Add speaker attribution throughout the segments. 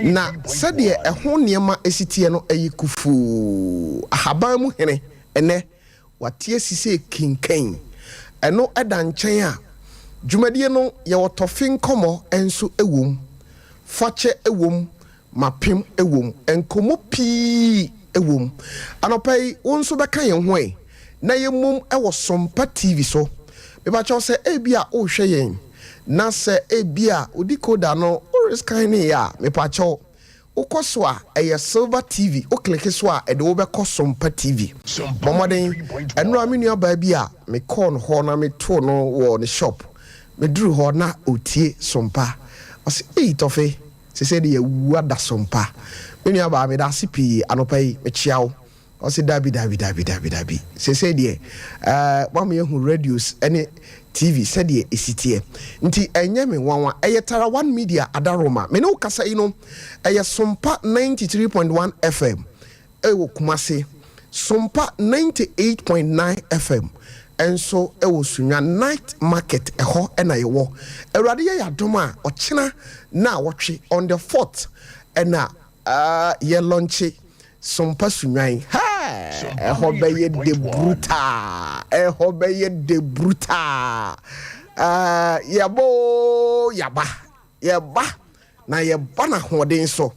Speaker 1: Na sɛdeɛ ɛho nneɛma si teɛ no yɛ kufuu. Ahaban mu hene, ɛnnɛ, wate asi sɛ kenkan. Ɛno da nkyɛn a, dwumadie no yɛwɔ tɔfe nkɔmmɔ nso wom, fakyɛ wom, mapem wom, nkɔmmɔ pii wom. Anɔpa yi, wo nso bɛka yɛn ho ɛ na yɛmmom wɔ Sompa TV so. Mepakyɛw sɛ ebia worehwɛ yɛn na sɛ ebia wo decoder no worescanne a, mepakyɛw wokɔ so a ɛyɛ Silver TV, wo kleke so a ɛde wo bɛkɔ Sompa TV. Bɔ mmɔden, ɛnora me nuabaa bi a mekɔɔ no hɔ na metoo no wɔ ne shop, meduru hɔ na ɔretie Sompa. Ɔse, Ei Tɔfe, sesei de yɛawu ada Sompa. Me nuabaa, meda ase pii anɔpa yi, mekyea wo. Ɔse dabi dabi dabi dabi dabi seesei deɛ ɛɛ moama yɛahu radios ne TV sɛdeɛ ɛsi teɛ nti ɛnyɛ me nwanwa. Ɛyɛ Tara One Media Adaworoma me ne wo kasa yi no ɛyɛ Sompa 93.1 FM ɛwɔ Kumasi, Sompa 98.9 FM nso ɛwɔ Sunya Night Market ɛhɔ ɛna yɛwɔ. Awurade yɛ yɛn adom a ɔkyena naawɔtwe on the 4th ɛna Yɛ lɔnkye sompa sunwan hɛɛ ɛhɔ bɛyɛ de brutaa ɛhɔ bɛyɛ de brutaa yɛba oo yaba yɛba na yɛba na ahoɔden so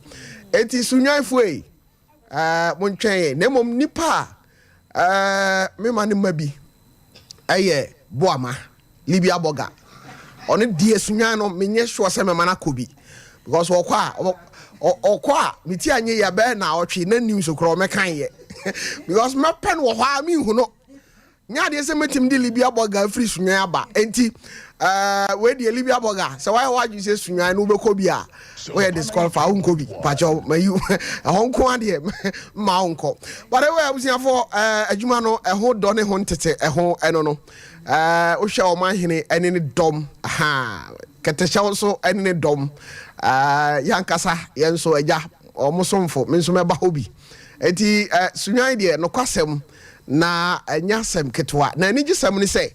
Speaker 1: eti sunwanfoɔ yi montwɛn yɛn na mmom nipa a mema ne ma bi ɛyɛ Boama Libya Burger ɔno deɛ sunwan no menyɛ sure sɛ mɛma no akɔ bi because ɔkɔ a ɔkɔ a me ti anyɛ yɛ bɛyɛ na ɔtwe na news korɔ ɔmɛkan yɛ because mɛpɛ no wɔ hɔ a menhu no nyɛ adeɛ sɛ mɛtumi de Libya Burger afiri sunwan aba enti ɛɛ wei deɛ Libya Burger sɛ wayɛ w'adwene sɛ sunwan no wobɛkɔ bi a woyɛ disqualify wonkɔ bi pakyɛw mayi ɛhɔ nko adeɛ mma wonkɔ but ɛwɔ abusuafoɔ ɛɛ adwuma no ɛho dɔ ne ho ntete ɛho ɛno no Ɛɛ wohwɛ wɔn ahene ne ne dɔm ha kɛtɛhyɛw nso ne ne dɔm ɛɛ yankasa yɛn nso agya wɔn somfo me nso mɛba hɔ bi eti ɛɛ sunwan deɛ nokwasɛm na ɛnyɛ asɛm ketewa na anigyesɛm ne sɛ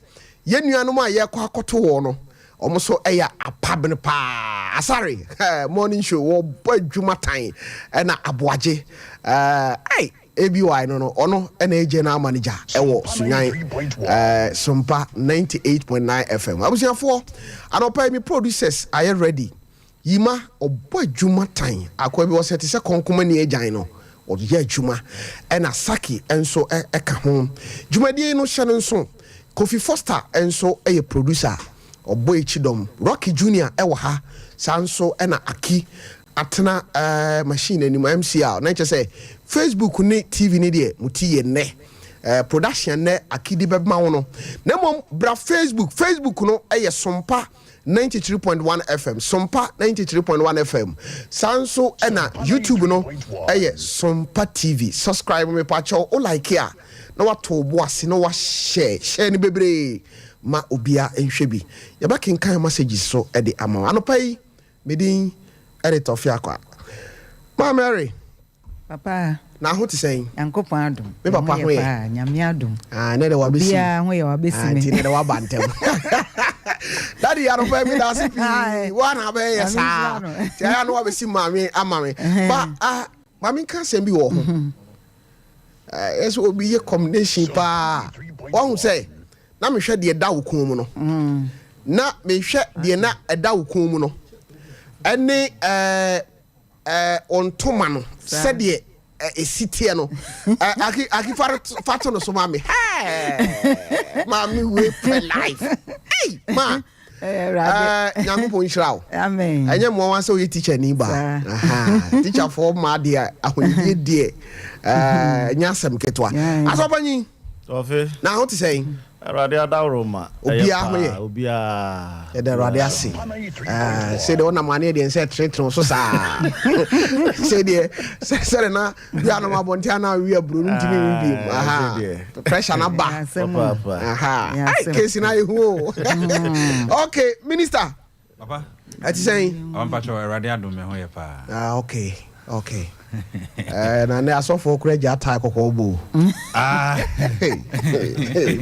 Speaker 1: yɛn nuanom a yɛkɔ akɔto wɔn no wɔn nso yɛ apabene paa asare ɛɛ morning show wɔbɔ adwuma tan ɛna aboagye ɛɛ ai ABY no no ɔno na ɛyɛ general manager ɛwɔ Sunyani eh, Sompa 98.9 FM. Abusuafoɔ, anɔpa yi me producers ayɛ ready. Yima ɔbɔ adwuma tan akoa bi ɔsɛ te sɛ kɔnkoma ni agyan no ɔyɛ adwuma ɛna Saki nso ɛka ho. Dwumadie yi no hyɛ no nso Kofi Foster nso yɛ producer ɔbɔ akyi dɔm. Rocky Junior ɛwɔ ha saa nso ɛna Aki atena eh, machine anim MCR na nkyɛ sɛ Facebook ne TV ne deɛ mo ti yɛ nnɛ eh, production nnɛ akidi bɛma wo no na mmom bra Facebook. Facebook no ɛyɛ Sompa 93.1 FM, Sompa 93.1 FM. Saa nso ɛna YouTube no ɛyɛ Sompa TV. Subscribe mepakyɛw, wo like a na wato wo bo ase na wahyɛ hyɛ no bebree ma obia nhwɛ bi. Yɛbɛkenkan messages so de ama wo anɔpa yi. Me din de Tɔfe Akwa. Maa Mary.
Speaker 2: Papa.
Speaker 1: Na ho te sɛn?
Speaker 2: Nyankopɔn adom.
Speaker 1: Me papa ho yɛ.
Speaker 2: Paa, Nyame adom.
Speaker 1: Ah, ne de wabesi.
Speaker 2: Obiara ho yɛ wabesi me.
Speaker 1: Nti ne de waba ntɛm. Daddy anɔpa mi da ase pii. Wa na abɛyɛ yɛ saa. Ti ayɛ no wabesi maame ama me. Ba ah, maame nka asɛm bi wɔ ho. Ɛsɛ obi yɛ combination paa. Wahu sɛ na mehwɛ deɛ ɛda wo kɔn mu no na mehwɛ deɛ na ɛda wo kɔn mu no ɛne ɛɛ ɛɛ ntoma no sɛdeɛ ɛsi teɛ no ɛɛ aki aki fa fa to no so maame hɛɛ maame wei pɛ life ɛy maa ɛɛ nyankopɔn nhyira wo ɛnyɛ mmoa wa sɛ woyɛ teacher ni ba teacherfoɔ maa deɛ ahonidie deɛ ɛɛ nyɛ asɛm ketewa asɔpanyin.
Speaker 3: Ɔfe.
Speaker 1: Na ho te sɛn?
Speaker 3: Awurade adaworo ma.
Speaker 1: Obiara ho yɛ.
Speaker 3: Obiara.
Speaker 1: Yɛda Awurade ase. Sɛ deɛ ɔnam aneɛ deɛ nsɛ tenetene so saa. Sɛ deɛ sɛde na bi anam abɔnten ana awi aburo no ntumi nwi bi mu. Aha. Pressure na ba. Aha. Ai kesi na ehu o. Okay, minister.
Speaker 4: Papa.
Speaker 1: Ɛte sɛn?
Speaker 4: Papa mpakyɛw, Awurade adom me ho yɛ paa.
Speaker 1: Ah okay okay. Eh, na ne asɔfoɔ kora gya tae kɔkɔɔ bɔ o.
Speaker 4: Ah.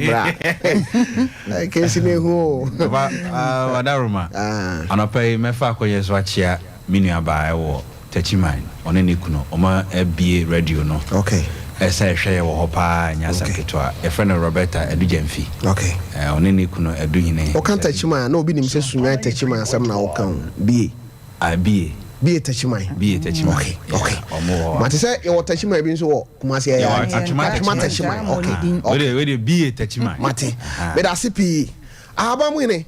Speaker 1: Bra. Kesi ne hu o.
Speaker 4: Papa, ah, Wadaroma.
Speaker 1: Ah.
Speaker 4: Anɔpa yi mɛfa akɔyɛ so akyea me nua baa ɛwɔ. Techiman, ɔne ne kunu, ɔmo abie radio no. Ɛsɛ ɛhwɛ yɛ wɔ hɔ paa, nyɛ asɛm ketewa. Yɛfrɛ no Roberta Adugyamfi. Ɔne ne kunu Aduhene.
Speaker 1: Woka Techiman a, na obi nim sɛ Sunyani Techiman asɛm na woka o. Bie.
Speaker 4: Ah, Bie.
Speaker 1: Bie Techiman.
Speaker 4: Bie Techiman.
Speaker 1: Okay.
Speaker 4: Ɔmo wɔ hɔ.
Speaker 1: Mate sɛ yɛwɔ Techiman bi nso wɔ Kumasi ɛyɛ.
Speaker 4: Yɛwɔ Atwoma
Speaker 1: Atwoma
Speaker 4: Techiman.
Speaker 1: Techiman. Okay.
Speaker 4: Wede Bie Techiman.
Speaker 1: Mate. Meda ase pii. Ahaban mu hene.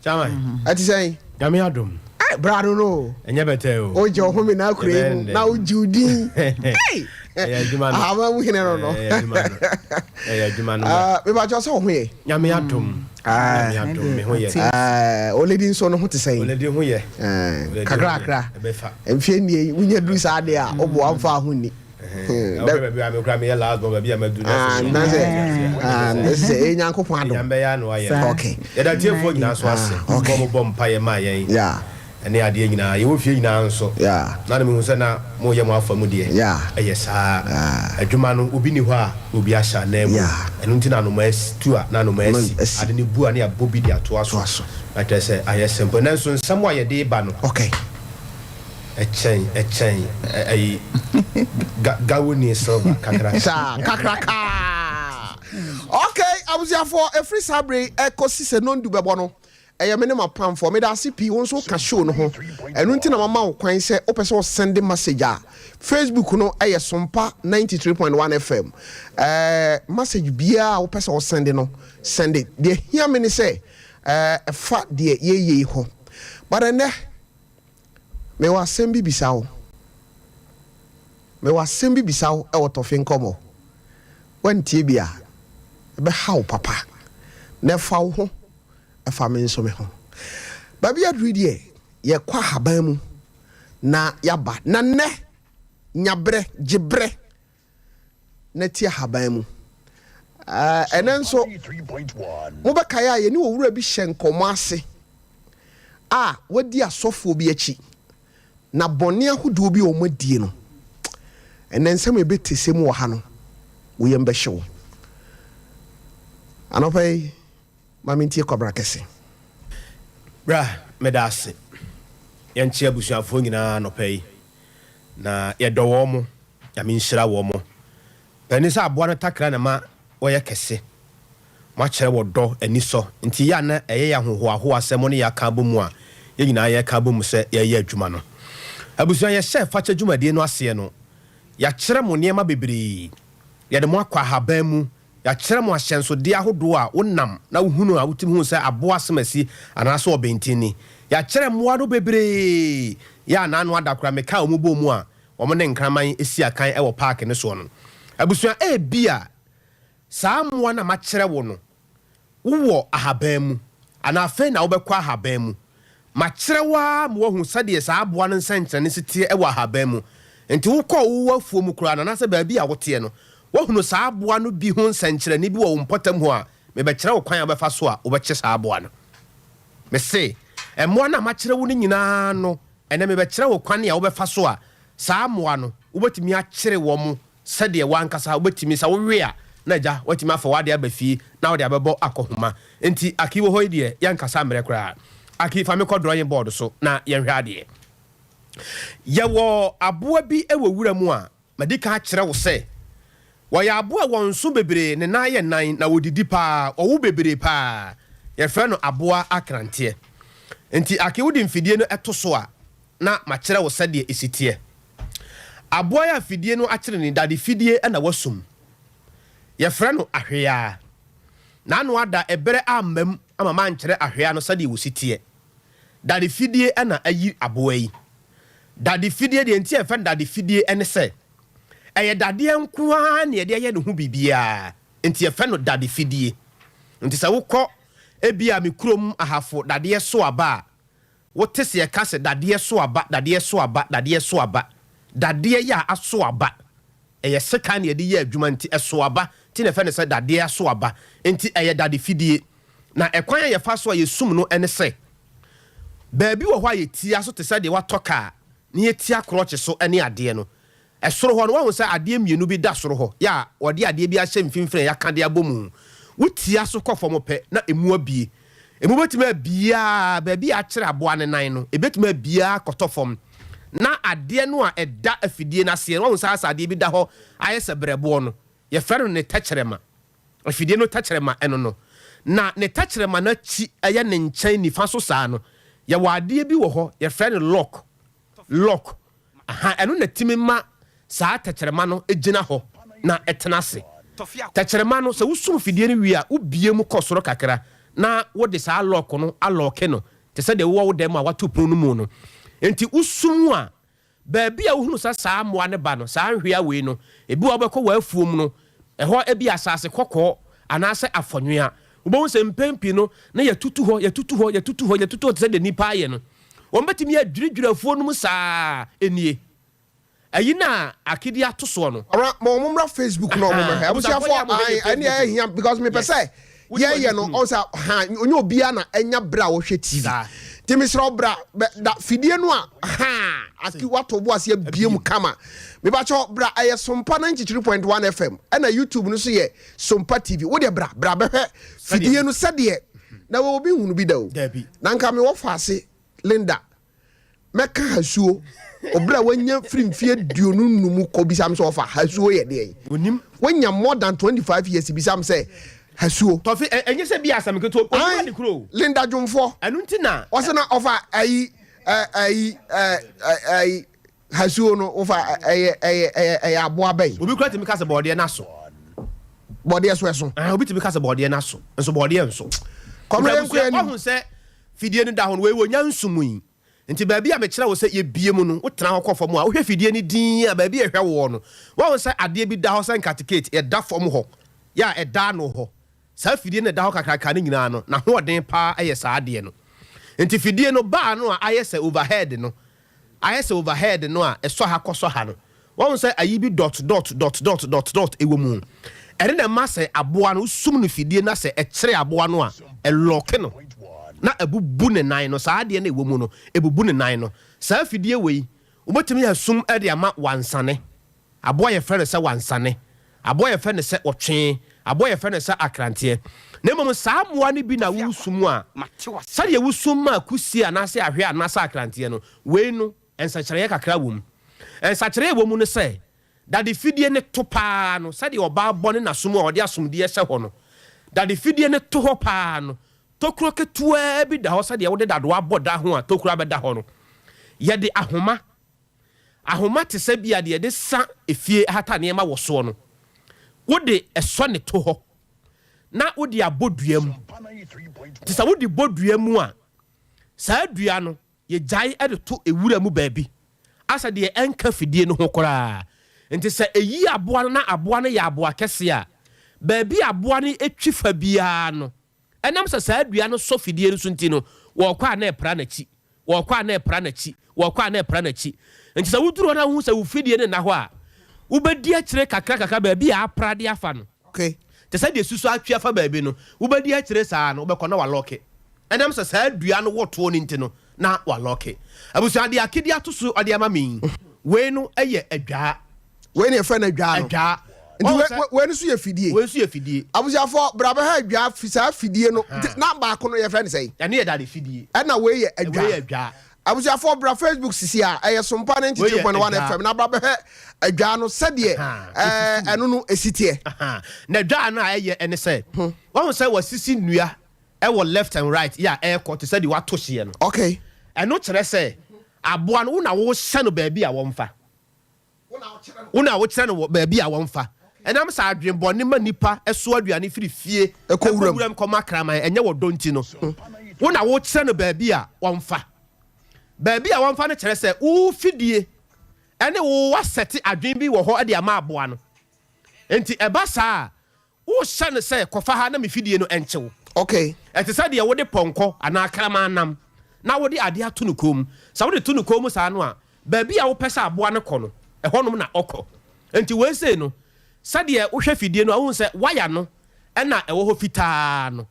Speaker 5: Chairman.
Speaker 1: Ɛte sɛn?
Speaker 5: Nyame adom.
Speaker 1: Ai, bra no no.
Speaker 5: Ɛnyɛ bɛtɛ o.
Speaker 1: Wogye wo home na akura yi mu na wogye wo din. Ei!
Speaker 5: Ɛyɛ adwuma no.
Speaker 1: Ahaban mu hene no no.
Speaker 5: Ɛyɛ adwuma no. Ɛyɛ adwuma no.
Speaker 1: Ah, mebakyɛ sɛ wo ho yɛ.
Speaker 5: Nyame adom.
Speaker 1: Ah.
Speaker 5: Nyame adom, me ho yɛ.
Speaker 1: Ah, Oledi nso no ho te sɛn?
Speaker 5: Oledi ho yɛ.
Speaker 1: Ah, kakra kakra.
Speaker 5: Ɛbɛfa.
Speaker 1: Mfie nnie wonya duru saa deɛ a woboa mfa ho nni.
Speaker 5: Wopɛ baabi a mekura meyɛ last born baabi a madu
Speaker 1: na sɛ na sɛ ɛyɛ Nyankopɔn adom.
Speaker 5: Nyame bɛyɛ ano ayɛ.
Speaker 1: Okay.
Speaker 5: Yɛda tiefoɔ nyinaa so ase.
Speaker 1: Okay.
Speaker 5: Bɔ mo bɔ mpaeɛ maa yɛn.
Speaker 1: Yeah.
Speaker 5: Ɛne adeɛ nyinaa. Yɛwɔ fie nyinaa nso.
Speaker 1: Yeah.
Speaker 5: Na na mehu sɛ na moyɛ mo afa mu deɛ.
Speaker 1: Yeah.
Speaker 5: Ɛyɛ saa.
Speaker 1: Yeah.
Speaker 5: Adwuma no obi ni hɔ a obi ahyɛ anan mu.
Speaker 1: Yeah.
Speaker 5: Ɛno nti na anoma tu a na anoma asi. Ade ne bu a ne abɔ bi de atoa so. Na kyerɛ sɛ ayɛ simple. Nanso nsɛm a yɛde ba no.
Speaker 1: Okay.
Speaker 5: Ɛkyɛn ɛkyɛn ɛyi gawoni silver kakra.
Speaker 1: Saa kakraka. Okay, abusuafoɔ, ɛfiri saa bere ɛkɔsi sɛ nondu bɛbɔ no, ɛyɛ me ne mapamfoɔ. Meda ase pii. Wo nso ka show no ho, ɛno nti na mama wo kwan sɛ wopɛ sɛ wɔsend message a, Facebook no ɛyɛ Sompa 93.1 FM. Message biara a wopɛ sɛ wɔsend no, send. Deɛ hia me ne sɛ ɛfa deɛ yɛyɛ yi ho. But ɛnɛ mewɔ asɛm bi bisa wo, mewɔ asɛm bi bisa wo ɛwɔ tɔfe nkɔmmɔ. Wantie bi a, ɛbɛha wo papa na ɛfa wo ho, ɛfa me nso me ho. Baabi aduru deɛ, yɛkɔ ahaban mu na yɛaba. Na nnɛ nyaberɛ gye berɛ na ti ahaban mu. Ɛnɛ nso mobɛkaeɛ a, yɛne owura bi hyɛ nkɔmmɔ ase a wadi asɔfoɔ bi akyi na bɔne ahodoɔ bi a wɔn adie no. Ɛnɛ nsɛm a ɛbɛte sɛ mu wɔ ha no, woyɛ mbɛhye wo. Anɔpa yi, ma mentie Kwabra Kɛse.
Speaker 5: Bra, meda ase. Yɛnkyɛ abusuafoɔ nyinaa anɔpa yi na yɛdɔ wɔn mo. Nyame nhyira wɔn mo. Pani sɛ aboa no takra na ma wɔyɛ kɛse. Moakyerɛ wɔ dɔ ani sɔ nti yɛ a na ɛyɛ yɛ ahohoahoa sɛ mo ne yɛaka abɔ mu a yɛn nyinaa yɛka abɔ mu sɛ yɛyɛ adwuma no. Abusua, yɛhyɛ fakyɛ dwumadie no aseɛ no, yɛakyerɛ mo nneɛma bebree. Yɛde mo akɔ ahaban mu, yɛakyerɛ mo ahyɛnsodeɛ ahodoɔ a wonam na wohunu a wotumi hu sɛ aboa asɛm asi anaasɛ ɔbɛntin ni. Yɛakyerɛ mmoa no bebree. Yɛ a n'ano ada koraa meka a wɔn bɔ mu a wɔn ne nkraman si akan wɔ paaki no soɔ no. Abusua, ebi a saa mmoa no a makyerɛ wo no, wowɔ ahaban mu anaa afei na wobɛkɔ ahaban mu. Makyerɛ wo ara ma woahu sɛdeɛ saa aboa no nsɛnkyerɛnne si teɛ wɔ ahaban mu. Nti wokɔɔ wo afuo mu koraa no anaasɛ baabi a woteɛ no, woahunu saa aboa no bi ho nsɛnkyerɛnne bi wɔ wo mpɔtam hɔ a, mebɛkyerɛ wo kwan a wobɛfa so a wobɛkye saa aboa no. Mese, mmoa no a makyerɛ wo no nyinaa no, ɛnɛ mebɛkyerɛ wo kwan a wobɛfa so a saa mmoa no wobɛtumi akyere wɔ mo sɛdeɛ wankasa wobɛtumi sɛ wowe a na agya woatumi afa w'ade aba fie na wode abɛbɔ akɔhoma. Nti Aki wɔ hɔ yi deɛ, yɛnkasa mmerɛ koraa. Aki, fa me kɔ drawing board so na yɛnhwɛ adeɛ. Yɛwɔ aboa bi wɔ wura mu a madi ka akyerɛ wo sɛ wɔyɛ aboa a wɔn nso bebree, ne nan yɛ nan na wɔdidi paa, ɔwo bebree paa. Yɛfrɛ no aboa akranteɛ. Nti Aki, wode mfidie no ɛto so a na makyerɛ wo sɛdeɛ ɛsi teɛ. Aboa yi a fidie no akyere ne dade fidie na wasum, yɛfrɛ no ahweaa. N'ano ada, ɛberɛ amma ama mankyerɛ ahweaa no sɛdeɛ wɔsi teɛ. Dade fidie na ayi aboa yi. Dade fidie deɛ, nti a yɛfrɛ no dade fidie ne sɛ ɛyɛ dadeɛ nko ara na yɛde ayɛ ne ho biribiara, nti yɛfrɛ no dade fidie. Nti sɛ wokɔ ebia me kurom Ahafo dadeɛ so aba a, wote sɛ yɛka sɛ dadeɛ so aba, dadeɛ so aba, dadeɛ so aba. Dadeɛ yɛ a aso aba, ɛyɛ sekan na yɛde yɛ adwuma nti ɛso aba, nti na yɛfrɛ no sɛ dadeɛ aso aba. Nti ɛyɛ dade fidie. Na ɛkwan a yɛfa so a yɛsum no ne sɛ baabi wɔ hɔ a yɛtia so te sɛ deɛ watɔ kaa na yɛtia krɔkye so ne adeɛ no. Ɛsoro hɔ no, wahu sɛ adeɛ mmienu bi da soro hɔ yɛ a wɔde adeɛ bi ahyɛ mfimfini a yɛaka de abɔ mu. Wotia so kɔ fam pɛ na emu abie. Emu bɛtumi abie a baabi a akyerɛ aboa ne nan no, ebɛtumi abie akɔtɔ fam. Na adeɛ no a ɛda afidie no aseɛ no, wahu sɛ asɛ adeɛ bi da hɔ ayɛ sɛ berɛboɔ no, yɛfrɛ no ne tɛkyerɛma. Afidie no tɛkyerɛma ɛno no. Na ne tɛkyerɛma no akyi, ɛyɛ ne nkyɛn nifa so saa no, yɛwɔ adeɛ bi wɔ hɔ, yɛfrɛ no lock. Lock. Aha, ɛno na ɛtumi ma saa tɛkyerɛma no gyina hɔ na ɛtena ase. Tɛkyerɛma no, sɛ wosum fidie no wie a, wobue mu kɔ soro kakra na wode saa lock no alɔɔke no te sɛ deɛ wowɔ wo dan mu a woato pono no mu no. Enti wosum a, baabi a wohunu sɛ saa mmoa no ba no, saa nhwea wei no, ebi wɔ hɔ a wobɛkɔ w'afuom no, ɛhɔ ebia asase kɔkɔɔ anaasɛ afɔnwea. Wobɛhu sɛ mpɛn pii no, na yɛatutu hɔ, yɛatutu hɔ, yɛatutu hɔ, yɛatutu hɔ te sɛ deɛ nnipa ayɛ no. Wɔbɛtumi adwiridwiri afuo no mu saa ara. Ɛnie. Ayi no a Akidi ato soɔ no.
Speaker 1: Ɔra ma wɔn mmra Facebook na wɔn mmɛhwɛ. Abusuafoɔ ae ɛne ɛyɛ hia because mepɛ sɛ yɛyɛ no ɔn sɛ ha onye obiara na ɛnya berɛ a wɔhwɛ TV. Nti mesrɛ wo bra bɛ da fidie no a ha aki wato bo ase abie mu kama. Mebakyɛ bra ɛyɛ Sompa 93.1 FM ɛna YouTube no so yɛ Sompa TV. Wo deɛ bra bra bɛhwɛ fidie no sɛdeɛ na wɔ obi nhunu bi da o. Na nka mewɔ faase Linda mɛka hasuo oberɛ a wanya firi mfeɛ 25 kɔ bisa me sɛ ɔfa hasuo yɛ deɛn.
Speaker 5: Onim.
Speaker 1: Wanya more than 25 years bisa me sɛ hasuo.
Speaker 5: Tɔfe ɛnyɛ sɛ bi asɛm ketewa onim ade koro o.
Speaker 1: Linda Dwomfoɔ.
Speaker 5: Ɛno nti na.
Speaker 1: Ɔsɛ na ɔfa ayi ayi ayi hasuo no wofa ɛyɛ ɛyɛ ɛyɛ ɛyɛ aboa bɛn.
Speaker 5: Obi kura tumi ka sɛ bɔɔdeɛ n'aso.
Speaker 1: Bɔɔdeɛ so ɛso.
Speaker 5: Ɛn obi tumi ka sɛ bɔɔdeɛ n'aso nso bɔɔdeɛ nso.
Speaker 1: Kɔmɛ yɛn kɔ yɛn
Speaker 5: nim. Wahu sɛ fidie no da hɔ no wei wɔ nya nsumu yi nti baabi a mekyerɛ wo sɛ yɛbie mu no wotena hɔ kɔ fam a wohwɛ fidie no dinn a baabi a ɛhwɛ woɔ no wahu sɛ adeɛ bi da hɔ sɛ nkatekate ɛda fam hɔ yɛ a ɛda ano hɔ. Saa fidie no a ɛda hɔ kakraka no nyinaa no, n'ahoɔden pa ara yɛ saa adeɛ no. Nti fidie no bar no a ayɛ sɛ overhead no, ayɛ sɛ overhead no a ɛsɔ ha kɔsɔ ha no, woahu sɛ ayi bi dot dot dot dot dot dot wɔ mu. Ɛno na ɛma sɛ aboa no, wosum no fidie na sɛ ɛkyere aboa no a, ɛlɔɔke no na abubu ne nan no. Saa adeɛ no a ɛwɔ mu no, ɛbubu ne nan no. Saa fidie wei, wobɛtumi asum de ama wansane. Aboa a yɛfrɛ no sɛ wansane, aboa a yɛfrɛ no sɛ ɔtwe, aboa a yɛfrɛ no sɛ akranteɛ. Na mmom saa mmoa no bi na wosum a, sɛdeɛ wosum ma kusie anaasɛ ahwea anaasɛ akranteɛ no, wei no, nsakyeraeɛ kakra wɔ mu. Nsakyeraeɛ a ɛwɔ mu ne sɛ, dade fidie no to pa ara no, sɛdeɛ ɔbaa bɔne n'aso mu a ɔde asomdwoeɛ hyɛ hɔ no, dade fidie no to hɔ pa ara no, tokuro ketewaa bi da hɔ sɛdeɛ wode dadoa bɔ da ho a tokuro abɛda hɔ no. Yɛde ahoma Ahoma te sɛ bi a deɛ yɛde sa efie hata nneɛma wɔ soɔ no, wode sɔ ne to hɔ na wode abɔ dua mu. Nti sɛ wode bɔ dua mu a, saa dua no yɛgyae de to ewura mu baabi asɛ deɛ ɛnka fidie no ho koraa. Nti sɛ ɛyi aboa no na aboa no yɛ aboa kɛseɛ a, baabi a aboa no twi fa biara no, Ɛnam sɛ saa dua no sɔ fidie no so nti no, wɔkɔ a na ɛpra n'akyi, wɔkɔ a na ɛpra n'akyi, wɔkɔ a na ɛpra n'akyi. Nti sɛ woduru hɔ na wohu sɛ wo fidie no nna hɔ a, wobɛdi akyire kakra kakra baabi a apra de afa no. Te sɛ deɛ susu atwe afa baabi no, wobɛdi akyire saa no, wobɛkɔ na walɔke. Ɛnam sɛ saa dua no wɔ toɔ no nti no, na walɔke. Abusua, deɛ Akidi ato so de ama me yi, wei no yɛ adwaa.
Speaker 1: Wei na yɛfrɛ no adwaa no.
Speaker 5: Adwaa.
Speaker 1: Nti wei, wei, wei no nso yɛ fidie.
Speaker 5: Wei nso yɛ fidie.
Speaker 1: Abusuafoɔ, bra bɛhwɛ adwaa, fi saa fidie no. Nti na baako no yɛfrɛ no sɛn?
Speaker 5: Ɛno yɛ dade fidie.
Speaker 1: Ɛna wei yɛ adwaa.
Speaker 5: Wei yɛ adwaa.
Speaker 1: Abusuafoɔ, bra Facebook sisi a, ɛyɛ Sompa 93.1 FM na bra bɛhwɛ adwaa no sɛdeɛ ɛɛ ɛno no esi teɛ.
Speaker 5: Na adwaa no a ɛyɛ ɛne sɛ, wahu sɛ wasisi nnua ɛwɔ left and right yɛ a ɛrekɔ te sɛ deɛ wato hyeɛ no.
Speaker 1: Okay.
Speaker 5: Ɛno kyerɛ sɛ aboa no wo na wohyɛ no baabi a wɔmfa. Wo na wokyerɛ no wɔ baabi a wɔmfa. Ɛnam sɛ adwemmɔne ma nnipa soa aduane firi fie kɔ wuram kɔma kraman, ɛnyɛ wɔ dɔ nti no, wo na wokyerɛ no baabi a wɔmfa. Baabi a wɔmfa no kyerɛ sɛ wo fidie ne wo woasɛte adwene bi wɔ hɔ de ama aboa no. Enti ɛba saa a, Wohyɛ no sɛ, Kɔfa ha na me fidie no nkye wo.
Speaker 1: Okay.
Speaker 5: Ɛte sɛ deɛ wode pɔnkɔ anaa kraman nam na wode adeɛ ato ne kɔn mu. Sɛ wode to ne kɔn mu saa no a, baabi a wopɛ sɛ aboa no kɔ no, ɛhɔnom na ɔkɔ. Enti wei sei no, sɛdeɛ wohwɛ fidie no a, wohu sɛ waya no na ɛwɔ hɔ fitaa no.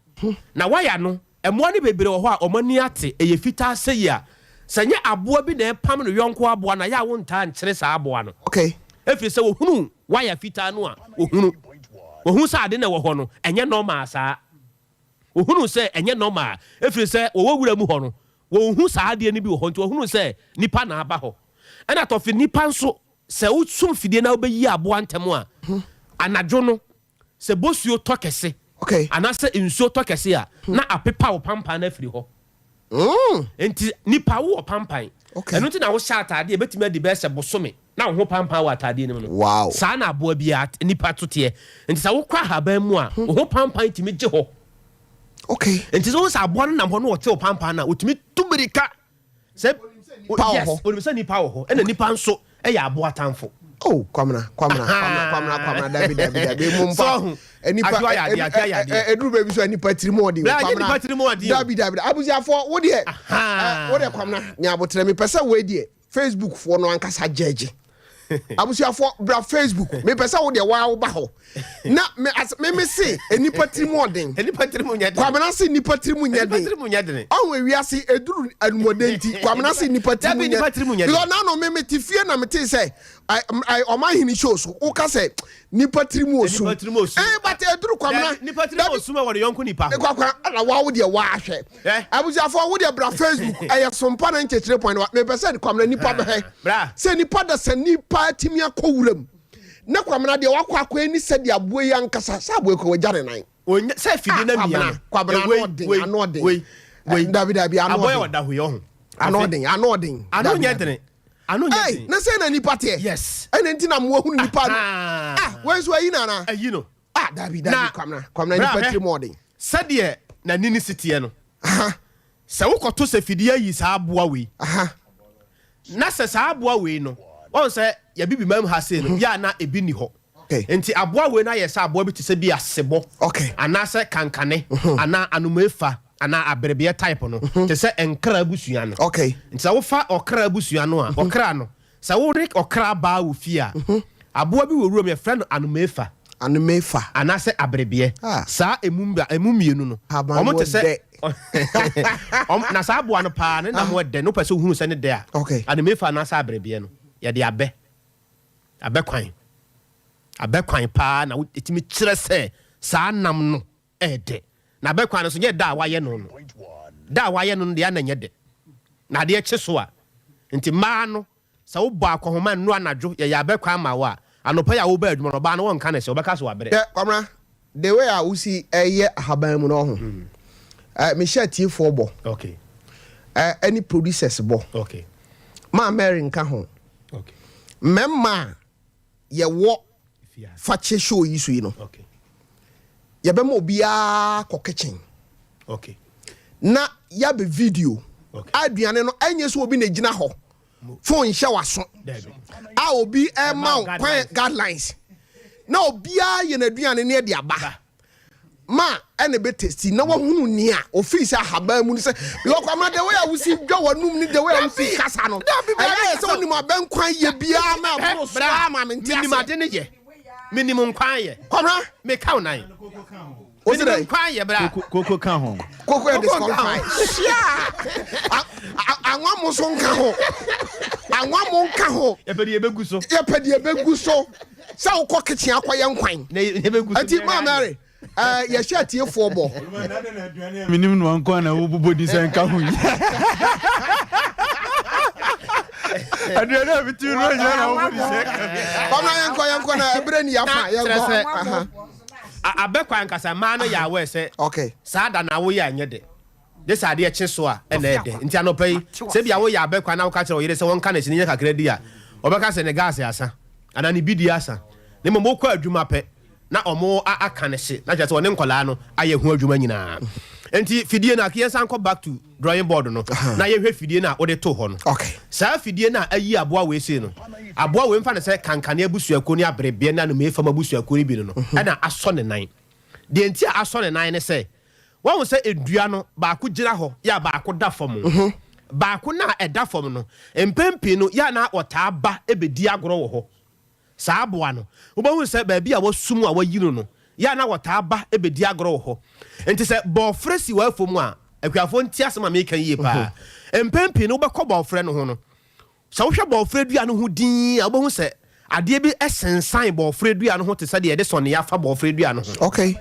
Speaker 5: Na waya no, Mmoa no bebree wɔ hɔ a wɔn ani ate, ɛyɛ fitaa sei a, sɛ ɛnyɛ aboa bi na ɛrepam ne yɔnko aboa no a, ɛyɛ a wontaa nkyere saa aboa no.
Speaker 1: Okay.
Speaker 5: Ɛfiri sɛ wɔhunu wire fitaa no a, wɔhunu. Wɔhunu sɛ ade no a ɛwɔ hɔ no, ɛnyɛ normal saa. Wɔhunu sɛ ɛnyɛ normal, ɛfiri sɛ wɔwɔ wura mu hɔ no, wɔnhu saa adeɛ no bi wɔ hɔ, nti wɔhunu sɛ nipa na aba hɔ. Ɛna tɔfe nipa nso, sɛ wosum fidie na wobɛyi aboa ntɛm a, anadwo no sɛ bosuo tɔ kɛse anaasɛ nsuo tɔ kɛse a, na apepa wo pampan no afiri hɔ. Nti nipa wowɔ pampan. Ɛno nti na wohyɛ ataadeɛ, ɛbɛtumi adi bɛyɛ sɛ bosome na wo ho pampan wɔ ataadeɛ no mu no. Saa na aboa biara nipa to teɛ. Nti sɛ wokɔ ahaban mu a, wo ho pampan tumi gye hɔ. Nti sɛ wohu sɛ aboa no nam hɔ na ɔte wo pampan no a, ɔtumi tu mirika. Sɛ yes, onim sɛ nipa wɔ hɔ, ɛna nipa nso yɛ aboa tamfo.
Speaker 1: Oh, Kwamina, Kwamina, Kwamina, Kwamina, Kwamina, dabi, dabi, dabi, emu mpa. Nipa, eduru baabi so nipa tiri mu ɔden.
Speaker 5: Kwamina, nipa tiri mu ɔden.
Speaker 1: Dabi, dabi, abusuafoɔ, wo deɛ, wo deɛ Kwamina, nya abotrɛ, mepɛ sɛ wei deɛ, Facebook foɔ no ankasa gyɛgye. Abusuafoɔ, bra Facebook, mepɛ sɛ wo deɛ waa wo ba hɔ. Na me as me me se nipa tiri mu ɔden.
Speaker 5: Nipa tiri mu nyɛ den.
Speaker 1: Kwamina se nipa tiri mu nyɛ den.
Speaker 5: Nipa tiri mu nyɛ den.
Speaker 1: Ɔho ewiase eduru anumɔden ti. Kwamina se nipa tiri mu nyɛ.
Speaker 5: Nipa tiri mu nyɛ den.
Speaker 1: Because nano me me te fie na me te sɛ ɔman hene show so. Wo ka sɛ nipa tiri mu osum.
Speaker 5: Nipa tiri mu osum.
Speaker 1: Eh, but eduru Kwamina.
Speaker 5: Nipa tiri mu osum wɔ ne yɔnko nipa ho.
Speaker 1: Kwakwa ala wa wo deɛ wa ahwɛ. Abusuafoɔ wo deɛ bra Facebook ɛyɛ sompa na nkyɛkyerɛ point wa. Mepɛ sɛ Kwamina nipa bɛhwɛ. Sɛ nipa da sɛ nipa timi akɔ wuram. Ne Kwamina deɛ wakɔ akɔ ani sɛdeɛ aboa yi ankasa sɛ aboa yi kɔ wagya ne nan.
Speaker 5: Onya sɛ fidie na mia no.
Speaker 1: Kwabena ano ɔden ano ɔden.
Speaker 5: Wei wei.
Speaker 1: Dabi dabi ano ɔden.
Speaker 5: Aboa yɛ ɔda hɔ yi ɔho.
Speaker 1: Ano ɔden ano ɔden.
Speaker 5: Ano nyɛ dene. Ano nyɛ den.
Speaker 1: Na sɛ na nipa teɛ.
Speaker 5: Yes.
Speaker 1: Ɛna nti na mmoa hunu nipa no. Ah, wei nso ayi nana.
Speaker 5: Ayi no.
Speaker 1: Ah, dabi dabi Kwamina Kwamina nipa tiri mu ɔden.
Speaker 5: Sɛdeɛ n'ani ne si teɛ no. Sɛ wokɔto sɛ fidie ayi saa aboa wei. Na sɛ saa aboa wei no, wɔn sɛ yɛbibi mam ha sei no, yɛ a na ebi ni hɔ. Nti aboa wei no ayɛ sɛ aboa bi te sɛ bi asebɔ, anaasɛ kankane, anaa anomefa, anaa aberebeɛ type no, te sɛ nkra abusua no. Nti sɛ wofa ɔkra abusua no a, ɔkra no, sɛ wo ne ɔkra baa wɔ fie a, aboa bi wɔ wuram yɛfrɛ no anomefa.
Speaker 1: Anomefa.
Speaker 5: Anaasɛ aberebeɛ. Saa emu emu mmienu no, wɔn te sɛ wɔn na saa aboa no paa ne nam ɛdɛ no, wopɛ sɛ ohunu sɛ ne dɛ a, anomefa anaasɛ aberebeɛ no, yɛde abɛ abɛ kwan abɛ kwan paa na ɛtumi kyerɛ sɛ saa nam no ɛdɛ. Na abɛ kwan no so nyɛ da a wayɛ no no, da a wayɛ no no deɛ ana nyɛ dɛ, na adeɛ kye so a, nti mmaa no sɛ wobɔ akɔnhoma nnuru anadwo yɛyɛ abɛ kwan ma wo a, anɔpa yi a woba adwuma no ɔbaa no wɔnka no sɛ wɔbɛka sɛ wabrɛ.
Speaker 1: Hwɛ Kwamina, the way a wosi ɛyɛ ahaban mu no ɔho, eh, mehyɛ atiefoɔ bɔ, eh, ɛne producers bɔ, maa Mary nka ho, mmarima a yɛwɔ fakye show yi so yi no, yɛbɛma obiara kɔ kitchen na yɛabɛ video aduane no, ɛnyɛ sɛ obi na gyina hɔ phone hyɛ w'aso a obi ɛma wo kwan guidelines na obiara yɛ n'aduane ne ɛde aba ma ɛna bɛ testi na wahunu nea ofii sɛ ahaban mu no sɛ because Kwamina the way a wosi dwa w'anum ne the way a wosi kasa no ɛyɛ yɛ sɛ wonim abɛnkwan yɛ biara ma ɛboro so a ma mente
Speaker 5: ase. Menim ade ne yɛ, menim nkwan yɛ.
Speaker 1: Kwamina
Speaker 5: meka wo nan. Menim nkwan yɛ bra.
Speaker 3: Koko ka ho.
Speaker 1: Koko yɛ disqualify. Hyia! Anwa mo so nka ho. Anwa mo nka ho.
Speaker 5: Yɛpɛ deɛ yɛbɛgu so.
Speaker 1: Yɛpɛ deɛ yɛbɛgu so. Sɛ wokɔ kitchen akɔyɛ nkwan. Ɛti maa Mary, yɛhyɛ atiefoɔ bɔ.
Speaker 4: Menim noa nko na wobobɔ din sɛ nka ho yi. Aduane a metumi no nyina na wobɔ din sɛ nka ho.
Speaker 1: Kwamina yɛnkɔ yɛnkɔ na ɛberɛ ni yɛafa yɛnkɔ.
Speaker 5: Abɛkɔ ankasa mmaa no yɛ aware sɛ saa da na woyɛ a ɛnyɛ dɛ. De sɛ adeɛ kye so a ɛna ɛyɛ dɛ. Nti anɔpa yi, sɛ ebia woyɛ abɛkɔ na woka kyerɛ wo yere sɛ wɔnka n'akyi no nyɛ kakra di a, ɔbɛka sɛ ne gaase asa anaa ne bidie asa. Na mmom wokɔ adwuma pɛ na wɔn aka no hye, na kyerɛ sɛ wɔne nkwadaa no ayɛ ho adwuma nyinaa. Nti fidie no, Aki yɛnsan nkɔ back to drawing board no na yɛhwɛ fidie no a wode too hɔ no. Saa fidie no a ayi aboa wei sei no, aboa wei mfa no sɛ kankane abusuakuo ne aberebeɛ ne anomeeɛ fam abusuakuo no bi no no, ɛna asɔ ne nan. Deɛ nti a asɔ ne nan ne sɛ, wahu sɛ dua no baako gyina hɔ yɛ a baako da fam. Baako no a ɛda fam no, mpɛn pii no yɛ a na wɔtaa ba bɛdi agorɔ wɔ hɔ. Saa aboa no, wobɛhu sɛ baabi a wɔasum a wɔayi no no, yɛ a na wɔtaa ba bɛdi agorɔ wɔ hɔ. Enti sɛ bɔɔfrɛ si w'afuo mu a, akuafoɔ ntie asɛm a mereka yi yie paa. Mpɛn pii no, wobɛkɔ bɔɔfrɛ no ho no, sɛ wohwɛ bɔɔfrɛ dua no ho dinn a, wobɛhu sɛ Adeɛ bi sensan bɔɔfrɛ dua no ho te sɛ deɛ yɛde sɔneeɛ afa bɔɔfrɛ dua no ho.
Speaker 1: Okay.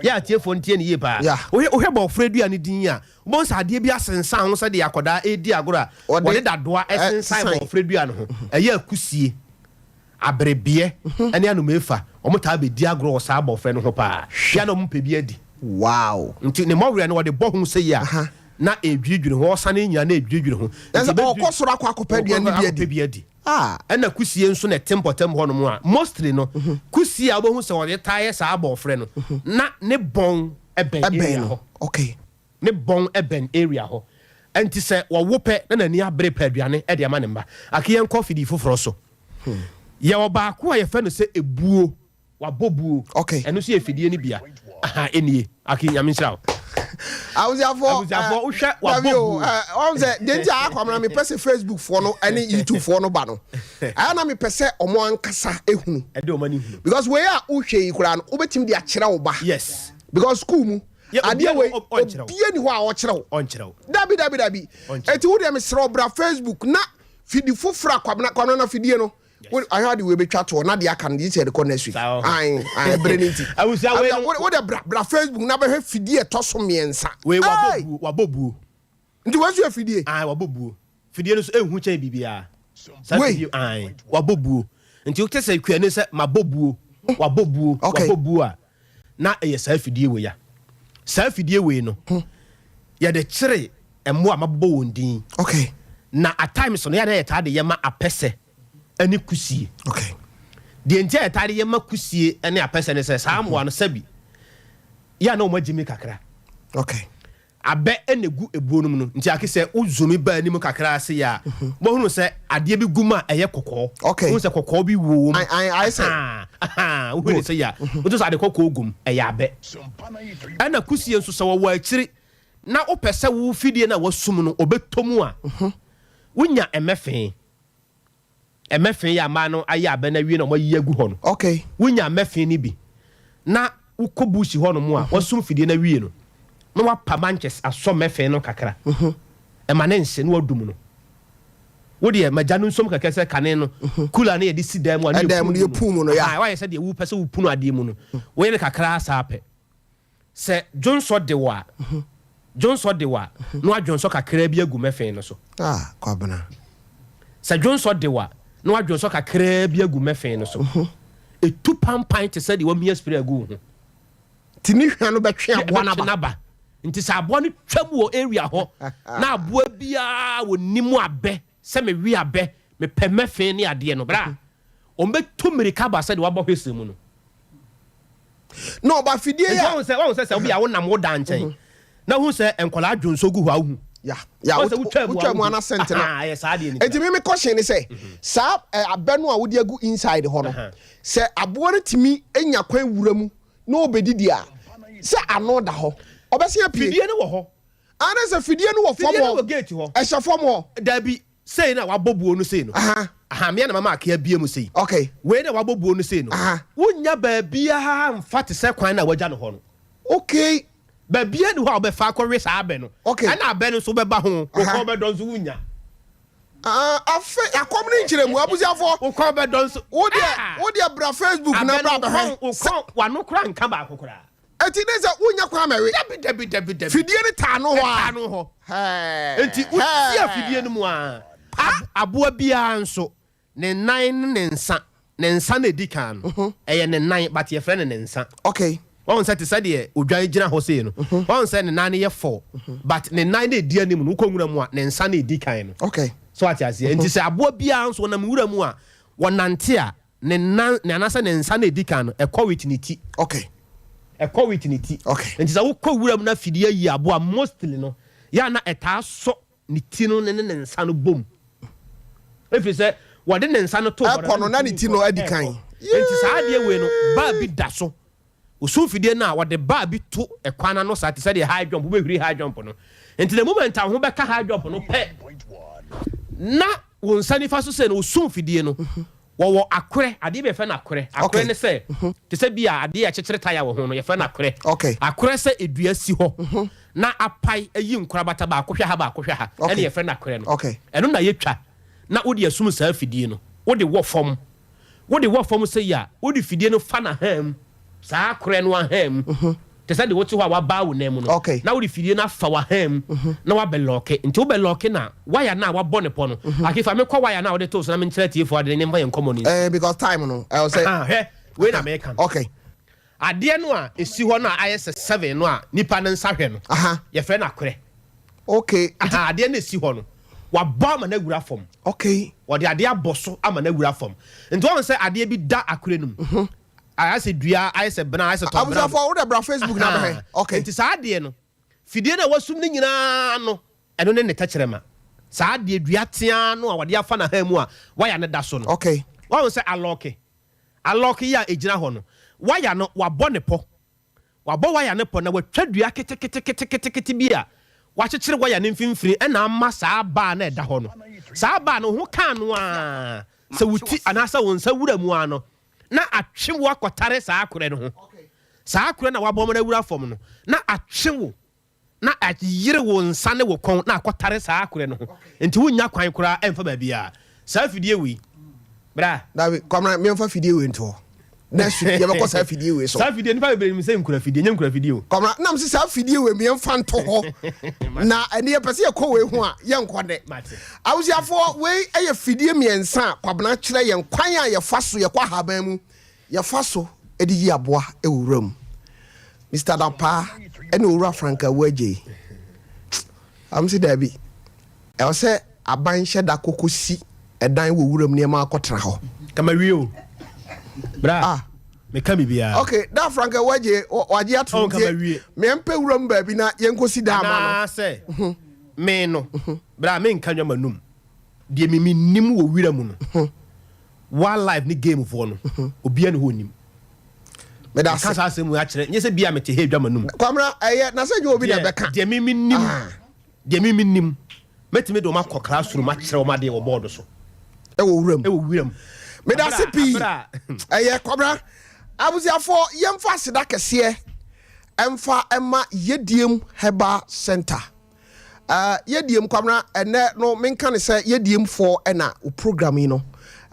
Speaker 5: Yɛ atiefoɔ ntie no yie paa.
Speaker 1: Yeah.
Speaker 5: Wohwɛ wohwɛ bɔɔfrɛ dua no din a, wobɛhu sɛ adeɛ bi asensan ho sɛdeɛ akwadaa redi agorɔ a
Speaker 1: Wɔde
Speaker 5: wɔde dadoa sensan
Speaker 1: sesan.
Speaker 5: bɔɔfrɛ dua no ho. Ɛyɛ akusie, aberebeɛ ne anomeefa. Wɔtaa bɛdi agorɔ wɔ saa bɔɔfrɛ no ho paa. Yɛ a na wɔpɛ bi adi.
Speaker 1: Wow.
Speaker 5: Nti ne mmɔwerɛ no wɔde bɔ ho sei a, na ɛredwiridwiri ho. Ɔresane nyinaa na ɛredwiridwiri ho.
Speaker 1: Na
Speaker 5: Nti
Speaker 1: sɛ
Speaker 5: ɛbɛdwiri-
Speaker 1: ɔrekɔ soro akɔ akɔpɛ aduane bi
Speaker 5: Ɔrekɔ
Speaker 1: adi.
Speaker 5: akɔpɛ bi adi.
Speaker 1: Ah.
Speaker 5: Ɛna kusie nso na ɛte mpɔtam hɔ nom a, mostly no, kusie a wobɛhu sɛ wɔde taa yɛ saa abɔɔfrɛ no, na ne bɔn bɛn area
Speaker 1: Ɛbɛn no.
Speaker 5: hɔ.
Speaker 1: Okay.
Speaker 5: Ne bɔn bɛn area hɔ. Ɛnti sɛ wɔwo pɛ na n'ani abere pɛ aduane de ama ne mma. Ake yɛnkɔ fidie foforɔ so. Yɛwɔ baako a yɛfrɛ no sɛ ebuo. Wabɔ buo.
Speaker 1: Okay.
Speaker 5: Ɛno nso yɛ fidie no bia. Aha, ɛnie. Aki, Nyame nhyira wo.
Speaker 1: Abusuafoɔ,
Speaker 5: Abusuafoɔ,
Speaker 1: eh,
Speaker 5: wohwɛ wabɔ
Speaker 1: Dabi o,
Speaker 5: buo.
Speaker 1: eh, ɔn sɛ deɛ nti a akɔ amena mepɛ sɛ Facebook foɔ no ɛne YouTube foɔ no ba no. Ɛyɛ na mepɛ sɛ ɔmo ankasa ehunu.
Speaker 5: Ɛde ɔmo ani hunu.
Speaker 1: Because wei a wohwɛ yi koraa no, wobɛtumi de akyerɛ wo ba.
Speaker 5: Yes.
Speaker 1: Because school mu,
Speaker 5: Yeah,
Speaker 1: adeɛ
Speaker 5: obiara
Speaker 1: wei,
Speaker 5: ɔnkyerɛ wo.
Speaker 1: obie ni hɔ a ɔkyerɛ wo.
Speaker 5: Ɔnkyerɛ wo.
Speaker 1: Dabi dabi dabi.
Speaker 5: Ɔnkyerɛ.
Speaker 1: Eti wo deɛ mesrɛ wo bra Facebook na fidi foforɔ a Kwabena Kwabena na fidie no. Wo ahwɛ ade wei bɛtwa toɔ na deɛ aka no gye sɛ yɛde kɔ next week.
Speaker 5: Saa hɔ.
Speaker 1: Ae, ae, bere no nti.
Speaker 5: Abusua, wei no-
Speaker 1: Wo deɛ bra bra Facebook na bɛhwɛ fidie ɛtɔ so mmiɛnsa.
Speaker 5: Wei wabɔ
Speaker 1: Ei!
Speaker 5: buo, wabɔ buo.
Speaker 1: Nti wei nso yɛ fidie?
Speaker 5: Ae, wabɔ buo. Fidie no nso ɛnhu kyɛn biribiara. Saa
Speaker 1: Wei?
Speaker 5: fidie, ae, wabɔ buo. Nti wote sɛ kuani sɛ mabɔ buo, wabɔ buo,
Speaker 1: Okay.
Speaker 5: wabɔ buo a, na ɛyɛ saa fidie wei a. Saa fidie wei no, yɛde kyere mmoa a mabobɔ wɔn din.
Speaker 1: Okay.
Speaker 5: Na at times no, yɛ a na yɛtaa de yɛ ma apɛsɛ ne kusie.
Speaker 1: Okay.
Speaker 5: Deɛ nti a yɛtaa de yɛ ma kusie ne apɛsɛ ne sɛ saa mmoa no sɛbi yɛ a na wɔn agye mi kakra.
Speaker 1: Okay.
Speaker 5: Abɛ na egu ebuo no mu no nti ake sɛ wo zoomi ba anim kakra ase yɛ a wobɛhunu sɛ adeɛ bi gu mu a ɛyɛ kɔkɔɔ.
Speaker 1: Okay.
Speaker 5: Wohu sɛ kɔkɔɔ bi wɔ mu.
Speaker 1: Ae, ae, ayɛ sɛ.
Speaker 5: Ahaa, ahaa, wohu ne sɛ yɛ a wotu sɛ ade kɔkɔɔ gu mu, ɛyɛ abɛ. Ɛna kusie nso sɛ wɔwɔ akyiri na wopɛ sɛ wo fidie no a wasum no ɔbɛtɔ mu a, wonya mmɛfee. Mmɛfee yɛ a mmaa no ayɛ abɛ no awie na wɔayi agu hɔ no.
Speaker 1: Okay.
Speaker 5: Wonya mmɛfee no bi na wokɔ bush hɔ nom a, wɔasum fidie no awie no, na woapa manches asɔ mmɛfee no kakra. Ɛma no nhye na woadum no. Wo deɛ, ma gya no nsom kɛkɛ sɛ kane no, cooler no yɛde si dan mu a na yɛpunu
Speaker 1: mu no.
Speaker 5: Aha, woayɛ sɛ deɛ wopɛ sɛ wopunu adeɛ mu no, woyɛ no kakra saa pɛ. Sɛ dwonsɔ de wo a, dwonsɔ de wo a, na wadwonsɔ kakraa bi agu mɛfee no so.
Speaker 1: Ah, Kwabena.
Speaker 5: Sɛ dwonsɔ de wo a, na wadwonsɔ kakraa bi agu mɛfee no so. Etu pampan te sɛ deɛ wamia spray agu wo ho.
Speaker 1: Nti ne hwa no bɛtwe aboa no
Speaker 5: aba.
Speaker 1: Bɛtwe
Speaker 5: no aba. Nti sɛ aboa no twam wɔ area hɔ, na aboa biara wɔnim abɛ, sɛ mewe abɛ, mepɛ mɛfee ne adeɛ no, bra, wɔbɛtu mmirika aba sɛdeɛ wabɔ hwese mu no.
Speaker 1: Na ɔba fidie
Speaker 5: Nti
Speaker 1: a.
Speaker 5: wahu sɛ wahu sɛ sɛ obi a wonam wo dan nkyɛn na wohu sɛ nkwadaa dwonsɔ gu hɔ a wohu.
Speaker 1: Ya ya
Speaker 5: Wahu sɛ wotwa mu a
Speaker 1: wotwa mu
Speaker 5: wohu.
Speaker 1: ana sɛnte na.
Speaker 5: Ahaa, ɛyɛ saa adeɛ no
Speaker 1: Nti
Speaker 5: nti.
Speaker 1: me me question ne sɛ saa ɛ, abɛ no a wode agu inside hɔ no sɛ aboa no tumi nya kwan wura mu na ɔbɛdidi a sɛ ano da hɔ ɔbɛsen apue.
Speaker 5: Fidie no wɔ hɔ.
Speaker 1: Ana sɛ fidie no wɔ fam
Speaker 5: Fidie no
Speaker 1: hɔ
Speaker 5: wɔ gate hɔ.
Speaker 1: ɛhyɛ fam hɔ.
Speaker 5: Dabi, Sei na wabɔ buo no sei no.
Speaker 1: Aha.
Speaker 5: Aha, mea na mama akea bie mu sei.
Speaker 1: Okay.
Speaker 5: Wei na wabɔ buo no sei no.
Speaker 1: Aha.
Speaker 5: Wonnya baabiara mfa te sɛ kwan no a wagya no hɔ no.
Speaker 1: Okay.
Speaker 5: Baabiara nni hɔ a wobɛfa akɔwe saa abɛ no.
Speaker 1: Okay.
Speaker 5: Ɛna abɛ no nso wobɛba ho. Wo
Speaker 1: Aha.
Speaker 5: kɔn bɛdɔ nso wonnya.
Speaker 1: Ah, afei akɔm ne nkyerɛmu abusuafoɔ.
Speaker 5: Wo kɔn bɛdɔ nso.
Speaker 1: Wo deɛ,
Speaker 5: Ah!
Speaker 1: wo deɛ bra Facebook na
Speaker 5: Abɛ
Speaker 1: bra
Speaker 5: no, wo
Speaker 1: bɛhwɛ.
Speaker 5: kɔn, wo kɔn, w'ano koraa nka baako koraa.
Speaker 1: Enti ne sɛ wonya kwan mɛwe.
Speaker 5: Dabi dabi dabi dabi.
Speaker 1: Fidie no taa no hɔ a.
Speaker 5: Ɛtaa no hɔ.
Speaker 1: Hɛɛ.
Speaker 5: Enti wotia fidie no mu a, aboa biara nso, ne nan ne ne nsa, ne nsa na ɛdi kan no, ɛyɛ ne nan, but yɛfrɛ no ne nsa.
Speaker 1: Okay.
Speaker 5: Wahu sɛ te sɛ deɛ odwan gyina hɔ sei no, wahu sɛ ne nan no yɛ four, but ne nan na ɛdi anim no, wokɔ nwura mu a, ne nsa na ɛdi kan no.
Speaker 1: Okay.
Speaker 5: So wate aseɛ? Enti sɛ aboa biara nso ɔnam nwura mu a, wɔnante a, Ne nan, ne anaasɛ ne nsa no a ɛdi kan no, ɛkɔ with ne ti.
Speaker 1: Okay.
Speaker 5: Ɛkɔ with ne ti.
Speaker 1: Okay.
Speaker 5: Nti sɛ wokɔ wuram na afidie ayi aboa, mostly no, yɛ a na ɛtaa sɔ ne ti no ne ne ne nsa no bom. Ɛfiri sɛ wɔde ne nsa no to hɔ
Speaker 1: Ɛkɔ no na ne ti no adi kan.
Speaker 5: Ɛkɔ. Nti saa adeɛ wei no, baa bi da so. Osum fidie no a, wɔde baa bi to ɛkwan ano saa te sɛ deɛ high jump, wobɛhuri high jump no. Nti the moment a wo ho bɛka high jump no pɛ, na wo nsa nifa so sei no, osum fidie no, wɔwɔ akorɛ, adeɛ bi a yɛfrɛ no akorɛ. Akorɛ ne sɛ, te sɛ bi a adeɛ a yɛkyekyere taya wɔ ho no, yɛfrɛ no akorɛ. Akorɛ sɛ dua si hɔ na apae ayi nkorabata baako hwɛ ha baako hwɛ ha, ɛne yɛfrɛ no akorɛ no. Ɛno na yɛtwa na wode asum saa fidie no, wode wɔ fam. Wode wɔ fam sei a, wode fidie no fa n'ahan mu, saa korɛ no ahan mu, te sɛ deɛ wote hɔ a wabaa wo nan mu no, na wode fidie no afa w'ahan mu na wabɛ lɔɔke. Nti wobɛ lɔɔke na wire no a wabɔ ne pɔ no, Aki fa me kɔ wire no a wode too so na menkyerɛ atiefoɔ ade no na yɛmfa yɛn nkɔmmɔ no nsi.
Speaker 1: Eh, because time no, ɛwɔ sɛ.
Speaker 5: Aha, hwɛ, wei na meka no.
Speaker 1: Okay.
Speaker 5: Adeɛ no a ɛsi hɔ no a ayɛ sɛ seven no a nipa no nsa hwɛ no, yɛfrɛ no akorɛ.
Speaker 1: Okay.
Speaker 5: Aha, adeɛ no a ɛsi hɔ no, wabɔ ama no awura fam.
Speaker 1: Okay.
Speaker 5: Wɔde adeɛ abɔ so ama no awura fam. Nti wɔn sɛ adeɛ bi da akorɛ no mu. Ayɛ sɛ dua, ayɛ sɛ bena, ayɛ sɛ tɔnbena.
Speaker 1: Abusuafoɔ, wo dɛ bra Facebook na bɛhwɛ. Okay.
Speaker 5: Nti saa adeɛ no, fidie no a wasum no nyinaa no, ɛno ne ne tɛkyerɛma. Saa adeɛ dua teaa no a wɔde afa n'ahan mu a waya no da so no.
Speaker 1: Okay.
Speaker 5: Wɔn sɛ alɔke. Alɔke yi a ɛgyina hɔ no, waya no, wabɔ ne pɔ. Wabɔ waya no pɔ na watwa dua keteketeketekete bi a wakyekyere waya no mfimfini na ama saa baa no a ɛda hɔ no. Saa baa no, wo ho kaa no ara, sɛ wo ti anaasɛ wo nsa wura mu ara no, na atwe wo akɔtare saa akorɛ no ho. Saa akorɛ no a wabɔ ma no awura fam no, na atwe wo na ayere wo nsa ne wo kɔn na akɔtare saa akorɛ no ho, nti wonnya kwan koraa ɛmfa baabiara. Saa fidie wei, bra.
Speaker 1: Dabi, Kwamina, meɛmfa fidie wei nto hɔ. Next week yɛbɛkɔ saa fidie wei so.
Speaker 5: Saa fidie, nipa bebree nim sɛ nkura fidie, nyɛ nkura fidie o.
Speaker 1: Kwamina, nam sɛ saa fidie wei meɛmfa nto hɔ. Na ɛne yɛpɛ sɛ yɛkɔ wei ho a, yɛnkɔ dɛ. Abusuafoɔ, wei yɛ fidie mmiɛnsa a Kwabena kyerɛ yɛn kwan a yɛfa so yɛkɔ ahaban mu Yɛfa so de yi aboa wɔ wura mu. Mister Dapaah ne Owura Frank Awu-Adjei. Wɔn se daabi, ɛwɔ sɛ aban hyɛ da kɔ kɔsi ɛdan wɔ wuram nneɛma akɔtena hɔ.
Speaker 5: Ka ma wie o. Bra,
Speaker 1: ah.
Speaker 5: meka biribiara.
Speaker 1: Ok, da Frank Awu-Adjei wagye ato
Speaker 5: oh, nti
Speaker 1: meɛmpɛ wuram baabi na yɛnkɔsi dan ama no.
Speaker 5: Anaasɛ mhm. me no, mhm. bra menka nwa m'anum. Deɛ me menim wɔ wira mu no, mhm. Wildlife ne game foɔ no obiara ni hɔ onim.
Speaker 1: Meda ase.
Speaker 5: Meka saa asɛm wei akyerɛ nyɛ sɛ bia mete ha edwa m'anum.
Speaker 1: Kwamina ɛyɛ na sɛ nyɛ obi na ɛbɛka.
Speaker 5: Deɛ me menim deɛ me menim mɛtumi de wɔn akɔ classroom akyerɛ wɔn adeɛ wɔ board so.
Speaker 1: Ɛwɔ wuram.
Speaker 5: Ɛwɔ wuram.
Speaker 1: Meda ase pii ɛyɛ Kwamina. Abusuafoɔ yɛmfa aseda kɛseɛ ɛmfa ɛma Yediem Herbal Center. Eh, yɛdiem Kwabena, ɛnɛ no menka ne sɛ yɛdiem foɔ ɛna o program yi no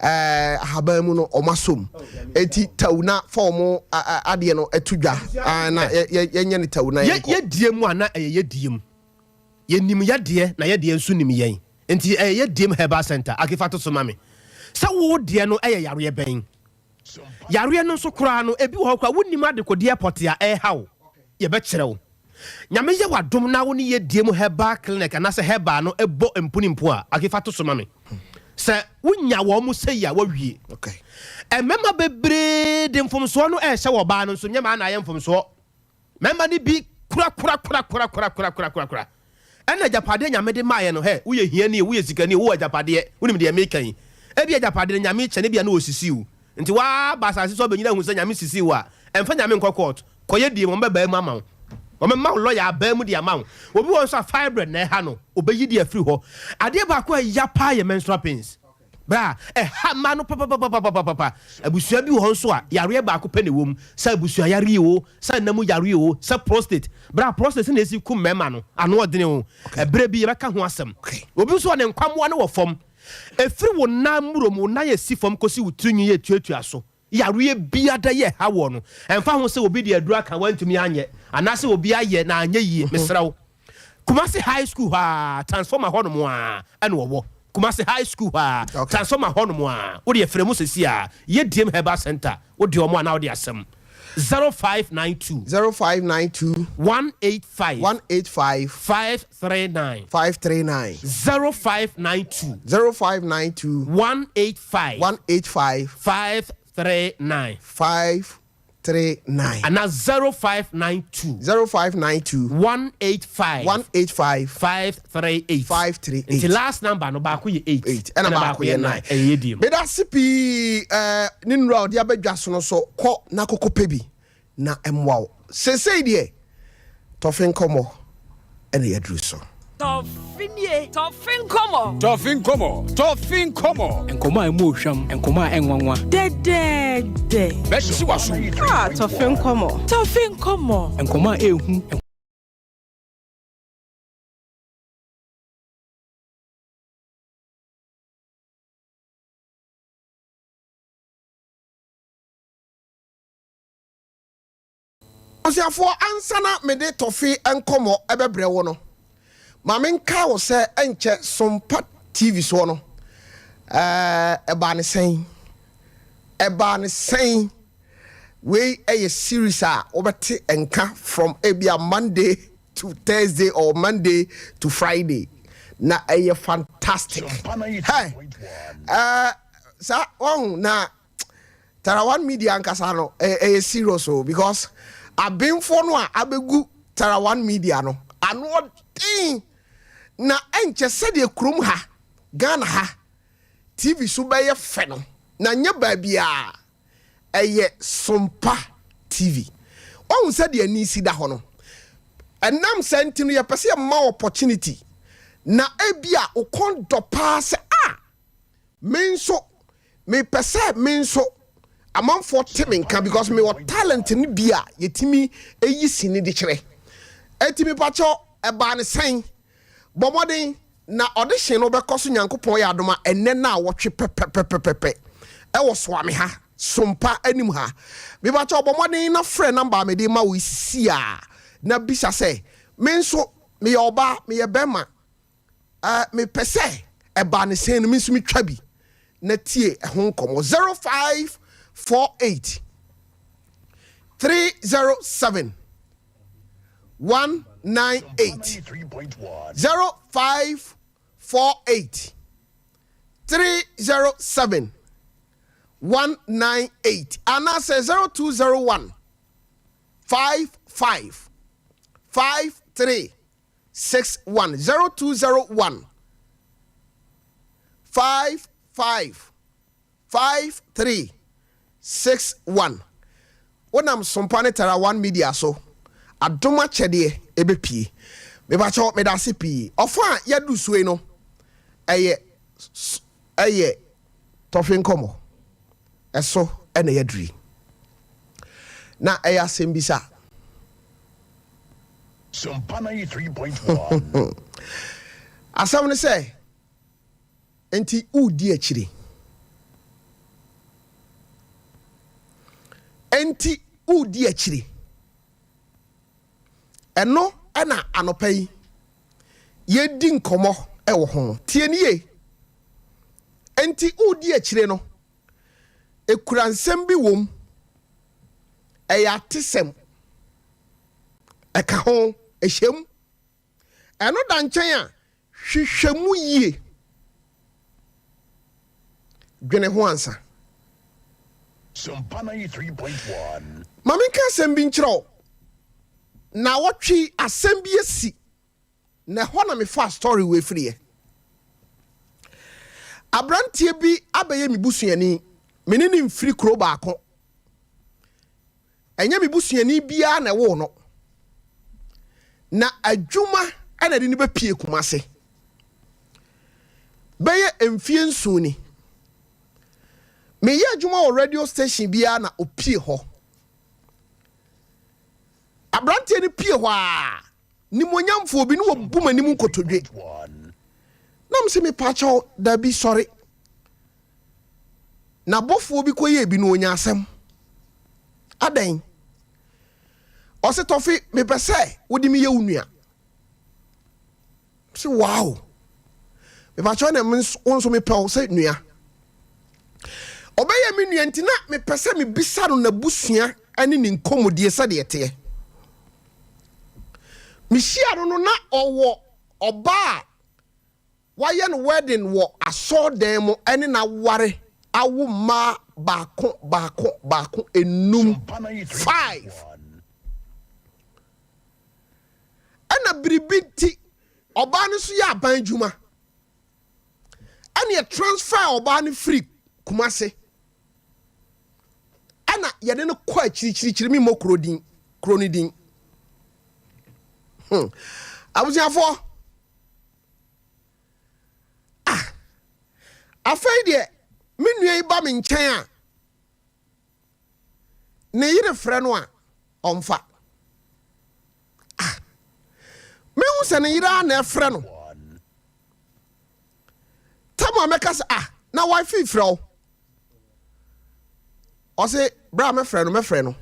Speaker 1: eh, ahaban mu no ɔmo asom. Eti tawu na fa ɔmo adeɛ no ɛto dwa ah, na yɛnyɛ ne tawu na yɛnkɔ.
Speaker 5: Yɛdiem a na ɛyɛ yɛdiem. Yɛnim yɛdeɛ na yɛdeɛ nso nim yɛn. Nti ɛyɛ yɛdiem herbal center. Ake fa to so ma me. Sɛ wo deɛ no ɛyɛ yareɛ bɛn? Yareɛ no nso koraa no, ebi wɔ hɔ koraa wonnim adekodeɛ pɔtee a ɛreha wo. Yɛbɛkyerɛ wo. Nyame yɛ w'adom na wo ne Yɛdiem Herbal Clinic anaasɛ Herbal no bɔ mpunimpu a, Ake fa to so ma me. Sɛ wonya wɔn sei a, woawie. Mmarima bebree de mfomsoɔ no rehyɛ wɔ ɔbaa no nso, nyɛ maa na ayɛ mfomsoɔ. Mmarima no bi korakorakorakorakorakorakorakora. Ɛna agyapadeɛ Nyame de maeɛ no, hɛ, woyɛ hiani o, woyɛ sikani o, wowɔ agyapadeɛ, wonim deɛ meka yi. Ebia agyapadeɛ no Nyame kyɛ no, ebia na ɔsisi wo. Nti woaba asase so abɛnyini ahu sɛ Nyame sisii wo a, ɛmfa Nyame nkɔ court, kɔyɛ deɛ wɔn bɛbaa mu ama wo. Wɔbɛma wo lawyer abaa mu de ama wo. Obi wɔ hɔ nso a fibroid na ɛha no, ɔbɛyi de afiri hɔ. Adeɛ baako a ɛya paa yɛ menstrual pains. Bra, ɛha mmaa no papapapapapapa. Abusua bi wɔ hɔ nso a, yareɛ baako pɛ na ɛwɔ mu. Sɛ abusua yareɛ o, sɛ nna mu yareɛ o, sɛ prostate. Bra, prostate sɛnea ɛsi kum mmarima no, ano ɔdene o. Ɛberɛ bi yɛbɛka ho asɛm. Obi nso a ne nkwammoa no wɔ fam. Ɛfiri wo nan mmuro mu, wo nan a ɛsi fam kɔsi wo tirinwi a ɛtuatua so. Yareɛ biada yɛ ɛha woɔ no, ɛmfa ho sɛ obi de aduro aka wantumi anyɛ, anaasɛ obi ayɛ na anyɛ yie, mesrɛ wo, Kumasi High School hɔ ara, transformer hɔ nom ara ɛna ɔwɔ. Kumasi High School hɔ ara, transformer hɔ nom ara, wo deɛ frɛ mu sɛsi ara, Yediem Herbal Center, wo deɛ ɔmo a na wode asɛm. 0592.
Speaker 1: 0592.
Speaker 5: 185.
Speaker 1: 185.
Speaker 5: 539.
Speaker 1: 539.
Speaker 5: 0592.
Speaker 1: 0592.
Speaker 5: 185.
Speaker 1: 185.
Speaker 5: 539.
Speaker 1: 539.
Speaker 5: Ana 0592.
Speaker 1: 0592.
Speaker 5: 185.
Speaker 1: 185.
Speaker 5: 538.
Speaker 1: 538.
Speaker 5: Nti last number no baako yɛ 8.
Speaker 1: 8 ɛna baako yɛ 9.
Speaker 5: Ɛyɛ yɛ die mu.
Speaker 1: Meda ase pii eh, ne nnuro a ɔde abɛdwa so no so kɔ na kɔkɔ pɛ bi na ɛmmoa wo. Seesei deɛ, tɔfe nkɔmmɔ na yɛaduru so.
Speaker 6: Tɔfe nie, tɔfe nkɔmmɔ.
Speaker 7: Tɔfe nkɔmmɔ, tɔfe nkɔmmɔ.
Speaker 8: Nkɔmmɔ a ɛmu ohwam, nkɔmmɔ a ɛnwanwa.
Speaker 9: Dɛdɛɛdɛ.
Speaker 7: Bɛhye w'aso.
Speaker 9: Ah, tɔfe nkɔmmɔ. Tɔfe nkɔmmɔ.
Speaker 8: Nkɔmmɔ a ɛɛhu.
Speaker 1: Abusuafoɔ, ansa na mede tɔfe nkɔmmɔ bɛbrɛ wo no, ma menkae wo sɛ ɛnkyɛ Sompa TV soɔ no, ɛbaa ne sɛn? Ɛbaa ne sɛn? Wei yɛ series a wobɛte nka from ebia Monday to Thursday or Monday to Friday. Na ɛyɛ fantastic. Hey, saa wahu na Tara One Media ankasa no ɛyɛ serious o because abenfoɔ no a abɛgu Tara One Media no ano ɔden na ɛnkyɛ sɛdeɛ kurom ha Ghana ha TV so bɛyɛ fɛ no na nyɛ baabiara ɛyɛ Sompa TV. Wahu sɛdeɛ ani si da hɔ no ɛnam saa nti no yɛpɛ sɛ yɛma opportunity na ebia wo kɔn dɔ paa sɛ ah Me nso mepɛ sɛ me nso amanfoɔ te me nka because mewɔ talent no bi a yɛtumi yi sini de kyerɛ. Enti mepakyɛw ɛbaa no sɛn? Bɔ mmɔden na audition no bɛkɔ so Nyankopɔn yɛ adom a ɛnnɛ naawɔtwe pɛpɛpɛpɛpɛ ɛwɔ Soame ha, Sompa anim ha. Mepakyɛw bɔ mmɔden na frɛ number a mede rema wo yi sisiaa na bisa sɛ me nso meyɛ ɔbaa, meyɛ bɛrima, Eh, mepɛ sɛ ɛbaa ne sɛn no me nso metwa bi na tie ɛho nkɔmmɔ. 0548 307 198 0548 307 198 anaasɛ 0201 55 53 61 0201 55 53 61 Wonam Sompa ne Tara One Media so adom akyɛdeɛ ɛbɛpie. Mepakyɛw medase pii. Ɔfa a yɛadu so yi no ɛyɛ ɛyɛ tɔfe nkɔmmɔ. Ɛso ɛna yɛaduru yi. Na ɛyɛ asɛmbisa. Asɛm ne sɛ, Enti woredi akyire? Enti woredi akyire? Ɛno na anɔpa yi yɛredi nkɔmmɔ wɔ ho. Tie no yie. Enti woredi akyire no, ɛkura nsɛm bi wom. Ɛyɛ atesɛm. Ɛka ho, ɛhyɛ mu. Ɛno da nkyɛn a, hwehwɛ mu yie. Dwene ho ansa. Ma menka asɛm bi nkyerɛ wo. Naawɔtwe yi, asɛm bi asi, na ɛhɔ na mefaa story wei firiiɛ. Aberanteɛ bi abɛyɛ me busuani. Me ne no mfiri kuro baako. Ɛnyɛ me busuani biara na ɛwoo no. Na adwuma na ɛde no bɛpie Kumase. Bɛyɛ mfie nson ni. Meyɛ adwuma wɔ radio station biara na opie hɔ. Aberanteɛ no pie hɔ a, nimonyamfoɔ bi ne wɔbu m'anim nkotodwe. Na mese mepaakyɛw dabi sɔre. Na bɔfoɔ bi kɔyɛɛ bi no ɔnya asɛm. Adɛn? Ɔse Tɔfe mepɛ sɛ wode me yɛ wo nua. Mese wow. Mepakyɛw na wo nso mepɛ wo sɛ nua. Ɔbɛyɛ me nua nti na mepɛ sɛ mebisa no n'abusua ne ne nkɔmmɔdie sɛdeɛ ɛteɛ. Mehyia no no na ɔwɔ ɔbaa a Wayɛ no wedding wɔ asɔɔdan mu ɛne no aware awo mmaa baako baako baako enum, five. Ɛna biribi nti ɔbaa no nso yɛ aban adwuma. Ɛna yɛ transfer ɔbaa no firi Kumase. Ɛna yɛde no kɔ akyirikyirikyiri mi mmɔ kuro din kuro no din. Abusuafoɔ. Ah! Afei deɛ me nua yi ba me nkyɛn a, ne yere frɛ no a, ɔmfa. Ah! Mehu sɛ ne yere ara na ɛfrɛ no. Tam a mɛka sɛ, ah, na wife frɛ wo. Ɔse, berɛ a mɛfrɛ no, mɛfrɛ no.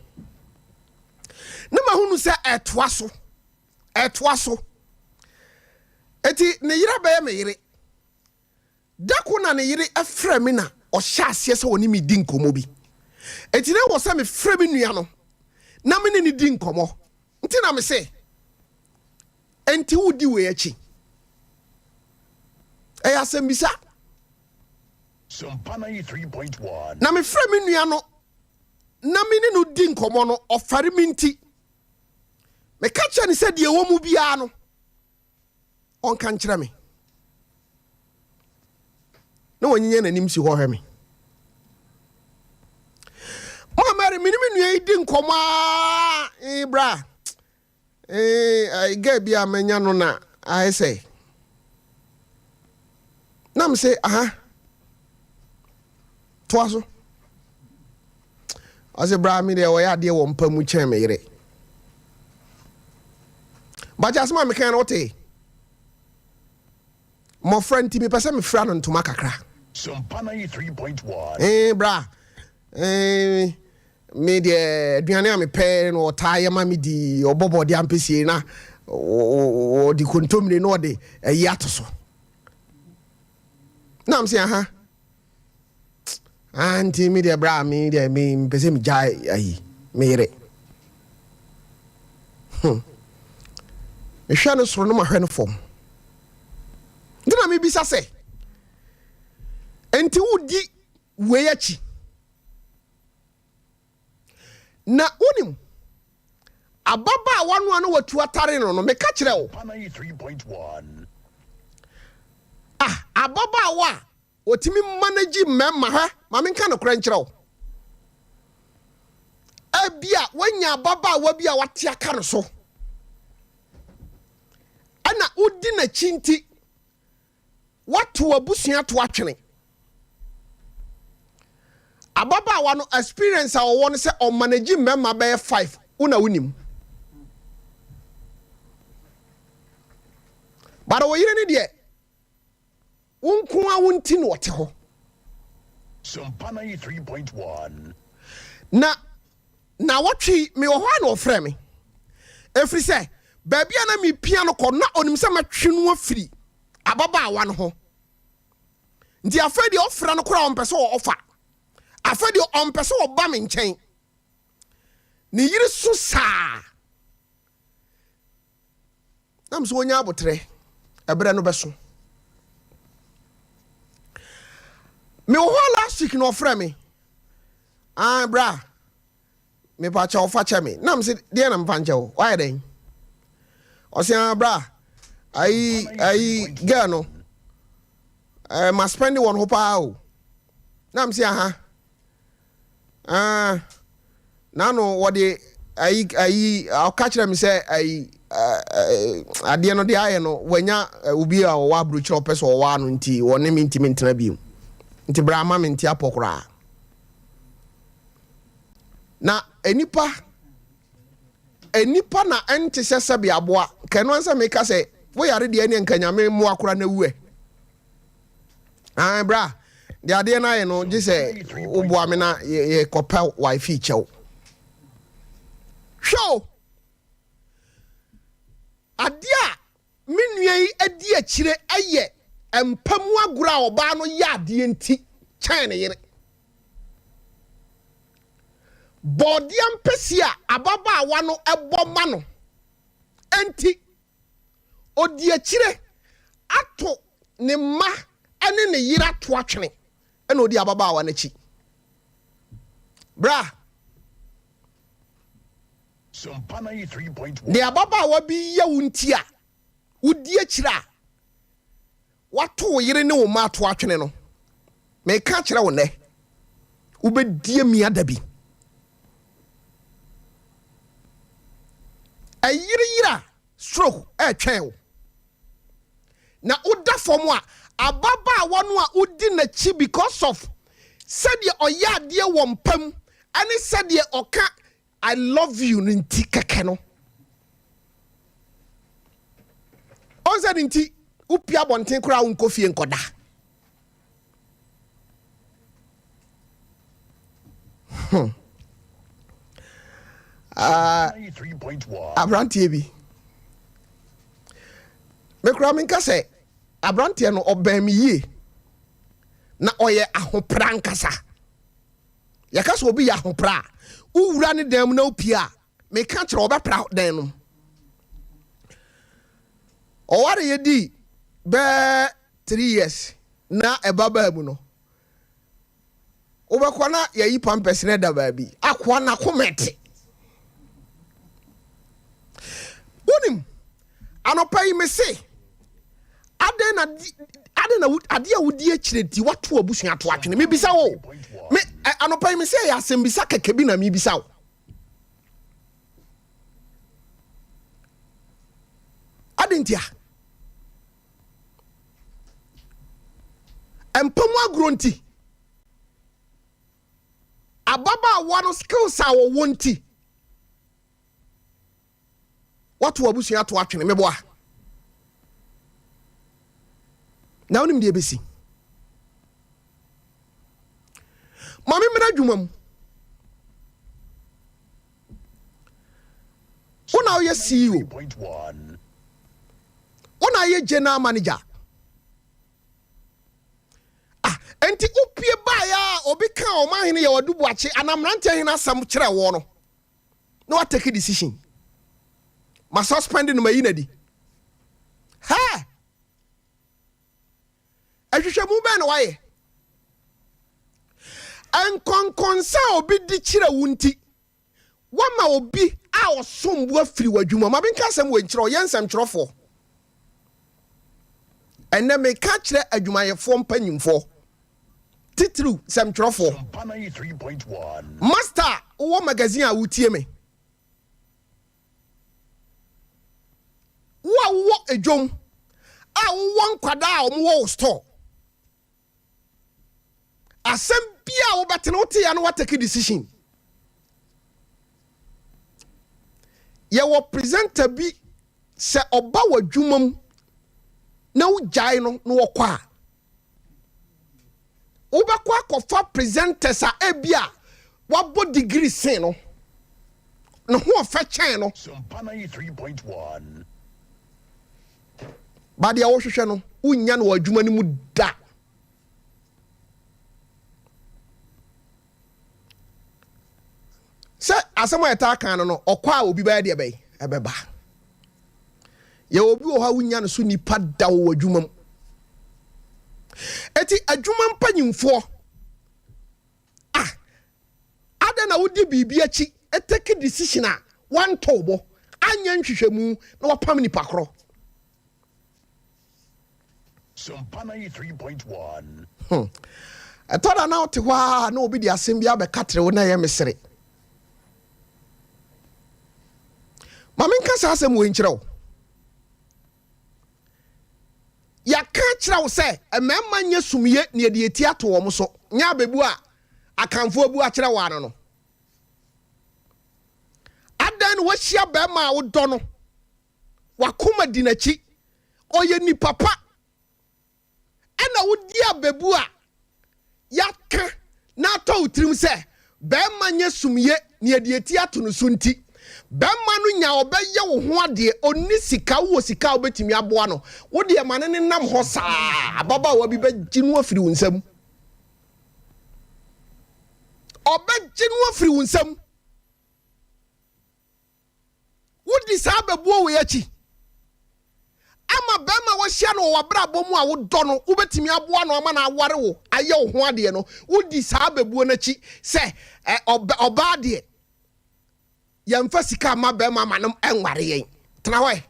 Speaker 1: Ne mahu sɛ ɛtoa so, ɛtoa so. Eti ne yere bɛyɛ me yere. Da ko na ne yere frɛ me na ɔhyɛ aseɛ sɛ ɔne me di nkɔmmɔ bi. Enti na ɛwɔ sɛ mefrɛ me nua no na me ne no di nkɔmmɔ. Nti na mese, Enti wodi wei akyi? Ɛyɛ asɛmmisa. Na mefrɛ me nua no na me ne no di nkɔmmɔ no, ɔfɛre me nti, meka kyerɛ no sɛ deɛ ɛwɔ mu biara no, ɔnka nkyerɛ me. Na wanyinya n'anim si hɔ hwɛ me. Maa Mary, me ne me nua yi di nkɔmmɔ aa, ee bra, ee girl bi a manya no na ayɛ sɛ. Na me se, aha, toa so. Ɔse bra me deɛ ɔyɛ adeɛ wɔ mpa mu kyɛn me yere. Bakyɛ asɛm a meka no wote? Mmɔfra nti mepɛ sɛ mefira no ntoma kakra. Ee bra, ee me deɛ aduane a mepɛ no ɔtaa yɛ ma me di, ɔbɔ bɔɔde ampesie na ɔde kontomire na ɔde ayi ato so. Na m sɛ aha. Ah, nti me deɛ bra me deɛ me mpɛ sɛ megyae ayi me yere. Hmm. Mehwɛ no soro no mahwɛ no fam. Nti na mebisa sɛ, nti wodi wei akyi? Na wonim, ababaawa no a na watu atare no no, meka kyerɛ wo. Ah, ababaawa a Ɔtumi manage mmarima. Hwɛ, ma menka nokorɛ nkyerɛ wo. Ebia woanya ababaawa bi a wate aka no so, ɛna wodi n'akyi nti, woato w'abusua to atwene. Ababaawa no experience a ɔwɔ no sɛ ɔmanage mmarima bɛyɛ five, wo na wonim. But wo yere no deɛ, Wo nko ara wo nti na ɔte hɔ. Na naawɔtwe yi, mewɔ hɔ a na ɔfrɛ me. Ɛfiri sɛ, baabi a na mepia no kɔ no, na ɔnim sɛ mɛtwe no afiri ababaawa no ho. Nti afei deɛ ɔfrɛ no koraa ɔmpɛ sɛ ɔfa. Afei deɛ ɔmpɛ sɛ ɔba me nkyɛn. Ne yere so saa. Nam sɛ ɔnya aboterɛ, ɛberɛ no bɛso. Mewɔ hɔ a last week na ɔfrɛ me. Ah, bra, mepa kyɛw fa kyɛ me. Nam sɛ deɛ na mefa nkyɛ wo, wayɛ dɛn? Ɔse ah, bra, ayi, ayi, girl no, eh, ma spend wɔn ho paa o. Nam sɛ aha. Ah, n'ano wɔde ayi ayi ɔka kyerɛ me sɛ ayi adeɛ no deɛ ayɛ no wanya obi a ɔwɔ aburokyerɛ ɔpɛ sɛ ɔwɔ ano nti wɔne me ntumi ntena bio nti bra ama me nti apɔ koraa na nipa nipa na ɛnte sɛ sɛbe aboa kɛno ansɛ meka sɛ woyare deɛ ɛne nka nyame mmoa koraa na wuɛ Ae bra, deɛ adeɛ no ayɛ no gye sɛ woboa me na yɛkɔpɛ wifi kyɛw. Hwɛ o, adeɛ a me nua yi adi akyire yɛ mpa mu agorɔ a ɔbaa no yɛ adeɛ nti kyɛn ne yere. Bɔɔdeɛ mpɛsi a ababaawa no bɔ ma no nti Ɔdi akyire ato ne mma ne ne yere ato atwene ɛna ɔdi ababaawa no akyi. Bra. Deɛ ababaawa bi yɛ wo nti a wodi akyire a wato wo yere ne wo mma ato atwene no, meka akyerɛ wo nnɛ, wobɛdi amia da bi. Ɛyere yere a stroke ɛretwɛn wo. Na woda fam a, ababaawa no a wodi n'akyi because of sɛdeɛ ɔyɛ adeɛ wɔ mpa mu ɛne sɛdeɛ ɔka I love you no nti kɛkɛ no. Ɔn sɛ ne nti wopia abɔnten koraa wonkɔ fie nkɔda. Hmm. Ah, aberanteɛ bi mekura menka sɛ aberanteɛ no ɔbɛn me yie na ɔyɛ ahopra nkasa yɛka sɛ obi yɛ ahopra a wowura ne dan mu na wopie a meka kyerɛ ɔbɛpra dan no ɔware yɛdi bɛɛ 3 years na ɛba baa mu no Wobɛkɔ na yɛayi pampers no da baabi. Akoa no akoma ɛte. Wonim, anɔpa yi mese, adɛn na adɛn na adeɛ a wodi akyire nti woato abusua to atwene? Mebisa wo. Me anɔpa yi mese ɛyɛ asɛmbisa kɛkɛ bi na mebisa wo. Adɛn ntia? Mpa mu agorɔ nti, ababaawa no skills a wɔwɔ nti, wato abusua ato atwene meboa. Na wonim deɛ ɛbɛsi. Ma me mmra adwuma mu. Wo na woyɛ CEO. Wo na yɛ general manager. Ah, enti wopie baeɛ a obi ka ɔman hene yɛ ɔde buakye anaa mmeranteɛ hene asɛm kyerɛ wɔ no na watake decision. Ma suspend no mayi no adi. Hɛ! Nhwehwɛmu bɛn na woayɛ? Nkɔnkɔnsa a obi di kyerɛ wo nti, woama obi a ɔsom bo afiri w'adwuma. Ma menka asɛm wei nkyerɛ wo, yɛn nsɛmtwerɛfoɔ. Ɛnnɛ meka kyerɛ adwumayɛfoɔ mpanyimfoɔ, titiriw nsɛmtwerɛfoɔ. Master a wowɔ magazine a wotie me. Wo a wowɔ edwom a wowɔ nkwadaa a wɔwɔ wo store, asɛm bi a wobɛte no wote ya no watake decision. Yɛwɔ presenter bi sɛ ɔba w'adwuma mu na wogyae no na wɔkɔ a, Wobɛkɔ akɔfa presenters a ebia wabɔ degree sen no, ne ho ɔfɛ kyɛn no. Ba deɛ wohwehwɛ no, wonnya no wɔ adwuma no mu da. Sɛ asɛm a yɛtaa kan no no, ɔkɔ a obi bɛyɛ deɛ bɛyɛ ɛbɛba. Yɛ obi wɔ hɔ a wonya no so nipa da wɔ adwuma mu. Eti adwuma mpanyimfoɔ a adɛn na wodi biribi akyi take decision a wantɔ bo anyɛ nhwehwɛmu na wapam nipa korɔ.
Speaker 10: Sompa 93.1.
Speaker 1: Hmm. Ɛtɔ da na wote hɔ a na obi de asɛm bi abɛka tere wo na ɛyɛ mesere. Ma menka saa asɛm wei nkyerɛ wo. Yɛaka akyerɛ wo sɛ mmarima nyɛ sumie na yɛde eti ato wɔn so. Nyɛ abɛbu a Akanfoɔ abu akyerɛ wo ano no. Adɛn na woahyia barima a wodɔ no, w'akoma di n'akyi, ɔyɛ nipa pa, ɛna wodi abɛbu a yɛaka na atɔ wo tirim sɛ bɛrima nyɛ sumie na yɛde eti ato no so nti, bɛrima no nya ɔbɛyɛ wo ho adeɛ, ɔnni sika, wowɔ sika a wobɛtumi aboa no, wo deɛ ma no nenam hɔ saa, ababaawa bi bɛgye no afiri wo nsam. Ɔbɛgye no afiri wo nsam. Wodi saa abɛbuo wei akyi ama barima a wahyia no wɔ w'abrabɔ mu a wodɔ no, wobɛtumi aboa no ama no aware wo, ayɛ wo ho adeɛ no, wodi saa abɛbuo no akyi sɛ ɔbaa deɛ yɛmfa sika mma barima ma no nware yɛn. Tena hɔ ɛ.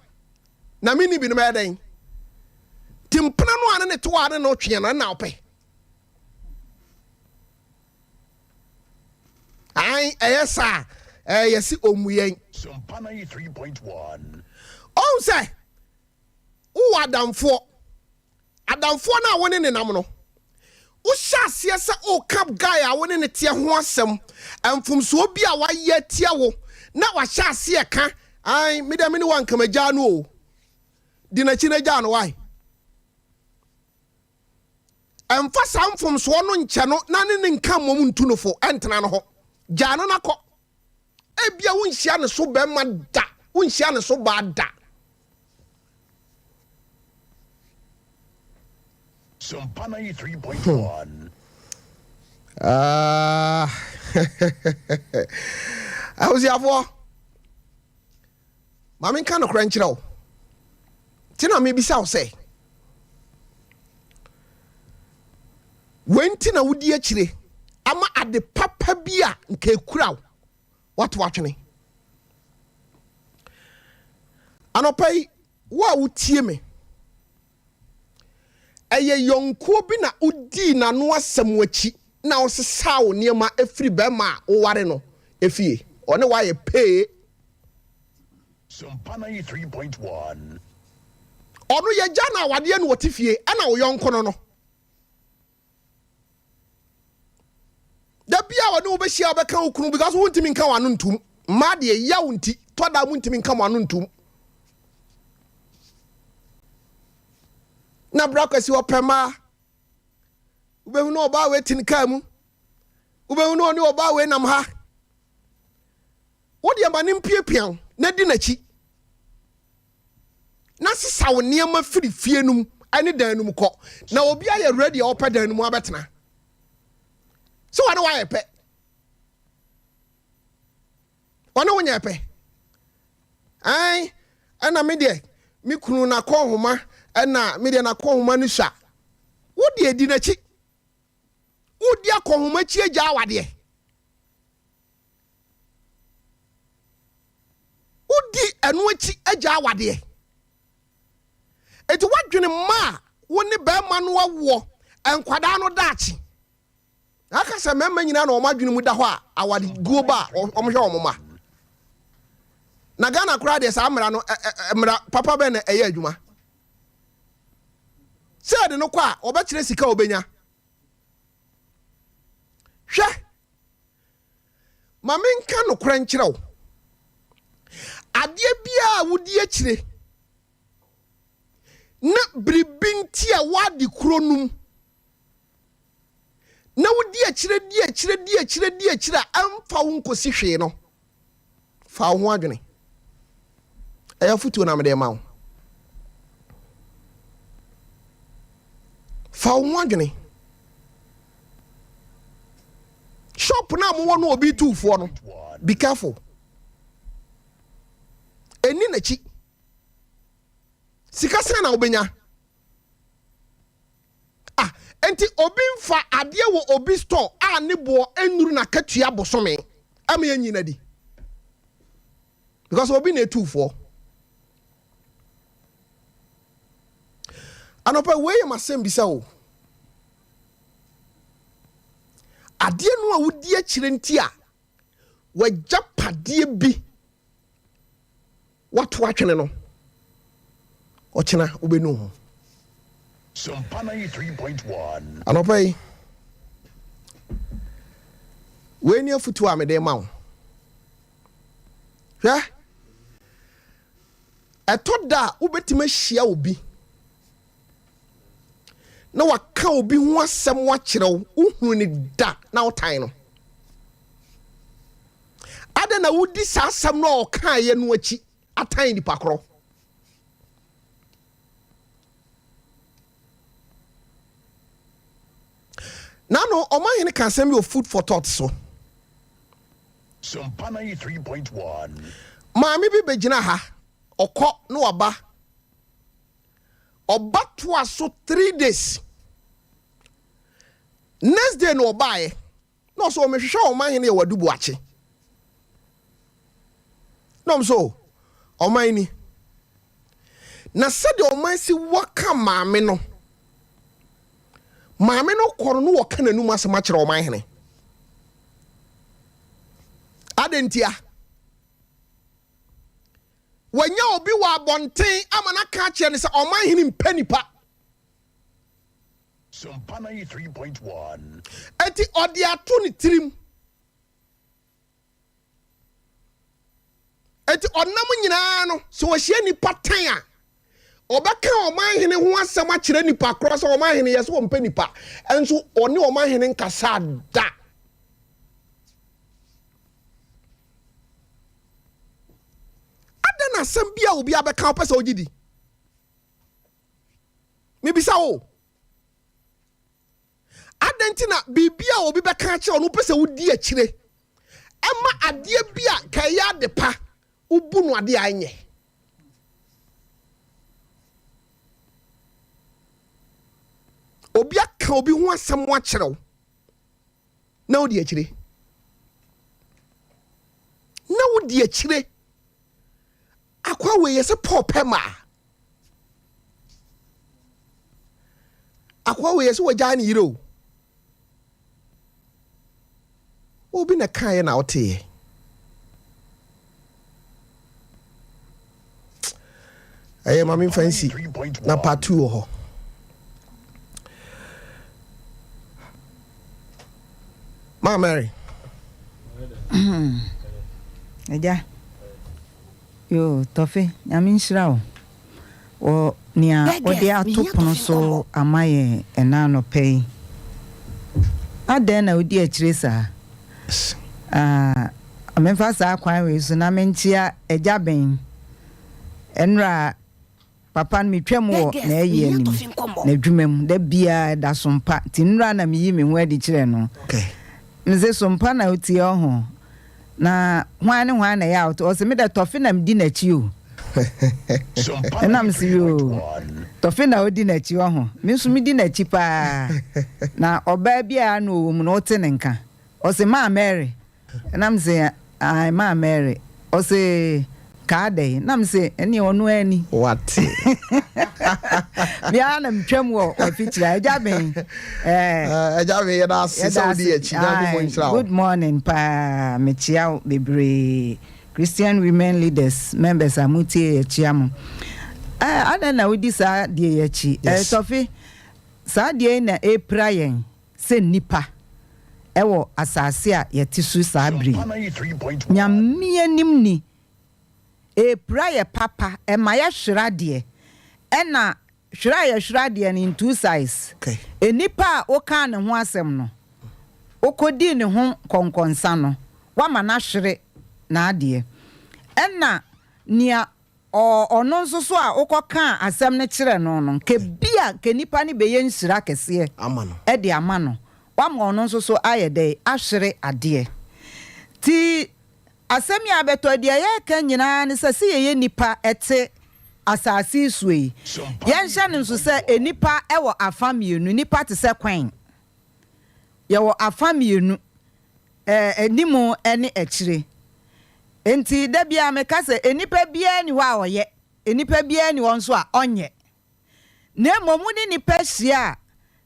Speaker 1: Na menni bi no mɛyɛ dɛn? Nti mpena no a ne ne to a ne no tweɛ no ɛna wopɛ. Ae, ɛyɛ saa a, ɛɛ yɛse ɔmmu yɛn.
Speaker 10: Sompa 93.1.
Speaker 1: Ɔhu sɛ wowɔ adamfoɔ, adamfoɔ no a wo ne ne nam no, wohyɛ aseɛ sɛ woka guy a wo ne ne teɛ ho asɛm, mfomsoɔ bi a wayɛ atia wo, na wahyɛ aseɛ ka, ae, me deɛ me ne wo anka magyaa no o, di n'akyi na gyaa no, why? Mfa saa mfomsoɔ no nkyɛ no na ne no nka mmom ntu no fo ntena no ho. Gyaa no na kɔ. Ebia wonhyia ne so bɛrima da, wonhyia ne so baa da.
Speaker 10: Sompa 93.1.
Speaker 1: Ah. Abusuafoɔ, ma menka nokorɛ nkyerɛ wo. Nti na mebisa wo sɛ, wei nti na wodi akyire ama ade papa bi a nka ekura wo wato atwene. Anɔpa yi, wo a wotie me, ɛyɛ yɔnkoɔ bi na wodii n'ano asɛm akyi na wosesaa wo nneɛma firi bɛrima a woware no efie. Ɔne wo ayɛ pee.
Speaker 10: Sompa 93.1.
Speaker 1: Ɔno yɛgya no awadeɛ na ɔte fie ɛna wo yɔnko no no. Da bi a ɔne wo bɛhyia wobɛka wo kunu because wontumi nka w'ano ntom. Mmaa deɛ yaw nti tɔ da montumi nka mo ano ntom. Na bra kwasi ɔpɛ mmaa. Wobɛhu no ɔbaa wei te ne kaa mu. Wobɛhu no ɔne ɔbaa wei nam ha. Wo deɛ ma no mpiapia wo na di n'akyi na sesa wo nneɛma firi fie no mu ne dan no mu kɔ na obi ayɛ ready a ɔpɛ dan no mu abɛtena sɛ wɔne woayɛ pɛ wɔne wo nyɛ pɛ ɛn ɛna me deɛ me kunu nakɔ nhoma ɛna me deɛ nakɔ nhoma no sua wo deɛ di n'akyi wodi akɔ nhoma akyi agya awadeɛ Wodi ɛno akyi agya awadeɛ. Enti woadwene mma a wo ne barima no awoɔ, nkwadaa no daakye. Na aka sɛ mmarima nyinaa na wɔn adwene mu da hɔ a awadeguo ba a wɔhwɛ wɔn mma. Na Ghana koraa deɛ saa mmara no mmara papa bɛn na ɛyɛ adwuma? Sɛ yɛde no kɔ a wɔbɛkyerɛ sika a wɔbɛnya. Hwɛ! Ma menka nokorɛ nkyerɛ wo, adeɛ biara a wodi akyire na biribi nti a woade kuro no mu na wodi akyire di akyire di akyire di akyire a ɛmfa wo nkɔsi hwee no, fa wo ho adwene. Ɛyɛ afotuo na mede ma wo. Fa wo ho adwene. Shop no a mowɔ no obi tuufoɔ no, be careful. Ɛni n'akyi. Sika sɛn na wobɛnya? Ah, enti obi mfa adeɛ wɔ obi store a ne boɔ nnuru n'akatua bosome ama yɛnyi no adi. Because obi na etuufoɔ. Anɔpa wei yɛ m'asɛm bisa o. Adeɛ no a wodi akyire nti a w'agyapadeɛ bi woato atwene no, ɔkyena wobɛnu ho.
Speaker 10: Sompa 93.1.
Speaker 1: Anɔpa yi, wei ne afotuo a mede ma wo. Hwɛ, ɛtɔ da a wobɛtumi ahyia obi na waka obi ho asɛm akyerɛ wo, wohunu ne da na wotan no. Adɛn na wodi saa asɛm no a ɔkaeɛ no akyi atan nipa korɔ? Nano ɔmanhene ka asɛm bi wɔ Food for Thought so.
Speaker 10: Sompa 93.1.
Speaker 1: Maame bi bɛgyina ha, ɔkɔ na waba. Ɔba toa so 3 days. Next day na ɔbaeɛ na ɔsɛ ɔmehwehwɛ ɔmanhene yɛ wadu buakye. Na ɔm so ɔman ni. Na sɛdeɛ ɔman si wɔka maame no, maame no kɔ no na wɔka n'anum asɛm akyerɛ ɔman hene. Adɛn ntia? Wanya obi wɔ abɔnten ama no aka akyerɛ no sɛ ɔman hene mpɛ nipa.
Speaker 10: Sompa 93.1.
Speaker 1: Enti ɔde ato ne tirim. Enti ɔnam nyinaa no, sɛ ɔhyia nipa tan a, ɔbɛka ɔman hene ho asɛm akyerɛ nipa korɔ sɛ ɔman hene yɛ sɛ ɔmpɛ nipa. Nso ɔne ɔman hene nkasa da. na asɛm bi a obi abɛka wopɛ sɛ wogye di? Mebisa wo. Adɛn nti na biribi a obi bɛka akyerɛ wo no wopɛ sɛ wodi akyire? Ɛma adeɛ bi a ka ɛyɛ ade pa, wobu no adeɛ a ɛnyɛ. Obi aka obi ho asɛm akyerɛ wo na wodi akyire. Na wodi akyire. Akwa wei yɛ sɛ Paul pɛ maa. Akoa wei yɛsɛ wagyaa ne yere o. Obi na kaeɛ na woteeɛ. Ɛyɛ ma memfa nsi na part 2 wɔ hɔ. Ma Mary.
Speaker 2: Agya. Yoo Tɔfe Nyame nhyira wo wɔ nea wode ato pono so ama yɛn ɛnɛ anɔpa yi. Adɛn na wodi akyire saa? Ah, memfa saa kwan wei so na menkyea Agya Ben. Ɛnora Papa no metwam wɔ n'ayi anim, n'adwuma mu, da biara ɛda sompa, nti nnora na meyi me ho adi kyerɛ no. Mese sompa na wotie ɔho, na hwan ne hwan na ɛyɛ a wote? Ɔse me dɛ tɔfe na medi n'akyi o. Ɛna mese yoo, tɔfe na wodi n'akyi ɔho, me nso medi n'akyi paa. Na ɔbaa biara na ɔwɔ mu no wote ne nka. Ɔse maa Mary, Na me se, Ae, maa Mary. Ɔse, Kaa dɛn? Na me se, Ɛneɛ ɔno ara ni.
Speaker 1: Wate.
Speaker 2: Me ara na metwam wɔ w'afikyiri a. Agya Ben,
Speaker 1: eh. Agya Ben, yɛda ase sɛ wodi yɛn akyi. Nyankopɔn nhyira wo.
Speaker 2: Good morning paa. Mekyea wo bebree. Christian Women Leaders members a motie yɛkyea mo. Eh, adɛn na wodi saa deɛ yi akyi?
Speaker 1: Yes.
Speaker 2: Eh, Tɔfe, saa deɛ yi na ɛrepira yɛn. sɛ nnipa wɔ asase a yɛte so saa bere yi. Nyame anim ni, ɛrepira yɛ papa, ɛma yɛhwere adeɛ, ɛna hwere a yɛhwere adeɛ no in two sides. Nnipa a wokaa ne ho asɛm no, wokɔdii ne ho nkɔnkɔnsa no, woama no ahwere n'adeɛ. Ɛna nea Ɔ, ɔno nso so a wokɔkaa asɛm no kyerɛɛ no no, nka ebia nka nipa no bɛyɛ nhyira kɛseɛ de ama no. Woama ɔno nso so ayɛ dɛn? Ahwere adeɛ. Nti asɛm yi a abɛtɔ yi, deɛ yɛreka nyinaa ne sɛ, sɛ yɛyɛ nnipa te asase yi soɔ yi, yɛnhyɛ no nso sɛ nnipa wɔ afa mmienu. Nnipa te sɛ kwan. Yɛwɔ afa mmienu. Anim ne akyire. Enti da biara meka sɛ nnipa biara nni hɔ a ɔyɛ, nnipa biara nni hɔ nso a ɔnyɛ. Na mmom wo ne nnipa hyia a,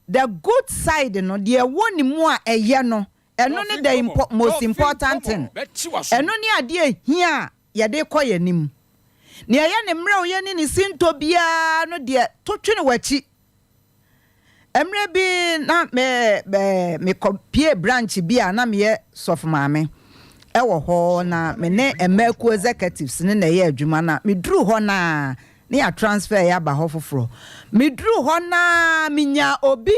Speaker 2: the good side no, deɛ ɛwɔ ne mu a ɛyɛ no, ɛno ne the impo most important thing. Ɛno ne adeɛ a ɛhia a yɛde kɔ yɛn anim. Nea ɛyɛ ne mmerɛwyɛ ne ne sintɔ biara no deɛ, to twene w'akyi. Mmerɛ bi na me me mekɔpie branch bi a na meyɛ sɔfo maame wɔ hɔ na me ne mmaakuo executives no na ɛyɛ adwuma na meduru hɔ no a ne yɛ transfer yɛ aba hɔ foforɔ. Meduru hɔ no a menyaa obi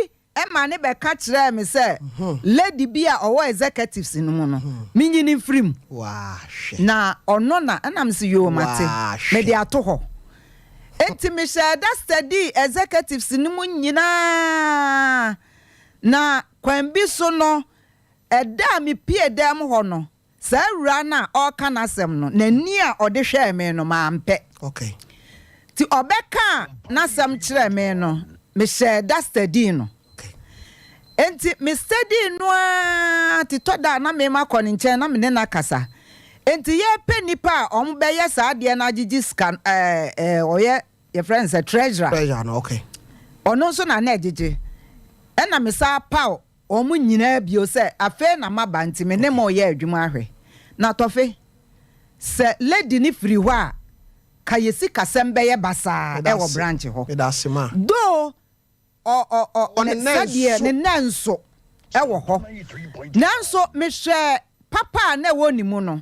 Speaker 2: ma ne bɛka kyerɛɛ me sɛ lady bi a ɔwɔ executives no mu no menyi no mfiri mu na ɔno na ɛna mese yoo mate mede ato hɔ. Enti mehyɛɛ da studied executives no mu nyinaa, na kwan bi so no, ɛda a mipue dan mu hɔ no, saa awuraa no a ɔreka n'asɛm no, n'ani a ɔde hwɛɛ me no, mampɛ. Nti ɔbɛkaa n'asɛm kyerɛɛ me no, mehyɛɛ da studied no. Enti me study no ara nti tɔ da a na me makɔ ne nkyɛn na me ne no akasa. Enti yɛpɛ nnipa a wɔn bɛyɛ saa adeɛ no agyegye sika no ɛɛ ɛɛ ɔyɛ yɛfrɛ no sɛ treasurer.
Speaker 1: Treasurer no okay.
Speaker 2: Ɔno nso na na ɛgyegye. Ɛna me san paw wɔn nyinaa bio sɛ afei na maba nti me ne mo reyɛ adwuma ahwɛ. Na Tɔfe, sɛ lady no firi hɔ a ka yɛ sikasɛm bɛyɛ basaa ɛwɔ branch hɔ.
Speaker 1: Meda ase ma.
Speaker 2: Though Ɔ, ɔ, ɔ,
Speaker 1: Ɔ, ne
Speaker 2: ne,
Speaker 1: nan
Speaker 2: sɛdeɛ
Speaker 1: nso.
Speaker 2: ne nan nso wɔ hɔ. Nanso mehwɛɛ papa a na ɛwɔ ne mu no.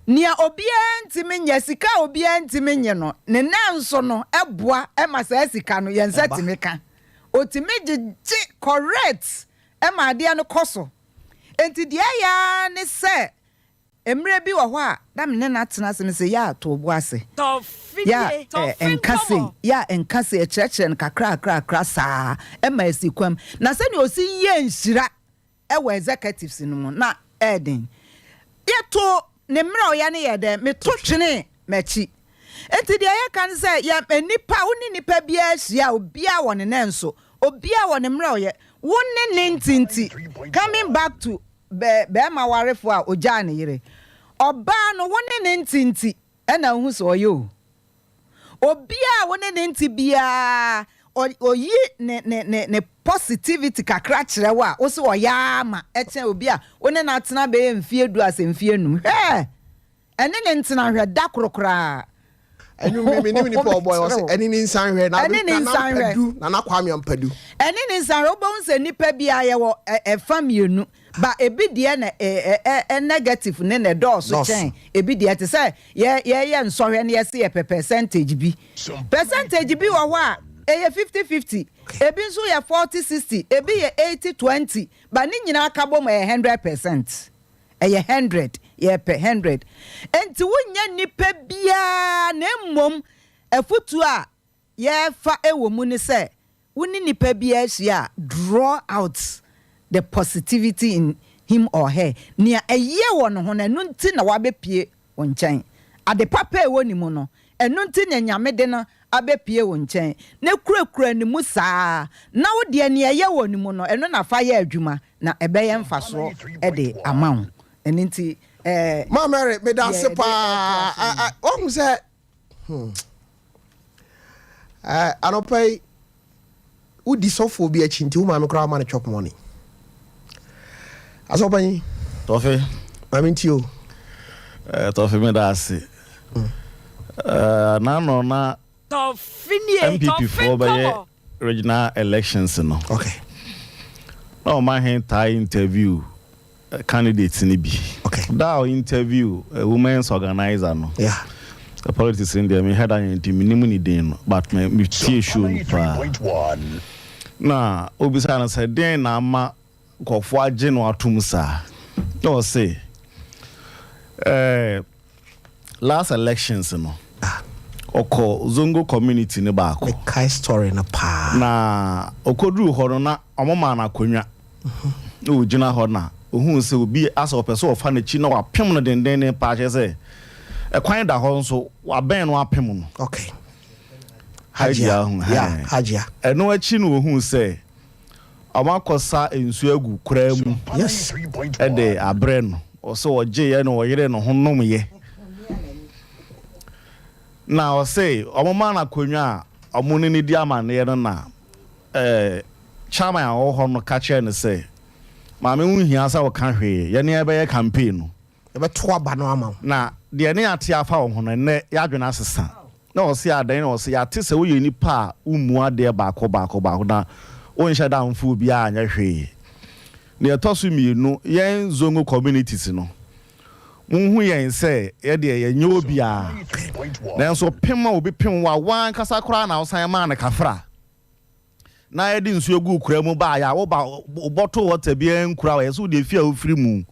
Speaker 2: Nea obiara ntumi nyɛ, sika a obiara ntumi nye no, ne nan nso no boa ma saa sika no yɛn nsa
Speaker 1: Ɛba.
Speaker 2: tumi ka. Otumi gyegye correct ma adeɛ no kɔ so. Enti deɛ ɛyɛ ara ne sɛ. Mmerɛ bi wɔ hɔ a na me ne no atena ase, mese, Yaa, to wo bo ase. Yaa, eh, nka sei, Yaa, nka sei, ɛkyerɛkyerɛ no kakrakrakra saa ma asi kwan mu. Na sɛdeɛ ɔsi yɛɛ nhyira wɔ executives no mu na ɛyɛ den. Yɛtoo ne mmerɛwyɛ no yɛɛ dɛn? Meto twenee m'akyi. Enti deɛ yɛka ne sɛ, yɛ nnipa, wo ne nnipa biara hyia a, obiara wɔ ne nanso, obiara wɔ ne mmerɛwyɛ. Wo ne ne nti nti, coming back to bɛ bɛrima warefo a ogyaa ne yere. Ɔbaa no, wo ne ne nte nti na wohu sɛ ɔyɛ o. Obiara a wo ne ne nte biara, ɔ oyi ne ne ne ne positivity kakra kyerɛ wo a, wo se ɔyɛ ara ma ɛkyɛn obi a wo ne no atena bɛyɛ mfeɛ du asɛ mfeɛ num. Hwɛ! Ɛne ne ntena hwɛ da koro koraa.
Speaker 1: Ɛnwom mi menim nipa ɔbɔ yɛ ɔsɛ ɛne ne nsan hwɛ na
Speaker 2: Ɛne ne
Speaker 1: Nana
Speaker 2: nsan hwɛ.
Speaker 1: Ampadu Nana Kwame Ampadu.
Speaker 2: Ɛne ne nsan hwɛ wobɛhu sɛ nipa biara yɛwɔ ɛfa mmienu ba ebi deɛ na ɛ ɛ ɛ negative ne na ɛdɔɔso
Speaker 1: Dɔɔso.
Speaker 2: kyɛn ebi deɛ te sɛ yɛ yɛyɛ nsɔhwɛ no yɛse yɛpɛ percentage bi percentage bi wɔ hɔ a ɛyɛ 50 50 ebi nso yɛ 40 60 ebi yɛ 80 20 ba ne nyinaa ka bom ɛyɛ 100%. Ɛyɛ hundred, yɛpɛ hundred. Enti wonyɛ nipa biara na mmom afutuo a yɛfa wɔ mu ne sɛ wo ne nipa biara hyia a draw out the positivity in him or her. Nea ɛyɛ wɔ ne ho no ɛno nti na wabɛpie wo nkyɛn. Ade papa a ɛwɔ ne mu no ɛno nti na Nyame de no abɛpie wo nkyɛn. Na kurakura ne mu saa na wo deɛ nea ɛyɛ wɔ ne mu no ɛno na fa yɛ adwuma na ɛbɛyɛ mfasoɔ de ama wo. Ɛno nti ɛɛ.
Speaker 1: Ma Mary, meda ase
Speaker 2: deɛ yɛde
Speaker 1: paa.
Speaker 2: ɛtoa so no.
Speaker 1: Wahu sɛ anɔpa yi wodi sɔfoɔ bi akyi nti wo maame koraa wama no chop money. Asɔpanyin.
Speaker 3: Tɔfe.
Speaker 1: Maame nti o.
Speaker 3: Tɔfe meda ase. N'ano na
Speaker 6: Tɔfe nie,
Speaker 3: NPP
Speaker 6: tɔfe
Speaker 3: foɔ bɛyɛ
Speaker 6: nkɔmɔ.
Speaker 3: regional elections no.
Speaker 1: Okay.
Speaker 3: Na ɔma hen taa interview candidate ni bi.
Speaker 1: Okay.
Speaker 3: Da a interview women's organizer no. Politics in there me head an nti me nim ne din no but me tie show no paa. Na obisa no sɛ den na ama nkɔfoɔ agye no atom saa. Na ɔse last elections no ɔkɔ Zongo community ne baako.
Speaker 1: Mekae story no paa.
Speaker 3: Na ɔkɔduru hɔ no na ɔmo maa no akonnwa na ɔgyina hɔ na ohuu sɛ obi asɛ ɔpɛ sɛ ɔfa n'akyi na wapem no dendenden paa kyerɛ sɛ ɛkwan da hɔ nso wabɛn no apem no. Hajia ho.
Speaker 1: Yeah, Hajia.
Speaker 3: Ɛno akyi na ohuu sɛ ɔmo akɔsa nsuo agu koraa mu. Ɛde abrɛ no ɔsɛ ɔgyeeɛ na ɔyere ne ho nomyɛ na ɔsɛ ɔmo maa no akonnwa a ɔmo ne ne di amanneɛ no na chairman a ɔwɔ hɔ no ka kyerɛ no sɛ maame ho hia sɛ ɔka hwee yɛne yɛbɛyɛ campaign no.
Speaker 1: Yɛbɛto aba no ama wo.
Speaker 3: Na deɛ ne yɛate afa wo ho no ɛnnɛ yɛadwene asesa na ɔse adan na ɔse yɛate sɛ woyɛ nipa a wommu adeɛ baako baako baako na wonhyɛ da mfo obiara anyɛ hwee. Na ɛtɔ so mmienu yɛn Zongo communities no monhu yɛn sɛ yɛdeɛ yɛnyɛ obiara nanso pem a obi pem wo a woankasa koraa na wosan maa no kafra na yɛde nsuo gu kura mu baayɛ a woba wobɔto water biara nkura wɔ yɛ sɛ wode fi a wofiri mu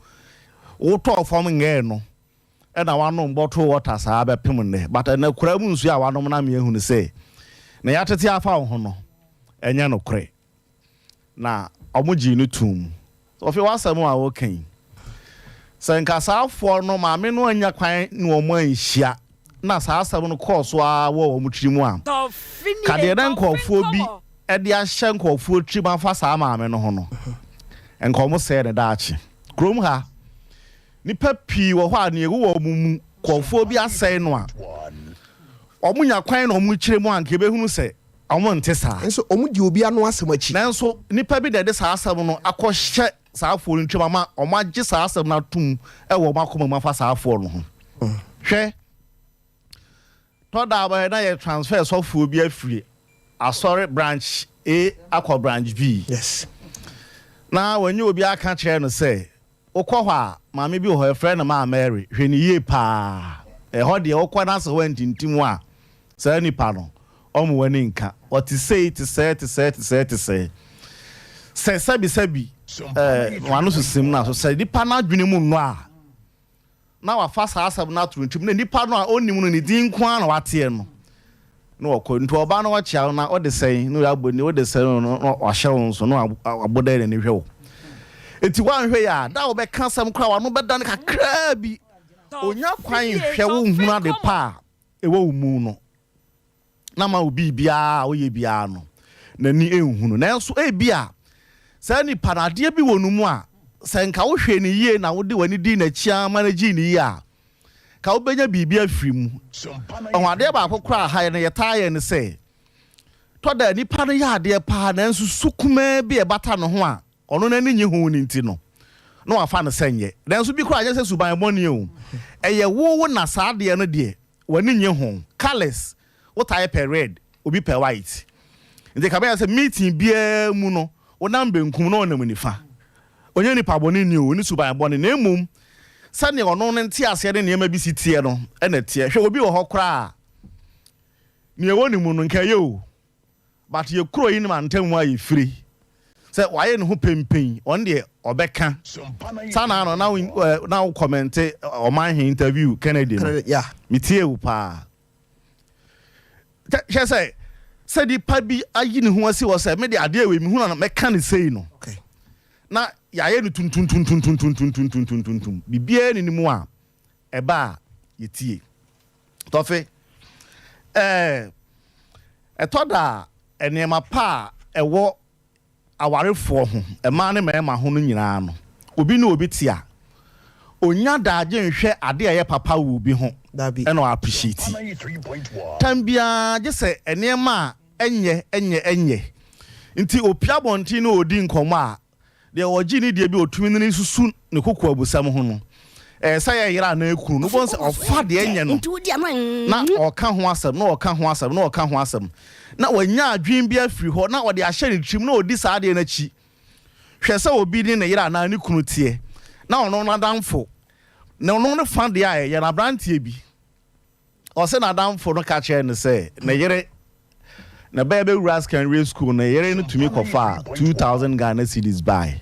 Speaker 3: wotɔɔ fam ngɛɛ no ɛna wanom bottle water saa bɛpem nnɛ but ɛnɛ kura mu nsuo a wanom na meahunu sɛ na yɛatete afa wo ho no ɛnyɛ nokorɛ na ɔmo gyee no tom ɔfe w'asɛm a wɔka yi sɛ nka saafoɔ no maame no anya kwan ne ɔmo anhyia na saa asɛm no kɔɔ so ara wɔ wɔn tiri mu a kadeɛ na nkɔɔfoɔ bi ɛde ahyɛ nkɔɔfoɔ tirim afa saa maame no ho no nka ɔmo sɛɛ ne daakye kurom ha nipa pii wɔ hɔ a nea ɛwɔ wɔn mu kɔɔfoɔ bi asɛe no a ɔmo nya kwan na ɔmo kyerɛ mu a nka ebɛhunu sɛ ɔmo nte saa.
Speaker 1: Nso ɔmo di obi ano asɛm akyi.
Speaker 3: Nanso nipa bi na ɛde saa asɛm no akɔhyɛ saa afoɔ no ntwam ama ɔmo agye saa asɛm no atum ɛwɔ ɔmo akoma mu afa saa afoɔ no ho. Hwɛ tɔda abɛyɛ na yɛ transfer sɔfoɔ bi afiri asɔre branch A akɔ branch B.
Speaker 1: Yes.
Speaker 3: Na wɔnyɛ obi aka kyerɛ no sɛ wokɔ hɔ a maame bi wɔ hɔ yɛfrɛ no maa Mary hwɛ ne yie paa ɛhɔ deɛ wokɔ na sɛ woantintim a saa nipa no ɔmo w'ani nka ɔte sei te sɛɛ te sɛɛ te sɛɛ te sɛɛ sɛ sɛbi sɛbi wano sosim na so sɛ nipa n'adwene mu nnɔ a. na wafa saa asɛm no ato ne tirim, na nipa no a ɔnnim no ne din nko ara na wateɛ no, na ɔkɔ. Nti ɔbaa no ɔkyea wo na ɔde sɛn na wabɔ ni, wode sɛn no na wahyɛ wo nso na wabɔ dɛn n'ani hwɛ wo. Nti woanhwɛ yie a, da a wobɛka asɛm koraa w'ano bɛdane kakraa bi. Ɔnya kwan nhwɛ wo nhunu ade pa a ɛwɔ wo mu no. na ama wo biribiara a woyɛ biara no, n'ani nhunu. Nanso ebia saa nipa no, adeɛ bi wɔ ne mu a, sɛ nka wohwɛɛ no yie na wode w'ani dii n'akyi ara ma no gyee no yie a, nka wobɛnya biribi afiri mu. Ɔho adeɛ baako koraa a ha yɛ no yɛtaa yɛ ne sɛ, tɔ da a nipa no yɛ adeɛ paa nanso su kumaa bi a ɛbata ne ho a ɔno n'ani nnye ho no nti no, na wafa no sɛ nyɛ. Nanso bi koraa nyɛ sɛ suban bɔne o, ɛyɛ wo wo na saa adeɛ no deɛ w'ani nnye ho. Colours, wo tae pɛ red, obi pɛ white. Nti ɛka bɛyɛ sɛ meeting biara mu no, wonam benkum na ɔnam nifa. Ɔnyɛ nipa bɔne ni o, ɔnni suban bɔne, na mmom sɛdeɛ ɔno ne nteaseɛ ne nneɛma bi si teɛ no na ɛteɛ. Hwɛ obi wɔ hɔ koraa a, nea ɛwɔ ne mu no, nka ɛyɛ o, But yɛ kuro yi ne mantam a yɛfiri sɛ wayɛ ne ho pempen ɔno deɛ ɔbɛka saa na ano na wo na wo kɔmɛnte ɔman he interview Kennedy no metie wo paa kyɛ sɛ sɛ nipa bi ayi ne ho asi hɔ sɛ me de adeɛ wei mehu na mɛka ne sei no na yɛayɛ no tuntuntuntuntuntuntuntuntuntuntum biribiara ni ne mu a ɛba a yɛtie. Tɔfe, Ɛɛ, ɛtɔ da a nneɛma pa a ɛwɔ awarefoɔ ho, mmaa ne mmarima ho no nyinaa no, obi ne obi te a, ɔnnya daagye nhwɛ adeɛ a ɛyɛ papa wɔ obi ho na ɔappreciate. Tam biara gye sɛ nneɛma a ɛnyɛ, ɛnyɛ, ɛnyɛ nti ɔpue abɔnten na ɔredi nkɔmmɔ a, Deɛ ɔgye ne deɛ bi a ɔtumi ne no susu ne kokoabusɛm ho no, ɛyɛ sɛ yɛ yere anaa kunu no, wobɛhu sɛ ɔfa deɛ ɛnyɛ no na ɔka ho asɛm, na ɔka ho asɛm, na ɔka ho asɛm, na wanya adwene bi afiri hɔ, na ɔde ahyɛ ne tirim, na ɔdi saa adeɛ no akyi. Hwɛ sɛ obi ne ne yere anaa ne kunu teɛ, na ɔno n'adamfo, na ɔno ne fa deɛ a ɛyɛ no, aberanteɛ bi, Ɔse n'adamfo no ka kyerɛɛ no sɛ ne yere na bɛyɛ bɛwura secondary school no yere no tumi kɔfaa 2000 Ghana cedis bae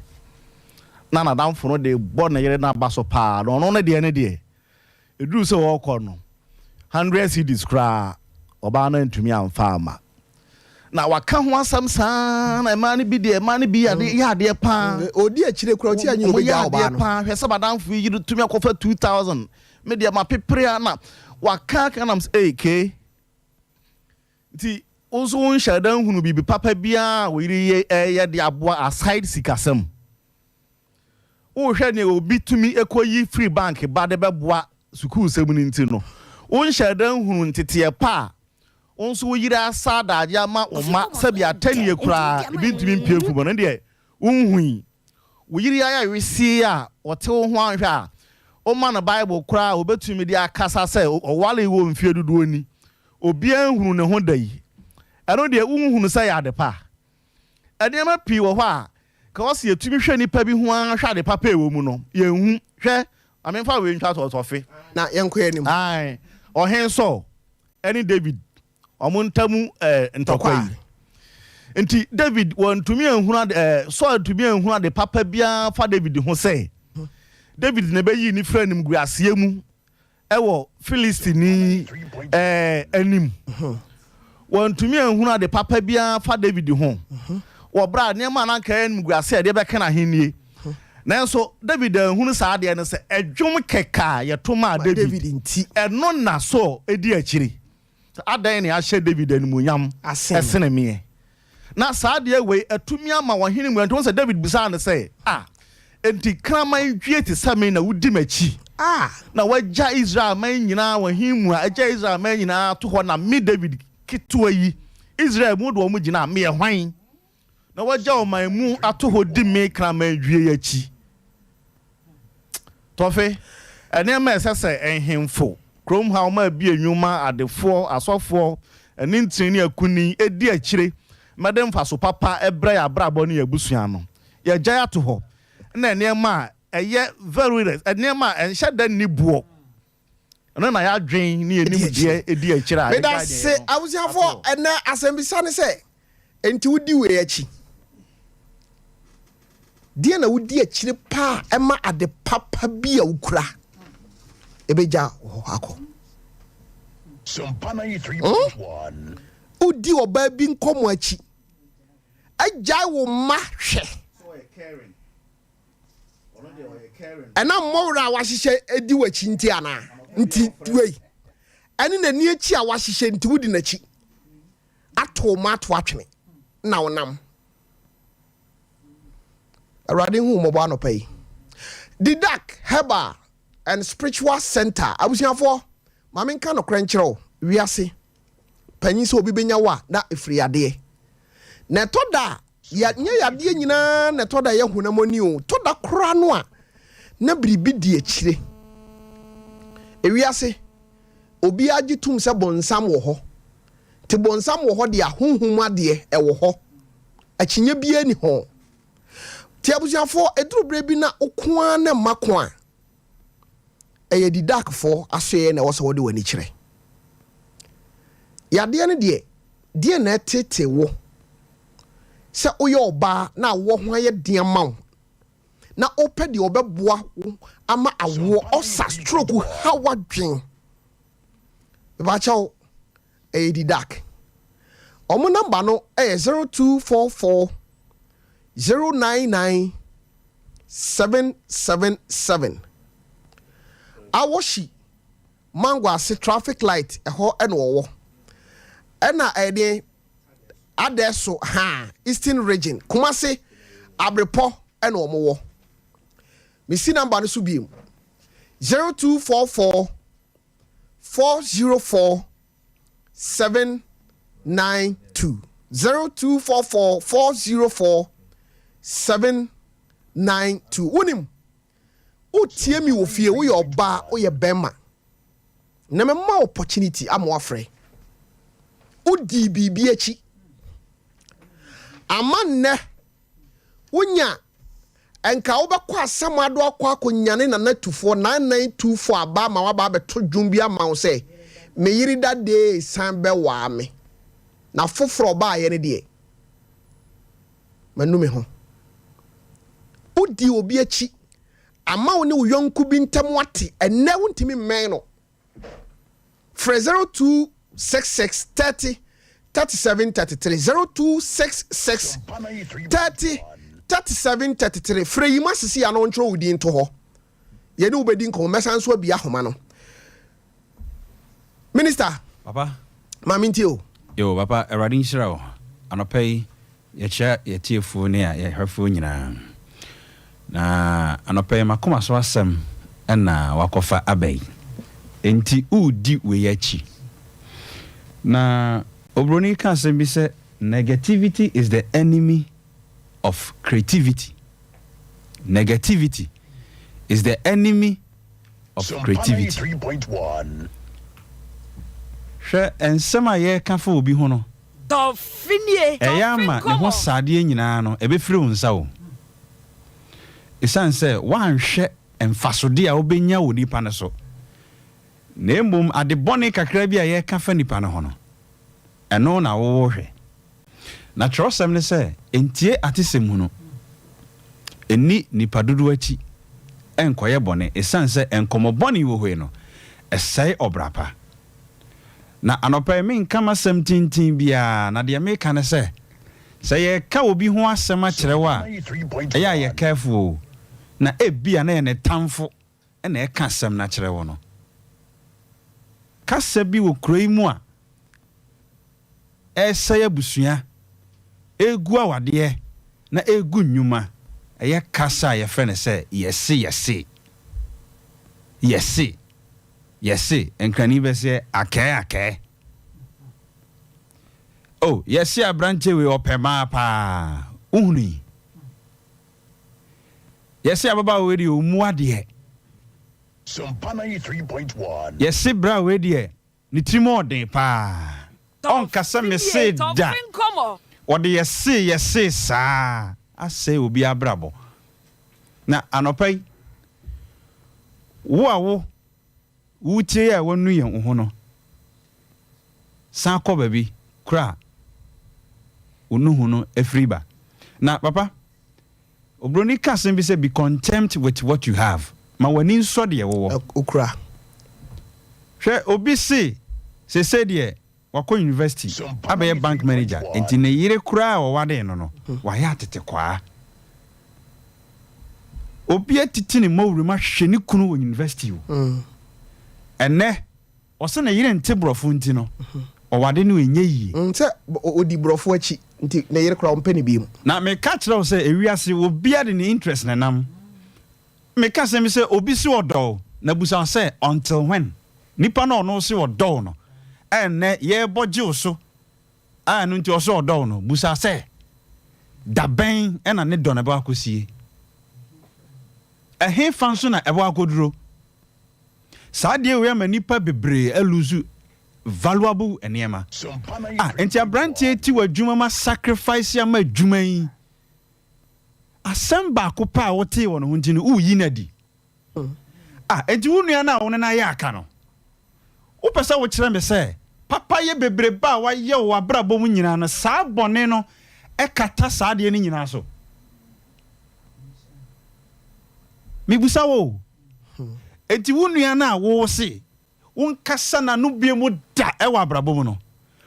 Speaker 3: na n'adamfo no de bɔ ne yere no aba so paa na ɔno ne deɛ ne deɛ ɛduru sɛ ɔrekɔ no 100 cedis koraa ɔbaa no antumi amfa amma. Na waka ho asɛm saa na mmaa no bi deɛ mmaa no bi yɛ adeɛ yɛ adeɛ paa.
Speaker 1: Odi akyire koraa ɔti anyi
Speaker 3: Wɔn yɛ
Speaker 1: obegya ɔbaa
Speaker 3: adeɛ
Speaker 1: no.
Speaker 3: paa hwɛ sɛ madamfo yi yere tumi akɔfa 2000 me deɛ mapepere a na waka aka nam sɛ ee kee nti wo nso wo nhyɛ da nhunu biribi papa biara a wo yere yɛ ɛyɛ de aboa aside sikasɛm. Wohwɛ nea obi tumi kɔyi firi bank ba de bɛboa sukuusɛm no nti no, wonhyɛɛ da nhunuu nteteɛ pa a wo nso wo yere asa adagye ama wo mma sɛdeɛ atɛnnie koraa ebi ntumi mpue mfiri mu no deɛ wonhui. Wo yere ayɛ wesee a ɔte wo ho anhwɛ a woma no Bible koraa a ɔbɛtumi de akasa sɛ ɔwaree wo mfeɛ dodoɔ ni, obiara nhunuu ne ho da yi. Ɛno deɛ wonhunu sɛ ɛyɛ ade pa? Nneɛma pii wɔ hɔ a, ka ɔse yɛtumi hwɛ nnipa bi ho ara hwɛ ade papa a ɛwɔ mu no, yɛnhu. Hwɛ, ma memfa wei ntwa toɔ, Tɔfe.
Speaker 1: Na yɛnkɔ yɛn anim.
Speaker 3: Ae, Ɔhene Saul ne David wɔn ntam eh, ntɔkwa yi. Nti David wantumi anhunu ade, eh, Saul antumi anhunu ade papa biara fa David ho sɛ David na ɛbɛyii ne firi animguaseɛ mu wɔ Filistini anim. Wɔantumi anhunu ade papa biara fa David ho wɔ berɛ a nneɛma a na anka ɛyɛ animguase a ɛde bɛka n'ahennie. Nanso David anhunu saa adeɛ no sɛ ɛdwom kɛkɛ a yɛto maa David
Speaker 1: nti.
Speaker 3: Ɛno na Saul di akyire. Sɛ adɛn na yɛahyɛ David animuonyam sene meɛ? Na saa adeɛ wei atumi ama ɔhene mua. Nti wohu sɛ David bisaa no sɛ, A, enti kraman dwie te sɛ me na wodi m'akyi? Na woagya Israel man nyinaa, ɔhene mua, agya Israel man nyinaa ato hɔ, na me David ketewa yi, Israel mu wode wɔn gyina a, meyɛ hwan? Na wagya ɔman mu ato hɔ di me kraman dwie yi akyi. Tɔfe, nneɛma a ɛsɛ sɛ nhemfo, kurom ha wɔn a abue nnwuma, adefoɔ, asɔfoɔ, ne ntini ne akunini di akyire ma ɛde mfaso papa brɛ yɛn abrabɔ ne yɛn abusua no, yɛagyae ato hɔ. Ɛna nneɛma a ɛyɛ very less, nneɛma a ɛnhyɛ da nni boɔ. Ɛno na yɛadwen ne yɛn nimdeɛ di akyire a yɛgyae
Speaker 1: Meda
Speaker 3: deɛ
Speaker 1: se
Speaker 3: ɛyɛ no ato
Speaker 1: abusuafoɔ
Speaker 3: hɔ.
Speaker 1: ɛnɛ asɛmbisa ne sɛ enti wodi wei akyi? Deɛ na wodi akyire paa ɛma ade papa bi a wokura? Ɛbɛgya wo hɔ akɔ. Hmm? Wodi ɔbaa bi nkɔmmɔ akyi. Agyae wo mma hwɛ. Ɛna mmɔwerɛ a wahyehyɛ di w'akyi nti anaa? Nti wei. Ɛne n'ani akyi a wahyehyɛ nti wodi n'akyi. Ato wo mma ato atwene na wonam. Awurade hu mmɔbɔ anɔpa yi. Didac Herbal and Spiritual Center abusuafoɔ, ma menka nokorɛ nkyerɛ wo, wiase panyin sɛ obi bɛnya wo a na ɛfiri yadeɛ. Na ɛtɔ da a, ya, nyɛ yadeɛ nyinaa na ɛtɔ da ɛyɛ honam ani o, tɔ da koraa no a na biribi di akyire. Ewiase, obiara gye tom sɛ bonsam wɔ hɔ. Nti bonsam wɔ hɔ deɛ a, honhom adeɛ ɛwɔ hɔ. Akyinnye biara nni ho. Nti abusuafoɔ, ɛduru berɛ bi na wo ko ara na mma ko a, ɛyɛ Didakfoɔ asoɛeɛ na ɛwɔ sɛ wode w'ani kyerɛ. Yadeɛ no deɛ, deɛn na ɛtetee wo sɛ woyɛ ɔbaa na awoɔ ho ayɛ den ama wo na wopɛ deɛ ɔbɛboa wo ama awoɔ, ɔsa, stroke ha w'adwen. Mepakyɛw, ɛyɛ Didac. Wɔn namba no yɛ 0244 099 777. Awohyi Mango ase traffic light ɛhɔ na wɔwɔ. Ɛna ɛyɛ deɛ Adɛso ha Eastern Region Kumasi Abrepɔ ɛna wɔn wɔ. Mesi namba no so biem 0244 404 792 0244 404 792 Wonim, wotie mi wɔ fie, woyɛ ɔbaa, woyɛ bɛrima, na mema opportunity ama wafrɛ. Wodii biribi akyi ama nnɛ Wonya a, nka wobɛkɔ asamado akɔ akɔnyane Nana Tufoɔ 9924 aba ama waba abɛto dwom bi ama wo sɛ, Me yere dadee san bɛwaa me, na foforɔ a ɔbaeɛ no deɛ, manu me ho. Wodii obi akyi ama wo ne wo yɔnko bi ntam ate, ɛnnɛ wontumi mmɛn no. Frɛ 0266 30 37 33 0266 30 37 33 Frɛ Yima sisi a na ɔntwerɛ wo din nto hɔ. Yɛne wo bɛdi nkɔmmɔ. Mɛsan nso abue ahoma no. Minister.
Speaker 4: Papa.
Speaker 1: Ma mentie o.
Speaker 4: Yo, papa, Awurade nhyira wo. Anɔpa yi, Yɛkyia yɛn atiefoɔ ne yɛn ahwɛfoɔ nyinaa. Na anɔpa yi m'akoma so asɛm na wakɔfa aba yi. Enti woredi wei akyi. Na oburoni ka asɛm bi sɛ negativity is the enemy of creativity. Negativity is the enemy of creativity. Hwɛ nsɛm a yɛreka fa obi ho no. Ɛyɛ ama ne ho sradeɛ nyinaa no, ɛbɛfiri wo nsa o. Ɛsiane sɛ woanhwɛ mfasodeɛ a wobɛnya wɔ nipa no so, na mmom ade bɔne kakra bi a yɛreka fa nipa no ho no, ɛno na wohwɛ. Na twerɛsɛm ne sɛ, Ntie atesɛm hunu, nni nnipa dodoɔ akyi nkɔyɛ bɔne, ɛsiane sɛ nkɔmmɔ bɔne wɔ hɔ yi no, ɛsɛe ɔbra pa. Na anɔpa yi menka m'asɛm tenten biara, na deɛ meka ne sɛ, sɛ yɛreka obi ho asɛm akyerɛ wo a, ɛyɛ a yɛ careful o, na ebia na ɛyɛ ne tamfo na ɛreka asɛm no akyerɛ wo no. Kasa bi wɔ kuro yi mu a ɛresɛe abusua, ɛregu awadeɛ, na ɛregu nnwuma, ɛyɛ kasa a yɛfrɛ no sɛ yɛse yɛse, yɛse. Yɛse nkrani bɛseɛ akɛɛ akɛɛ. Oh yɛse abranteɛ wei ɔpɛ maa paa wohunu yi. Yɛse ababaawa wei deɛ ɔmmu adeɛ. Yɛse bra wei deɛ ne tirim ɔɔden paa. Ɔnka sɛ mesee da. Ɔde yɛsee yɛsee saa asɛe obi abrabɔ. Na anɔpa yi, wo a wo woretie a wanu yɛn ho no, san kɔ baabi koro a wo nuhu no firi ba. Na papa, Oburoni ka asɛm bi sɛ, Be contempt with what you have. Ma w'ani nsɔ deɛ wowɔ.
Speaker 1: Wokura.
Speaker 4: Hwɛ obi se sesei deɛ wakɔ university abɛyɛ bank manager nti ne yere koraa a ɔwaree no no wayɛ atetekwaa. Obi atiti ne mmɔwuram ahwehwɛ ne kunu wɔ university o. Ɛnnɛ ɔse ne yere nte borɔfo nti no ɔware no ɛnyɛ yie.
Speaker 1: Sɛ ɔdi borɔfo akyi nti ne yere koraa ɔmpɛ no biom.
Speaker 4: Na meka kyerɛ wo sɛ ewiase obiara de ne interest na ɛnam. Meka asɛm bi sɛ obi se ɔdɔ wo na busa wo sɛ until when? Nipa no a ɔno se ɔdɔ wo no ɛnnɛ yɛrebɔ gye wo so a ɛno nti ɔse ɔdɔ wo no busa sɛ da bɛn na ne dɔ no ɛbɛkɔ akɔsie? Ɛhefa nso na ɛbɛkɔ akɔduro? Saa adeɛ wei ama nnipa bebree aluzu valuable nneɛma. Ah, nti aberanteɛ ti wɔ adwuma ma sacrifice ama adwuma yi. Asɛm baako pɛ a wotee wɔ ne ho nti no, woreyi no adi. Ah, enti wo nua no a wo ne no ayɛ aka no, wopɛ sɛ wokyerɛ me sɛ papayɛ bebrebe a wayɛ wɔ w'abrabɔ mu nyinaa no, saa bɔne no kata saa adeɛ no nyinaa so? Mebisa wo o. Enti wo nua no a wose wonkasa n'ano bio mu da wɔ abrabɔ mu no,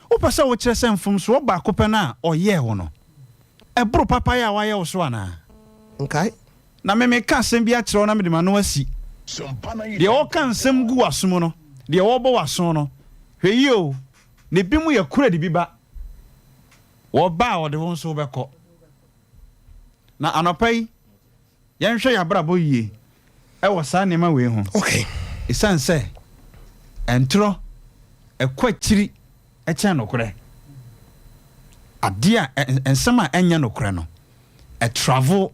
Speaker 4: wopɛ sɛ wokyerɛ sɛ mfomsoɔ baako pɛ no a ɔyɛɛ wo no, ɛboro papayɛ a wayɛ wo so anaa?
Speaker 1: Nkae.
Speaker 4: Na me meka asɛm bi akyerɛ wo na mede m'ano asi. Deɛ ɔreka nsɛm gu w'aso mu no, deɛ ɔrebɔ w'aso no, hwɛ yie o, na ebinom yɛ koro de bi ba. Wɔba a wɔde wo nso wobɛkɔ. Na anɔpa yi, Yɛnhwɛ yɛn abrabɔ yie wɔ saa nneɛma wei ho.
Speaker 1: Okay.
Speaker 4: Esiane sɛ ntorɔ ɛkɔ akyiri kyɛn nokorɛ. Adeɛ a nsɛm a ɛnyɛ nokorɛ no, ɛtravel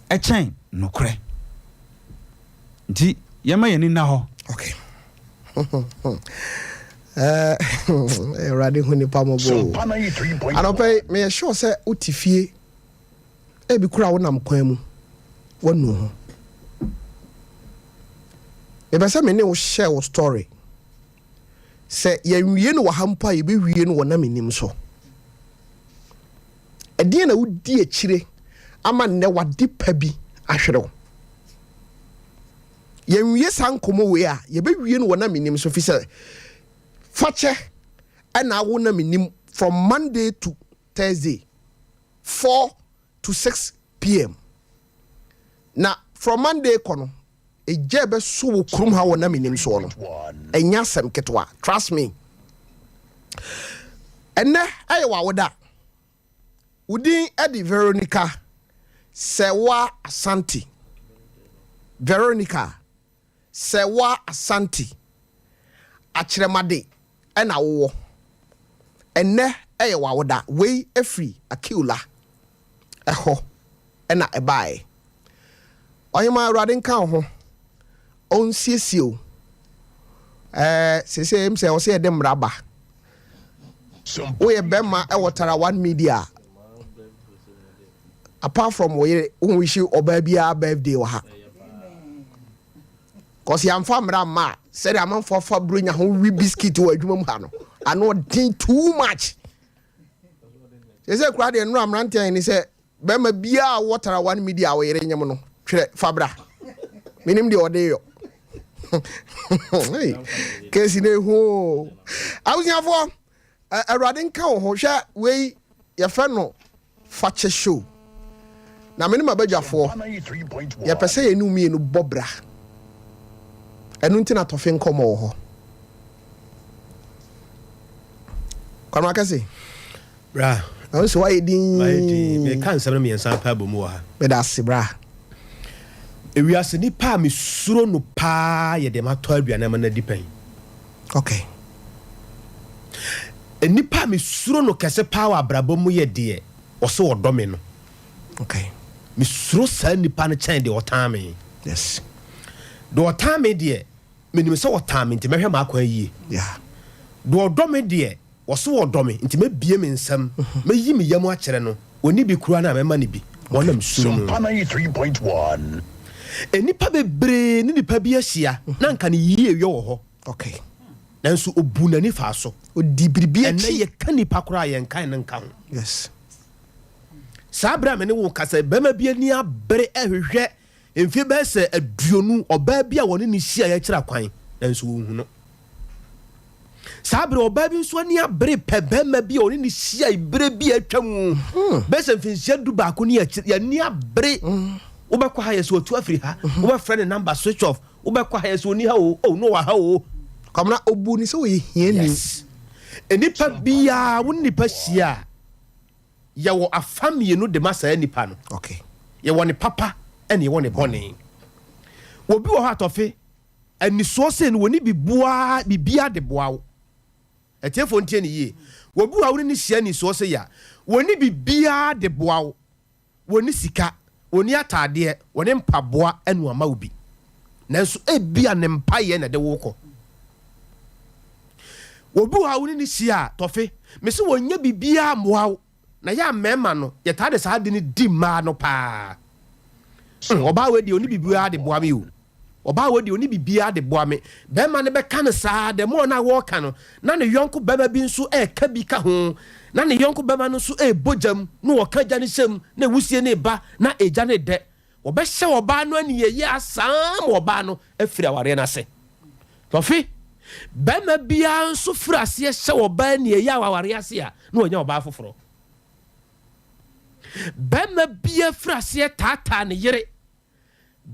Speaker 4: kyɛn nokorɛ. Nti yɛma yɛn ani nna hɔ.
Speaker 1: Okay. Awurade hu nipa mmɔbɔ o. Anɔpa yi, meyɛ sure sɛ wote fie Ebi koraa wonam kwan mu, woanu wo ho. Mepɛ sɛ me ne wo share wo story. Sɛ yɛnwie no wɔ ha mpo a, yɛbɛwie no wɔ na menim so. Ɛdeɛn na wodi akyire ama nnɛ w'ade pa bi ahwere wo? Yɛnwie saa nkɔmmɔ wei a, yɛbɛwie no wɔ na menim so, fi sɛ fakyɛ ɛna awo na menim from Monday to Thursday. 4 to 6 pm na from Monday kɔ no egya ɛbɛso wɔ kurom ha wɔ na menim soɔ no ɛnyɛ asɛm ketewa trust me ɛnɛ ɛyɛ w'awoda wo din ɛde Veronica Sɛwa Asante Veronica Sɛwa Asante Akyerɛmade na wowɔ. Ɛnnɛ yɛ w'awoda. Wei firi Akiula hɔ na ɛbaeɛ. Ɔhemaa Awurade nka wo ho. Ɔnsiesie wo. Ɛɛ seesei ɛm sɛ ɔsɛ yɛde mmara ba. Woyɛ bɛrima wɔ Tara One Media a, apart from wo yere, wo wish ɔbaa biara birthday wɔ ha. Cause yɛamfa mmara amma a, sɛdeɛ amanfoɔ afa buronya ho we biscuit wɔ adwuma mu ha no, ano ɔden too much. Sɛ sɛ koraa deɛ nnora mmeranteɛ ne sɛ bɛrima biara a wɔ tarawa no media a ɔyere nyem no, twerɛ fa bra. Menim deɛ ɔde yɔ. Kesi na ehu o. Abusuafoɔ, Awurade nka wo ho. Hwɛ wei yɛfrɛ no Fakyɛ show. Na me ne m'abadwafoɔ, yɛpɛ sɛ yɛne wo mmienu bɔ bra. Ɛno nti na tɔfe nkɔmmɔ wɔ hɔ. Kwame Akɛse.
Speaker 5: Bra.
Speaker 1: Na wo sɛ woayɛ din.
Speaker 5: Mayɛ din. Meka nsɛm no mmiɛnsa pɛ abɔ mu wɔ ha.
Speaker 1: Meda ase bra.
Speaker 5: Ewiase nipa a mesuro no paa yɛ deɛ matɔ aduane ama no adi pɛn.
Speaker 1: Okay.
Speaker 5: Nnipa a mesuro no kɛse paa wɔ abrabɔ mu yɛ deɛ ɔse ɔdɔ me no.
Speaker 1: Okay.
Speaker 5: Mesuro saa nipa no kyɛn deɛ ɔtan me.
Speaker 1: Yes.
Speaker 5: Deɛ ɔtan me deɛ, menim sɛ ɔtan me nti mɛhwɛ m'akwan yie.
Speaker 1: Yeah.
Speaker 5: Deɛ ɔdɔ me deɛ, ɔse ɔdɔ me nti mɛbie me nsam, mɛyi me yam akyerɛ no. Ɔnni bi koraa no a mɛma no bi. Wɔn na mesuro no.
Speaker 10: Sompa 93.1.
Speaker 5: Nnipa bebree ne nipa bi ahyia na anka ne yieyɔ wɔ hɔ.
Speaker 1: Okay.
Speaker 5: Nanso obuu n'ani faa so.
Speaker 1: Odi biribi
Speaker 5: Ɛnnɛ
Speaker 1: akyi.
Speaker 5: yɛka nnipa koraa a, yɛnkae no nka ho.
Speaker 1: Yes.
Speaker 5: Saa bere a me ne wo rekasa yi, barima bi ani abere rehwehwɛ mfe bɛyɛ sɛ 20, ɔbaa bi a wɔne no hyiae akyiri akwan. nanso wɔnhu no. Saa bere ɔbaa bi nso ani abere pɛ bɛrima bi a ɔne ne hyia bere bi a atwa mu bɛyɛ sɛ mfinhyia 11 ne akyiri, yɛani abere. Wobɛkɔ ha yɛ sɛ watu afiri ha, wobɛfrɛ ne number, switch off. Wobɛkɔ ha yɛ sɛ ɔni ha o, oh, no wɔ ha o.
Speaker 1: Kwamina obu ni sɛ ɔyɛ hiani.
Speaker 5: Yes, nipa biara wo ne nipa hyia a, yɛwɔ afa mmienu de ma saa nipa no. Yɛwɔ ne papa ɛne yɛwɔ ne bɔne. Obi wɔ hɔ atɔfe anisoɔ sɛ no wɔne biboa bibia de boa wo. Ɛtiɛfoɔ ntie ne yie. Obi wɔ hɔ a wo ne ne hyia anisoɔ sɛ yɛ a, wɔne bibiara de boa wo. Wɔne sika, wɔne ataadeɛ, wɔne mpaboa ɛna ama wo bi, nanso ebia ne mpaeɛ na ɛde wo kɔ. Obi wɔ hɔ a wo ne ne hyia a, tɔfe mesi wɔnyɛ biribiara mmoa wo. Na yɛ a mmarima no yɛtaa de saa ade no di mmaa no paa. Ɔbaa wei deɛ ɔne biribiara de boa me o, ɔbaa wei deɛ ɔne biribiara de boa me. Bɛrima no bɛka no saa, the more na wɔreka no, na ne yɔnko bɛrima bi nso ɛreka bi ka ho, na ne yɔnko bɛrima no nso ɛrebɔ gyam na wɔka gya no hyɛm na ewusie no ba na egya no dɛ. Wɔbɛhyɛ ɔbaa no ani yɛ asaa ma ɔbaa no afiri awareɛ no ase. Tɔfe, bɛrima biara nso firi aseɛ hyɛ ɔbaa ani yɛ awareɛ ase a, na wɔnya ɔbaa foforɔ. Bɛrima biara firi aseɛ taataa ne yere,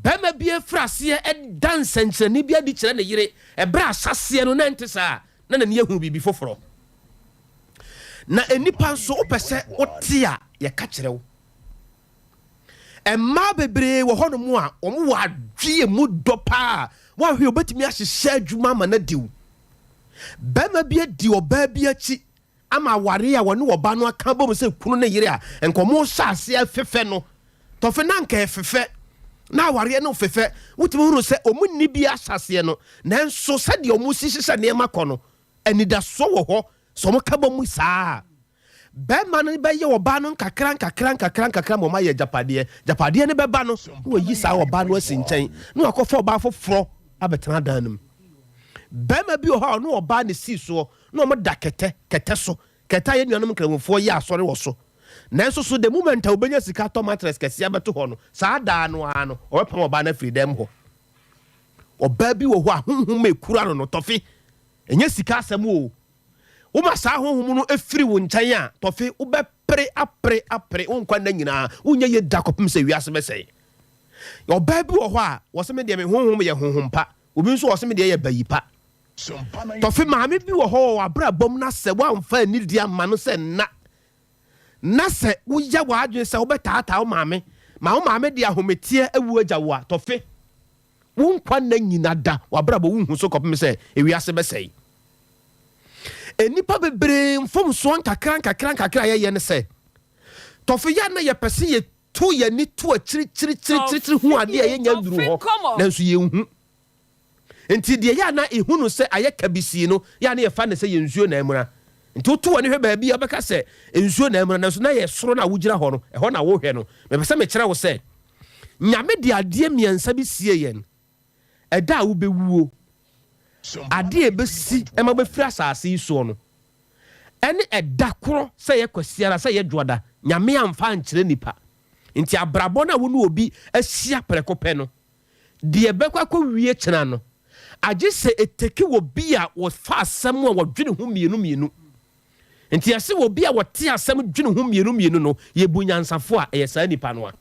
Speaker 5: bɛrima bi afiri aseɛ da nsɛnkyerɛnne bi adi kyerɛ ne yere ɛberɛ ahyɛseɛ no na ɛnte saa, na n'ani ahu biribi foforɔ. Na nnipa nso wopɛ sɛ wote a, yɛka kyerɛ wo. Mmaa bebree wɔ hɔnom a wɔn wɔ adwene mu dɔ paa, wɔahwɛ obetumi ahyehyɛ adwuma ama no adiw. Bɛrima bi adi ɔbaa bi akyi ama aware a wɔne ɔbaa no aka bom sɛ kunu ne yere a nkɔmɔ hyɛ aseɛ fefɛ no, tɔfe na nka ɛfefɛ na awareɛ no fefɛ, wotumi hunu sɛ ɔmo nni bi ahyɛseɛ no, nanso sɛdeɛ ɔmo si hyehyɛ nneɛma kɔ no, anidasoɔ wɔ hɔ sɛ ɔmo ka bɔ mu saa, bɛrima no bɛyɛ ɔbaa no nkakra nkakra nkakra nkakra ma ɔmo ayɛ agyapadeɛ. Agyapadeɛ no bɛba no, na wɔyi saa ɔbaa no asi nkyɛn na wakɔfa ɔbaa foforɔ abɛtena dan no mu. Bɛrima bi wɔ hɔ a ɔno ɔbaa ne sii soɔ na ɔmo da kɛtɛ kɛtɛ so, kɛtɛ a yɛn nuanom nkramofoɔ yɛ asɔre wɔ so, nanso so the moment a obɛnya sika atɔ mattress kɛseɛ abɛto hɔ no, saa daa no ara no ɔbɛpam ɔbaa no afiri dɛm hɔ. Ɔbaa bi wɔ hɔ a honhom ekura no no, tɔfe, ɛnyɛ sika asɛm o. Woma saa honhom no efiri wo nkyɛn a, tɔfe, wobɛpere apere apere wo nkwa nna nyinaa, wonyɛ yie da kɔpem sɛ wiase bɛsɛe. Ɔbaa bi wɔ hɔ a wɔsɛ me deɛ me honhom yɛ honhom pa, obi nso wɔsɛ me deɛ yɛ bayi pa. Tɔfe, maame bi wɔ hɔ wɔ w'abrabɔ mu na sɛ woamfa anidie ama no sɛ nna, na sɛ woyɛ w'adwene sɛ wobɛtaataa wo maame ma wo maame de ahometeɛ awu agya wo a, tɔfe, wo nkwa nna nyina da w'abrabɔ wonhu so kɔpem sɛ ewiase bɛsɛe. Nnipa bebree mfomsoɔ nkakra nkakra nkakra a yɛyɛ ne sɛ, tɔfe, yɛ na yɛpɛ sɛ yɛto yɛni to akyirikyirikyirikyiri hu adeɛ a yɛnya nnuru hɔ, nanso yɛnhu. Nti deɛ yɛ ana ɛhu no sɛ ayɛ kabisii no, yɛ ana yɛfa no sɛ yɛ nsuo na amuna. Nti woto w'ani hwɛ baabi a, wobɛka sɛ nsuo na amuna, nanso na yɛ soro no a wogyina hɔ no, ɛhɔ na wohwɛ no. Mepɛ sɛ mekyerɛ wo sɛ Nyame de adeɛ mmiɛnsa bi sie yɛn. Ɛda a wobɛwuo, adeɛ a ɛbɛsi ma wobɛfiri asase yi soɔ no, ɛne ɛda korɔ, sɛ ɛyɛ Kwasiara, sɛ ɛyɛ Dwoada, Nyame amfa ankyerɛ nipa. Nti abrabɔ no a wo ne obi ahyia prɛko pɛ no, deɛ ɛbɛkɔ akɔwie kyena no, agye sɛ ɛteki wɔ bi a wɔfa asɛm a wɔdwene ho mmienu mmienu. Nti yɛse wɔ bi a wɔte asɛm dwene ho mmienu mmienu no, yɛbu nyansafo a, ɛyɛ saa nipa no a.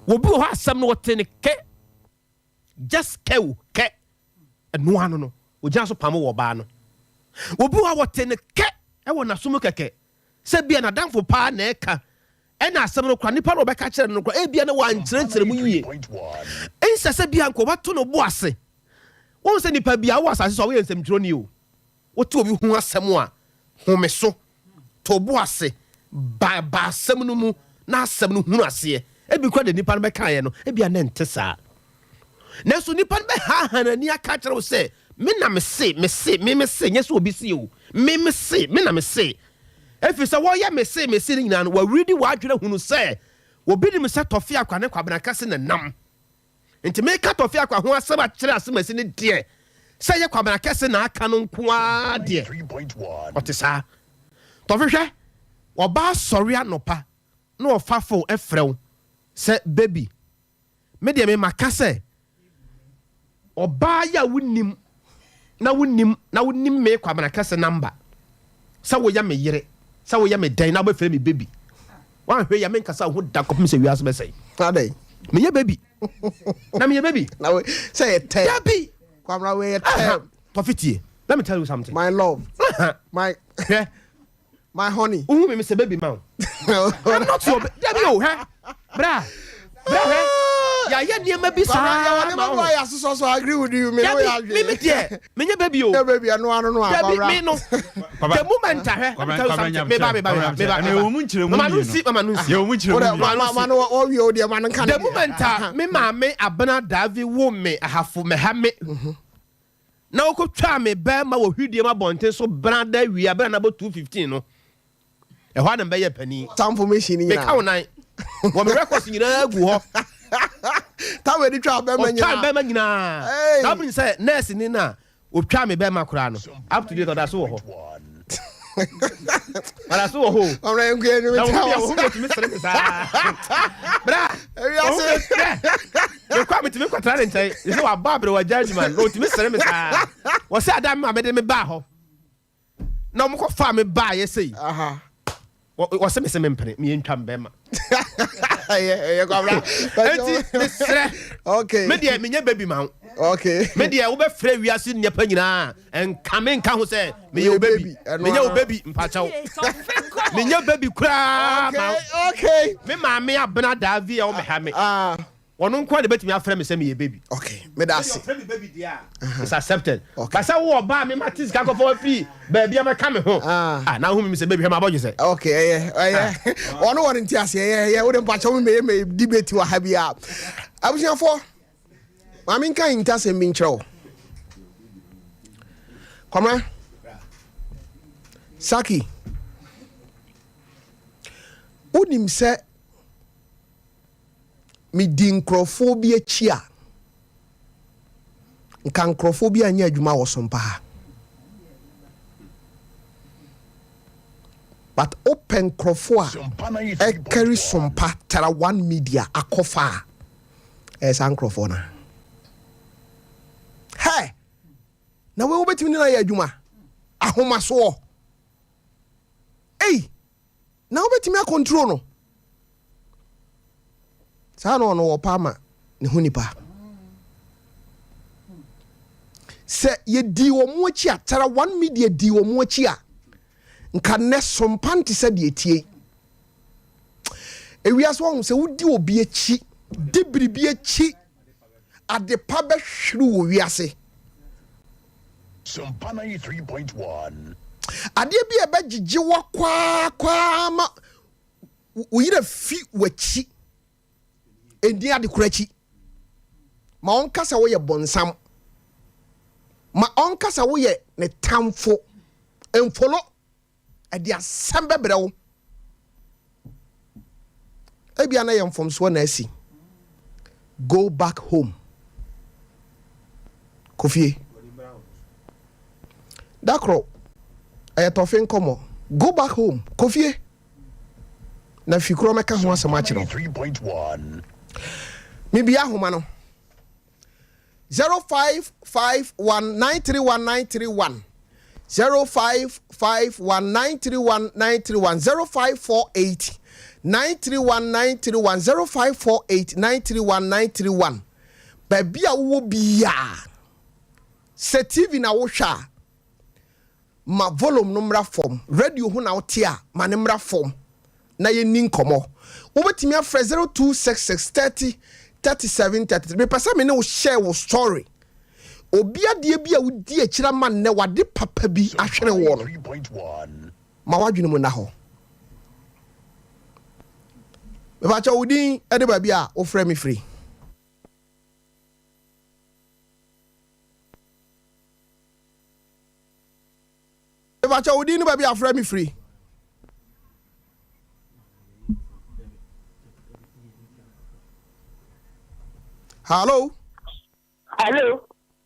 Speaker 5: Obi wɔ hɔ asɛm no wɔte ne kɛ, just kɛ o, kɛ, ɛnoa no no, ogyina so pam wɔ ɔbaa no. Obi wɔ hɔ a wɔte ne kɛ ɛwɔ n'asom kɛkɛ, sɛ bia n'adamfo paa na ɛka, ɛna asɛm no kora nipa na ɔbɛka kyerɛ no kora ebia na wankyerɛkyerɛ mu yie. Nsɛ sɛ bia nka ɔbɛto no bo ase. Wɔn sɛ nipa bia wɔ asase so a woyɛ nsɛmtwerɛni o, wote obi ho asɛm a, home so, to bo ase, ba ba asɛm no mu na asɛm no hunu aseɛ. Ebi kora de nipa no bɛkaeɛ no, ebia na nte saa, nanso nipa no bɛhaaha n'ani aka kyerɛ wo sɛ me na me se, me se, me me se, nyɛ sɛ obi se o, me me se, me na me se. Ɛfiri sɛ wɔyɛ me se, me se no nyinaa no, wɔawuridi w'adwene hunu sɛ obi nim sɛ tɔfe akwa ne Kwabena Kɛse na nam. Nti meka tɔfe akwa ho asɛm akyerɛ asɛm asi no deɛ, sɛ yɛ Kwabena Kɛse na aka no nko ara deɛ, ɔte saa. Tɔfe, hwɛ, ɔbaa sɔre anɔpa na ɔfa phone ɛfrɛ wo sɛ baby, me deɛ me maka sɛ ɔbaa yi a wonim. na wonim na wonim me Kwabena Kɛse number sɛ woyɛ me yere sɛ woyɛ me dɛn na wobɛfrɛ me baby woanhwɛ yi a menkasa wo ho da kɔpem sɛ wiase bɛsɛe.
Speaker 1: Adɛn?
Speaker 5: Meyɛ baby na meyɛ baby.
Speaker 1: Na we sɛ yɛ tɛm.
Speaker 5: Dabi.
Speaker 1: Kwabena wei yɛ tɛm.
Speaker 5: Tɔfe tie. Let me tell you something.
Speaker 1: My love. My.
Speaker 5: Hwɛ.
Speaker 1: My honey.
Speaker 5: Wohu me me sɛ baby ma wo. I'm not your dabi o hwɛ. Bra. Bra hwɛ. Yɛayɛ nneɛma bi saa ma wo.
Speaker 1: Yɛ asosɔ so I agree with you. Me no yɛ adwene.
Speaker 5: Me me deɛ menyɛ baby o.
Speaker 1: Nyɛ baby ɛno ano no a.
Speaker 5: Dabi me no. The moment a hwɛ. Let me tell you something. Me ba me ba me ba me ba.
Speaker 4: Ɛwɔ mu nkyerɛ mu
Speaker 5: Mama no nsi mama no nsi.
Speaker 4: Yɛwɔ mu nkyerɛ mu mmienu.
Speaker 1: Ma no wɔwie o deɛ ma no nka ne
Speaker 5: The moment a me maame Abena Davi wo me ahafo mɛha me. Na wɔkɔtwaa me bɛrima wɔ hwidiem abɔnten so brada awia berɛ a na abɔ 2:15 no, ɛhɔ ara na mebɛyɛɛ panin.
Speaker 1: Saa information no nyinaa.
Speaker 5: Meka wo nan. Wɔ me records nyinaa gu hɔ.
Speaker 1: Tam a yɛde twaa bɛrima nyinaa.
Speaker 5: Ɔtwaa me bɛrima nyinaa. Na wonim sɛ nurse ni no a ɔtwaa me bɛrima koraa no, up to date ɔda so wɔ hɔ. Ɔda so wɔ hɔ o.
Speaker 1: Ɔmra yɛn kuyɛ ni mi
Speaker 5: ta
Speaker 1: wɔ.
Speaker 5: Na wɔn tumi sere mi saa. Bra.
Speaker 1: Ewiase.
Speaker 5: Mekɔ a metumi kɔtena ne nkyɛn. Sɛ wabɔ aberewa gya adwuma no, na ɔtumi sere me saa. Wɔsɛ ada me maame de me baa hɔ. Na wɔn kɔ faa me baa yɛ sei. Wɔsɛ me sɛ me mpene, me yɛ ntwa mbɛma.
Speaker 1: Ɛyɛ kwabra.
Speaker 5: Eti mesrɛ.
Speaker 1: Okay.
Speaker 5: Me deɛ menyɛ baby ma wo.
Speaker 1: Okay.
Speaker 5: Me deɛ wobɛfrɛ wiase nnipa nyinaa nka me nka ho sɛ meyɛ wo baby. Menyɛ wo baby mpakyɛw. Menyɛ baby koraa ma
Speaker 1: wo. Okay.
Speaker 5: Me maame abena daavi a wɔmɛha me.
Speaker 1: Ah.
Speaker 5: Ɔno nko ara na ebetumi afrɛ me sɛ meyɛ baby.
Speaker 1: Okay, meda ase.
Speaker 5: Sɛ ɔfrɛ me baby deɛ a, it's accepted. Okay. But sɛ wo ɔbaa me ma te sika kɔfɔ afiri baabi abɛka me ho. Ah, na wohu me sɛ baby hwɛ m'abɔdwe sɛ.
Speaker 1: Okay, ɛyɛ ɛyɛ. Ɔno wɔ ne nte ase ɛyɛ ɛyɛ. Wode mpakyɛw me mɛyɛ mɛ debate wɔ ha bi a. Abusuafoɔ, maame nka ntasɛm bi nkyerɛ wo. Kwamra, Saki, wonim sɛ medi nkurɔfoɔ bi akyi a, nka nkurɔfoɔ bi anyɛ adwuma wɔ Sompa ha. But wopɛ nkurɔfoɔ a ɛkari Sompa Tara One Media akɔfa a, ɛyɛ saa nkurɔfoɔ no. Hɛ! Na wei wobɛtumi ne no ayɛ adwuma? Ahomasoɔ. Ei! Na wobɛtumi akɔntro no. Saa na ɔno ɔpɛ ama ne ho nipa. Sɛ yɛdii wɔn akyi a, Tara One Media dii wɔn akyi a, nka nnɛ sompa nte sɛ deɛ ɛtie yi. Ewiase wɔn sɛ wodi obi akyi, di biribi akyi, adepa bɛhwere wɔ wiase.
Speaker 10: Sompa 93.1.
Speaker 1: Adeɛ bi a ɛbɛgyegye wo akwaakwa ma wo yerɛ fi w'akyi, ɛnni ade koro akyi. Ma ɔnka sɛ woyɛ bɔnsam. Ma ɔnka sɛ woyɛ ne tamfo. Mfolo. Ɛde asɛm bɛbrɛ wo. Ebia na yɛ mfomsoɔ na asi. Go back home. Kɔ fie. Da koro, ɛyɛ tɔfe nkɔmmɔ. Go back home. Kɔ fie. Na fi korɔ mɛka ho asɛm akyerɛ wo. Mebia ahoma no. 0551 931 931 0551 931 931 0548 931 931 0548 931 931 Baabi a wowɔ biara, sɛ TV na wohwɛ a, Ma volume no mmra fam. Radio ho na wote a, ma no mmra fam na yɛnni nkɔmmɔ. Wobɛtumi afrɛ 0266 30 37 33. Mepɛ sɛ me ne wo share wo story. Obi adeɛ bi a wodi akyire ama nnɛ wade papa bi ahwere woɔ no, ma w'adwene mu nna hɔ. Mepakyɛ wo din ne baabi a wofrɛ me firi. Mepakyɛ wo din ne baabi a afrɛ me firi. Hallo.
Speaker 11: Hello.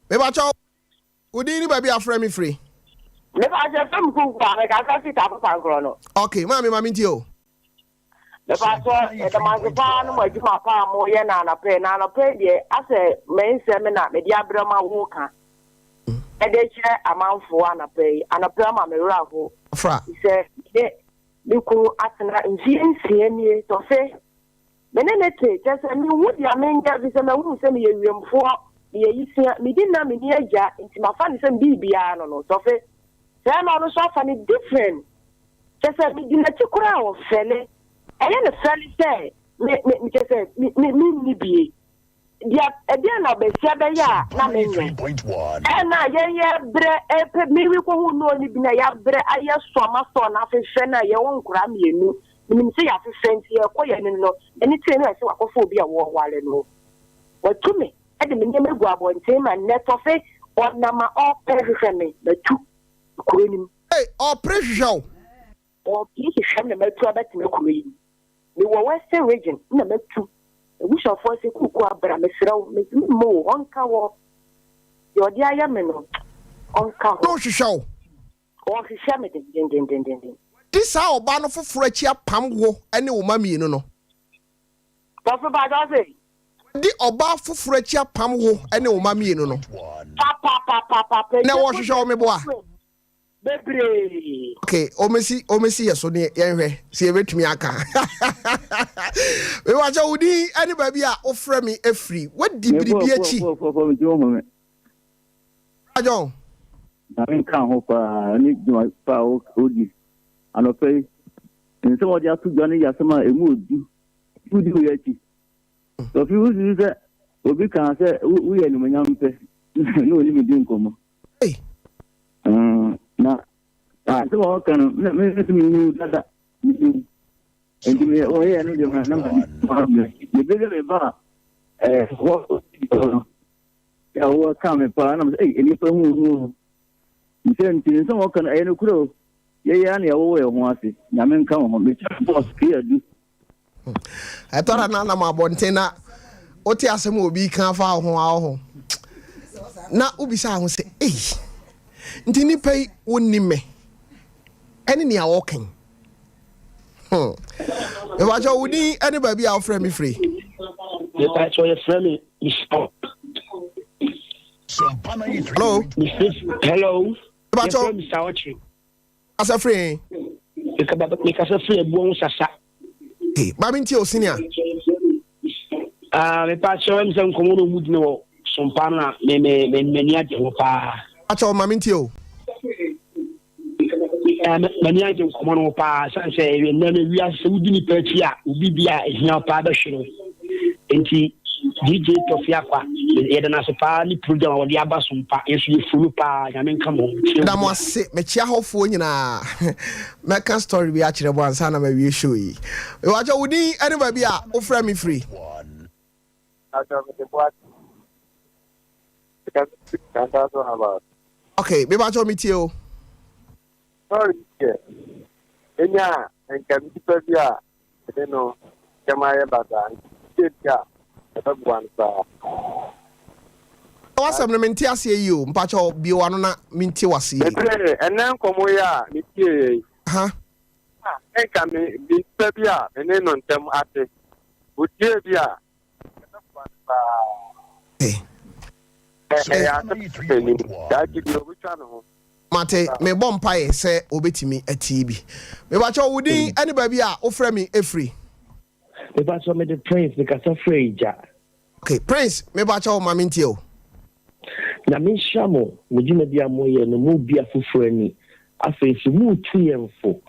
Speaker 1: Mepakyɛ wo din ne baabi a afrɛ me firi.
Speaker 11: Mepakyɛ fam kunku a mekasa fi tapopa nkorɔ no.
Speaker 1: Okay, maame maame ntie o.
Speaker 11: Mepakyɛ yɛda mo ase paa ne mo adwuma pa a mo yɛ no anɔpa yi. Na anɔpa yi deɛ asɛ me nsɛm na mede abrɛ mo a wo ka. de rekyerɛ amanfoɔ anɔpa yi. Anɔpa yi ama me werɛ aho.
Speaker 1: Fra.
Speaker 11: Sɛ me ne me kunu atena mfeɛ nsia nie, Tɔfe. Me ne no te, kyerɛ sɛ menhu deɛ menyɛ, ɛfiri sɛ mahunu sɛ meyɛ wiemfoɔ, meyɛ yisia, medi nna menni agya, nti mafa no sɛ me biribiara no no. Tɔfe. Sɛɛ na ɔno nso afa no different. Kyerɛ sɛ medi n'akyi koraa a ɔfɛle. Ɛyɛ no fɛle sɛ me, me, kyerɛ sɛ me, me, menni bie. Deɛ, ɛdeɛn na basia bɛyɛ a na menyɛ? Ɛɛ na yɛn yɛbrɛ ɛpɛ me rekɔhu no ɔne bi na yɛabrɛ ayɛ sɔmasɔ na afefɛ na yɛwɔ nkoraa mmienu. Menim sɛ yɛafefɛ nti yɛkɔ yɛn anim no, m'ani tee no ɛsɛ wakɔfa obi a wɔware no. Watu me de me nneɛma agu abɔnten ma nnɛ tɔfe ɔnam a ɔrepere hwehwɛ me, matu kuro no mu.
Speaker 1: Ei, ɔrepere hwehwɛ wo?
Speaker 11: Ɔpii hwehwɛ me na matu abɛtena kuro yi mu. Mewɔ Western Region na matu. M'abusuafoɔ se Kuukua bra mesrɛ wo, mese memma o, ɔnka hɔ. Deɛ ɔde ayɛ me no, ɔnka hɔ.
Speaker 1: Na ɔhwehwɛ wo?
Speaker 11: Ɔhwehwɛ me dendendendenden.
Speaker 1: Wadi saa ɔbaa no foforɔ akyi apam wo ne wo mma mmienu no.
Speaker 11: Tɔfe paatwa ɔse.
Speaker 1: Wadi ɔbaa foforɔ akyi apam wo ne wo mma mmienu no.
Speaker 11: Papapapapa.
Speaker 1: Na wɔhwehwɛ wo meboa?
Speaker 11: Bebree.
Speaker 1: Ok omesi omesi yɛ so ne yɛnhwɛ sɛ yɛbɛtumi aka. Mewakyɛ wo din ne baabi a wofrɛ me afiri. Wadi biribi akyi. Bra John.
Speaker 12: Nyame nka ho paa ne dwuma pa a wodi anɔpa yi. Nsɛm a wɔde ato dwa no yɛ asɛm a emu odu. Wodi wei akyi. Tɔfi wususu sɛ obi kaa sɛ woyɛ animuonyam pɛ na onim di nkɔmmɔ.
Speaker 1: Ei.
Speaker 12: Na asɛm a ɔka no, na me nso menim dada. Menim. Nti me ɔyɛ no deɛ na ma me bɛ me ba ɛɛ hɔ no. Ya wɔ ka me paa na me sɛ ei nnipa hu hu. Nsɛ nti nsɛm a ɔka no ɛyɛ nokorɛ o. Yɛyɛ a na yɛwowɔ yɛn ho ase. Nyame nka wo ho. Mekyɛ boss Kea Du.
Speaker 1: Ɛtɔ da na nam abɔnten na wote asɛm a obi ka fa wo ho a ho na wobisa ho sɛ ei nti nipa yi wonni me ɛne nea wɔka yi hmm. Mepakyɛ wo din ɛne baabi a wofrɛ me firi.
Speaker 13: Mepakyɛ yɛfrɛ me Mr.
Speaker 1: Hello.
Speaker 13: Hello.
Speaker 1: Mepakyɛ.
Speaker 13: Yɛfrɛ me Mr.
Speaker 1: Kasa firi he?
Speaker 13: Mekasa firi Abuo ho Sasa.
Speaker 1: Hey, ma mentie o senior.
Speaker 13: Ah, mepa kyɛw ɛm sɛ nkɔmmɔ no ɔmu di no wɔ sompa no a me me me m'ani agye ho paa.
Speaker 1: Akyɛw ma mentie o.
Speaker 13: Eh, m'ani agye nkɔmmɔ no ho paa sane sɛ ɛnɛ no wiase sɛ wodi nipa akyi a obi bi a ɛhia paa bɛhwe no nti DJ Tɔfi Akwa, yɛda no ase paa ne program a wɔde aba so mpa. Yɛn nso yɛfolo paa. Nyame nka mo ho. Mekyia
Speaker 1: Meda mo
Speaker 13: obiara.
Speaker 1: ase. Mekyia hɔfoɔ nyinaa. Mɛka story bi akyerɛ mo ansa na mawie show yi. Mepakyɛ wo din ne baabi a wofrɛ me firi?
Speaker 14: Pakyɛ mede Boakye. Mekasa firi Nkantaso Herbals.
Speaker 1: Ok, mepakyɛ metie o.
Speaker 14: Sorry deɛ, menya a nka nipa bi a mene no ntɛm ayɛ basaa nti ebi a ɛbɛboa no paa.
Speaker 1: W'asɛm no mente aseɛ yie o, mpakyɛw bue w'ano na mentie w'ase yie.
Speaker 14: Mese ɛnnɛ nkɔmmɔ yi a metieeɛ yi,
Speaker 1: Aha.
Speaker 14: na nka me nipa bi a me ne no ntɛm ate, otie bi a ɛbɛboa no paa. Ɛyɛ asɛm a m'anim, daakye bi ɔbɛtwa ne ho.
Speaker 1: Mate, mebɔ mpaeɛ sɛ wɔbɛtumi atie bi. Mepakyɛw wo din ne baabi a wofrɛ me firi?
Speaker 15: Mepakyɛw mede Prince, mekasa firi Agya.
Speaker 1: Ok, Prince, mepakyɛw ma mentie wo.
Speaker 15: Nyame nhyira mo, mo dwumadi a moyɛ no mo bi afoforo ani, afei nso moretu yɛn fo,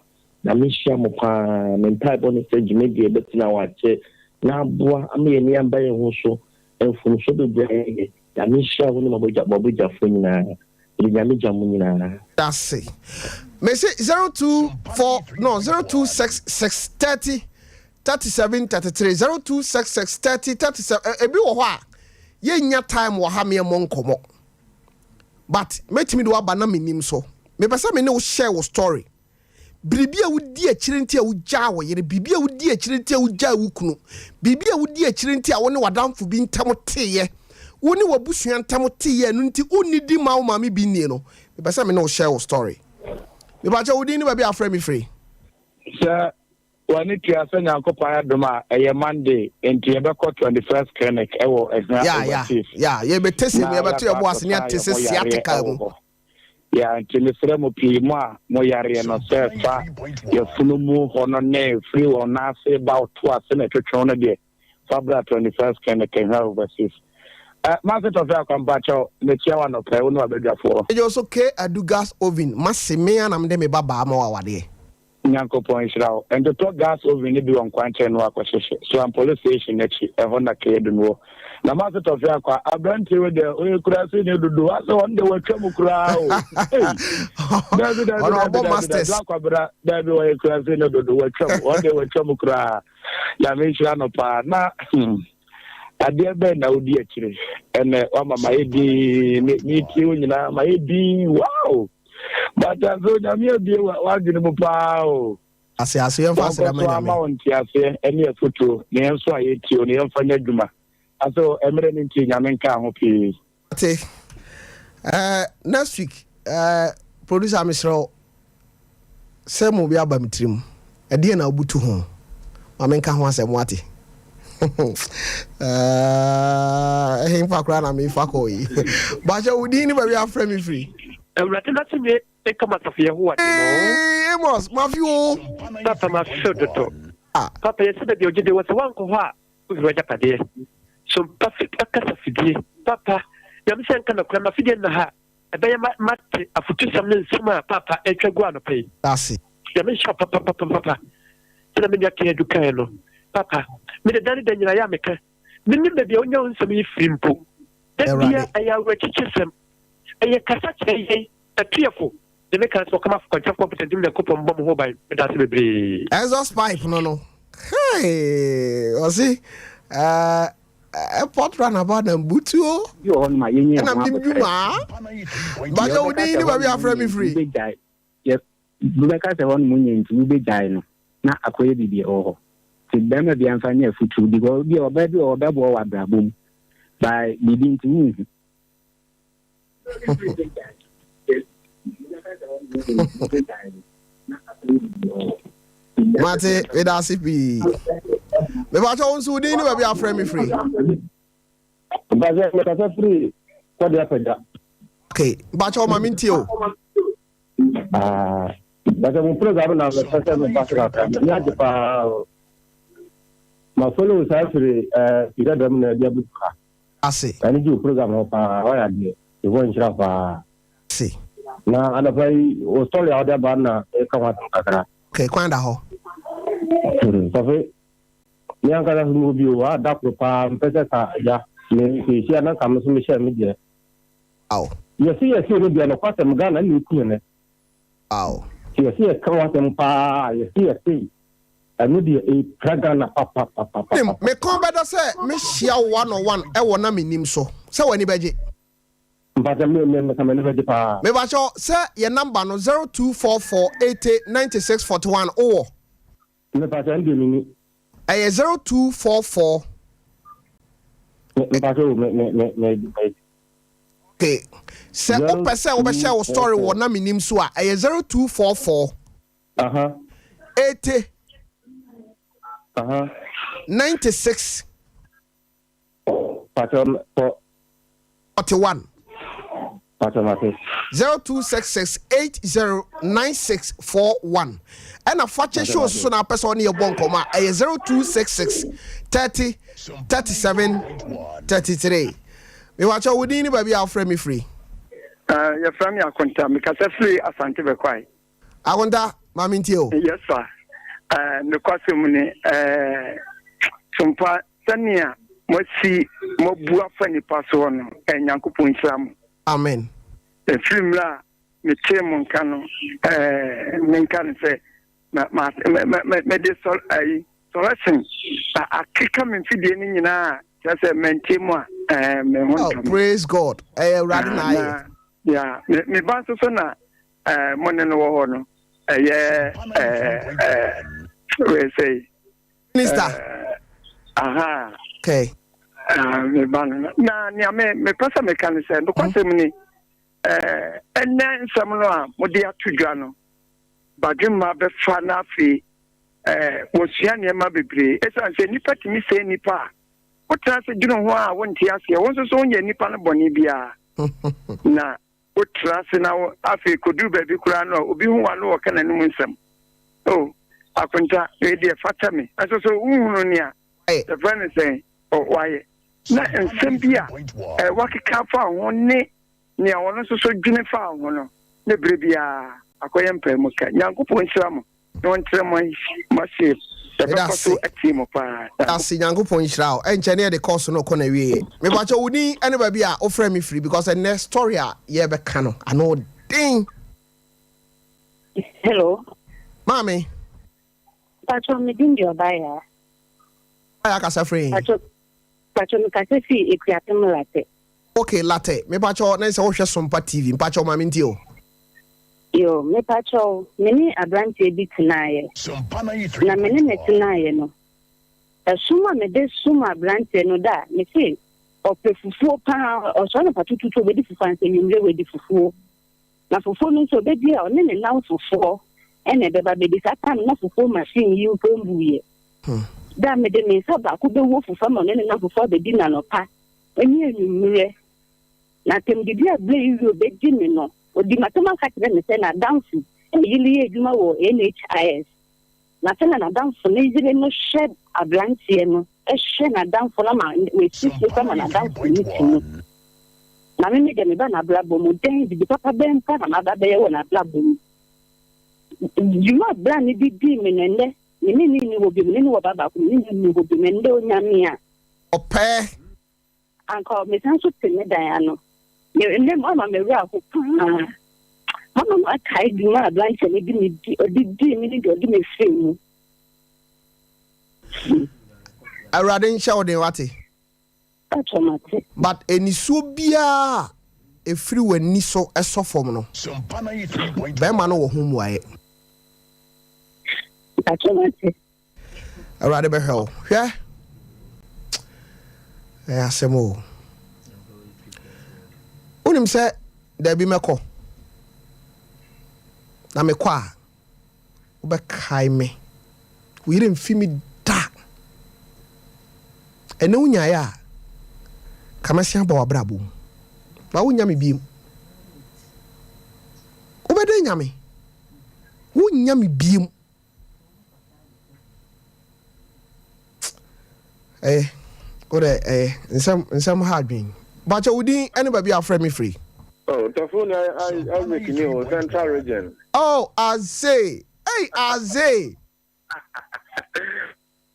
Speaker 15: Nyame nhyira mo paa, me mpaebɔ ne sɛ dwumadi a ɛbɛtena hɔ akyɛ na aboa ama yɛn ani aba yɛn ho so, mfomsoɔ bebree a yɛyɛ, Nyame nhyira wo ne mo abɔgyafoɔ nyinaa. Mede Nyame gya mo nyinaa.
Speaker 1: Dase. Mese 024 no 0266 30 37 33 0266 30 37 ebi wɔ hɔ a yɛnnya time wɔ ha meɛmmɔ nkɔmmɔ but mɛtumi de waba na menim so mepɛ sɛ me ne wo share wo story Biribi a wodi akyire nti a wogyaa wo yere, biribi a wodi akyire nti a wogyaa wo kunu, biribi a wodi akyire nti a wo ne w'adamfo bi ntam teeɛ, wo ne w'abusua ntam teeɛ, ɛno nti wonnidi mma wo maame bi nnie no, mepɛ sɛ me ne wo share wo story. Mepakyɛ wo din ne baabi a afrɛ me firi.
Speaker 16: Sɛ w'ani tua sɛ Nyankopɔn adom a ɛyɛ Monday nti yɛbɛkɔ 21st clinic ɛwɔ Ahia
Speaker 1: Ya ya
Speaker 16: Overseas
Speaker 1: ya yɛbɛtese mu
Speaker 16: na
Speaker 1: yɛbɛto
Speaker 16: yɛakɔ
Speaker 1: yɛbo ase ne
Speaker 16: akɔsa
Speaker 1: atese
Speaker 16: yɛn ho yareɛ
Speaker 1: sciatica
Speaker 16: ɛwɔ
Speaker 1: mu.
Speaker 16: hɔ. Yeah, nti mesrɛ mo pii mo a mo yareɛ no sɛ fa yafunu mu hɔ no ne firi wɔn nan ase ba wo to ase na ɛtwetwe no deɛ fa bra 21st Clinic Kehra Overseas. Eh, Mase Tɔfe Akwa mpakyɛw mekyia wo anɔpa yi wo ne w'abadwafoɔ.
Speaker 1: Megye wo so K Adu gas oven mase me a na mede me ba baa ma wo awadeɛ.
Speaker 16: Nyankopɔn nhyira wo. Ntotɔ gas oven no bi wɔ nkwankyɛn no akɔhyehye. Suan police station no akyi, ɛhɔ na Keadu no wɔ. Na mase Tɔfe Akwa, aberanteɛ wei deɛ ɔyɛ kurase ni dodo, asɛ ɔno deɛ watwa mu koraa o. Ei! Dabi dabi
Speaker 1: Ɔno
Speaker 16: dabi
Speaker 1: ɔbɔ
Speaker 16: dabi dabi,
Speaker 1: masters.
Speaker 16: Akwabena, dabi ɔyɛ kurase ni dodo, watwa mu, ɔno deɛ watwa mu koraa. Nyame nhyira no paa. Na hmm, adeɛ bɛn na wodi akyire? Ɛnɛ wama mayɛ dinn, me metie wo nyinaa mayɛ dinn, wow! But asɛ Onyame abue w'adwene mu paa o.
Speaker 1: Ase ase yɛmfa aseda ma
Speaker 16: Wɔnkɔ so
Speaker 1: Nyame.
Speaker 16: ama wo nteaseɛ ne afotuo na yɛn nso a yɛtie wo no yɛmfa nyɛ adwuma. Asɛ mmerɛ no nti Nyame nkaa ho pii.
Speaker 1: Ate. Eh, next week, eh, producer mesrɛ wo sɛ mo bi aba me tirim. Ɛdeɛn na wobutu ho? Ma menka ho asɛm wate. Eh, ɛhefa koraa na mefa kɔɔ yi? Bakyɛ wo din ne baabi a afrɛ me firi.
Speaker 17: Awurade n'asomdwoe nka mo asafo Yehowa de no.
Speaker 1: Hey, Amos, mafi o.
Speaker 17: Papa mafe dodo. Papa yɛsɛ baabi a ogye de wɔ sɛ woankɔ hɔ a wohwere w'agyapadeɛ. So mpa fi kasa fidie. Papa, Nyame sɛ nka nɔkorɛ mafidie nna ha a ɛbɛyɛ ma mate afotusɛm ne nsɛm a Paapa ɛretwa gu anɔpa yi.
Speaker 1: Ase.
Speaker 17: Nyame nhyira wo papapapapa. Sɛdeɛ me nua Ken Adu kaeɛ no, Paapa, me de da ne da nyinaa yɛ a meka. Mennim baabi a wonya wo nsɛm yi firi mpo. Da biara ɛyɛ awerɛkyekyesɛm. Ɛyɛ kasa kyerɛ yɛn, ɛtu yɛn fo. Deɛ meka ne sɛ ɔkamafo kwankyerɛfoɔ mpɔtadim Nyankopɔn mmɔ mo ho ban. Meda ase bebree.
Speaker 1: Exhaust pipe no no hey ɔse eh, airport runabout na mbutuo
Speaker 12: Bi wɔ hɔnom a yɛnyɛ
Speaker 1: ɛna
Speaker 12: ho
Speaker 1: menim
Speaker 12: aboterɛ.
Speaker 1: dwuma
Speaker 12: Deɛ
Speaker 1: bakyɛ wo
Speaker 12: wobɛka
Speaker 1: din
Speaker 12: sɛ
Speaker 1: ne baabi
Speaker 12: hɔnom
Speaker 1: afrɛ me
Speaker 12: nyɛ nti
Speaker 1: firi
Speaker 12: wobɛgyae, yɛ wobɛka sɛ hɔnom nyɛ nti wobɛgyae no na akɔyɛ biribi wɔ hɔ. Nti barima biara mfa nyɛ afotuo because bi a ɔbaa bi wɔ hɔ ɔbɛboa wo wɔ abrabɔ mu by biribi nti wonhu.
Speaker 1: Mate, meda ase pii. Mepakyɛ wo nso wo din ne baabi afrɛ me firi.
Speaker 18: Mpakyɛ mekasa firi kɔde apagya.
Speaker 1: Okay, mpakyɛ wo ma mentie o.
Speaker 18: Ah, mpakyɛ mo program na mepɛ sɛ meba so kakra. M'ani agye paa o. Ma follow saa firi eh, dada mu na ɛde abɛdu ha.
Speaker 1: Ase.
Speaker 18: M'ani gye wo program ho paa, wayɛ adeɛ. Yehowa nhyira wo paa.
Speaker 1: Ase.
Speaker 18: Na anɔpa yi, wo story a wode aba no na meka ho asɛm kakra.
Speaker 1: Okay, kwan da hɔ.
Speaker 18: Sɔfe, me ankasa so mewɔ bi o, a da koro paa mepɛ sɛ ka agya, me mehyia na nka me nso mehyɛ me deɛ.
Speaker 1: Aw.
Speaker 18: Yɛse yɛse no deɛ nokwasɛm Ghana na ɛku yɛn ɛ.
Speaker 1: Aw.
Speaker 18: Sɛ yɛse yɛka ho asɛm paa a, yɛse yɛse Ɛno deɛ ɛpira Ghana papapapapa.
Speaker 1: Wonim, me kɔn bɛdɔ sɛ me hyia wo one on one ɛwɔ na me nim so sɛ w'ani bɛgye.
Speaker 18: Mpakyɛ me me meka m'ani bɛgye paa.
Speaker 1: Mepakyɛw sɛ yɛ number no 0244 80 96 41 wowɔ?
Speaker 18: Mepakyɛ ɛno deɛ menni.
Speaker 1: Ɛyɛ 0244.
Speaker 18: Mpakyɛ o me me me me me.
Speaker 1: Okay sɛ wopɛ sɛ wobɛhyɛ wo story wɔ na menim so a ɛyɛ 0244.
Speaker 18: Aha.
Speaker 1: 80.
Speaker 18: Aha.
Speaker 1: 96.
Speaker 18: Pacho kɔ.
Speaker 1: 41.
Speaker 18: Pacho mate.
Speaker 1: 0266 8096 41. Ɛna fakyɛ show so na apɛ sɛ ɔne yɛ bɔ nkɔmɔ a ɛyɛ 0266 30 37 33. Mewakyɛ wo din ne baabi a wofrɛ me firi.
Speaker 19: Uh, yɛfrɛ me Akonta mekasa firi Asante Bɛkwae.
Speaker 1: Akonta, ma me ntie o.
Speaker 19: Yes sir. Eh, nokwasɛm ni, eh, Sompa, sɛnea moasi moabu afa nnipa soɔ no, eh, Nyankopɔn nhyira mo.
Speaker 1: Amen.
Speaker 19: Ɛfiri mmerɛ a metee mo nka no, eh, menka no sɛ, ma, ma, ma, ma, mede sɔr, ayi, sɔrɛsen akeka me mfidie no nyinaa, kyerɛ sɛ mantie mu a, eh, me ho
Speaker 1: Oh,
Speaker 19: ntɔ me.
Speaker 1: praise God. Ɛyɛ Awurade na ayɛ.
Speaker 19: Na, ya, me, me ba nso so na ɛɛ mo ne no wɔ hɔ no ɛyɛ ɛɛ ɛɛ wei sɛ yi.
Speaker 1: Minister.
Speaker 19: Ɛɛ aha.
Speaker 1: Okay.
Speaker 19: Ɛɛ me ba no na nea me mepɛ sɛ meka ne sɛ nokwasɛm ni ɛɛ ɛnɛ nsɛm no a mode ato dwa no badwemma bɛfa na afei ɛɛ wɔsua nneɛma bebree esiane sɛ nnipa tumi sɛe nnipa a wotena ase dwene ho a wonte aseɛ wo nso so wonyɛ nnipa no bɔne biara na. Wotra ase na wo afei kɔduru baabi koraa no a, obi hu wo a na wɔka n'anom nsɛm. Oh, Akonta, wei deɛ fata me. Ɛso so wohunu nea yɛfrɛ no sɛn? Wayɛ. Na nsɛm bi a eh, wakeka afa wo ho ne nea ɔno nso so dwene faa wo ho no, ne berɛ biara akɔyɛ mpaemuka. Nyankopɔn nhyira mo. Na ɔnkyerɛ mo mo ase yɛbɛkɔ so atie mo paa.
Speaker 1: Dase Nyankopɔn nhyira wo. Ɛnkyɛ ne yɛde course no kɔ n'awieɛ. Mepakyɛ wo din ɛne baabi a wofrɛ me firi because ɛnnɛ story a yɛbɛka no ano den.
Speaker 20: Hello.
Speaker 1: Maame.
Speaker 20: Pacho me din de Ɔbaayaa.
Speaker 1: Ɔbaayaa kasa firi he?
Speaker 20: Pacho pacho me kasa firi Ekuapem Latɛ.
Speaker 1: Ok Latɛ mepakyɛw na sɛ wohwɛ Sompa TV mpakyɛw ma mentie o.
Speaker 20: Yoo mepakyɛw me ne abranteɛ bi tenaeɛ na me ne no tenaeɛ no ɛsom a mede som abranteɛ no da a mese ɔpɛ fufuo paa ɔsɔre anɔpa tututu ɔbɛdi fufuo ansa anwummerɛ wadi fufuo na fufuo no nso ɔbɛdi a ɔne ne nnamfofoɔ ɛna ɛbɛba bɛdi saa time na fufuo machine yi mpo mbuiɛ da a mede me nsa baako bɛwɔ fufuo ama ɔne ne nnamfofoɔ abɛdi no anɔpa ne anwummerɛ. Na atɛmdidi a berɛ yi wie ɔbɛdi me no, ɔdi m'atɛm aka kyerɛ me sɛ n'adamfo yere yɛ adwuma wɔ NHIS, na sɛnea n'adamfo no yere no hwɛ aberanteɛ no, hwɛ n'adamfo no ama wasi fie koraa ma n'adamfo no te mu. Na me me deɛ meba n'abrabɔ mu, dɛn, biribi papa bɛn mpo na maba abɛyɛ wɔ n'abrabɔ mu? Dwuma a bra no de dii me no, ɛnnɛ me ne no nni hɔ bio, me ne no wɔ ba baako, me ne no nni hɔ bio, ɛnnɛ ɔnya me a,
Speaker 1: Ɔpɛ.
Speaker 20: Anka mesan nso te me dan ano. Me nnɛ mu ama me werɛ aho paa. Mama makae dwuma a aberanteɛ no de me di ɔde dii me ne deɛ ɔde me firii mu.
Speaker 1: Awurade nhyɛ wo den wate.
Speaker 20: Pacho mate.
Speaker 1: But anisuo biara a ɛfiri w'ani so sɔ fam no, bɛrima no wɔ ho mmuaeɛ.
Speaker 20: Pacho mate.
Speaker 1: Awurade bɛhwɛ wo. Hwɛ! Ɛyɛ asɛm o. Wonim sɛ daabi mɛkɔ. Na mekɔ a, wobɛkae me. Wo yere mfi me da. Ɛnɛ wonyaeɛ a, ka mɛsen aba w'abrabɔ mu. Ba wonnya me biem. Wobɛdɛn nya me? Wonnya me biem. Ɛyɛ wo dɛ ɛyɛ nsɛm nsɛm ha adwen. Bakyɛ wo din ɛne baabi a wofrɛ me firi.
Speaker 14: Oh Tɔfo ni Isaac ni o Central Region.
Speaker 1: Oh Aze ei Aze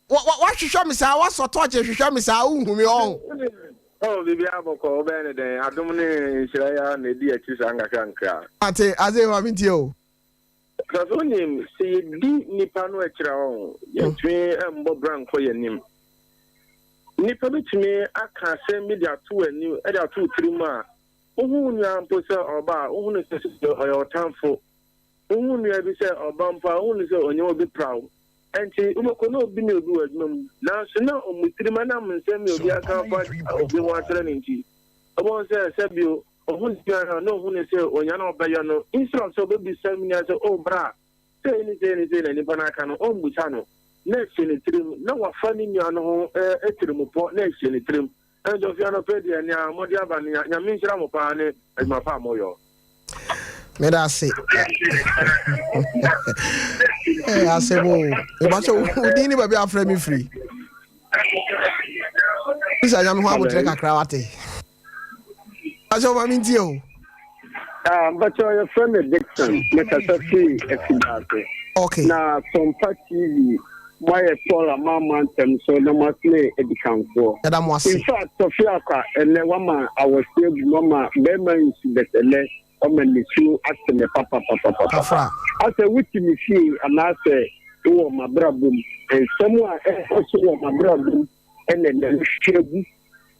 Speaker 1: wa wa wahwehwɛ me saa wasɔ torch hwehwɛ me saa wonhu me ɔho.
Speaker 14: Oh biribiara bɔkɔ wobɛyɛ ne dɛn adom ne nhyira yi ara na ɛdi akyi saa nkakra nkra.
Speaker 1: Ate Aze ma mentie o.
Speaker 14: Sɛ so wonim, sɛ yɛdi nnipa no akyiri a, ɔho, yɛntumi mmɔ bra nkɔ yɛn anim. Nnipa bɛtumi aka asɛm bi de ato w'anim, de ato wo tirim a, wohu wo nua mpo sɛ ɔba a, wohu no sɛ ɔyɛ ɔtamfo. Wohu wo nua bi sɛ ɔba mpo a, wohu no sɛ ɔnyɛ obi pra wo. Ɛnti, wobɛkɔ na obi ne obi wɔ adwuma mu, nanso na wɔn tirim ɛnam nsɛm bi a obi aka afa obi ho akyerɛ no nti, wobɛhu sɛ sɛbio, Ohun ne nua no a, na ohu no sɛ onya na ɔbɛyɔ no, instead of sɛ obebisa me nua sɛ, oh bra, sei ne sei ne sei na nipa no aka no, ommusa no, na ɛhyɛ ne tirim, na wafa ne nua no ho tirimupɔ na ɛhyɛ ne tirim. Ɛnti ɔfi anɔpa yi deɛ, nea mode aba no, Nyame nhyira mo paa ne adwuma pa a moyɔ.
Speaker 1: Meda ase. Ɛyɛ asɛm o. Mebakyɛ wo din ne baabi a afrɛ me firi. Bisa nyame ho abotrɛ kakra wate. Mpakyɛw ma mentie o.
Speaker 18: Ah, mpakyɛw yɛfrɛ me Dixon, mekasa firi Afidaase.
Speaker 1: Okay.
Speaker 18: Na Sompa TV, moayɛ Paul amaama ntɛm so na moasene adikanfoɔ.
Speaker 1: Yɛda mo ase.
Speaker 18: In fact, Tɔfe Akwa, ɛnɛ wama awɔse agu mu ama bɛrima nsu bɛt ɛnɛ wama nisuo ate me papapapapa.
Speaker 1: Kafra.
Speaker 18: Asɛ wote me fie anaasɛ wowɔ m'abrabɔ mu, nsɛm a ɛkɔ so wɔ m'abrabɔ mu ɛna ɛnɛ mehwɛ agu.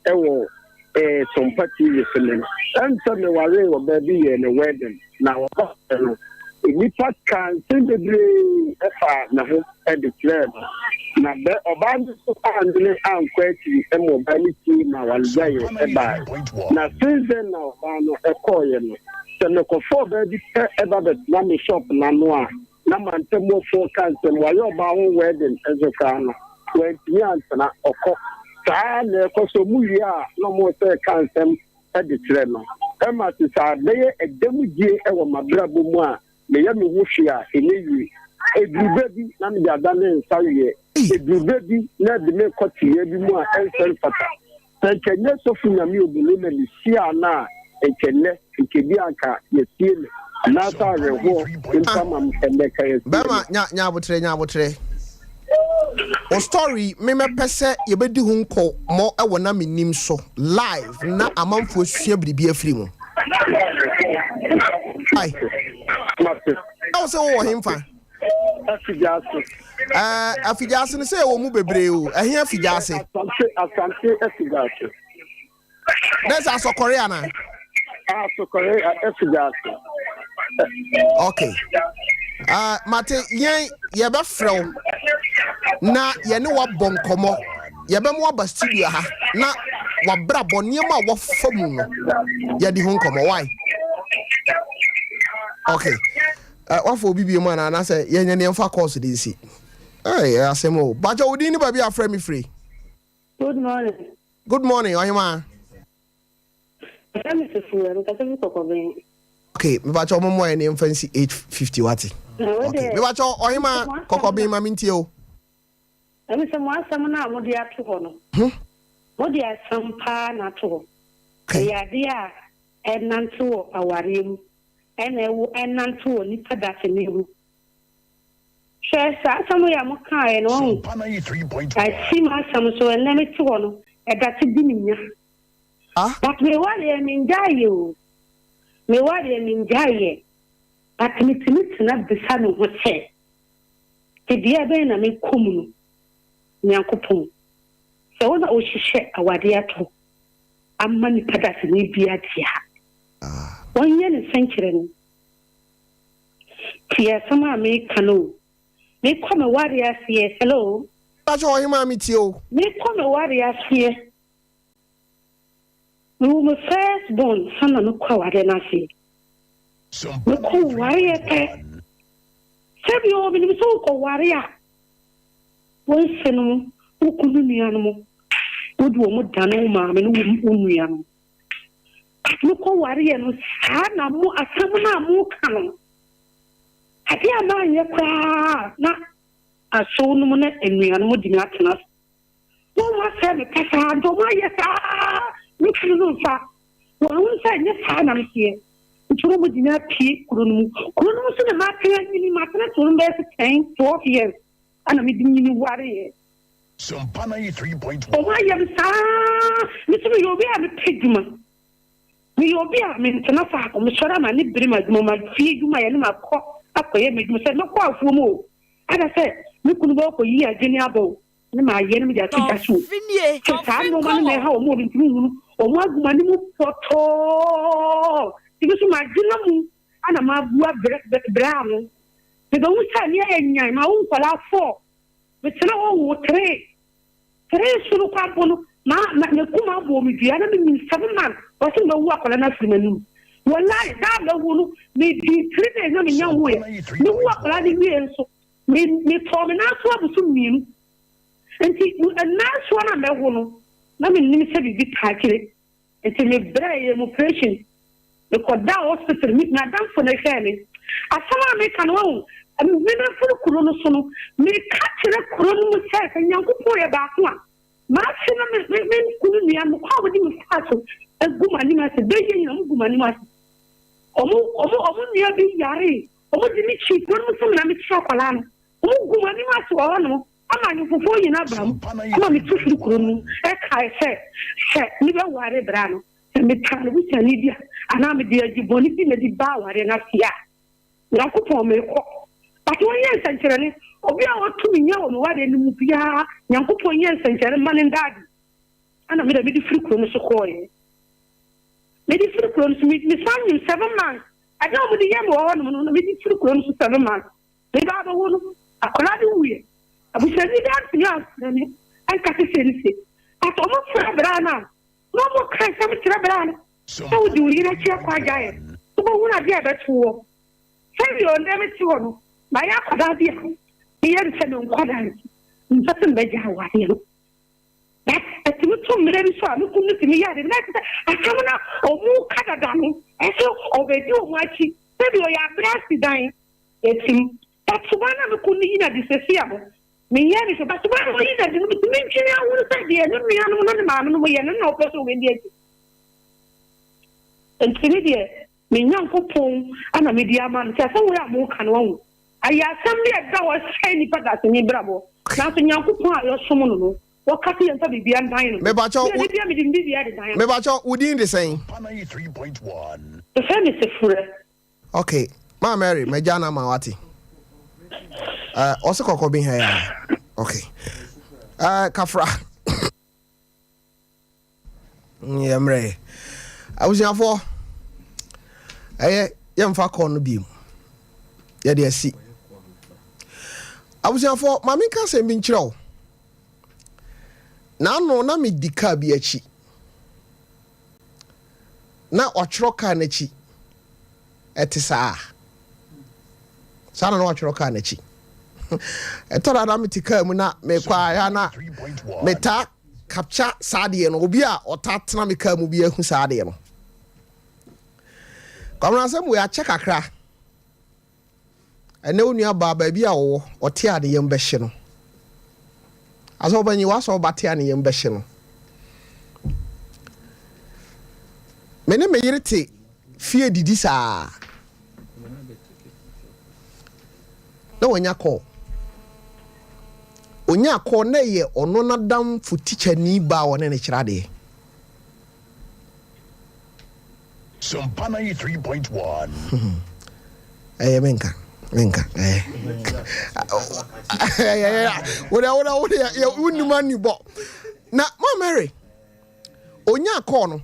Speaker 18: wɔ eh, Sompa TV so no, ɛnsɛ mewaree ɔbaa bi yɛɛ ne wedding, na ɔbaa no, nnipa kaa nsɛm bebree faa ne ho de kyerɛɛ no, na bɛ ɔbaa no nso annwene ankɔ akyiri ma ɔbaa no tie ma awaregyaeɛ baeɛ. Na since then na ɔbaa no kɔeɛ no, sɛ mekɔfa ɔbaa bi pɛ ba bɛtena me shop no ano a, na mantamufoɔ ka nsɛm, wayɛ ɔbaa ho wedding nso koraa no, wantumi antena, ɔkɔ. Saa ara na ɛkɔ so, wɔwie a na wɔsɛ ka nsɛm de kyerɛ no. Ɛma te sɛ abɛyɛ ɛda mu die wɔ m'abrabɔ mu a meyɛ me ho hwee a ɛnyɛ yie. Ɛduru berɛ bi na mede adane nsa weɛ. Ɛduru berɛ bi na ɛde me rekɔ tebea bi mu a ɛnsɛ mfata. Sɛ nka ɛnyɛ Sɔfo Nyame Obolo na mehyiaa no a, nka nnɛ, nka ebia anka yɛasie me. Anaasɛ awerɛhoɔ mpo ama me ɛnnɛ nka yɛasie me.
Speaker 1: Bɛrima, nya, nya aboterɛ, nya aboterɛ. Wo story me mɛpɛ sɛ yɛbɛdi ho nkɔmmɔ wɔ na menim so live na amanfoɔ asua biribi afiri mu. Ai. Na wo sɛ wowɔ hemfa?
Speaker 18: Afigyaase.
Speaker 1: Ɛɛ Afigyaase no sɛ ɛwɔ mu bebree o. Ɛhe Afigyaase?
Speaker 18: Asante Asante Afigyaase.
Speaker 1: Na sɛ Asɔkɔre ana?
Speaker 18: Asɔkɔre Afigyaase.
Speaker 1: Okay. Uh, mate yɛn yɛbɛfrɛ wo na yɛne wabɔ nkɔmmɔ yɛbɛma waba studio ha na wabrabɔ nneɛma a wafa mu no yɛde ho nkɔmmɔ why okay Eh, wafa obi bio mu anaa anaasɛ yɛnyɛ ne yɛmfa course de nsi. Hey, ɛyɛ asɛm o. Bakyɛ wo din ne baabi a frɛ me firi.
Speaker 21: Good morning.
Speaker 1: Good morning, ɔhemaa.
Speaker 21: Yɛfrɛ me Sefua, mekasa fi Kɔkɔbɛn.
Speaker 1: Okay, mebakyɛ ɔmo mmɔ yɛn ne yɛmfa nsi 8:50 wate. Okay, mebakyɛ ɔhemaa Kɔkɔbɛn ma mentie o.
Speaker 21: Ɛne sɛ mo asɛm no a mode ato hɔ no, mode asɛm paa na ato hɔ. Ɛyɛ adeɛ a ɛnante wɔ awareɛ mu. Ɛna ɛwo ɛnante wɔ nipa dasani ho. Hwɛ saa asɛm yi a mo kaeɛ no wahu. Asi m'asɛm so ɛnɛ me te hɔ no ɛdase di me nya. But me wareɛ me ngyaeɛ o. Me wareɛ me ngyaeɛ. But me tumi tena bisa me ho sɛ tebea bɛn na me kɔ mu no Nyankopɔn sɛ wo na wo hyehyɛ awadeɛ ato ama nipa dasani bia deɛ a. Wɔnyɛ no sɛnkyerɛnne. Tie asɛm a meka no o. Mekɔ me ware aseɛ, hello.
Speaker 1: Pakyɛ ɔhemaa me tie o.
Speaker 21: Mekɔ me ware aseɛ. Mewo me first born sa na mekɔ awareɛ no aseɛ. Mekɔ wareɛ pɛ. Sɛbi o, menim sɛ wokɔ ware a, wo nse no mo, wo kunu nua no mo, wode wɔn dane wo maame ne wo nua no. Mokɔ wareɛ no saa na mo asɛm no a moka no adeɛ a manyɛ koraa na asow no mu ne anuanom de me atena ase na wɔn asɛe me pasaa nti wɔn ayɛ saa me kunu no nfa wɔn ho sɛ nyɛ saa na meteɛ nti wɔn de me apue kuro no mu kuro no mu nso na matena nyini matena kuro no bɛyɛ sɛ 10 12 years ɛna mede nyini wareɛ Wɔn ayɛ me saa. Me nso meyɛ obi a mepɛ adwuma. Meyɛ obi a mentena faako. Mesɔre a m'ani bere m'adwuma, m'afie adwuma yɛ ne makɔ akɔyɛ m'adwuma. Sɛ mɛkɔ afuom o, ada sɛ me kunu bɛkɔ kɔyi adwene aba o, ne mayɛ ne mede ato gya so o. Sɛ saa nneɛma no na ɛha wɔn a mentumi nhunu wɔn agu m'anim pɔtɔɔ. Nti me nso m'adwene mu ana mabua brɛ ano. Mebɛhu sɛ nea ɛyɛ nyan, mawo nkwadaa four. Metena hɔ woo tree. Tree so no koraa mpo no, ma ma m'akuma bɔɔ me dua na menyim 7 months wɔse mawu akwadaa no afiri m'anum. Walayi, da a mawu no, medii 3 days na menya nwuiɛ. Mewu akwadaa no wieɛ nso, me metɔɔ me nan so abosom mmienu. Nti nnansoɔ no a mɛwo no, na mennim sɛ biribi taa akyire. Nti me brɛɛ yɛ mu operation me kɔ daa hospital me madamfo na ɛhwɛɛ me asɛm a meka no wahu me mɛforo kuro no so no meka kyerɛ kuro no mu sɛ sɛ Nyankopɔn yɛ baako a m'ase no me me me kunu nua no kɔ a wɔde me faa so egu m'anim ase bɛyɛ nyina wɔn gu m'anim ase wɔn wɔn wɔn nua bi yare wɔn de me kyi kuro no mu sɛ me na me kyerɛ akwadaa no wɔn gu m'anim ase wɔ hɔ nom. Ama ahemfofo nyina baa mu ma metu firi kuro no mu kae sɛ, sɛ mebɛware bra no, sɛ metaa no busuani bi a, anaa mede adwubɔne bi na ɛde baa awareɛ no ase a, Nyankopɔn, merekɔ. But wɔnyɛ nsɛnkyerɛnne, obi a ɔto me nya wɔ me wareɛ no mu biara, Nyankopɔn nyɛ nsɛnkyerɛnne mma no nda adi. Ɛna me deɛ mede firi kuro no so kɔeɛ. Mede firi kuro no so, me, mesan nyim 7 months. Adeɛ a wɔde yɛ me wɔ hɔnom no, na mede firi kuro no so 7 months. Me ba abɛwo no, akwadaa no wuiɛ. Abusuani bi antumi amfrɛ me anka sɛ sei ne sei. But wɔfrɛ braa no a, na wɔka nsɛm kyerɛ braa no sɛ wode wo yere akyi akɔ agyaeɛ. Wobɛhunu adeɛ a ɛbɛto woɔ. Sɛdeɛ nnɛ mete hɔ no, mayɛ akwadaa bi a meyɛ no sɛ me nkwadaa nti, mempɛ sɛ mebɛgyae awareɛ no. But ɛtumi to mmerɛ bi so a, me kunu no tumi yɛ ade bi na ɛte sɛ asɛm no a wɔka dada no, ɛsɛ ɔbɛdi wɔn akyi. Sɛdeɛ ɔyɛ abrɛ asi dan atim. But suban no a me kunu no yi no adi seesei a no, menyɛɛ no hwee. But suban no a ɔyi no adi no, metumi dwene ara hunu sɛ deɛ ne nuanom ne ne maame nom yɛ no, na ɔpɛ sɛ ɔbɛdi akyi. Nti me deɛ, me Nyankopɔn na mede ama no. Nti asɛm wei a moka no, wahu, ayɛ asɛm bi a ɛda hɔ sɛe nnipa dasani brabɔ. Nanso Nyankopɔn a yɛsom no no, wɔka sɛ yɛmfa biribiara ndan no.
Speaker 1: Mepakyɛw,
Speaker 21: Me deɛ, da biara mede me biribiara de dan no.
Speaker 1: Mepakyɛw, wo din de sɛn?
Speaker 21: Yɛfrɛ me Sefurɛ.
Speaker 1: Ok, Maa Mary, magya no ama wo ate. Eh, ɔse kɔkɔ bi ha ya. Ok. Eh, kafra. Yɛ mmerɛ. Abusuafoɔ, ɛyɛ yɛmfa kɔɔ no bio. Yɛde asi. Abusuafoɔ, ma menka asɛm bi nkyerɛ wo. N'ano na medi kaa bi akyi. Na ɔtwerɛ kaa n'akyi. Ɛte saa. Saa na na watwerɛ kaa n'akyi. Ɛtɔ da na mete kaa mu na mekɔ a na metaa capture saa adeɛ no. Obi a ɔtaa tena me kaa mu bi ahu saa adeɛ no. Kwamina asɛm wei akyɛ kakra. Ɛnɛ wo nua baa baabi a ɔwɔ, ɔte a ne yam bɛhye no. Asɛ ɔbanyin w'asɛ ɔba te a ne yam bɛhye no. Me ne me yere te fie didi saa. Na wanya kɔɔ. Onyaa kɔɔ na ɛyɛ ɔno n'adamfo tikyani ba a ɔne no kyerɛ adeɛ.
Speaker 10: Sompa 93.1.
Speaker 1: Ɛyɛ menka menka ɛyɛ ɛyɛ wode wode wode yɛ wonim ani bɔ na ma Mary onyaa kɔɔ no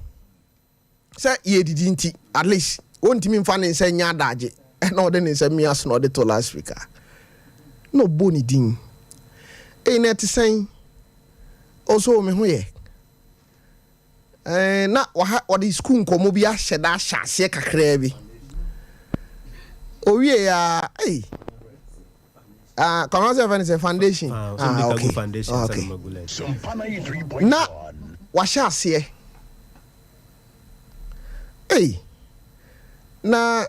Speaker 1: sɛ yɛdidi nti at least wɔntumi mfa ne nsa nya adagye ɛna ɔde ne nsa mia so na ɔde to last week a na ɔbɔ ne din ei na ɛte sɛn ɔso me ho yɛ Ɛɛ, na waha ɔde sukuu nkɔmmɔ bi ahyɛ da ahyɛ aseɛ kakraa bi. Owie ya, ei. Ah, kɔnɔ sɛ fɛn sɛ foundation.
Speaker 5: Ah,
Speaker 1: ah okay.
Speaker 5: Foundation,
Speaker 1: okay. Na wahyɛ aseɛ. Ei. Na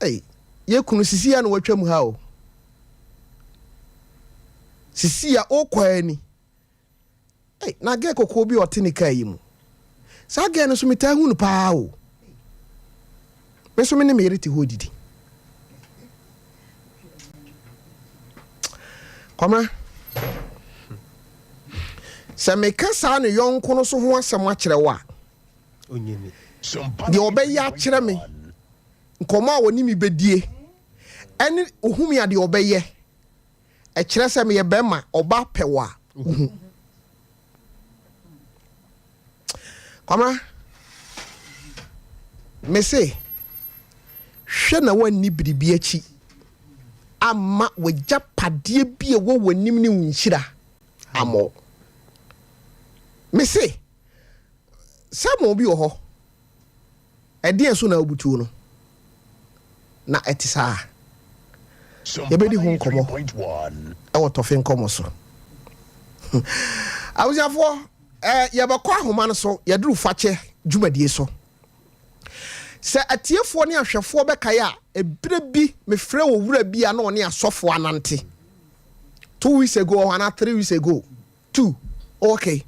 Speaker 1: ei, yɛ kunu sisi ya na watwam ha o. Sisi ya okɔ ani. Ei, na girl kɔkɔɔ bi a ɔte ne kaa yi mu. Saa girl no nso metaa hu no paa o. Me nso me ne me yere te hɔ didi. Kwamina, sɛ meka saa ne yɔnko no so ho asɛm akyerɛ wo a, deɛ ɔbɛyɛ akyerɛ me, nkɔmmɔ a ɔne me bɛdie, ɛne ohumi a deɛ ɔbɛyɛ Ɛkyerɛ sɛ meyɛ bɛrima, ɔba pɛ wo a, wohu. Kwamina, mese hwɛ na woanni biribi akyi amma w'agyapadeɛ bi a ɛwɔ w'anim ne wo nhyira ammɔ wo. Mese sermon bi wɔ hɔ. Ɛdeɛn so na wobutuo no? Na ɛte saa. Yɛbɛdi ho nkɔmmɔ wɔ Tɔfe Nkɔmmɔ so. Abusuafoɔ, eh, yɛbɛkɔ ahoma no so, yɛduru fakyɛ dwumadie so. Sɛ atiefoɔ ne ahwɛfoɔ bɛkae a, ɛberɛ bi mefrɛ owura bi a na ɔne asɔfoɔ anante. 2 weeks ago anaa 3 weeks ago. Two, okay.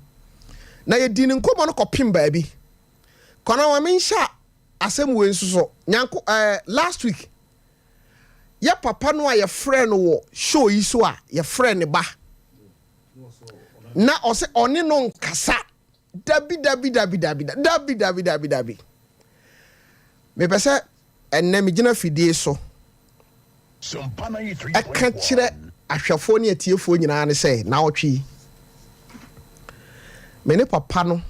Speaker 1: Na yɛdii ne nkɔmmɔ no kɔpem baabi. Kwana ma menhyɛ asɛm wei nso so. Nyanko eh, last week yɛ papa no a yɛfrɛ no wɔ show yi so a yɛfrɛ ne ba na ɔsɛ ɔne no nkasa dabi dabi dabi dabi dabi dabi dabi dabi. Mepɛ sɛ ɛnnɛ megyina fidie so ɛka kyerɛ ahwɛfoɔ ne atiefoɔ nyinaa ne sɛ naawɔtwe yi me ne papa no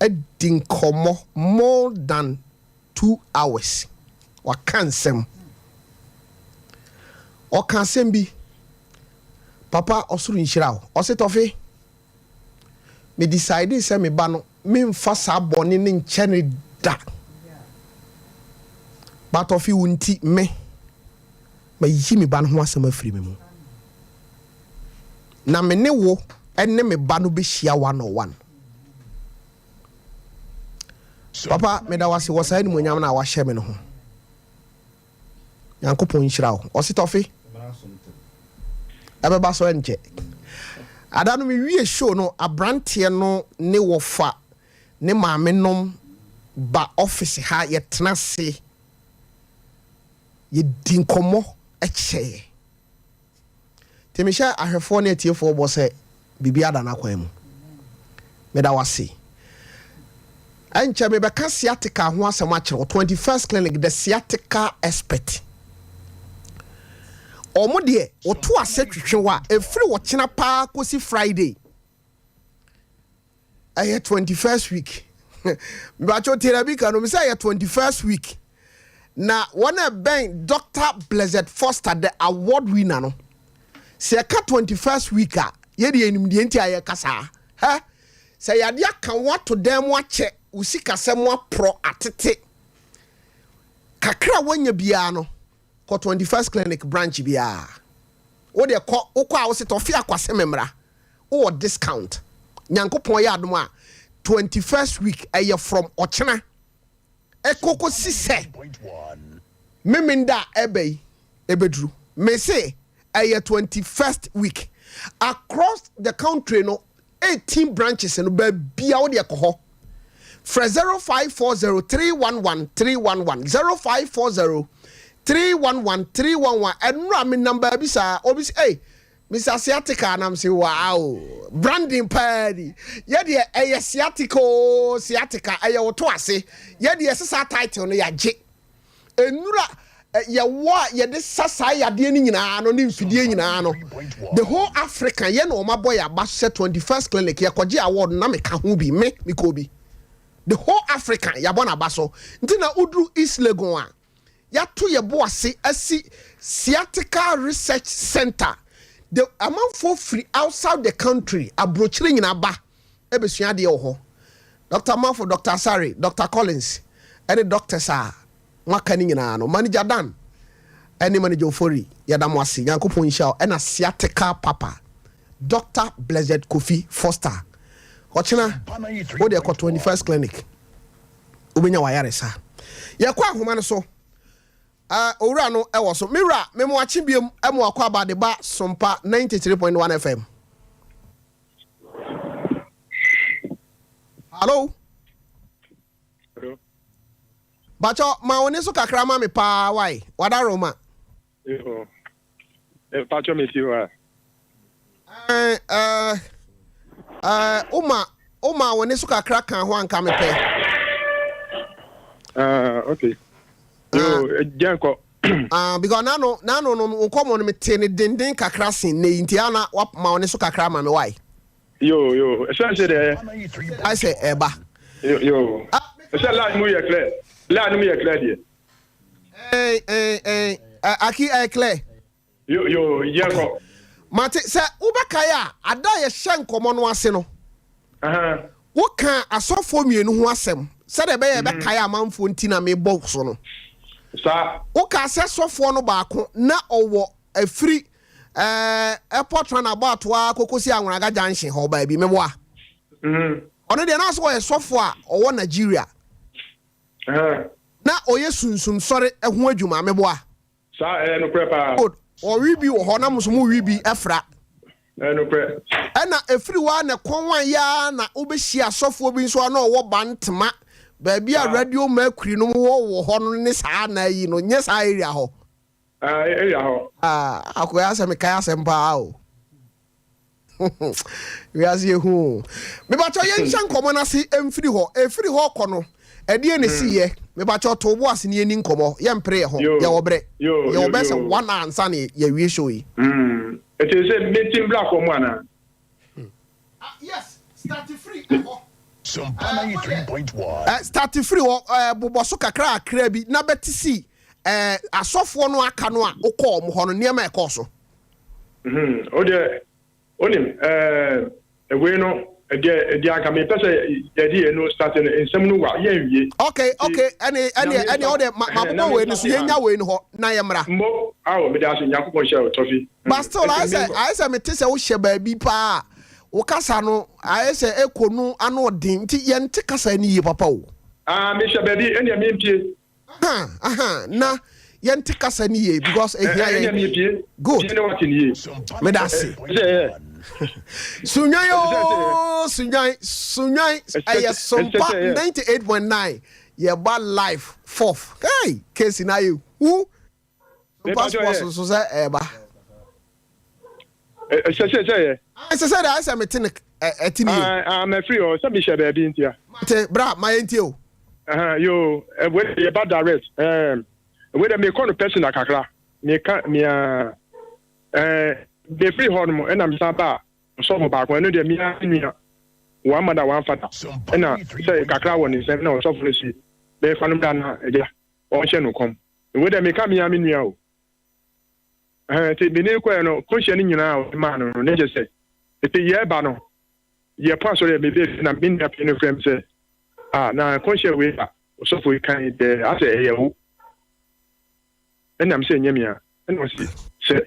Speaker 1: adi nkɔmmɔ more than 2 hours. Waka nsɛm, ɔka asɛm bi, papa ɔsoro nhyira wo. Ɔse tɔfe me decide sɛ me ba no memfa saa bɔne ne nkyɛ ne da, but ɔfe wo nti me mayi me ba no ho asɛm afiri me mu na me ne wo ne me ba no bɛhyia one on one. Papa, meda wo ase wɔ saa animuonyam no a wahyɛ me no ho. Nyankopɔn nhyira wo. Ɔse tɔfe. Ɛbɛba so ɛnkyɛ. Ada no mewie show no, abranteɛ no ne wɔfa ne maame nom ba office ha yɛtena ase yɛdi nkɔmmɔ kyɛɛ. Nti mehyɛ ahwɛfoɔ ne atiefoɔ bɔ sɛ biribi ada n'akwan mu. Meda wo ase. Ɛnkyɛ mebɛka sciatica ho asɛm akyerɛ wo. 21st Clinic, the sciatica expert. Wɔn deɛ, wɔto ase twetwe wo a, ɛfiri ɔkyena paa kɔsi Friday. Ɛyɛ 21st week. Mebakyɛw tie na bi ka no, mesɛ ɛyɛ 21st week. Na wɔn a ɛbɛn Dr. Blessed Foster, the award winner no, sɛ yɛka 21st week a, yɛde yɛnim deɛ nti a yɛka saa. Hɛ, sɛ yɛade aka wo ato dan mu akyɛ, wo sikasɛm aporɔ atete, kakra a woanya biara no, kɔ 21st Clinic branch biara. Wo deɛ kɔ, wokɔ a wo se tɔfe akwase me mmra. Wowɔ discount. Nyankopɔn yɛ adom a, 21st week ɛyɛ from ɔkyena ɛkɔ kɔsi sɛ Memenda a ɛba yi ɛbɛduru. Mese ɛyɛ 21st week. Across the country no, 18 branches no, baabia wo deɛ kɔ hɔ. Frɛ 0540 311 311, 0540 311 311. Ɛnora menam baabi saa, obi se, ei, Mister Sciatica na mese wow branding paa ni yɛ deɛ ɛyɛ sciatica oo sciatica ɛyɛ wo to ase yɛ deɛ ɛsɛ saa title no yɛagye nnura yɛwɔ a yɛde sa saa yadeɛ no nyinaa no ne mfidie nyinaa no the whole Africa yɛ na wɔn abɔ yɛ aba sɛ 21st clinic yɛkɔgye award na meka ho bi me mekɔ bi the whole Africa yɛabɔ n'aba so nti na woduru East Legon a yɛato yɛn bo ase asi Sciatica Research Centre de amanfoɔ firi outside the country, aburokyire nyinaa ba bɛsua adeɛ wɔ hɔ. Doctor Mafo, Doctor Asare, Doctor Collins ne doctors a moaka no nyinaa no, Manager Dan ne Manager Ofori, yɛda mo ase. Nyankopɔn nhyira wo. Ɛna Sciatica Papa, Doctor Blessed Kofi Foster. Ɔkyena, wo deɛ kɔ 21st Clinic. wobɛnya w'ayaresa. Yɛkɔ ahoma no so. Uh, owura no wɔ so. Me wura, me mo akye biom, mo akɔ aba de ba Sompa 93.1 FM. Hello?
Speaker 14: Hello?
Speaker 1: Bacho, ma wo ne so kakra ma me paa, why? Wada Roma.
Speaker 14: Eho. Mpacho me ti hɔ a.
Speaker 1: Ɛɛ ɛɛ ɛɛ woma woma wo ne so kakra ka ho anka mepɛ.
Speaker 14: Ah, okay. Yo, gyan kɔ.
Speaker 1: Ah, because nano nano no nkɔmɔ no mete ne denden kakra sen ne nti ana wama wo ne so kakra ma me why?
Speaker 14: Yo yo, ɛsɛ sɛ deɛ.
Speaker 1: Ayɛ sɛ ɛba.
Speaker 14: Yo yo. Ɛsɛ line mu yɛ clear. Line mu yɛ clear deɛ.
Speaker 1: Ɛn ɛn ɛn Aki ɛyɛ clear.
Speaker 14: Yo yo yɛ kɔ.
Speaker 1: Mate sɛ wobɛkae a ada a yɛhyɛ nkɔmmɔ no ase no wokaa asɔfoɔ mmienu ho asɛm sɛdeɛ ɛbɛyɛ yɛbɛkae amanfoɔ nti na mebɔ so no. Wokaa sɛ sɔfoɔ no baako na ɔwɔ afiri ɛɛ airport runabout ara kɔkɔsi Anwonaga junction hɔ baabi meboa. Ɔno deɛ na sɛ ɔyɛ sɔfoɔ a ɔwɔ Nigeria. Na ɔyɛ sunsum sɔre ho adwuma, meboa?
Speaker 14: Saa, ɛyɛ nokorɛ paa.
Speaker 1: Good. Ɔwe bi wɔ hɔ na mo nso mo we bi fra.
Speaker 14: Ɛyɛ nokorɛ.
Speaker 1: Ɛna ɛfiri hɔ ara na ɛkɔn wan yɛ ara na wobɛhyia asɔfoɔ bi nso a na ɔwɔ Bantama, baabi a Radio Mercury nom wɔ wɔ hɔ no ne saa na ayi no, nyɛ saa area hɔ.
Speaker 14: Ah, area hɔ.
Speaker 1: Ah, akoya asɛ mekae asɛm paa o. Wiase yɛ hu o. Mebakyɛ yɛnhyɛ nkɔmmɔ no ase mfiri hɔ. Ɛfiri hɔ kɔ no, ɛdeɛ na ɛsi yɛ. Mebakyɛ to bo ase ne yɛni nkɔmmɔ. Yɛmpere yɛ ho. Yɛwɔ berɛ. Yɛwɔ bɛyɛ sɛ one hour ansa na yɛawie show yi.
Speaker 14: Ɛti sɛ meti mbra fam anaa?
Speaker 1: Ah, yes, start firi ɛhɔ. Eh, start firi hɔ, eh, bobɔ so kakra akra bi na bɛte si eh, asɔfoɔ no aka no a wokɔɔ ɔmo hɔ no nneɛma ɛkɔɔ so.
Speaker 14: Mhm, o deɛ onim ɛɛ wei no deɛ deɛ anka mepɛ sɛ yɛde yɛn no start no nsɛm no wa yɛn wie.
Speaker 1: Okay okay ɛne ɛne ɛne ɔde ma ma bobɔ wei no so yɛn nya wei no hɔ na yɛn mmra.
Speaker 14: Mbo awo mede ase Nyankopɔn nhyira wo Tɔfi.
Speaker 1: But still ayɛ sɛ ayɛ sɛ mete sɛ wohyɛ baabi paa wo kasa no ayɛ sɛ ɛkɔ no ano ɔden nti yɛnte kasa no yie papa o.
Speaker 14: Ah, mehyɛ baabi, ɛnneɛ mempie.
Speaker 1: Aha, aha, na yɛnte kasa no yie because ehia
Speaker 14: yɛn. Ɛnneɛ mepie.
Speaker 1: Good.
Speaker 14: Pie na wate no yie.
Speaker 1: Meda ase. Sunwan ooo, Sunwan, Sunwan, ɛyɛ Sompa 98.9 yɛba live fourth. Hey, case na ayɛ hu. Sompa sports nso sɛ ɛɛba.
Speaker 14: Ɛsɛ sɛ sɛ yɛ.
Speaker 1: Ɛsɛ sɛ de ayɛ sɛ mete ne ɛte ne yie.
Speaker 14: Ah, mɛfiri hɔ sɛ mehyɛ baabi ntia.
Speaker 1: Mate, bra ma yɛntie o.
Speaker 14: Yo, wei de yɛba direct. Wei de mekɔ no personal kakra. Meka mea mefiri hɔ nom ɛna mesan ba ɔsɔfo baako ɛno deɛ mea nua one mother one father ɛna sɛ kakra wɔ ne nsɛm na ɔsɔfo no si bɛfa no bra na agya ɔnhyɛ no kɔm. Wei de meka mea me nua o. Ɛhɛn, nti me ne kɔɛ no, kɔnhyia no nyinaa a ɔde maa no no, na kyerɛ sɛ, nti yɛreba no, yɛpɔn asɔre a mebɛɛ fie na me nua panyin no frɛ me sɛ, ah, na kɔnhyia wei a ɔsɔfo yi kan yi dɛ, asɛ ɛyɛ wo. Ɛna me sɛ ɛnyɛ me a, ɛna ɔse sɛ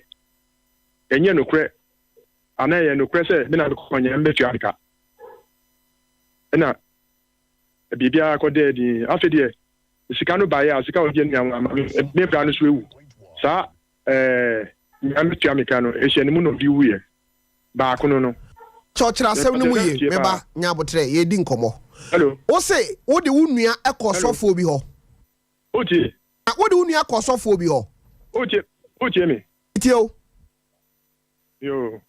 Speaker 14: ɛnyɛ nokorɛ anaa ɛyɛ nokorɛ sɛ me na mekɔ nyɛ mɛtua me ka. Ɛna biribiara kɔdɛɛ din. Afei deɛ sika no baeɛ a, sika a ɔgye nua no ama me, me bra no so awu. Saa ɛɛ nea metua me ka no, ɛhyɛ ne mu na ɔde wuiɛ. Baako no no.
Speaker 1: Kyerɛkyerɛ asɛm no mu yie, me ba, nya aboterɛ, yɛredi nkɔmmɔ.
Speaker 14: Hello.
Speaker 1: Wo se wode wo nua kɔ sɔfoɔ bi hɔ.
Speaker 14: Wotie?
Speaker 1: Wode wo nua kɔ sɔfoɔ bi hɔ.
Speaker 14: Wotie, wotie me?
Speaker 1: Metie wo.
Speaker 14: Yoo.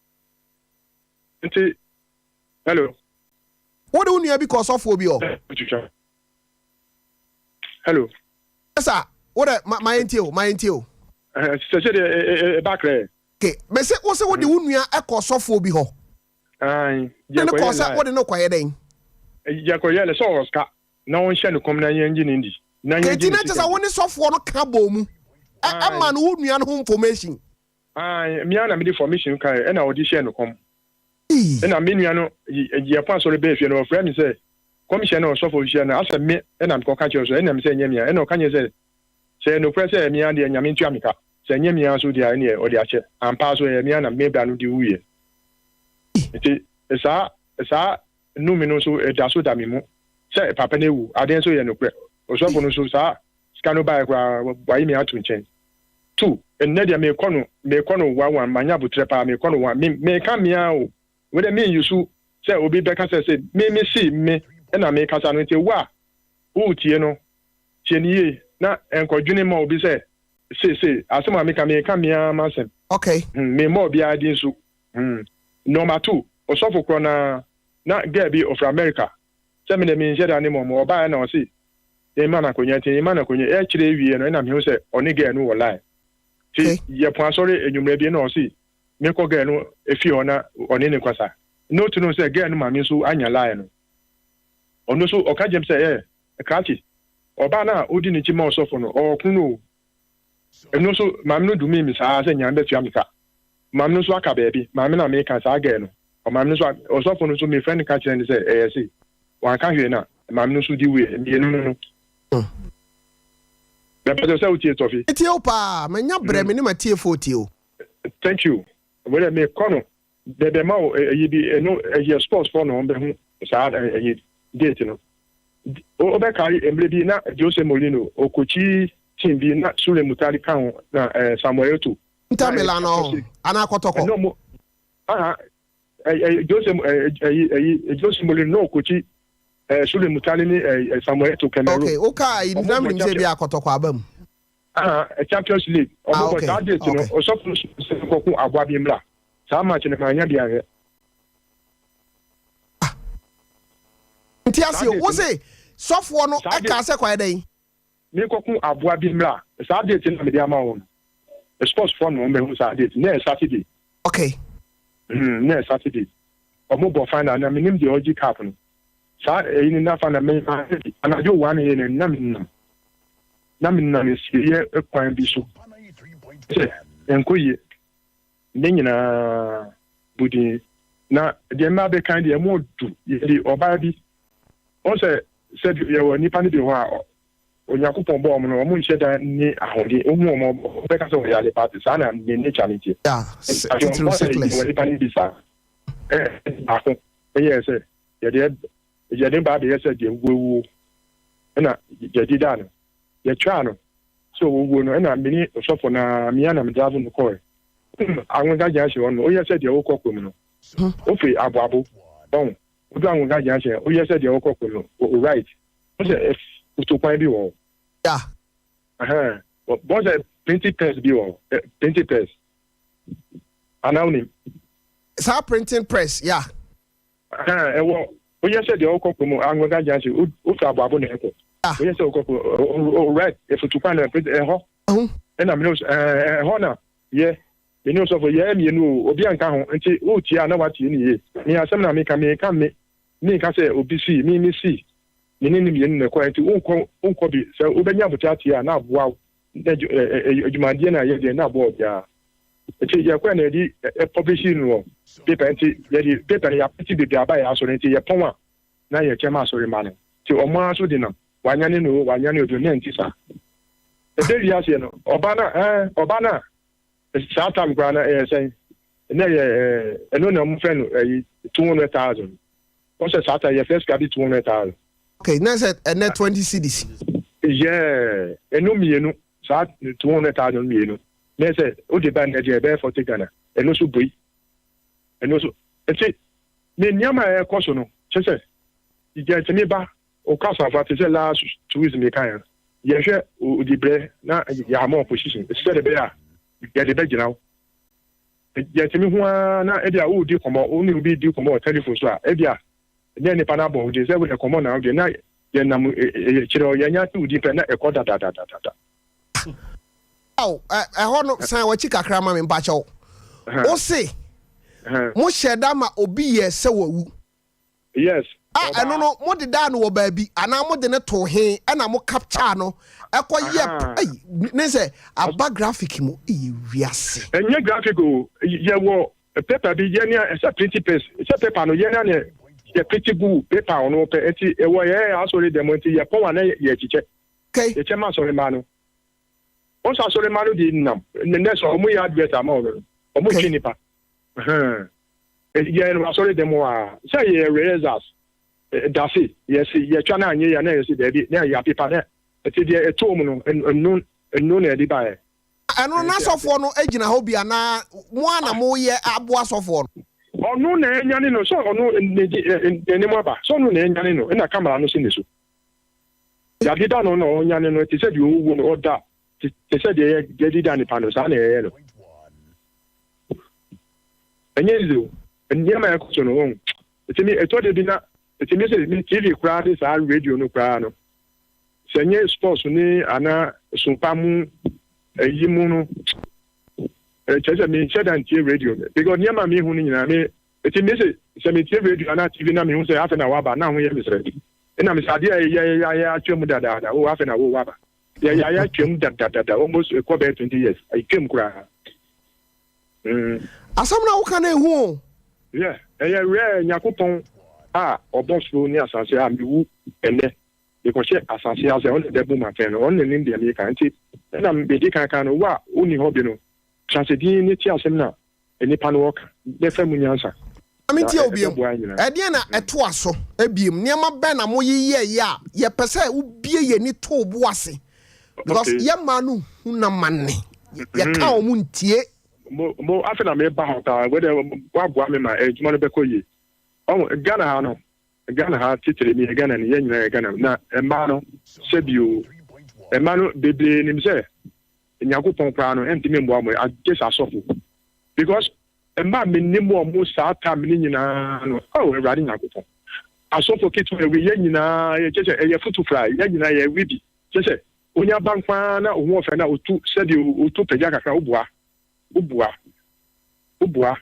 Speaker 14: Nti, hello.
Speaker 1: Wode wo nua bi kɔ ɔsɔfoɔ bi hɔ.
Speaker 14: Hello.
Speaker 1: Sir, wo dɛ ma ma yɛntie o, ma yɛntie o.
Speaker 14: Sɛ sɛ deɛ ɛba krɛ.
Speaker 1: Okay, me se wo se wode wo nua kɔ ɔsɔfoɔ bi hɔ.
Speaker 14: Ayi.
Speaker 1: Wode no kɔ sɛ wode no kɔyɛ dɛn?
Speaker 14: Yɛkɔyɛ no sɛ ɔwɔ sika na ɔnhyɛ no kɔm na yɛngye no ndi. Na yɛngye
Speaker 1: ne sika. Enti na kyerɛ sɛ wo ne sɔfoɔ no ka bɔɔ mu ɛma no wo nua no ho information.
Speaker 14: Ae, me ara na mede formation kaeɛ, ɛna ɔde hyɛɛ no kɔm. Ɛna me nua no yɛkɔ asɔre bɛɛ fie no, ɔfrɛ me sɛ kɔmhyɛ no ɔsɔfo hyia no, asɛ me ɛna mekɔka kyerɛ so, ɛna me sɛ ɛnyɛ me a, ɛna ɔka kyerɛ sɛ, sɛ ɛyɛ nokorɛ sɛ ɛyɛ me ara deɛ Nyame ntua me ka, sɛ ɛnyɛ me ara nso deɛ a ɛneɛ ɔde akyɛ. Ampa ara so ɛyɛ me ara na me bra no de wuiɛ. Nti saa saa nnome no nso ɛda so da me mu sɛ papa no awu, adeɛ nso yɛ nokorɛ. Ɔsɔfo no nso saa sika no baeɛ koraa wayi me ato nkyɛn. Tu, nnɛ deɛ mekɔ no mekɔ no one one manya aboterɛ paa mekɔ no one me meka me ara o wei deɛ me use sɛ obi bɛka sɛ sɛ me me see me ɛna mekasa no nti wo a woretie no tie no yie na nkɔdwene ma obi sɛ sei sei asɛm a meka meka me ara m'asɛm
Speaker 1: okay
Speaker 14: hmm, memmɔ obiara din so hmm. Number two ɔsɔfo korɔ no ara na girl bi ɔfiri America sɛ me deɛ menhyɛ da ne mɔmɔ ɔbaeɛ na ɔse Yɛma no akonya nti yɛma no akonya ɛkyerɛ wie no ɛna mehu sɛ ɔne girl no wɔ line nti yɛpɔn asɔre anwummerɛ bi ɛna ɔse mekɔ girl no efie hɔ na ɔne ne kasa note no sɛ girl no maame nso anya line no ɔno nso ɔka kyerɛ me sɛ ɛ krakye ɔbaa no a odi n'akyi ma ɔsɔfo no ɔwɔ kunu no o Ɛno nso, maame no dumii me saa ara sɛ Nyame bɛtua me ka. Maame no nso aka baabi. Maame no a meka saa girl no, ɔmaame no nso a, ɔsɔfo no nso mefrɛ no ka kyerɛ no sɛ ɛyɛ sei. Wanka hwee na maame no nso di wuiɛ. Mmienu no no. Mepɛ sɛ wotie Tɔfi.
Speaker 1: Metie wo paa. Manya brɛ me ne m'atiefoɔ tie wo.
Speaker 14: Thank you. Wei deɛ mekɔ no bɛbɛma wo ɛyi bi ɛno ɛyɛ sports fɔ na wɔn bɛhu saa ɛyi date no. Wobɛkae mmerɛ bi na Jose Mourinho ɔkɔkyi team bi na Sule Mutari ka ho na Samuel Eto'o.
Speaker 1: Inter Milan no anaa Kɔtɔkɔ?
Speaker 14: Ɛna ɔmo aha Jose ɛyi ɛyi Jose Mourinho na ɔkɔkyi Sule Mutari ne Samuel Eto'o Cameroon.
Speaker 1: Okay, woka ayi na menim sɛ bi a Kɔtɔkɔ aba mu.
Speaker 14: Aha Champions League ɔmo bɔ saa date no ɔsɔfo no sɛ nkɔko aboa bi mmra saa match no manya bi anhwɛ.
Speaker 1: Nti ase o, wo se sɔfoɔ no kaa sɛ kɔyɛ dɛn?
Speaker 14: Menkɔko aboa bi mmra. Saa date no na mede ama wo no. Sports foɔ na wɔn bɛhu saa date no. Na ɛyɛ Saturday.
Speaker 1: Okay.
Speaker 14: Hmm, na ɛyɛ Saturday. Wɔn bɔ final na menim deɛ ɔgye cup no. Saa ɛyi no na final me maa bi. Anadwo 1 a.m. na menam. Na menam nsieɛ kwan bi so. Sɛ ɛnkɔ yie. Ne nyinaa bu din. Na deɛ mmaa bɛkan deɛ ɛmu du. Yɛde ɔbaa bi, wohu sɛ sɛdeɛ yɛwɔ nnipa no bi hɔ a, Onyankopɔn bɔɔ wɔn no, wɔn nhyɛ da nni ahoɔden. Wohu wɔn a, wobɛka sɛ wɔyare but saa na ne nature no teɛ.
Speaker 1: Yeah, titiriw
Speaker 14: Ɔbaa sɛ
Speaker 1: sickness.
Speaker 14: yɛwɔ nnipa no bi saa. Ɛɛ baako yɛɛ sɛ yɛde yɛde ba abɛyɛ sɛ deɛ wuo awuo. Ɛna yɛde daa no. Yɛtwaa no sɛ ɔwuo no ɛna mene ɔsɔfo no ara me ara na me drive no kɔɔɛ. Wonim Anwonga Junction hɔ no woyɛ sɛ deɛ wokɔ kurom no. Wofiri Aboabo ɔho wodu Anwonga Junction a woyɛ sɛ deɛ wokɔ kurom no wo right wohu sɛ kwan bi wɔ hɔ.
Speaker 1: Yeah.
Speaker 14: Ɛhɛn bɔn sɛ printing press bi wɔ hɔ printing press anaa wonim.
Speaker 1: Saa printing press yeah.
Speaker 14: Ahaa ɛwɔ woyɛ sɛ deɛ wokɔ kurom Angoga junction wofi aboabo na ɛkɔ woyɛ sɛ wokɔ kurom right efutu kwan na ɛhɔ ɛna mene ɛhɔ na yɛ mene osɔfo yɛ mmienu o obi anka ho nti wotie a na watie ne yie me asɛm na meka meka me menka sɛ obi sii me me sii me ne ne mmienu na ɛkɔ nti wonkɔ wonkɔ bi sɛ wobɛnya abote atie a na aboa wo na adwumadeɛ na yɛ deɛ na aboa obiara nti yɛkɔɛ na yɛde publish no wɔ paper nti yɛde paper no yɛapete bebree aba yɛ asɔre nti yɛpɔn a na yɛkyɛ ma asɔre ma no nti ɔmo ara so de nam wanyane no wanyane obi na nti saa ɛbɛ wi aseɛ no ɔba na ɛɛ ɔba na saa tam koraa na ɛyɛ sɛn na ɛyɛ ɛɛ ɛno na ɔmo fɛ no ɛyi 200,000 wɔn sɛ saa tam yɛ fɛ sika bi 200,000.
Speaker 1: Okay na sɛ ɛnɛ 20 cedis.
Speaker 14: Yeah ɛno mmienu saa 200,000 mmienu. Na sɛ wode ba nnɛ deɛ ɛbɛyɛ 40 Ghana, ɛno nso bui, ɛno nso. Nti me nneɛma a ɛrekɔ so no, kyerɛ sɛ yɛtumi ba Okasafa te sɛ last 2 weeks mekaeɛ no, yɛhwɛ odibrɛ na yɛama opposition sɛdeɛ ɛbɛyɛ a yɛde bɛgyina wo. Yɛtumi ho ara na ebi a woredi nkɔmmɔ, wo ne obi redi nkɔmmɔ wɔ telephone so a, ebi a na nipa no abɔ wo din sɛ wode kɔmmɔ na wode na yɛnam kyerɛ yɛnya te wo din pɛ na ɛkɔ dadadadada.
Speaker 1: Aw, ɛhɔ no, san w'akyi kakra ma me mpakyɛw. Wo se, mo hyɛ da ma obi yɛ sɛ wawu.
Speaker 14: Yes.
Speaker 1: A ɛno no, mo dedaa no wɔ baabi anaa mo de no too he ɛna mo capture no ɛkɔ yɛ ei, ne sɛ aba graphic mu, ɛyɛ wiase.
Speaker 14: Ɛnyɛ graphic o, yɛwɔ paper bi yɛn a ɛsɛ printing press, sɛ paper no yɛn a na yɛ print gu paper ɔno pɛ, nti ɛwɔ yɛn asɔre dɛm nti yɛpɔn a na yɛkyekyɛ. Yɛkyɛ ma asɔre mma no. Wɔn sɛ asɔre mma no de nam nnɛ sɛ wɔn yɛ advert ama wɔn no, wɔn twe nipa. Yɛn no asɔre dɛm hɔ a sɛ yɛ rehearsals dase yɛsi yɛtwa na anyɛ yɛ na yɛsi dɛbi na yɛ apepa na ɛte deɛ ɛtoo mu no ɛno ɛno na ɛde baeɛ.
Speaker 1: Ɛno na asɔfoɔ no gyina hɔ bi anaa mo ara na moyɛ aboa asɔfoɔ no?
Speaker 14: Ɔno na ɛnyane no sɛ ɔno n'anim aba sɛ ɔno na ɛnyane no ɛna kamera no si ne so. Yɛadeda no na ɔnyane no te sɛ deɛ ɔwuo no, ɔda te sɛ deɛ yɛdeda nipa no, saa na yɛyɛ no. Ɛnyɛ easy o, nneɛma a ɛkɔ so no, wɔn ɛtumi ɛtɔ de bi na ɛtumi sɛ me TV koraa ne saa radio no koraa no, sɛ nyɛ sports ne anaa sompa mu ɛyi mu no, ɛkyerɛ sɛ menhyɛ da ntie radio no because nneɛma a mehu no nyinaa me ɛtumi me sɛ sɛ metie radio anaa TV na mehu sɛ afei na waba na ho yɛ mesrɛ. Ɛna mesɛ adeɛ a yɛ yɛ ayɛ atwa mu dadaada o afei na wo waba yɛ yɛ ayɛ atwa mu dadadada almost ɛkɔ bɛyɛ 20 years atwa mu koraa.
Speaker 1: Asɛm na woka no ehu o.
Speaker 14: Yeah, ɛyɛ rare Nyankopɔn a ɔbɔ soro ne asase a mewu ɛnɛ mekɔhyɛ asase ase a ɔno na ɛbɛbu me atɛn no ɔno na nim deɛ meka nti ɛna medi kan kan no wo a wonni hɔ bi no tra ase dinn ne tie asɛm no a nnipa no wɔka na fa mu nyansa,
Speaker 1: Ma
Speaker 14: na
Speaker 1: mentie wo biom.
Speaker 14: ɛbɛboa yɛn nyinaa.
Speaker 1: Ɛdeɛn na ɛtoa so biom? Nneɛma bɛn na moyeyɛeɛ a yɛpɛ sɛ wobue yɛn ani to wo bo ase? Because
Speaker 14: Okay.
Speaker 1: yɛn mmaa no hu n'amane. Yɛka wɔn ntie.
Speaker 14: Mo, mo, afei na meba hɔ paa. Wei deɛ, woaboa me ma adwuma no bɛkɔ yie. Ɔho, Ghana ha no, Ghana ha titire, meyɛ Ghanani, yɛn nyinaa yɛ Ghana. Na mmaa no, sɛbi o, mmaa no bebree nim sɛ Nyankopɔn koraa no ɛntumi mmoa mo gye sɛ asɔfo because mma a menim wɔn saa time no nyinaa no oh Awurade Nyankopɔn asɔfo ketewa ɛwi yɛn nyinaa yɛ kyɛ sɛ ɛyɛ futu fra yɛn nyinaa yɛ ɛwi bi kyɛ sɛ onya ba nkwaa na ohun ɔfɛ na otu sɛdeɛ otu pagya kakra woboa woboa woboa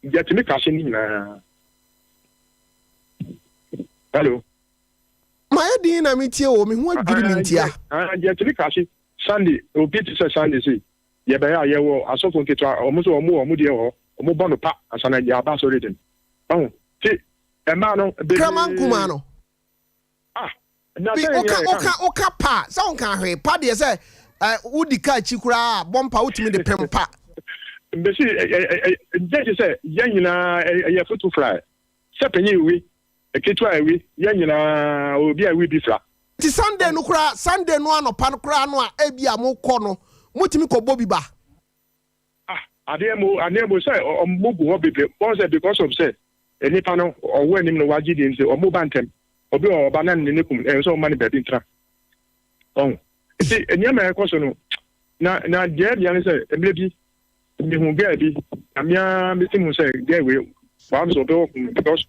Speaker 14: yɛtumi kase ne nyinaa hello.
Speaker 1: Mayɛ din na metie o, me ho adwiri me ntia.
Speaker 14: Yɛtumi kase Sunday, obi te sɛ Sunday sei, yɛbɛyɛ a, yɛwɔ asɔfo nketewa, wɔn nso wɔn wɔ wɔn deɛ wɔ hɔ, wɔn bɔ no pa ansa na yɛaba asɔre dɛm. Ɔho, ti mmaa no bebree.
Speaker 1: Kraman nkumaa no.
Speaker 14: Ah, na
Speaker 1: Bi,
Speaker 14: sɛ
Speaker 1: woka,
Speaker 14: yɛn
Speaker 1: woka, woka pa a, sɛ wonka hwee. Pa deɛ sɛ, ɛ, wodi kaa akyi koraa a, bɔ mpa, wotumi de pem pa.
Speaker 14: Mbesi, ɛ, ɛ, ɛ, gye gye sɛ yɛn nyinaa ɛ, ɛyɛ futu fra. Sɛ panyin we, ketewa we, yɛn nyinaa, obi a we bi fra.
Speaker 1: Nti Sunday no koraa, Sunday no anɔpa no koraa no a ebi a mokɔ no, motumi kɔbɔ bi ba?
Speaker 14: Ah, adeɛ mo, adeɛ mo sɛ ɔmo gu hɔ bebree, wɔn sɛ because of sɛ nipa no ɔwɔ anim no wagye di nti ɔmo ba ntɛm. Obi wɔ ɔba na ne ne kum, ɛyɛ sɛ ɔma no baabi ntena. Ɔho. Nti nneɛma a ɛkɔ so no, na na deɛ ɛbea ne sɛ mmerɛ bi mehu girl bi na me ara mete mu sɛ girl wei wam sɛ ɔbɛwɔ kum because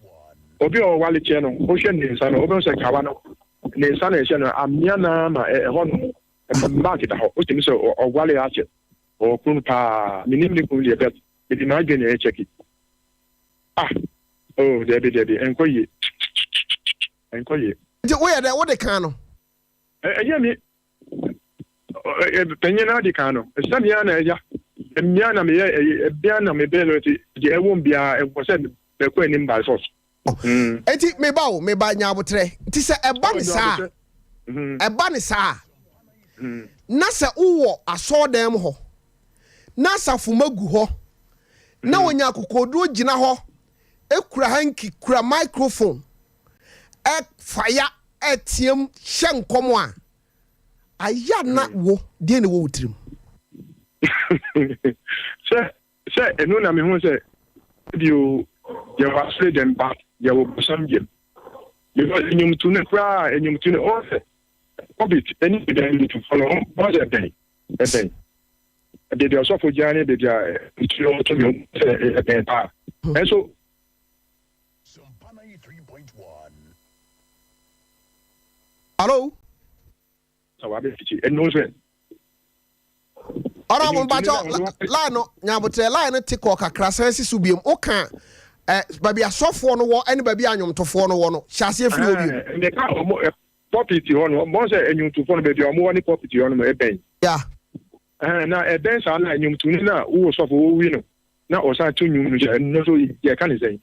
Speaker 14: obi a ɔwale kyɛ no wohwɛ ne nsa no wobɛhu sɛ kawa no ne nsa na ɛhyɛ no amea no ara ma ɛhɔ no mark da hɔ wotumi sɛ ɔwale akyɛ ɔwɔ kunu paa menim ne kunu deɛ but mede m'adwene na ɛkyɛki ah oh dabi dabi ɛnkɔ yie ɛnkɔ yie.
Speaker 1: Nti woyɛ dɛ wode kan no?
Speaker 14: Ɛnyɛ me panyin no adi kan no, ɛsɛ me ara na ɛya. Me ara na meyɛ ɛyi, me ara na mebɛn no nti deɛ ɛwɔ mu biara ɛwɔ sɛ mɛkɔ anim by force.
Speaker 1: Enti meba o, meba nya aboterɛ. Nti sɛ ɛba ne saa a, ɛba ne saa a, na sɛ wowɔ asɔɔdan mu hɔ, na asafomma gu hɔ, na wɔnya akokoɔduro gyina hɔ, kura hanky, kura microphone, fire team hyɛ nkɔm a, ayɛ a na wo, deɛn na ɛwɔ wo tirim?
Speaker 14: Sɛ sɛ ɛno na mehu sɛ bio yɛwɔ asore dɛm ba yɛwɔ bosam gyem because enyomtu no koraa enyomtu no ɔn sɛ pulpit ɛne baabi a enyomtufo no ɔn sɛ ɛbɛn ɛbɛn baabi a ɔsɔfo gyina ne baabi a ntu no ɔto nnwom sɛ ɛbɛn paa ɛnso
Speaker 1: Hello. Honorable Mpakyɛ line no nyabotrɛ line no te kɔɔ kakra san si so biom woka eh, baabi asɔfoɔ no wɔ ɛne baabi anwomtofoɔ no wɔ no hyɛ aseɛ firi hɔ biom.
Speaker 14: Meka ɔmo pulpit hɔ no ɔmo sɛ anwomtofoɔ no baabi a ɔmo wɔ ne pulpit hɔ no ɛbɛn.
Speaker 1: Ya.
Speaker 14: Na ɛbɛn saa na anwomtoni no a wowɔ sɔfo wowi no na ɔsan to nnwom no sɛ ɛno nso yɛka ne sɛn?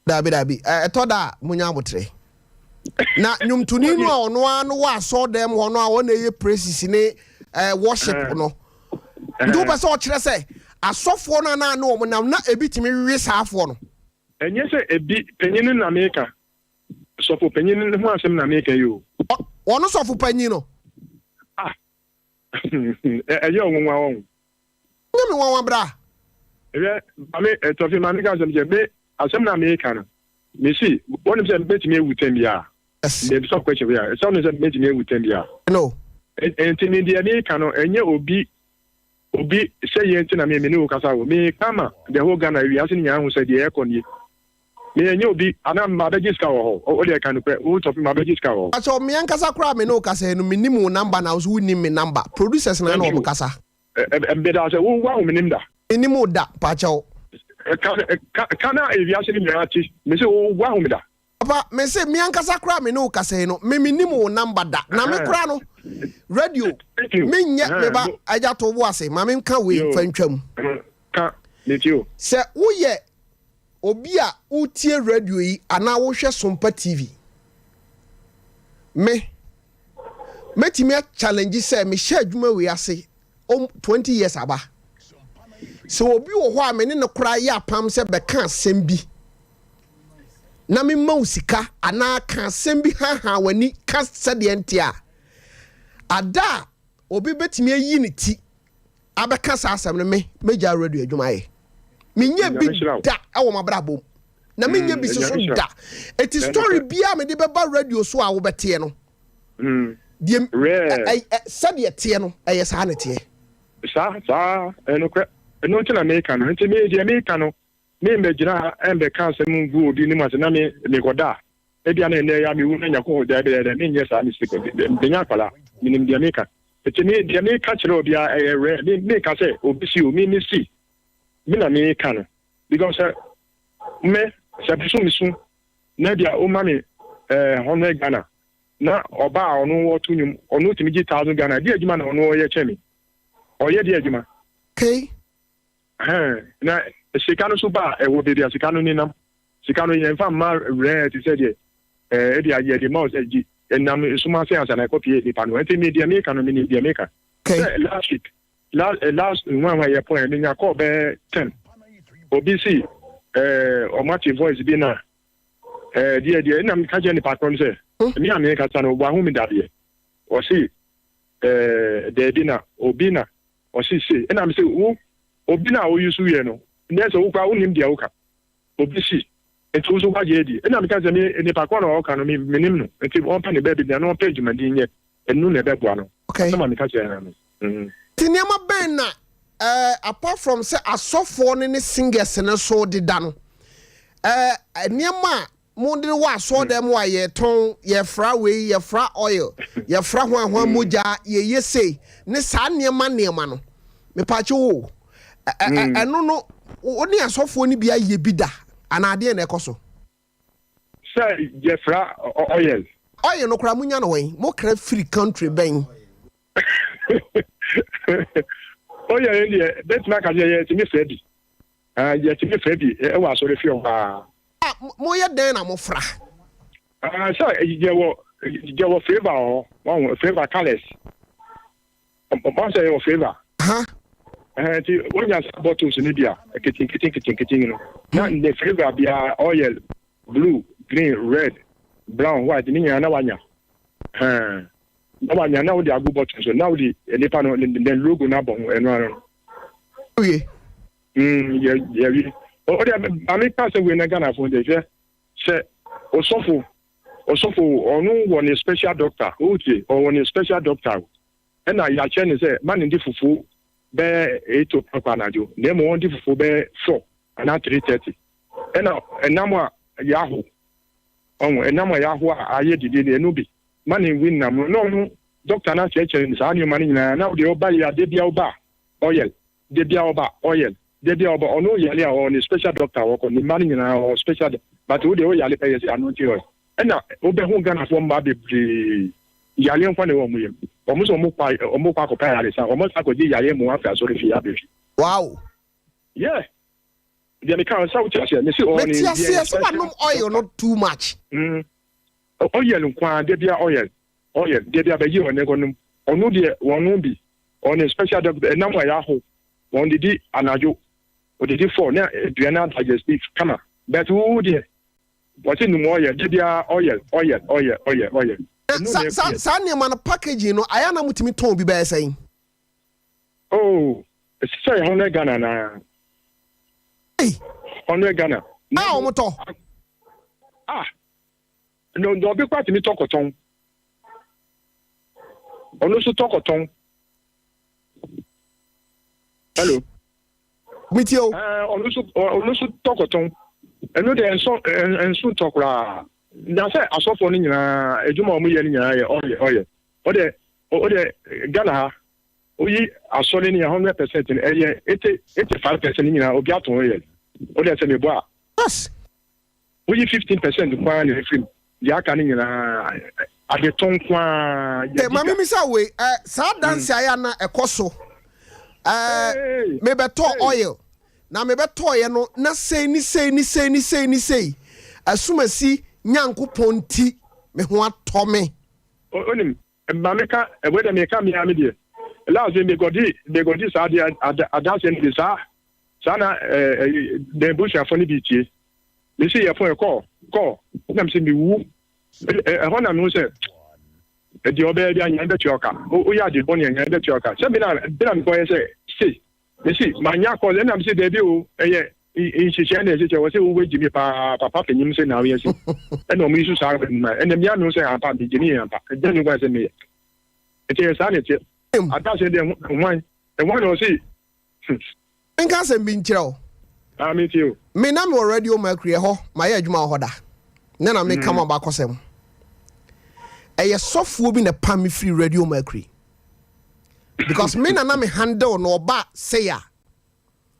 Speaker 1: Daabi, daabi. Ɛtɔ da a, monya aboterɛ. Na nnwomtoni no a ɔno ara no wɔ asɔɔdan mu hɔ no a ɔna ɛyɛ praises ne eh, worship no. Nti wopɛ sɛ ɔkyerɛ sɛ asɔfoɔ no anaa ne wɔn nam na ebi tumi we saa afoɔ no?
Speaker 14: Ɛnyɛ sɛ ebi, panyin no na meka. Sɔfo panyin no ho asɛm na meka yi o.
Speaker 1: Ɔno sɔfo panyin no?
Speaker 14: Ah, Ɛyɛ wo nwanwa wɔn.
Speaker 1: Ɛnyɛ me nwanwa bra.
Speaker 14: Hwɛ maame Tɔfi maame ka asɛm kyerɛ me asɛm na meka no mesi wɔnim sɛ mɛtumi awu tɛm biara.
Speaker 1: Yes.
Speaker 14: Mebisa question wei a ɛsɛ wɔnim sɛ mɛtumi awu tɛm biara.
Speaker 1: No.
Speaker 14: Nti me deɛ meka no ɛnyɛ obi obi sɛ yɛ nti na me me ne wo kasa o meka ma the whole Ghana wiase no nyinaa hu sɛ deɛ ɛkɔ nie. Me ɛnyɛ obi anaa mabɛgye sika wɔ hɔ wo deɛ ka nokorɛ wo tɔfe mabɛgye sika wɔ hɔ.
Speaker 1: Pakyɛw me ankasa koraa me ne wo kasa yi no me nim wo number na wo nso wo nim me number producers na na wɔn kasa.
Speaker 14: Meda ase wo wahu me nim da.
Speaker 1: Me nim wo da pakyɛw.
Speaker 14: Ka ka ka na ewiase no nyinaa te me se wo wahu me da.
Speaker 1: Papa me se me ankasa koraa me ne wo kasa yi no me me nim wo number da na me koraa no radio me nyɛ me ba agya to wo ase ma me nka wei fa ntwam.
Speaker 14: Ka me tie o.
Speaker 1: Sɛ wo yɛ Obi a wotie radio yi anaa wohwɛ Sompa TV, me, mɛtumi a challenge sɛ mehyɛ adwuma wei ase om 20 years aba. Sɛ obi wɔ hɔ a me ne no koraa yɛ apam sɛ bɛka asɛm bi na mema wo sika anaa ka asɛm bi haha w'ani ka sɛdeɛ nte a, ada a obi bɛtumi ayi ne ti abɛka saa asɛm no me mɛgya radio adwuma yɛ menyɛ bi da ɛwɔ m'abrabɔ mu na menyɛ bi soso da eti story biara mede bɛba radio so a wobɛteɛ no deɛ sɛdeɛ teɛ no ɛyɛ saa na teɛ.
Speaker 14: Saa saa ɛnokorɛ ɛno nti na meka no nti me deɛ meka no me mbɛgyina ha ɛmbɛka asɛm ngu obi anim ase na me mekɔda a Ebia na ɛnnɛ yi ara mewu na Nyankopɔn gyae bɛyɛ dɛ menyɛ saa mistake no. Menyɛ akwadaa, menim deɛ meka. Nti me deɛ meka kyerɛ obiara ɛyɛ rare. Me menka sɛ obi si o, me me si. Me na meka no. Because sɛ me sɛ me so mesu na ebia woma me eh, hundred Ghana na ɔba a ɔno ɔto nnwom ɔno tumi gye thousand Ghana, ɛdeɛ adwuma na ɔno ɔyɛ kyɛn me? Ɔyɛ deɛ adwuma?
Speaker 1: Okay.
Speaker 14: Ɛhɛn, na sika no so ba a, ɛwɔ baabi a sika no nenam. Sika no, yɛmfa mma werɛɛ te sɛ deɛ ɛɛ ebia yɛde ma wo sɛ gye. Ɛnam esum ase ansa na ɛkɔpue nipa no. Ɛnti me deɛ meka no, menim deɛ meka. Sɛ last week, last eh, last nwanwa yɛ pɔn menya call bɛyɛ ten. Obi si ɛɛ ɔmo ate voice bi na ɛɛ deɛ deɛ ɛna meka kyerɛ nipa korɔ no sɛ. Me a merekasa no, wahu me dadeɛ. Ɔse, ɛɛ, daabi na obi na ɔse sei. Ɛna mese, wo, obi na wo use yɛ no, nɛ sɛ wo koraa wonnim deɛ woka. Obi se, nti wo nso woagye adi. Ɛna meka sɛ, me, nipa korɔ na ɔka no, me, menim no. Nti ɔmpɛ ne baabi na ɔmpɛ dwumadi nyɛ. Ɛno na ɛbɛboa no.
Speaker 1: Okay.
Speaker 14: Asɛm a meka kyerɛɛ no no. Mm.
Speaker 1: Nti nneɛma bɛn na eh, apart from sɛ asɔfoɔ no ne singers no so deda no, eh, nneɛma a Mo de wɔ asɔɔdan mu a yɛtɔn, yɛfra wei, yɛfra oil, yɛfra hwan hwan mogya, yɛyɛ sei, ne saa nneɛma nneɛma no. Mepaakyɛw o, ɛno no, wo ne asɔfoɔ no bi ayɛ bi da, anaa adeɛn na ɛkɔ so?
Speaker 14: Sɛ yɛfra oil.
Speaker 1: Oil no koraa monya no wɛn? Mokra firi country bɛn?
Speaker 14: Oil no deɛ, bɛtumi aka sɛ yɛtumi fra bi. Ah, yɛtumi fra bi wɔ asɔrefie hɔ ara.
Speaker 1: Ah, moyɛ dɛn na mofra?
Speaker 14: Ah, sɛ yɛwɔ yɛwɔ flavour wɔ hɔ, wɔn flavour colours. Wɔn sɛ yɛwɔ flavour. Ɛhɛn nti wonya saa bottles no bi a, nketenkete nketenkete no. Na ne flavour biara oil, blue, green, red, brown, white ne nyinaa na wanya. Ɛhɛn na wanya na wode agu bottle so na wode nipa no ne logo no abɔ ho ɛno ano no.
Speaker 1: Wie.
Speaker 14: Mm, yɛ yɛwie. O deɛ maame ka sɛ wei na Ghanafoɔ deɛ hwɛ sɛ osɔfo osɔfo ɔno wɔ ne special doctor wotie ɔwɔ ne special doctor o ɛna yɛakyɛ ne sɛ ma ne di fufuo bɛyɛ 8 o'clock anadwo na mmom ɔndi fufuo bɛyɛ 4 anaa 3:30 ɛna ɛnam a yɛaho ɔho ɛnam a yɛaho a ayɛ didi no ɛno bi ma ne nwi nam no na ɔno doctor no akyerɛkyerɛ ne saa nneɛma no nyinaa na wodeɛ ɔba yɛ adeɛ bia ɔba oil Da biara ɔba oil da biara ɔba ɔno yale a ɔwɔ ne special doctor a ɔkɔ ne mma no nyinaa ɔwɔ special but wo deɛ wo yale pɛ yɛsɛ anointing oil ɛna wobɛhu Ghanafoɔ mmaa bebree yareɛ nkwa na ɛwɔ wɔn yam wɔn sɛ wɔn kɔ wɔn kɔ akɔpɛ ayaresa wɔn san akɔgye yareɛ mu afiri asɔre fie abɛ fie.
Speaker 1: Wow.
Speaker 14: Yeah. Deɛ meka no sɛ wote aseɛ mese ɔwɔ ne
Speaker 1: Mete aseɛ sɛ wanom oil no too much.
Speaker 14: Oil nko ara da biara oil oil da biara bɛgye wɔn nkɔnom ɔno deɛ wɔnom bi Wɔn special doctor ɛnam a yɛaho wɔn didi anadwo odidi four na aduane adigest kama but wo deɛ wɔsi num oil de bia oil oil oil oil oil.
Speaker 1: Na sa sa saa nneɛma no packaging no ayɛ na motumi tɔn bi bɛyɛ sɛn?
Speaker 14: Oh sɛ yɛ 100 Ghana na.
Speaker 1: Hey.
Speaker 14: 100 Ghana.
Speaker 1: A wɔn tɔ.
Speaker 14: Ah na ɔbi kɔ atumi tɔ kɔtɔn. Ɔno nso tɔ kɔtɔn. Hello.
Speaker 1: Metie o.
Speaker 14: Ɛɛ ɔno nso ɔno nso tɔ kɔtɔn. Ɛno deɛ nso nso ntɔ koraa. Na sɛ asɔfoɔ no nyinaa adwuma a wɔyɛ no nyinaa yɛ ɔyɛ ɔyɛ. Ɔdeɛ ɔdeɛ Ghana ha oyi asɔre no yɛ 100% no ɛyɛ 85% nyinaa obi atɔn yɛ. Ɔdeɛ sɛ mebɔ a.
Speaker 1: Yes.
Speaker 14: Woyi 15% nko ara na ɛfiri mu, deɛ aka no nyinaa adetɔ nko ara.
Speaker 1: Eh, ma mimisa wei, eh, saa danse ayɛ a na ɛkɔ so. Eh, mebɛtɔ oil, na mebɛtɔɔyɛ no, na sei ne sei ne sei ne sei ne sei. Asumasi Nyankopɔn nti, me ho atɔ me.
Speaker 14: Onim, ma meka, wei deɛ meka me ara me deɛ. Last mekɔdi, mekɔdi saa deɛ adanseɛ no bi saa. Saa na ɛɛ n'abusuafo no bi tie. Mesi yɛ fon kɔɔ kɔɔ na mesi mewu. Ɛhɔ na mehu sɛ deɛ ɔbɛyɛ bi anyɛ bɛtua ɔka. Woyɛ ade bɔne anyɛ bɛtua ɔka. Sɛ me na me na mekɔyɛ sɛ sei. Mesi manya kɔɔ ɛna mesi daabi o ɛyɛ nhyehyɛ na ɛhyehyɛ wɔ sɛ wowɔ gyimi paa papa panyim sɛ na woyɛ se ɛna ɔmo yi so saa ɛna mmea mehu sɛ ampa megyimi yɛ ampa ɛgya ne kwan sɛ meyɛ nti ɛyɛ saa na ɛteɛ adaseɛ deɛ hwan ɛhwan na ɔse
Speaker 1: Menka asɛm bi nkyerɛ wo.
Speaker 14: Ah, me tie o.
Speaker 1: Me na mewɔ Radio Mercury ɛhɔ, mayɛ adwuma wɔ hɔ da. Ne na meka mo abakɔsɛm. Ɛyɛ sɔfoɔ bi na pam me firi Radio Mercury. Because me na na me handle no ɔba sei a.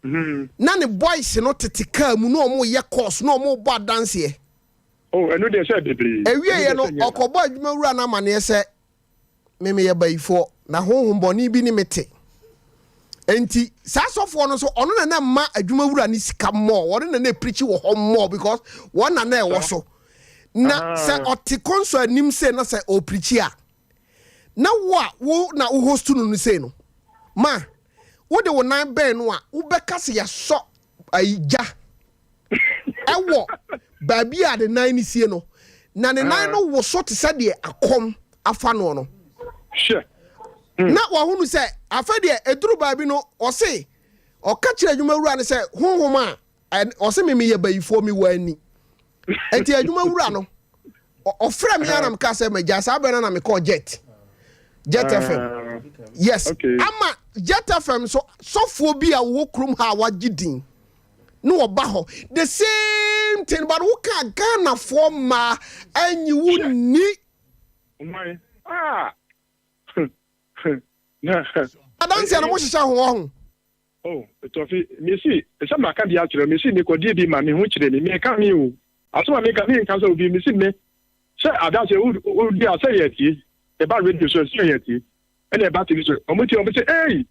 Speaker 1: Na ne boys no tete kaa mu na ɔmo yɛ course na ɔmo bɔ adanseɛ.
Speaker 14: Oh, ɛno deɛ sɛ bebree.
Speaker 1: Ɛwieɛ no, ɔkɔbɔ adwuma wura no amaneɛ sɛ Me meyɛ bayifoɔ, na honhom bɔne bi ne me te. Enti saa sɔfoɔ no nso, ɔno na na ɛma adwuma wura ne sika mmɔɔ, ɔno na na ɛpirikyi wɔ hɔ mmɔɔ because wɔn na na ɛwɔ so. Na sɛ ɔte kɔnsɔ anim sei na sɛ ɔpirikyi a, na wo a wo na wo host no no sei no, ma wode wo nan bɛn no a, wobɛka sɛ yɛasɔ ayi gya ɛwɔ baabi a ne nan no sie no. Na ne nan no woso te sɛ deɛ akɔm afa noɔ no.
Speaker 14: Hwɛ.
Speaker 1: Na wahunu sɛ afei deɛ ɛduru baabi no, ɔse, ɔka kyerɛ adwumawura no sɛ, honhom a, ɔse me meyɛ bayifoɔ, mewɔ ani. Enti adwumawura no, ɔfrɛ me ara na meka sɛ magya saa berɛ no na mekɔɔ Jet. Jet FM. Yes. Ama Jet FM so sɔfoɔ bi a wɔwɔ kurom ha a wagye din. na wɔba hɔ the same thing but wo ka Ghanafoɔ mmaa anyi wo ni.
Speaker 14: Ah.
Speaker 1: Adanseɛ no mo hyehyɛ ho wɔ ho.
Speaker 14: Oh, Tɔfi, mesi, sɛ maka bi akyerɛ, mesi mekɔdie bi ma me ho kyerɛ me, meka me o. Asɛm a meka, menka sɛ obi, mesi me, sɛ adanseɛ wodi a sɛ yɛ tie, ɛba radio so sɛ yɛ tie, ɛna ɛba TV so, ɔmo tie, ɔmo sɛ, ei,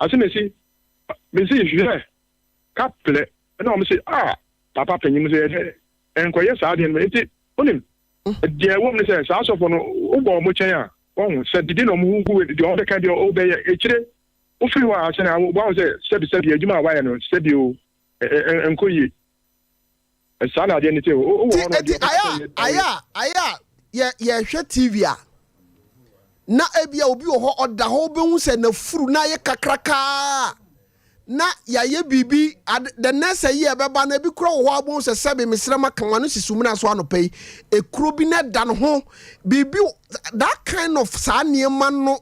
Speaker 14: asɛm esi, mesi hwɛ, kaplɛ ɛna wɔn se ah papa panyin mu sɛ yɛdɛ nkɔyɛ saa adeɛ no nti wonim deɛ ɛwɔ mu ne sɛ saa asɔfo no wobɔ wɔn kyɛn a wɔn sɛ didi na wɔn gu deɛ wɔn bɛka deɛ wɔbɛyɛ ekyire wofiri hɔ a ahyɛn a wɔn sɛ sɛbi sɛbi adwuma a wayɛ no sɛbi o nkɔ yie saa na adeɛ no te o wowɔ hɔ no
Speaker 1: deɛ ayɛ ayɛ ayɛ a yɛ yɛhwɛ tv a na ebia obi wɔ hɔ ɔda hɔ wobɛhu sɛ n'afuru na ayɛ kakrakaa na yɛayɛ biribi ade the next ayi a ɛbɛba no ebi kura wɔ hɔ abom sɛ sɛbe mesrɛ ma ka wano si sumina so anɔpa yi ekuro bi na ɛda no ho biribi that kind of saa nneɛma no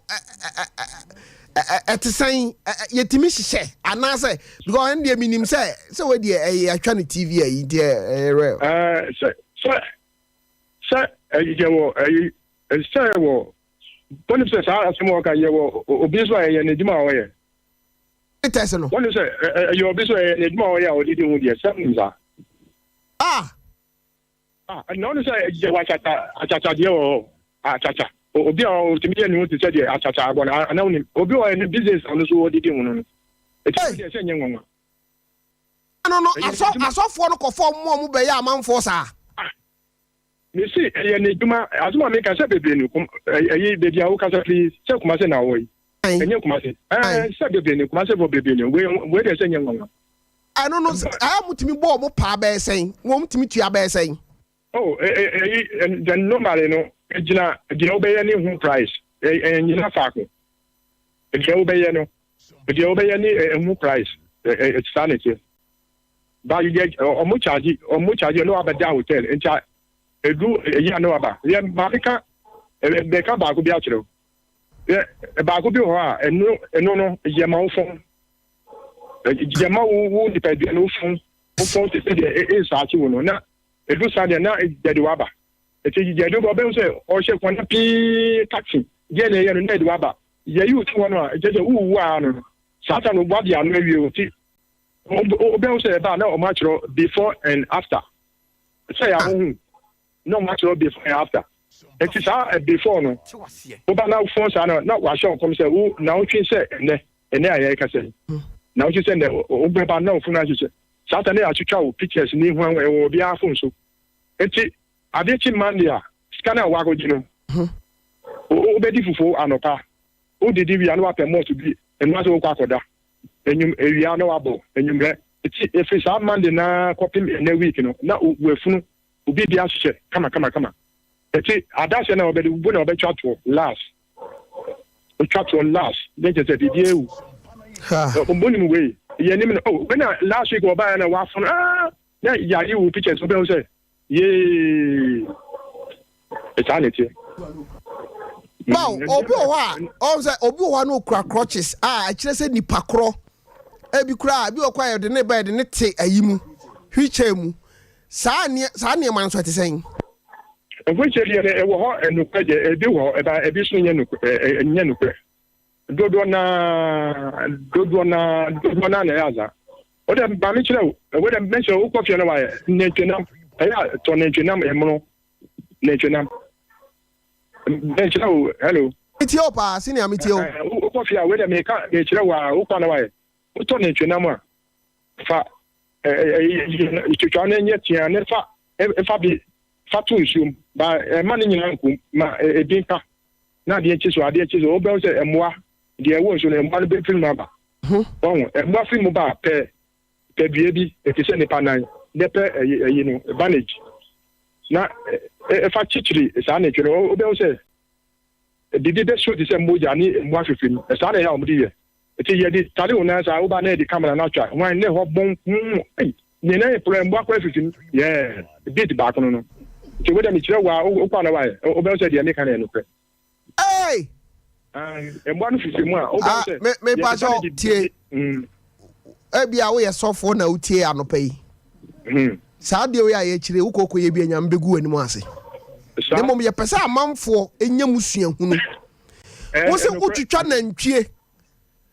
Speaker 1: ɛte sɛn yɛtumi hyehyɛ anaasɛ because ɛno deɛ menim sɛ sɛ wei deɛ ɛyɛ atwa no tv ayi nti ɛyɛ real.
Speaker 14: Sɛ sɛ sɛ yɛwɔ ɛyi sɛ yɛwɔ wɔnim sɛ saa asɛm a ɔka yɛwɔ obi nso a ɛyɛ n'adwuma a ɔyɛ.
Speaker 1: Test no.
Speaker 14: Wɔnim sɛ ɛyɛ obi nso ɛyɛ n'adwuma a ɔyɛ a ɔde di ho deɛ sɛ nim saa.
Speaker 1: Ah.
Speaker 14: Ah, na ɔno sɛ yɛwɔ akyakya akyakya deɛ wɔ hɔ akyakya obi a ɔtumi yɛ ne ho te sɛ deɛ akyakya abɔ no ana wonim obi wɔ ne business a ɔno nso ɔde di ho no no ɛti deɛ sɛ nyɛ nwanwa.
Speaker 1: No no asɔ asɔfoɔ no kɔfɔ ɔmo a ɔmo bɛyɛ amanfoɔ saa.
Speaker 14: Ah. Mese ɛyɛ n'adwuma asɛm a meka sɛ bebree no ɛyi baabi a wokasa firi sɛ Kumase na wɔ yi ɛnyɛ Kumase ɛɛ sɛ bebree no Kumase fo bebree no wei wei deɛ sɛ nyɛ nwanwa.
Speaker 1: Ɛno no ɛɛ mo tumi bɔ ɔmo paa bɛyɛ sɛn wɔn tumi tua bɛyɛ sɛn.
Speaker 14: Oh ɛyi the normally no egyina deɛ wobɛyɛ ne ho price ɛnyina faako deɛ wobɛyɛ no deɛ wobɛyɛ ne ɛho price ɛ saa na ɛteɛ. Ba yɛ ɔmo charge ɔmo charge ɛna wabɛda hotel nti edu eyi a na waba yɛ maame ka bɛka baako bi akyerɛ yɛ baako bi wɔ hɔ a ɛno ɛno no yɛ ma wo fɔn yɛ ma wo wo nipadua no wo fɔn wo fɔn te sɛ deɛ ɛnsaakye wo no na edu saa deɛ na yɛde waba eti yɛde waba ɔbɛn sɛ ɔhyɛ kwan na pii taxi deɛ na ɛyɛ no na yɛde waba yɛyi wo ti hɔ no a ɛkyɛ sɛ wuwu a no saa ta no wade ano awie o ti. Wobɛhu sɛ ɛba a na wɔn akyerɛ before and after sɛ yɛ ahohu na wɔn akyerɛ before and after nti saa eh, before no woba na fon saa na na wahyɛ nkɔm sɛ wo na wotwe sɛ ɛnɛ ɛnɛ a yɛrekasa yi na wotwe sɛ ɛnɛ wobɛba na ofunu ahyehyɛ saa ta na yɛatwitwa wo pictures ne ho ɛwɔ obiara fon so nti adeɛ kye Monday a sika no a wakɔgye no wobɛdi fufuo anɔpa wodidi wia na wapɛ malt bi ɛno asɛ wokɔ akɔda Enyim ewia na ɔabɔ enyimrɛ. Ntsi efir saa Monday no ara kɔpem ndɛ week no na oefunu wo biribi ahyehyɛ kama kama kama. Ntsi adasɛ no a ɔbɛde wo na ɔbɛtwa toɔ last. Otwa toɔ last na kyerɛ sɛ biribi ewu. Monim wei yɛnim no oh wei na last week ɔbaeɛ na wafono ah na yɛayi wo pictures wobɛhu sɛ Yee! Saa na ɛteɛ.
Speaker 1: Wow, obi wɔ hɔ a ɔn sɛ obi wɔ hɔ a na okura crutches a ɛkyerɛ sɛ nipa korɔ ebi kura ebi wɔ kɔ a yɛde ne ba yɛde ne te ayi mu wheelchair mu saa nneɛ saa nneɛma nso ɛte sɛn.
Speaker 14: Wheelchair deɛ no ɛwɔ hɔ ɛnokorɛ deɛ ebi wɔ hɔ ɛba ebi nso nyɛ nokorɛ ɛnyɛ nokorɛ. Dodoɔ no ara, dodoɔ no ara, dodoɔ no ara na ɛyɛ adza. Wo dɛ ma me kyerɛ wo, wo dɛ mɛkyerɛ wo, wokɔ fie na wayɛ nantwinam, ɛyɛ a tɔ nantwinam ɛmono, nantwinam. Mɛkyerɛ wo, hello.
Speaker 1: Metie wo paa, senior metie wo.
Speaker 14: Wokɔ fie a, wei dɛ meka mekyerɛ wo a, wokɔ na wayɛ. Wotɔ nantwinam a, fa twitwa no nyɛ tea ne fa fa bi fa to nsuom, ba ɛma ne nyinaa nkum, ma ebi nka. Na adeɛ kye so, adeɛ kye so, wobɛhu sɛ mmoa, deɛ ɛwɔ nsuo no, mmoa no bɛfiri mu aba. Wahu? Mmoa firi mu ba a, pɛ, pɛ dua bi, ɛte sɛ nipa nan, na pɛ ɛyi, ɛyi no, bandage, na
Speaker 7: Fa kyekyere saa nantwie no, wobɛhu sɛ biribi bɛso te sɛ mogya ne mmoa fifiri mu. Saa na ɛyɛ a wɔde yɛ. Nti yɛde tare wo nan saa, woba na yɛde camera no atwa hwan ne hɔ bɔn hmm ei ne nan porɔ mmoa koraa fifiri mu. Yeah, beat baako no no. Nti wo deɛ mekyerɛ wo a, wokɔ a na woayɛ, wobɛhu sɛ deɛ meka no yɛ nokorɛ.
Speaker 1: Hey!
Speaker 7: Mmoa no fifiri mu a, wobɛhu
Speaker 1: ah,
Speaker 7: sɛ
Speaker 1: me me pakyɛ tie. Ebi a woyɛ sɔfoɔ na wotie anɔpa yi.
Speaker 7: Hmm.
Speaker 1: Saa deɛ woyɛ a yɛkyerɛ wokɔ kɔyɛ bi a Nyame bɛgu w'anim ase. Na mmom yɛpɛ sɛ amanfoɔ nya mu suahunu.
Speaker 7: Eh,
Speaker 1: Wo sɛ
Speaker 7: eh,
Speaker 1: wotwitwa nantwie.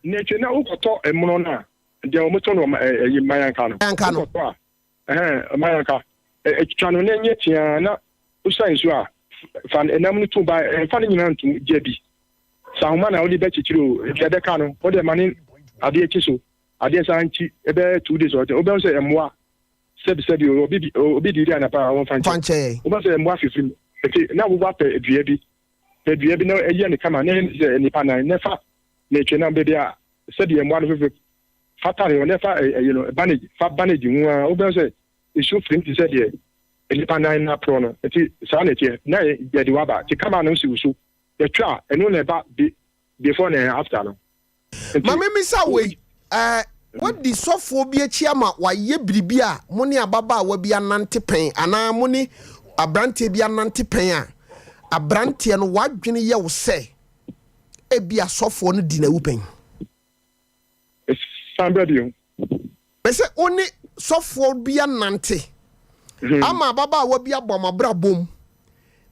Speaker 7: Nantwie na wokɔtɔ ɛmono no a, deɛ wɔtɔ no ɛyi mayanka no.
Speaker 1: Mayanka no.
Speaker 7: Wokɔtɔ a, ɛhɛn, mayanka. Twitwa no na ɛnyɛ teaa na wosa nsuo a, fa ɛnam no to ba, ɛmfa ne nyinaa ntom, gya bi. Sɛ ahoma na wode bɛkyekyere o, deɛ ɛbɛka no, wode ma ne adeɛ kyi so, adeɛ san kyi, ɛbɛyɛ 2 days or wobɛhu sɛ mmoa sɛbi sɛbi o, obi obi didi anapa a wɔmfa nkyɛ. Wobɛhu sɛ mmoa fifiri mu. Nti na wowapɛ dua bi, pɛ dua bi na ɛyɛ no kama na ɛyɛ no sɛ nipa nan na fa natwi nam baabi a sɛdeɛ mmoa no fifiri fa tare hɔ na fa ɛyi no bandage, fa bandage ho a wobɛhu sɛ nsuo firi mu te sɛ deɛ nipa nan no aporɔ no. Nti saa na ɛteɛ na yɛde waba nti kama no si wo so yɛtwa a ɛno na ɛba before na after no.
Speaker 1: Ma memmisa wei, ɛɛ, woadi sɔfoɔ bi akyi ama wayɛ biribi a mo ne ababaawa bi anante pɛn anaa mo ne aberanteɛ bi anante pɛn a, aberanteɛ no w'adwene yɛ wo sɛ ebia sɔfoɔ no di n'awu pɛn?
Speaker 7: San bra bio.
Speaker 1: Mese wo ne sɔfoɔ bi anante ama ababaawa bi abɔ mo abrabɔ mu.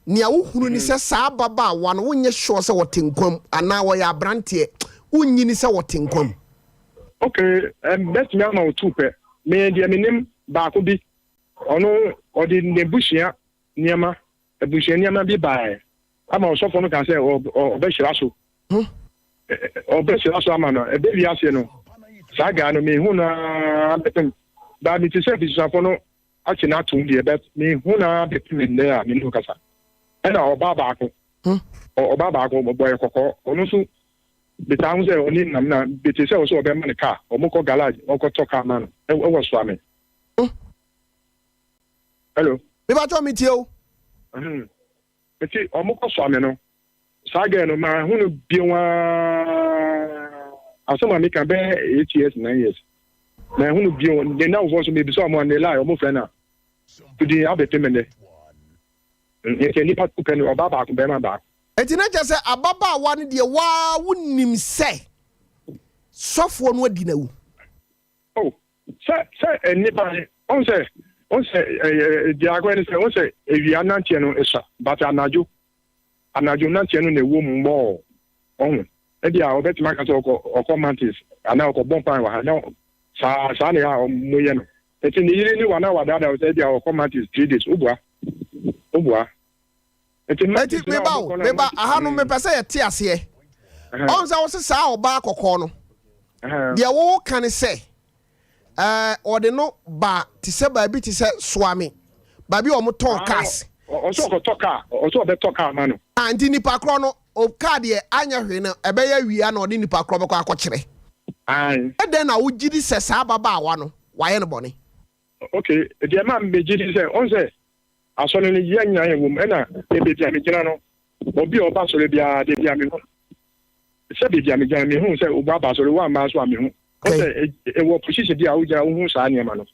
Speaker 1: Nea wohunu ne sɛ saa ababaawa no wonyɛ sure sɛ ɔte nkwa mu anaa ɔyɛ aberanteɛ, wonnye ni sɛ ɔte nkwa mu.
Speaker 7: Ok, mɛtumi ama wo two pɛ. Me deɛ menim baako bi, ɔno ɔde n'abusua nneɛma, abusua nneɛma bi baeɛ ama ɔsɔfoɔ no kaa sɛ ɔbɛhyira so. Ɔbɛhyira so ama no. Ɛbɛ wiase no, saa guy no mehu no ara bɛpem. But mete sɛ abusuafoɔ no akye no atom deɛ, but mehu no ara bɛpem nnɛ a me ne wo kasa. Ɛna ɔbaa baako, ɔbaa baako bɔyɛ kɔkɔɔ, ɔno nso metaa ho sɛ ɔne nam na mete sɛ ɔsɛ ɔbɛma no car, ɔmo kɔ garage ɔkɔtɔ car ma no, ɛwɔ Soame. Hello.
Speaker 1: Mepakyɛw metie wo.
Speaker 7: Nti ɔmo kɔ Soame no, saa girl no manhu no bio aa, asɛm a meka bɛyɛ 8 years 9 years manhu no bio. Ne nnamfofoɔ nso mebisa ɔmo a, ne lie ɔmo frɛ no a todin abɛpem nnɛ. Nti nnipa tu pɛ no, ɔbaa baako bɛrima baako.
Speaker 1: Nti na kyerɛ sɛ ababaawa no deɛ waa wonim sɛ sɔfoɔ no adi no awu.
Speaker 7: Oh, sɛ sɛ nnipa ɔn sɛ ɔn sɛ ɛɛ deɛ akɔyɛ ne sɛ ɔn sɛ awia nanteɛ no esua, but anadwo anadwo nanteɛ no na ɛwɔ mu mɔɔ. Ɔho ebi a ɔbɛtumi aka sɛ ɔkɔ ɔkɔ mantis anaa ɔkɔ bɔ mpae wɔ ha na saa saa na yɛ a ɔmo yɛ no. Nti ne yere ne wa na wadaadaa sɛ ebi a ɔkɔ mantis 3 days, woboa woboa. Nti
Speaker 1: Eti
Speaker 7: mantis na
Speaker 1: meba
Speaker 7: ɔmo
Speaker 1: o,
Speaker 7: kɔ na
Speaker 1: meba
Speaker 7: mantis.
Speaker 1: aha no mepɛ sɛ yɛte aseɛ. Ɔn sɛ wo se saa ɔbaa kɔkɔɔ no, deɛ wo ka ne sɛ ɛɛ ɔde no ba te sɛ baabi te sɛ Soame, baabi a wɔtɔn cars.
Speaker 7: Ɔsɛ ɔkɔtɔ car, ɔsɛ ɔbɛtɔ car ma no.
Speaker 1: Ah, nti nipa korɔ no, o car deɛ anyɛ hwee no, ɛbɛyɛ awia na ɔde nipa korɔ bɛkɔ akɔkyerɛ.
Speaker 7: Ae.
Speaker 1: Ɛdɛn na wogye di sɛ saa ababaawa no, wayɛ no bɔne?
Speaker 7: Ok, deɛ ɛma megye di sɛ, ɔhu sɛ asɔre no yɛn nyinaa yɛwɔ mu, ɛna me baabi a megyina no, obi a ɔba asɔre biara, da bi a mehu no. Sɛ baabi a megyina no, mehu sɛ woaba asɔre, woamma nso a mehu. Wohu sɛ ɛwɔ position bi a wogyina wohu saa nneɛma no.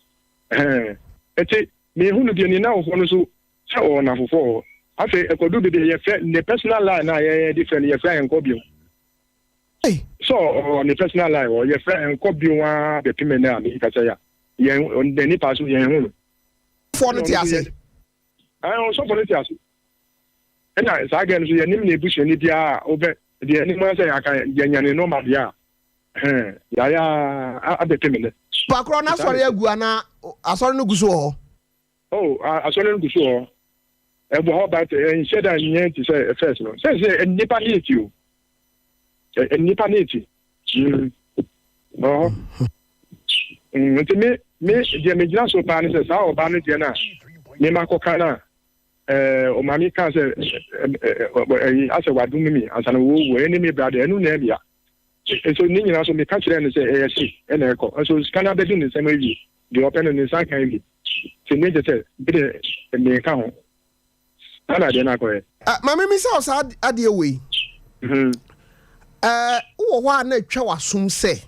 Speaker 7: Ɛhɛn. Nti mehu no bio, ne nnamfofoɔ no nso sɛ ɔwɔ nnamfofoɔ wɔ hɔ. Afei ɛkɔduru baabi a yɛfrɛ ne personal line no a yɛde frɛ no, yɛfrɛ a ɛnkɔ bio. Sɛ ɔwɔ ne personal line wɔ, yɛfrɛ a ɛnkɔ bio ara bɛpem ɛnnɛ a mekasa yi a, yɛn, ne nipa so yɛnhu no.
Speaker 1: Sɔfoɔ no te ase?
Speaker 7: Ɛɛ, ɔsɔfoɔ no te ase. Ɛna saa girl no nso yɛnim ne busuani biara a wobɛ deɛ anim ara sɛ yɛaka yɛnya ne nɔma deɛ a, ɛhɛn, yɛayɛ ara abɛpem nnɛ.
Speaker 1: Nipa korɔ no asɔre agu anaa asɔre no gu so wɔ hɔ?
Speaker 7: Oh, asɔre no gu so wɔ hɔ. Ɛwɔ hɔ but ɛnhyɛ da nyɛ te sɛ first no. Sɛ sɛ nnipa ne eti o. Nnipa ne eti. Wɔ hɔ. Nti me me deɛ megyina so paa ne sɛ saa ɔbaa no deɛ no a mema kɔka no a ɛɛ ɔmaame kaa sɛ ɛyi asɛ wadom mi ansa na wɔwu ɛne me brother ɛno na ɛmia. Nso ne nyinaa so meka kyerɛɛ no sɛ ɛyɛ se ɛna ɛkɔ nso sika no abɛdu ne nsam awie deɛ ɔpɛ no ne nsa aka awie nti ne kyɛ sɛ bere menka ho. Saa na adeɛ no akɔyɛ.
Speaker 1: Eh, ma memmisa wo saa adeɛ wei. Eh, wowɔ hɔ a na atwa w'asom sɛ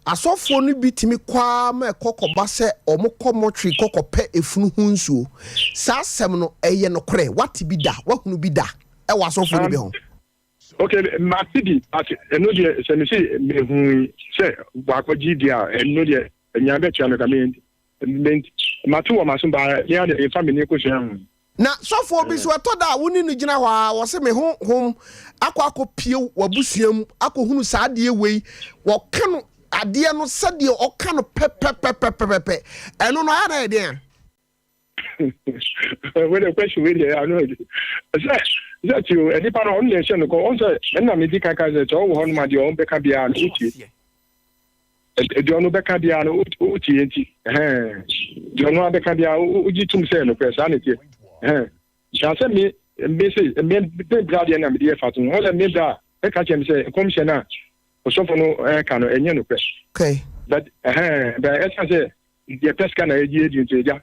Speaker 1: asɔfoɔ no bi tumi kɔ ara ma ɛkɔ kɔba sɛ wɔkɔ mɔtwere kɔ kɔpɛ efunu ho nsuo. Saa asɛm no, ɛyɛ nokorɛ? Woate bi da? Woahunu bi da ɛwɔ asɔfoɔ no bi ho?
Speaker 7: Ok, mate bi, but ɛno deɛ sɛ mese mehui sɛ wakɔgye di a, ɛno deɛ nea bɛtua no ka me me mate wɔ m'aso baa me ara deɛ memfa m'ani kɔsua ho.
Speaker 1: Na sɔfoɔ bi nso, ɛtɔ da a wo ne no gyina hɔ ara, ɔse me honhom akɔ akɔpue w'abusua mu akɔhunu saa adeɛ wei, wɔka no adeɛ no sɛdeɛ ɔka no pɛpɛpɛpɛpɛpɛ, ɛno no ayɛ na ɛyɛ deɛn a?
Speaker 7: Wei deɛ question wei deɛ ano ɛdi sɛ sɛ ti o nipa no ɔno na ɛhyɛ no kɔ ɔn sɛ ɛna mi di kankan sɛ sɛ ɔwɔ hɔ nom a deɛ ɔn bɛka biara no wotie deɛ ɔno bɛka biara no wotie nti ɛhɛn deɛ ɔno abɛka biara wogye tum sɛ nokorɛ saa na ɛteɛ ɛhɛn na sɛ me me se me me bra deɛ na mede yɛ fa to ho sɛ me bra ɛka kyerɛ me sɛ nkɔmhyɛ no a ɔsɔfo no ɛka no ɛnyɛ nokorɛ but ɛhɛn bɛ ɛsan sɛ Yɛpɛ sika na yɛgye adi nti agya,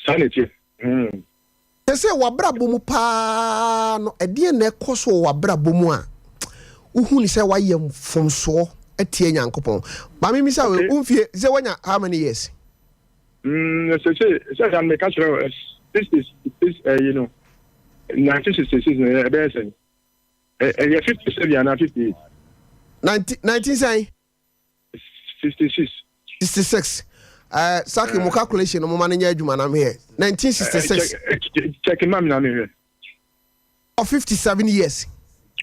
Speaker 7: saa na ɛteɛ hmm.
Speaker 1: Sɛsɛ w'abrabɔ mu paa no ɛdeɛn na ɛkɔ so wɔ w'abrabɔ mu a wohu no sɛ woayɛ mfomsoɔ atia Nyankopɔn? Ma me misa wei, wo mfie sɛ woanya how many years?
Speaker 7: Mm, sɛsɛ sɛ da no meka kyerɛ wo 66 ɛyi no 1966 no ɛbɛyɛ sɛn? Ɛyɛ 57 anaa 58?
Speaker 1: 19 sɛn?
Speaker 7: 66.
Speaker 1: 66 uh, saki mo calculation no mo ma no nyɛ adwuma na mehwɛ 1966.
Speaker 7: Check ma me na mehwɛ.
Speaker 1: Or 57 years.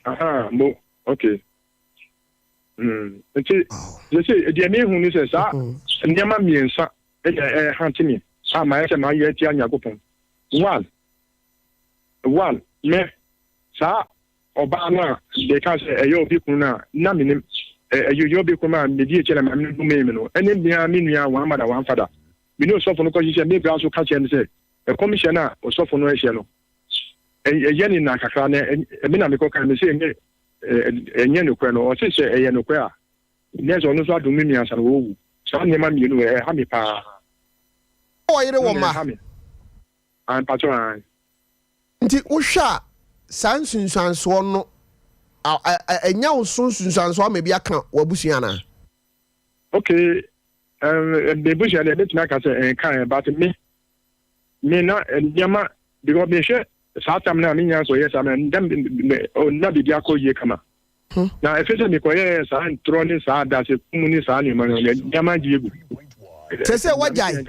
Speaker 7: Aha, mo okay. Mm. Nti sɛ deɛ mehu ne sɛ saa mm-hmm. nneɛma mmiɛnsa ɛyɛ ɛhante me a mayɛ sɛ mayɛ atia Nyankopɔn. One, one, me saa Ɔbaa no a meka sɛ ɛyɛ obi kunu no a na menim. Ɛyɛ obi kunu a medi akyire na maame no domee me no ne me ara me nua one mother one father. Me ne ɔsɔfo no kɔhyehyɛɛ me bra nso ka kyerɛɛ me sɛ nkɔmhyɛ no a ɔsɔfo no hyɛ no ɛyɛ ne nna kakra na me na mekɔkae mese ɛnyɛ ɛnyɛ nokorɛ no ɔse sɛ ɛyɛ nokorɛ a nɛ sɛ ɔno nso adom me nua ansa na ɔrewu. Saa nneɛma mmienu wei ɛha me paa.
Speaker 1: Wɔ yere wɔ mma?
Speaker 7: Ae mpakyɛw ae.
Speaker 1: Nti wohwɛ a saa nsunsuansoɔ no ɛnya wo so nsunsuansoɔ ama bi aka w'abusua anaa?
Speaker 7: Ok um, m'abusua deɛ mɛtumi aka sɛ ɛnka ɛ but me me na nneɛma because mehwɛ saa tam no a menya sɛ ɔyɛ saa na na biribi akɔ yie kama na ɛfɛ sɛ mekɔyɛɛ saa ntorɔ ne saa adase kum ne saa nneɛma no nneɛma gye gu.
Speaker 1: Sɛ sɛ wagyae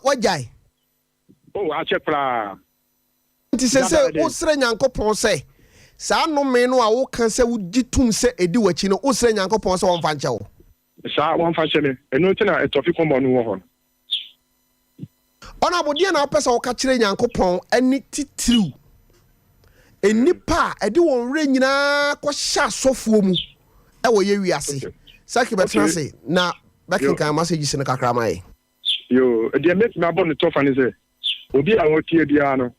Speaker 1: wagyae.
Speaker 7: Oh, akyɛ koraa.
Speaker 1: Enti seesei wosrɛ Nyankopɔn sɛ, saa nnome no a woka sɛ wogye tom sɛ edi w'akyi no, wosrɛ Nyankopɔn sɛ ɔmfa nkyɛ wo?
Speaker 7: Saa, wɔmfa nkyɛ me. Ɛno nti na tɔfe kɔmmɔ no wɔ hɔ no.
Speaker 1: Honourable, deɛn na wopɛ sɛ woka kyerɛ Nyankopɔn ne titiriw nnipa a ɛde wɔn werɛ nyinaa kɔhyɛ asɔfoɔ mu wɔ yɛ wiase? Saki bɛtena ase na bɛkenkan messages no kakra ma yɛn.
Speaker 7: Yoo, deɛ mɛtumi abɔ no tɔfa ne sɛ, obi a ɔteɛ biara no,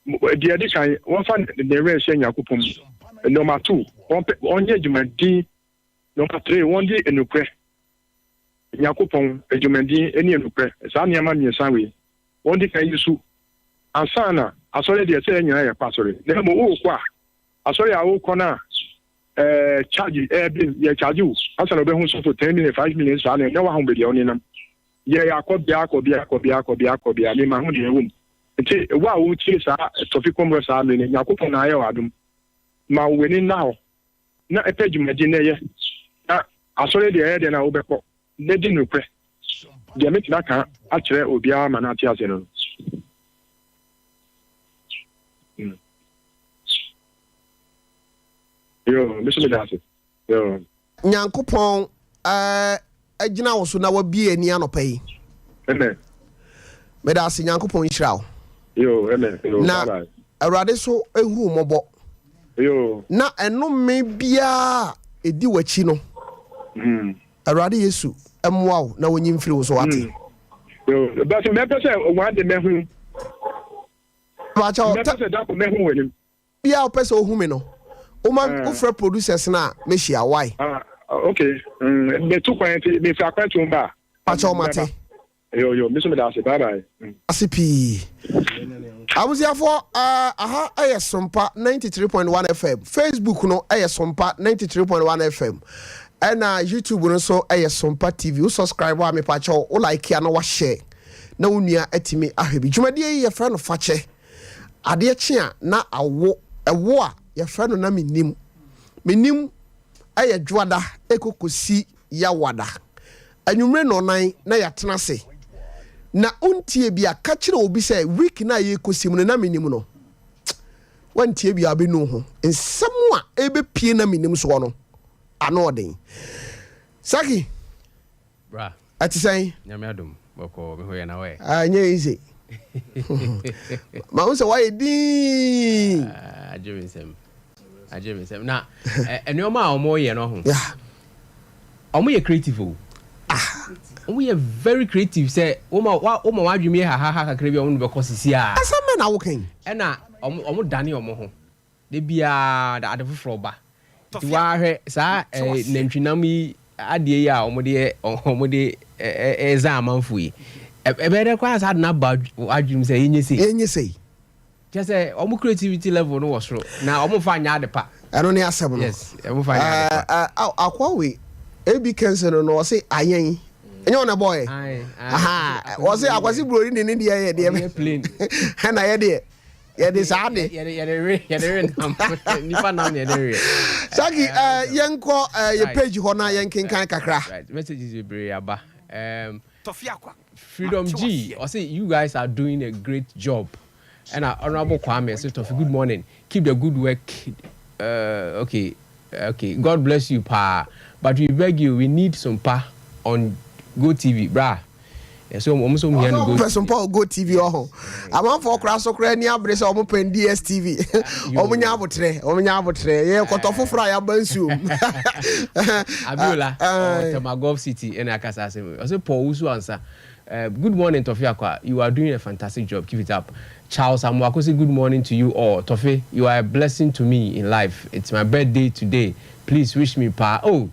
Speaker 7: deɛ ɛdi kan, wɔmfa ne werɛ nhyɛ Nyankopɔn mu. Nɔma two, wɔmpɛ, wɔnyɛ adwumaden. Nɔma three, wɔndi nokorɛ. Nyankopɔn, adwumaden ne nokorɛ, saa nneɛma mmiɛnsa wei, wɔndi kan yi su ansa na asɔre deɛ sɛ yɛn nyinaa yɛkɔ asɔre. Na mmom wokɔ a, asɔre a wokɔ no a, ɛɛ charge ɛɛ bi yɛ charge wo ansa na ɔbɛhu sɔfo 10 million 5 million saa na ɛnyɛ waho baabi a ɔnenam yɛ yɛ akɔ bea akɔ bea akɔ bea akɔ bea akɔ bea mema ho deɛ ɛwɔ mu nti wo a wotie saa tɔfi kɔmborɔ saa mmere no Nyankopɔn na ayɛ wɔ adom ma w'ani nna hɔ na ɛpɛ dwumadi na ɛyɛ na asɔre deɛ ɛyɛ deɛ na wobɛkɔ na di nokorɛ deɛ mɛtumi aka akyerɛ obiara ma no ate ase no. Yoo, me nso meda ase. Yoo.
Speaker 1: Nyankopɔn agyina wo so na wabue ani anɔpa yi.
Speaker 7: Amen.
Speaker 1: Meda ase Nyankopɔn nhyira wo.
Speaker 7: Yoo, amen. Yoo,
Speaker 1: na
Speaker 7: bye bye.
Speaker 1: Awurade so ehu wo mmɔbɔ.
Speaker 7: Yoo.
Speaker 1: Na ɛnome biara a edi w'akyi no, Awurade Yesu mmoa wo na onyi mfiri wo so wate.
Speaker 7: Yoo, but mɛpɛ sɛ wɔn ade mɛhu.
Speaker 1: Mɛpɛ
Speaker 7: sɛ dako mɛhu w'anim.
Speaker 1: Bia wopɛ sɛ ohu me no, woma wofrɛ producers no a mehyia, why?
Speaker 7: Ah, okay. Mm, metu kwan nti mefi akwantu mu ba a.
Speaker 1: Pakyɛw mate.
Speaker 7: Yo yo, me nso meda ase. Bye bye.
Speaker 1: Ase pii. Abusuafoɔ, eh, aha yɛ Sompa 93.1 FM. Facebook no yɛ Sompa 93.1 FM. Ɛna YouTube no nso yɛ Sompa TV. Wo subscribe a mepakyɛw, wo like a na wahyɛ na wo nua atumi ahwɛ bi. Dwumadie yi yɛfrɛ no Fakyɛ. Adeɛ kye a na awo, ɛwo a yɛfrɛ no na mennim. Mennim ɛyɛ dwoada ɛkɔkɔsi Yawada. Anwummere nnɔnnan na yɛatena ase. Na wontie bi a, ka kyerɛ obi sɛ week no a yɛrekɔsi mu no na mennim no. Woantie bi a wobɛnu wo ho. Nsɛm a ɛrebɛpue na mennim soɔ no, ano ɔden. Saki,
Speaker 9: Bra.
Speaker 1: ɛte sɛn?
Speaker 9: Nyame adom, bɔkɔɔ, me ho yɛ na woɛ?
Speaker 1: Ah, ɛnyɛ easy. Mahu sɛ woayɛ dinn.
Speaker 9: Ah, agye me nsam. Agye me nsam. Na nneɛma a wɔyɛ no ho.
Speaker 1: Yeah.
Speaker 9: Ɔmo yɛ creative o.
Speaker 1: Ah.
Speaker 9: Ɔmo yɛ very creative sɛ woma wa woma w'adwene mu yɛ hahaha kakra bi a ɔmo de bɛkɔ sisi a.
Speaker 1: Asɛm bɛn na woka yi?
Speaker 9: Ɛna ɔmo ɔmo dane ɔmo ho. Da biara ade foforɔ ba. Nti waa hwɛ saa ɛɛ nantwinam yi adeɛ yi a ɔmo de yɛ ɔmo de ɛɛza amanfoɔ yi. Ɛbɛyɛ dɛ koraa saa ade no aba w'adwene mu sɛ yɛnyɛ sei.
Speaker 1: Yɛnyɛ sei.
Speaker 9: Kyerɛ sɛ wɔn creativity level no wɔ soro na wɔn nfa nyɛ ade pa.
Speaker 1: Ɛno ne asɛm no.
Speaker 9: Yes, wɔn nfa nyɛ ade
Speaker 1: pa. Ɛɛ akoa wei ebi kɛnse no no ɔse ayɛn ɛnyɛ ɔna bɔɔyɛ. Aha ɔse akwasi buroni de ne deɛ yɛ deɛ
Speaker 9: bɛ plane
Speaker 1: ɛna yɛ deɛ yɛde saa de.
Speaker 9: Yɛde yɛde we yɛde we nam nipa nam na yɛde we.
Speaker 1: Saki ɛɛ yɛnkɔ ɛɛ yɛ page hɔ na yɛnkenkan kakra.
Speaker 9: Right messages bebree aba. Um, Freedom G ɔse you guys are doing a great job ɛna Honourable Kwame ɔse Toffee good morning keep the good work uh, okay okay God bless you paa but we beg you we need Sompa on Go TV bra yɛsɛ wɔn nso hia no Go
Speaker 1: TV. Sompa on Go TV ɔho amanfoɔ koraa so koraa ani abere sɛ wɔn pɛn DSTV wɔn nya abotrɛ wɔn nya abotrɛ yɛ kɔtɔ foforɔ a yɛaba nsuom.
Speaker 9: Abiola ɔwɔ Tema Golf City ɛna akasa asɛm yi ɔsɛ Paul Wusu Ansa good morning Tɔfe Akwa you are doing a fantastic job keep it up Charles Amoako say good morning to you all Tɔfe you are a blessing to me in life it's my birthday today please wish me paa oh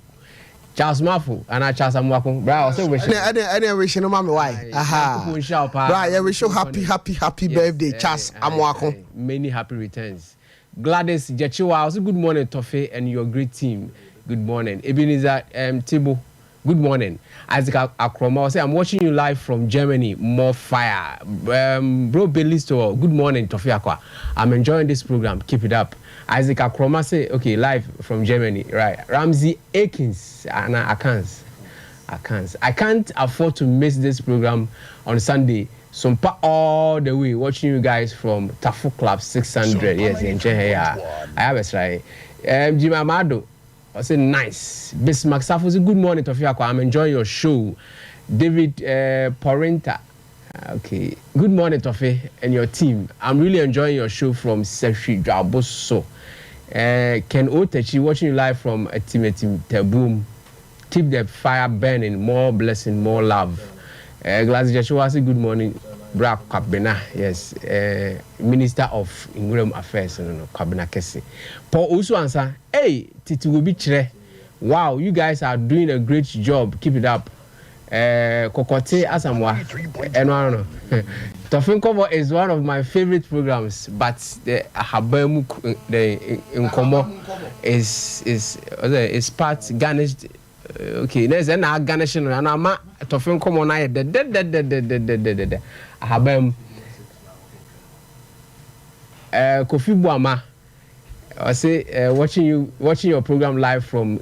Speaker 9: Charles Mafo anaa Charles Amoako bra ɔsɛ wish.
Speaker 1: Ɛne ɛne ɛne wish no ma me why aha
Speaker 9: Nyankopɔn nhyira wo paa
Speaker 1: bra yɛ wish you happy happy happy birthday Charles Amoako.
Speaker 9: Many happy returns Gladys Gyechiwa ɔsɛ good morning Toffee and your great team good morning Ebenezer um, Tibo good morning Isaac Akroma ɔsɛ I'm watching you live from Germany more fire um, bro Bailey Stowell good morning Toffee Akwa I'm enjoying this program keep it up Isaac Akroma say okay live from Germany right Ramsey Akins ana Akans Akans I can't afford to miss this program on Sunday Sompa all the way watching you guys from Tafo Club 600 yes yɛn nkyɛn ha yi a ayɛ abɛsra yɛn um, Jim Amado ɔsɛ nice Bismarck Safo say good morning Tofi Akwa I'm enjoying your show David uh, Porinta okay good morning Tofi and your team I'm really enjoying your show from Sefwi Dwaboso uh, Ken Otechi watching you live from Atimatim Taboom Keep the fire burning more blessing more love eh Gladys Gyekyewa se good morning bra Kwabena yes eh minister of nwuram affairs no no Kwabena kɛse Paul Owusu Ansah ei tete wɔ bi kyerɛ wow you guys are doing a great job keep it up eh Kɔkɔte Asamoah ɛno ano no Tɔfe Nkɔmɔ is one of my favorite programs but the ahaban mu the nkɔmɔ is is ɔsɛ is part garnished okay na ɛsɛ na agarnish no ana ama tɔfe nkɔmɔ no ayɛ dɛdɛdɛdɛdɛdɛdɛdɛ ahaban mu ɛɛ Kofi Buama ɔsɛ uh, watching you watching your program live from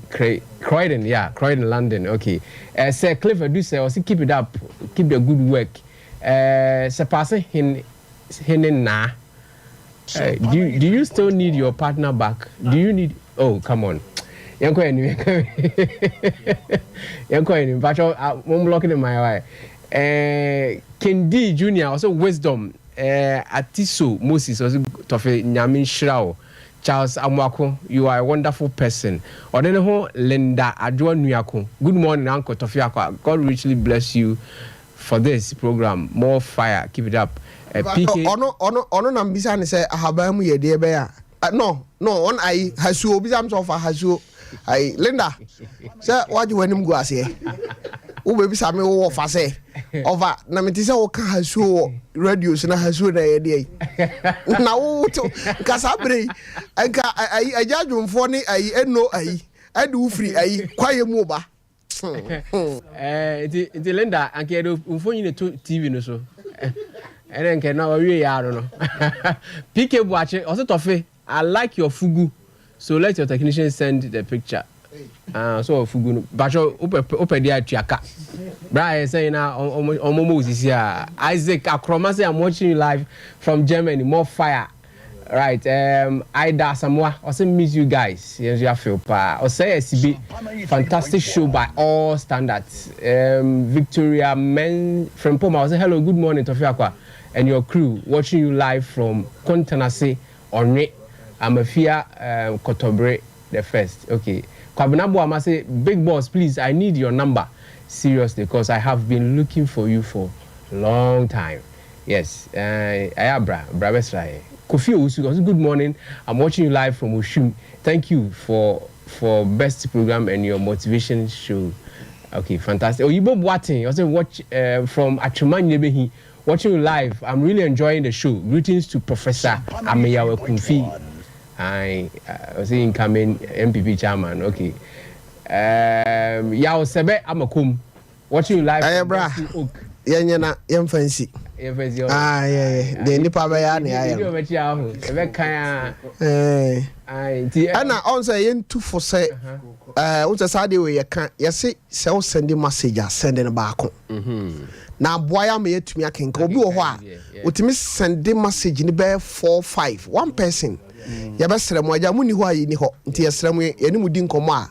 Speaker 9: Croydon yeah Croydon London okay uh, Sir Clifford do sɛ ɔsɛ keep it up keep the good work uh, sɛ paase hin hene naa. Uh, do, you, do you still need your partner back? Do you need? Oh, come on. Yɛnkɔ anim yɛnkɔ anim mpatsɔ mo block ne my way. Eh, Kendi Junior ɔsɛ wisdom eh, Atiso Moses ɔsɛ tɔfe nyame nhyira o. Charles Amoako you are a wonderful person. Ɔde ne ho Linda Adwoa Nuako good morning uncle Tɔfe Akwa God richly bless you for this program more fire keep it up eh, PK.
Speaker 1: Ɔno ɔno ɔno na mbisa ne sɛ ahaban mu yɛ deɛ bɛyɛ a no no ɔn ayi hasuo obisa mi sɛ ɔfa hasuo ayi Linda sɛ wagye w'anim gu aseɛ wobɛbisa me wowɔ fa sɛ Ɔfa na mete sɛ woka hasuo wɔ radio so na hasuo na ɛyɛ deɛ yi. Na wo te nka saa bere yi nka ayi agya adwomfoɔ ne ayi ɛno ayi ɛde wo firi ayi kwaeɛ mu ba.
Speaker 9: Eh, nti nti Linda anka yɛde mfonyin to TV no so. Ɛnɛ nkɛ na ɔwie yɛ ano no. PK Boakye ɔse tɔfe I like your fugu so let your technician send the picture. Ah, so fugu no. Bacho wopɛ wopɛ deɛ atua ka. Bra yɛ sɛn na ɔmo ɔmo osisi a. Isaac Akroma say I'm watching you live from Germany. More fire. Right um, Ida Asamoah ɔsɛ miss you guys yɛn nso yɛafew paa ɔsɛ Asibe fantastic show by all standards um, Victoria Men Frimpoma ɔsɛ hello good morning Tofi Akwa and your crew watching you live from Kontanase Ɔnwe Amafia um, Kɔtɔbere the first okay Kwabena Boama say big boss please I need your number seriously cause I have been looking for you for long time Yes eh ɛyɛ a bra bra bɛsra yɛn. Kofi Owusu ɔse good morning I'm watching you live from Oshum thank you for for best program and your motivation show okay fantastic Oyibo Boateng ɔse watch eh, from Atwema Nyebehi watching you live I'm really enjoying the show greetings to Professor Ameyaw Akumfi ae ɔse incoming NPP chairman okay um, Yaw Sɛbɛ Amakom Watching you live
Speaker 1: Ɛyɛ
Speaker 9: from
Speaker 1: bra
Speaker 9: Dusty Oak.
Speaker 1: yɛnyɛ na yɛmfa nsi.
Speaker 9: Yɛmfa nsi ɔho.
Speaker 1: Ah, yɛ yɛ deɛ nipa bɛyɛ a na yɛayɛ
Speaker 9: no. Ebi ɔbɛkyi aho ɛbɛkan a.
Speaker 1: Ɛɛ.
Speaker 9: Ayi nti.
Speaker 1: Ɛna ɔn sɛ yɛntu fo sɛ ɛɛ wo sɛ saa deɛ wei yɛka yɛse sɛ wo sɛnde message a sɛnde no baako. Na aboa yɛ ama yɛatumi akenka obi wɔ hɔ a otumi sɛnde message no bɛyɛ 4 5 one person yɛbɛsrɛ mo agya mo ni hɔ a yɛni hɔ nti yɛsrɛ mo yɛne mo di nkɔmmɔ a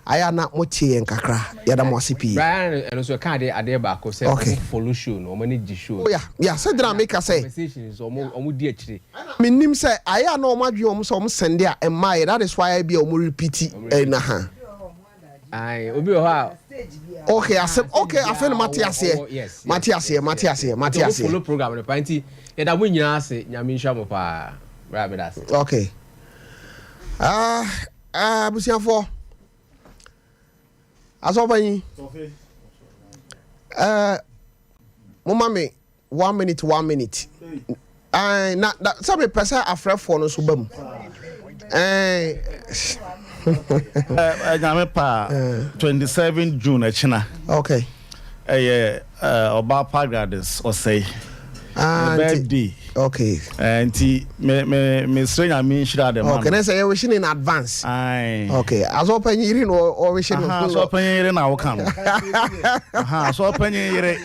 Speaker 1: Ayɛ a na mo tie yɛn kakra. Yɛda mo ase pii.
Speaker 9: Brian ɛno nso ɛka adeɛ adeɛ baako sɛ
Speaker 1: Okay.
Speaker 9: ɔmo follow show no ɔmo ani gye show no.
Speaker 1: Oh yeah, yeah, sɛ gyina meka sɛ.
Speaker 9: Conversation nso ɔmo ɔmo di akyire.
Speaker 1: Ɛna me nim sɛ ayɛ a na ɔmo adwene ɔmo sɛ ɔmo sɛnde a ɛmmaeɛ that is why ebia ɔmo repeat ɛyi na ha.
Speaker 9: Ae obi wɔ hɔ a.
Speaker 1: Okay asɛm okay afei na mate aseɛ mate aseɛ mate aseɛ mate
Speaker 9: Nti ɔmo
Speaker 1: aseɛ.
Speaker 9: follow program no paa nti yɛda mo nyinaa ase Nyame nhyira mo paa bra meda ase.
Speaker 1: Okay ah. Ah, abusuafoɔ, asɔpanyin, ɛɛ, mo ma me one minute one minute. Ɛɛ, na na sɛ mepɛ sɛ afrɛfoɔ no nso ba mu. Ɛɛ.
Speaker 3: Nyame pa 27 June ɛkyina.
Speaker 1: Okay.
Speaker 3: Ɛyɛ ɔbaa pa Gladys Osei
Speaker 1: Ah,
Speaker 3: ne birthday.
Speaker 1: Okay.
Speaker 3: Eh, nti me me me srɛ nyame nhyira de ma no.
Speaker 1: Okay, na sɛ yɛ wish in advance.
Speaker 3: Aye.
Speaker 1: Okay, asɔ panyin yiri no ɔ wish no.
Speaker 3: Aha, asɔ panyin yiri na woka no. Aha, asɔ panyin yiri.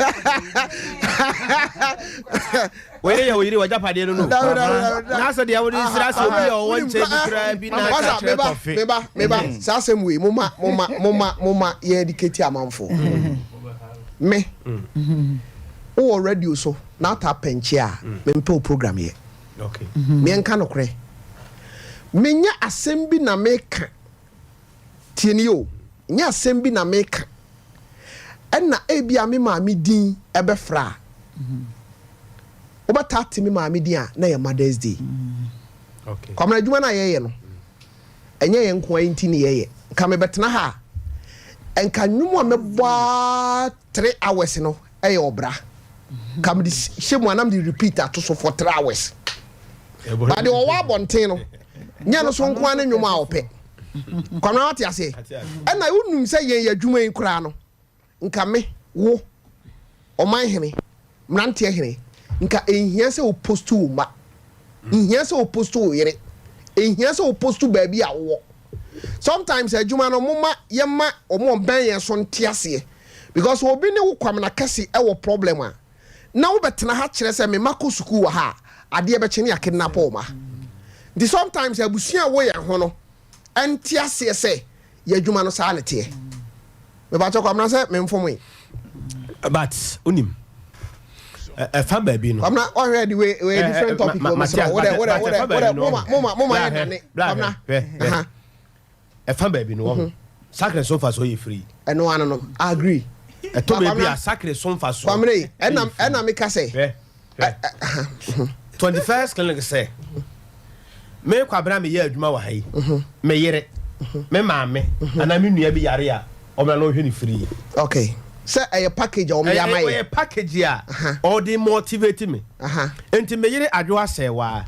Speaker 5: Wei yɛ wo yere w'agyapadeɛ no no. Na sɛ deɛ wode sra sɛ obi a ɔwɔ nkyɛn bi koraa bi na
Speaker 1: Masa, meba, meba, meba. Mm. Saa asɛm wei, moma, moma, moma, moma yɛ educate amanfo. Mm. Me, mm. wowɔ radio so na ata pɛnkye a, mempɛ wo program yɛ. Meɛnka nokorɛ. Menyɛ asɛm bi na meka. Tie nie o, nyɛ asɛm bi na meka ɛna ebia me maame din ɛbɛfra a, wobɛtaa te me maame din a na ɛyɛ Mother's Day. Kwamina adwuma no a yɛyɛ no, ɛnyɛ yɛn nko ara nti ne yɛyɛ. Nka mebɛtena ha a, nka nnwom a mɛbɔ ara 3 hours no ɛyɛ ɔbra. Nka mede hyɛ mu a na mede repeat ato so for 3 hours. But deɛ ɔwɔ abɔnten no, nyɛ no so nko ara ne nnwom a ɔpɛ. Kwamina wate aseɛ? Ɛna wonim sɛ yɛn yɛ adwuma yi koraa no, nka me, wo, ɔman hene, mmeranteɛ hene, nka ɛnhia sɛ wo post wo mma, nhia sɛ wo post wo yere, ɛnhia sɛ wo post baabi a wowɔ. Sometimes adwuma no moma yɛma wɔn ɔbɛn yɛn so nte aseɛ because obi ne wo Kwamina kɛse ɛwɔ problem a, na wobɛtena ha kyerɛ sɛ me mma kɔ sukuu wɔ ha a, adeɛ bɛkye ne yɛakidnap wo mma. Nti sometimes abusua a ɛwɔ yɛn ho no nte aseɛ sɛ yɛn adwuma no saa na ɛteɛ. Mepakyɛ Kwabena sɛ memfomoe.
Speaker 5: But wonim ɛfa baabi no.
Speaker 1: Kwabena wahwɛ de wei wei different topic wɔ mesrɛ wo wodɛ wodɛ wodɛ wodɛ moma moma moma yɛ nane Kwabena.
Speaker 5: Ɛfa baabi no wɔho sakre so mfasoɔ yɛ free.
Speaker 1: Ɛno ano no I agree.
Speaker 5: Ɛtɔ baabi a sakre so mfasoɔ.
Speaker 1: Kwamina yi ɛna ɛna mi ka sɛ.
Speaker 5: Hwɛ hwɛ 21st clinic sɛ me Kwabena meyɛ adwuma wɔ ha yi me yere me maame anaa me nua bi yare a ɔmena na ɔhwɛ ne free.
Speaker 1: Okay. Sɛ ɛyɛ package a wɔn de ama yɛ.
Speaker 5: Ɛyɛ package a ɔde motivate me. Nti me yere adwo asɛe waa.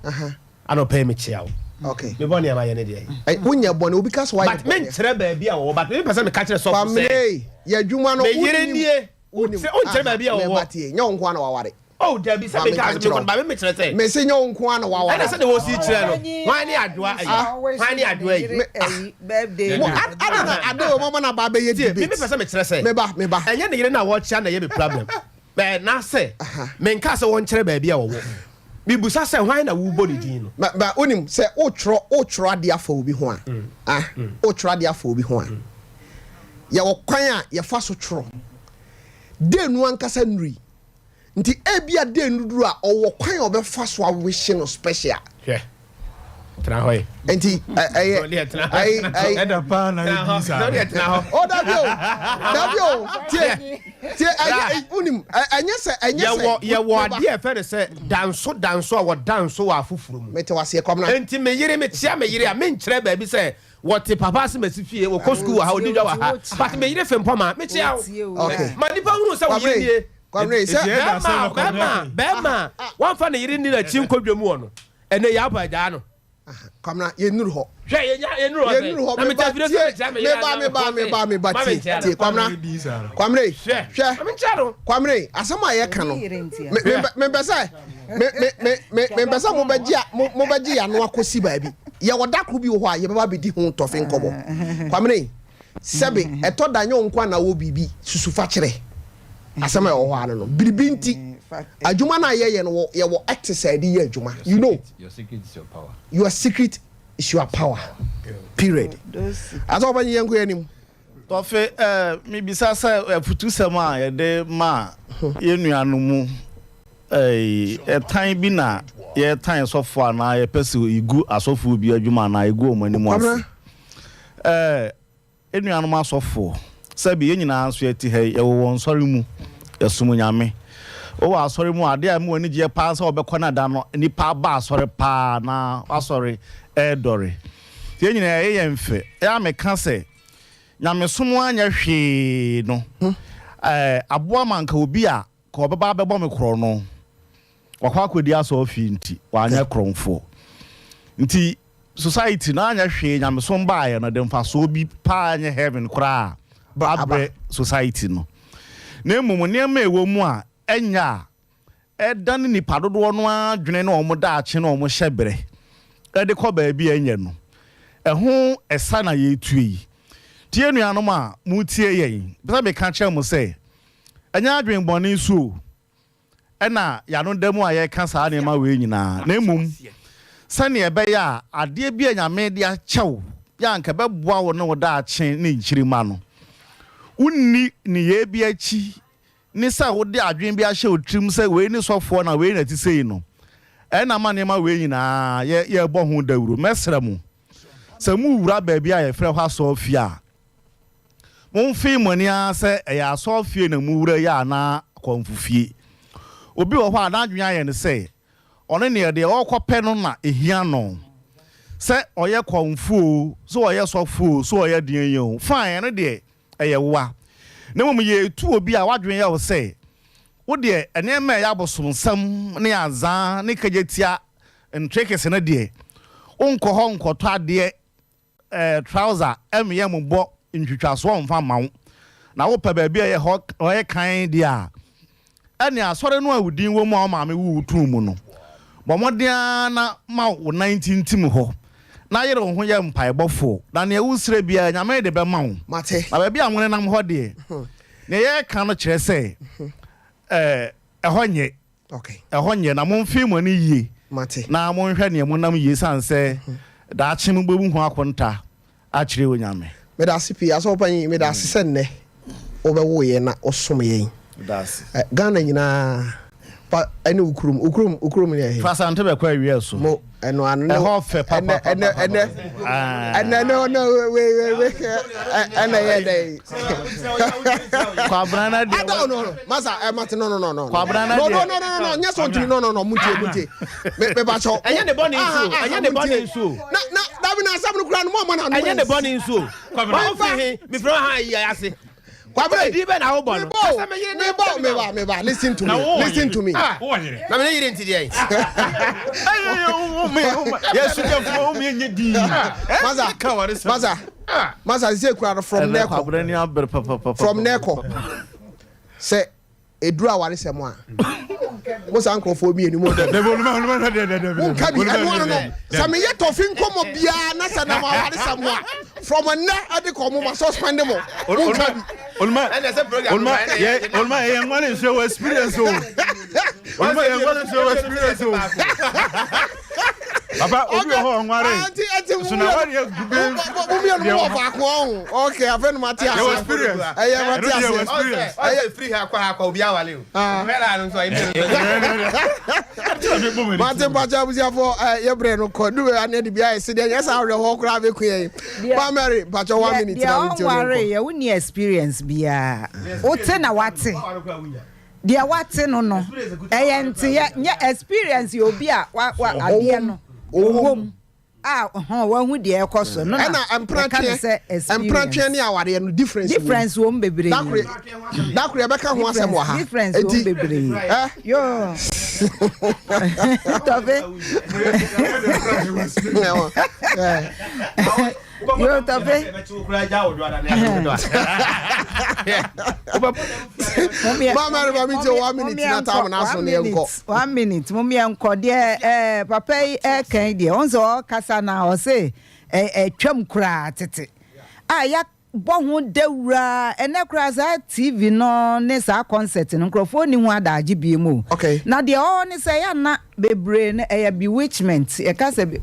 Speaker 5: Anɔpa yi mekyea wo.
Speaker 1: Okay.
Speaker 5: Me bɔne a mayɛ ne deɛ.
Speaker 1: Wonyɛ bɔne obi ka sɛ wayɛ bɔne.
Speaker 5: But menkyerɛ baabi a wɔwɔ but mepɛ sɛ meka kyerɛ sɔfo sɛ.
Speaker 1: Kwamine yɛ adwuma no.
Speaker 5: Me yere nie. Wonkyerɛ baabi a wɔwɔ.
Speaker 1: Meba tie nyɛ wo nko ara na waware.
Speaker 5: Oh dabi sɛ meka asɛm mekɔ no ba me mekyerɛ sɛ.
Speaker 1: Mese nyɛ wo nko ara na waware.
Speaker 5: Ɛna sɛ de wɔsi kyerɛ no hwan ne adwoa ayi hwan ne adwoa
Speaker 2: ayi. Birthday.
Speaker 1: Mo ada na ade wɔ mama na ba bɛyɛ debate.
Speaker 5: Me mepɛ sɛ mekyerɛ sɛ.
Speaker 1: Meba meba.
Speaker 5: Ɛnyɛ ne yere na wɔkyea na ɛyɛ me problem. Ɛɛ na sɛ menka sɛ wɔnkyerɛ baabi a wɔwɔ. Mebusa sɛ hwan na wobɔ ne din no.
Speaker 1: Ba ba wonim sɛ wotwerɛ wotwerɛ adeɛ afa obi ho a ah wotwerɛ adeɛ afa obi ho a yɛwɔ kwan a yɛfa so twerɛ. Day no ankasa nnurui. Nti ebia day no duru a ɔwɔ kwan a ɔbɛfa so awehye no special.
Speaker 5: Hwɛ. Tena hɔ yi.
Speaker 1: Nti ɛyɛ ayi ayi.
Speaker 4: Ɛda paa na yɛ di saa.
Speaker 5: Tena hɔ.
Speaker 1: O dabi o dabi o tie tie ɛyɛ unim ɛnyɛ sɛ ɛnyɛ sɛ.
Speaker 5: Yɛwɔ yɛwɔ adeɛ ɛfɛ de sɛ danso danso a wɔdanso wɔ afoforo mu.
Speaker 1: Mete waseɛ kwamina.
Speaker 5: Nti me yere me kyia me yere a me nkyerɛ baabi sɛ Wɔte papa asemasi fie, wɔkɔ sukuu wɔ ha, wɔdi dwa wɔ ha. But me yere Fempɔma, mekyea wo.
Speaker 1: Okay.
Speaker 5: Ma nipa hunu sɛ wo yere nie.
Speaker 1: Kwamre, sɛ.
Speaker 5: Bɛrima, bɛrima, bɛrima, wamfa ne yere nni n'akyi nkɔ dwam wɔ no. Ɛnɛ yɛ abɔ agyaa no.
Speaker 1: Kwamna, yɛnnuru hɔ.
Speaker 5: Hwɛ, yɛnya, yɛnnuru hɔ sɛ.
Speaker 1: Yɛnnuru hɔ,
Speaker 5: Na
Speaker 1: meba,
Speaker 5: mete afidie so
Speaker 1: tie,
Speaker 5: mekyea me yere
Speaker 1: meba,
Speaker 5: anaa
Speaker 1: meba,
Speaker 5: mekɔ
Speaker 1: meba,
Speaker 5: sɛ,
Speaker 1: meba,
Speaker 5: ma
Speaker 1: tie,
Speaker 5: menkyea
Speaker 1: tie,
Speaker 5: no.
Speaker 1: Kwamna, Kwamre,
Speaker 5: Hwɛ,
Speaker 1: hwɛ,
Speaker 5: ma menkyea no.
Speaker 1: Kwamre, asɛm a yɛka no, me, me, mempɛ sɛ, me, me, me, me, mempɛ sɛ mobɛgye, mobɛgye yɛn ano akɔsi baabi. Yɛwɔ da koro bi wɔ hɔ a yɛbɛba abɛdi ho tɔfe nkɔmmɔ. Kwamina, sɛbe ɛtɔ da nyɛ wo nko ara na wowɔ biribi, susu fa kyerɛ. Asɛm a ɛwɔ hɔ ara no no, biribi nti, adwuma no a yɛyɛ no, yɛwɔ ethics a yɛde yɛ adwuma. You know.
Speaker 9: Your secret is your power.
Speaker 1: Your secret is your power. Period. Asɛ ɔbɛnye yɛn nkɔ yɛn anim.
Speaker 3: Tɔfe, eh, mebisa sɛ afutusɛm a yɛde ma yɛn nuanom mu eh, ɛtan bi na yɛtan sɔfoɔ anaa yɛpɛ sɛ yɛgu asɔfoɔ bi adwuma anaa yɛgu wɔn anim ase? Eh, nuanom asɔfoɔ, sɛbi yɛn nyinaa nso yɛte ha yi, yɛwɔ wɔn nsɔre mu, yɛsom Nyame. Wowɔ asɔre mu a, adeɛ a ɛma w'ani gyeɛ paa sɛ wɔbɛkɔ no da no, nnipa aba asɔre paa na wasɔre ɛredɔre. Yɛn nyinaa ɛyɛ yɛn fɛ. Ɛyɛ a meka sɛ, nyamesom anyɛ hwee no, aboa ma anka obi a ka ɔbɛba abɛbɔ me korɔno, wakɔ akɔdi asɔɔfie nti, wanyɛ korɔmfoɔ. Nti society no anyɛ hwee nyamesom baeɛ no, de mfasoɔ bi paa nyɛ heaven koraa abrɛ society no. Na mmom nneɛma a ɛwɔ mu a ɛnyɛ a ɛdane nnipa dodoɔ no ara adwene ne wɔn daakye ne wɔn hyɛberɛ de kɔ baabi a ɛnyɛ no, ɛho ɛsa na yɛretua yi. Nti yɛn nuanom a moretie yɛn, mepɛ sɛ meka kyerɛ mo sɛ, ɛnyɛ adwene bɔne so o, ɛna yɛn ano da mu a yɛreka saa nneɛma wei nyinaa, na mmom sɛdeɛ ɛbɛyɛ a adeɛ bi a Nyame de akyɛ wo yɛ a anka ɛbɛboa wo ne wo daakye ne nkyirimma no, wonni nneyɛɛ bi akyi ne sɛ wode adwene bi ahyɛ wo tirim sɛ wei ne sɔfoɔ na wei na ɛte sei no, ɛna ama nneɛma wei nyinaa yɛ yɛrebɔ ho dawuro. Mɛsrɛ mo, sɛ morewura baabi a yɛfrɛ hɔ asɔrefie a, momfee mo ani ara sɛ ɛyɛ asɔrefie na mowura yi anaa akɔmfofie. Obi wɔ hɔ a n'adwene ayɛ no sɛ ɔno neɛ deɛ ɔrekɔpɛ no na ɛhia no, sɛ ɔyɛ kɔmfo o, sɛ ɔyɛ sɔfo o, sɛ ɔyɛ deɛn o, fine, ɛno deɛ ɛyɛ woa. Na mmom yɛretu obi a w'adwene yɛ wo sɛ wo deɛ nneɛma a ɛyɛ abosomsɛm ne azaa ne kagyatia ntrikese no deɛ, wonkɔ hɔ nkɔtɔ adeɛ ɛɛ trouser mmeyɛ mmobɔ ntwitwasoɔ mfa mma wo. Na wopɛ baabi a ɛyɛ hɔ ɛyɛ kann deɛ a, Ɛnneɛ asɔre no a wo din wɔ mu a wo maame woo wo too mu no, bɔ mmɔden ara na ma wo nan ntintim hɔ, na yere wo ho yɛ mpaebɔfoɔ, na nea wosrɛ biara, Nyame de bɛma wo.
Speaker 1: Mate.
Speaker 3: Na baabi a monenam hɔ deɛ, nea yɛreka no kyerɛ sɛ, ɛɛ, ɛhɔ nyɛ.
Speaker 1: Okay.
Speaker 3: Ɛhɔ nyɛ, na momfee mo ani yie,
Speaker 1: Mate.
Speaker 3: na monhwɛ nea monam yie, esiane sɛ daakye mobɛbu ho akonta akyerɛ Onyame.
Speaker 1: Medase pii Asɔfo Panyin medase sɛ nnɛ wobɛwoo yɛn na wosom yɛn.
Speaker 3: Medase.
Speaker 1: Ghana nyinaa pa ɛne wo kurom wo kurom wo kurom ne ɛhe?
Speaker 3: Fa Asante bɛkɔ awia so.
Speaker 1: Mo ɛno ano ne
Speaker 3: Ɛhɔ fɛ
Speaker 1: ɛnɛ ɛnɛ ɛnɛ ɛnɛ no no we we we ɛnɛ yɛ dɛ yi.
Speaker 3: Kwabena na deɛ.
Speaker 1: Ada no no masa ɛ mate no no no no.
Speaker 3: Kwabena na deɛ.
Speaker 1: No no no no no nyɛ sɛ ɔntumi no no no muntie muntie. Me me ba kyɛw.
Speaker 5: Ɛnyɛ ne bɔne nso ɛnyɛ ne bɔne nso.
Speaker 1: Na na dabi na asɛm no kura no mo ama na ano.
Speaker 5: Ɛnyɛ ne bɔne nso. Kwabena. Wɔn fi he mefrɛ ha yi ase.
Speaker 1: Kwabena.
Speaker 5: Edin bɛ na wobɔ no.
Speaker 1: Mebɔ o. Mebɔ meba meba listen to me listen to me.
Speaker 5: Na me ne yere nti deɛ.
Speaker 4: Yɛ sogyafo o mi nye din.
Speaker 1: Masa masa masa sise kura no from nɛkɔ from nɛkɔ sɛ. Ɛduru awaresɛm a, mo saa nkurɔfoɔ mmienu mo nka bi. Ɛno ano no, sɛ meyɛ tɔfe nkɔmmɔ biara na sɛ nam awaresɛm ho a, from nnɛ ɛde kɔ mo ma suspend mo. Mo nka bi.
Speaker 4: Oluma, oluma, yɛ oluma yɛ nwale nso wɔ experience o. Oluma yɛ nwale nso wɔ experience o. Papa obi wɔ hɔ ɔnware. So na wari egu be.
Speaker 1: Mo mmienu mo wɔ faako ɔho. Okay, afei no ma te ase.
Speaker 4: Yɛ wɔ experience.
Speaker 1: Ɛyɛ ma te ase.
Speaker 4: Yɛ wɔ experience.
Speaker 5: Ɔsɛ firi ha kɔ ha kɔ obi awale o. Mɛla no nso ɔyɛ
Speaker 1: mi. Mate mpakyɛ abusuafo yɛ brɛ no kɔ du bɛ ne de bi ayɛ se deɛ nyɛ saa awerɛhoɔ koraa bɛku yɛn. Ma Mary mpakyɛ one minute na
Speaker 2: mi
Speaker 1: ti o ne nkɔ.
Speaker 2: Deɛ ɔnware yɛ wo ni experience biara. Wote na wate. Deɛ wate no no ɛyɛ nteyɛ nyɛ experience yɛ obi a wa wa adeɛ no ɔwɔ mu a hɔn wahu deɛ ɛkɔ so no na
Speaker 1: ɛka no sɛ experience. Mprantweɛ ne awareɛ no difference wɔ mu.
Speaker 2: Difference wɔ mu bebree.
Speaker 1: Dakore dakore yɛbɛka ho asɛm wɔ ha.
Speaker 2: Difference wɔ mu bebree.
Speaker 1: Ɛ.
Speaker 2: Yoo. Tɔfe. Yo Tɔfe.
Speaker 1: Mama reba mi ti one minute na time na so ne nkɔ.
Speaker 2: One minute mo mi nkɔ deɛ ɛɛ papa yi ɛɛkan deɛ ɔn sɛ ɔkasa na ɔse ɛɛ ɛtwam koraa tete a ya bɔ ho dawura ɛnɛ koraa saa TV no ne saa concert no nkurɔfoɔ ni ho adagye bie mu o.
Speaker 1: Okay.
Speaker 2: Na deɛ ɔwɔ ne sɛ ya na bebree no ɛyɛ bewitchment yɛka sɛ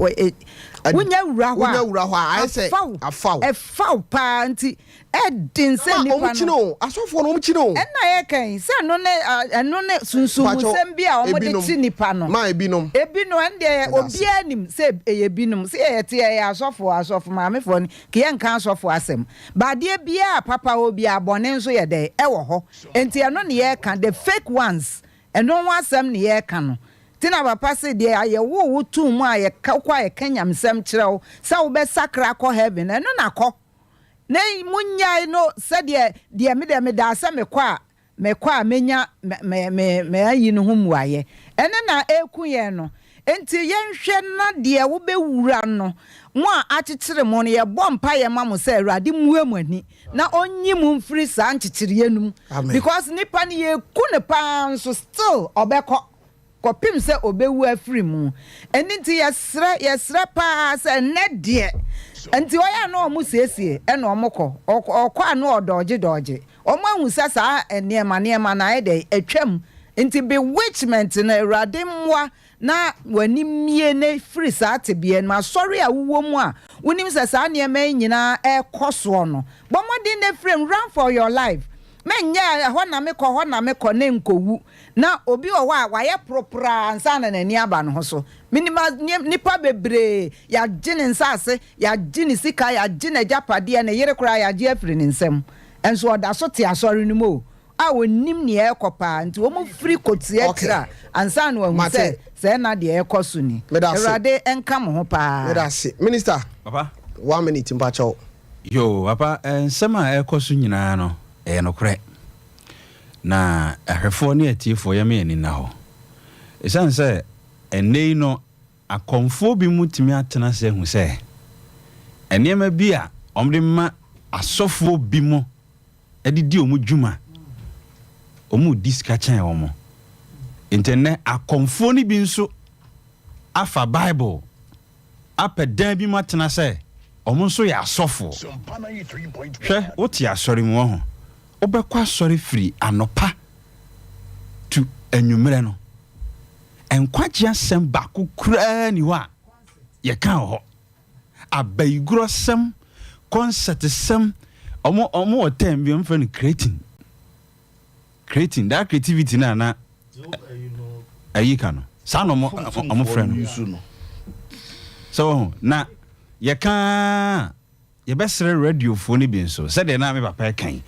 Speaker 2: Wonya wura hɔ a,
Speaker 1: Wonya wura hɔ a, ayɛ sɛ
Speaker 2: afa wo.
Speaker 1: afa wo.
Speaker 2: Ɛfa wo paa nti ɛden sɛ
Speaker 1: Ma
Speaker 2: nipa
Speaker 1: wɔn kyi
Speaker 2: no.
Speaker 1: no o, asɔfoɔ no wɔn kyi no o.
Speaker 2: Ɛna yɛka yi sɛ ɛno ne ɛno ne
Speaker 1: Pakyɛw,
Speaker 2: sunsumsɛm bi a wɔde
Speaker 1: ebinom.
Speaker 2: kyi nipa no.
Speaker 1: Ma ebinom.
Speaker 2: Ebinom ɛno deɛ
Speaker 1: Meda ase.
Speaker 2: obiara nim sɛ ɛyɛ ebinom. Sɛ yɛte yɛyɛ asɔfoɔ, asɔfo maamefoɔ no, nka yɛnka asɔfoɔ asɛm. But adeɛ biara a papa wɔ biara bɔne nso yɛ dɛn? Ɛwɔ hɔ. Nti ɛno ne yɛreka, the fake ones, ɛno ho asɛm ne yɛreka no. Nti na papa se deɛ yɛwoo wo too mu a yɛka wokɔ a yɛka nyamesɛm kyerɛ wo sɛ wobɛsakra akɔ heaven ɛno na kɔ na monnyae no sɛdeɛ deɛ me deɛ medaa sɛ mekɔ a mekɔ a mɛnya me me me ayi no ho mmuaeɛ ɛno na ɛreku yɛn no nti yɛnhwɛ na deɛ wobɛwura no mo a akyekyere mo no yɛbɔ mpaeɛ ma mo sɛ Awurade mmue mo ani na ɔnyi mo mfiri saa nkyekyereɛ no mu because nipa no yɛku no paa nso still ɔbɛkɔ kɔpem sɛ ɔbɛwu afiri mu. Ɛno nti yɛsrɛ, yɛsrɛ pa ara sɛ ɛnnɛ deɛ, nti ɔyɛ a na wɔn siesie ɛna wɔn kɔ, ɔkɔ a na ɔdɔɔgye dɔɔgye. Wɔn ahu sɛ saa nneɛma nneɛma no ayɛ dɛn, atwam. Nti bewitchment no, Awurade mmoa na w'ani mmue na firi saa tebea no mu. Asɔre a wowɔ mu a wonim sɛ saa nneɛma yi nyinaa ɛrekɔ soɔ no, bɔ mmɔden na firi mu, run for your life. Mɛnyɛ ɛhɔ na mekɔ, ɛhɔ na mekɔ na nkɔwu. Na obi wɔ hɔ a, wayɛ poropora ansa na n'ani aba ne ho so. Menim nnipa bebree, yɛagye ne nsase, yɛagye ne sika, yɛagye n'agyapadeɛ, ne yere koraa yɛagye afiri ne nsam. Nso ɔda so te asɔre no mu o, a ɔnnim nea ɛrekɔ paa. Nti wɔfiri kɔtua
Speaker 1: Okay.
Speaker 2: akyiri a, ansa na wahu
Speaker 1: Mate.
Speaker 2: sɛ sɛɛ na deɛ ɛrekɔ so ni.
Speaker 1: Meda ase.
Speaker 2: Awurade nka mo ho paa.
Speaker 1: Meda ase. Minister,
Speaker 4: Papa.
Speaker 1: one minute mpakyɛw.
Speaker 4: Yoo papa nsɛm a ɛrekɔ so nyinaa no ɛyɛ nokorɛ. Na ahwɛfoɔ ne atiefoɔ yɛma yɛn ani nna hɔ. Ɛsiane sɛ ɛnnɛ yi no akɔmfoɔ binom tumi atena ase ahu sɛ nneɛma bi a wɔde ma asɔfoɔ binom de di wɔn dwuma, wɔredi sika kyɛn wɔn. Nti ɛnnɛ akɔmfoɔ no bi nso afa Bible apɛ dan bi mu atena sɛ wɔn nso yɛ asɔfoɔ. Hwɛ, wote asɔre mu, wahu. Wobɛkɔ asɔre firi anɔpa to anwummerɛ no. Nkwagye asɛm baako koraa nni hɔ a yɛka wɔ hɔ. Abayigorɔsɛm, kɔnsɛtesɛm, wɔn, wɔn wɔ term bi, wɔfrɛ no creating. Creating, that creativity no a na ayi ka no, saa na ɔmo frɛ no. Sɛ wɔho, na yɛka a, yɛbɛsrɛ radiofoɔ no bi nso, sɛdeɛ na me papa ɛka yi,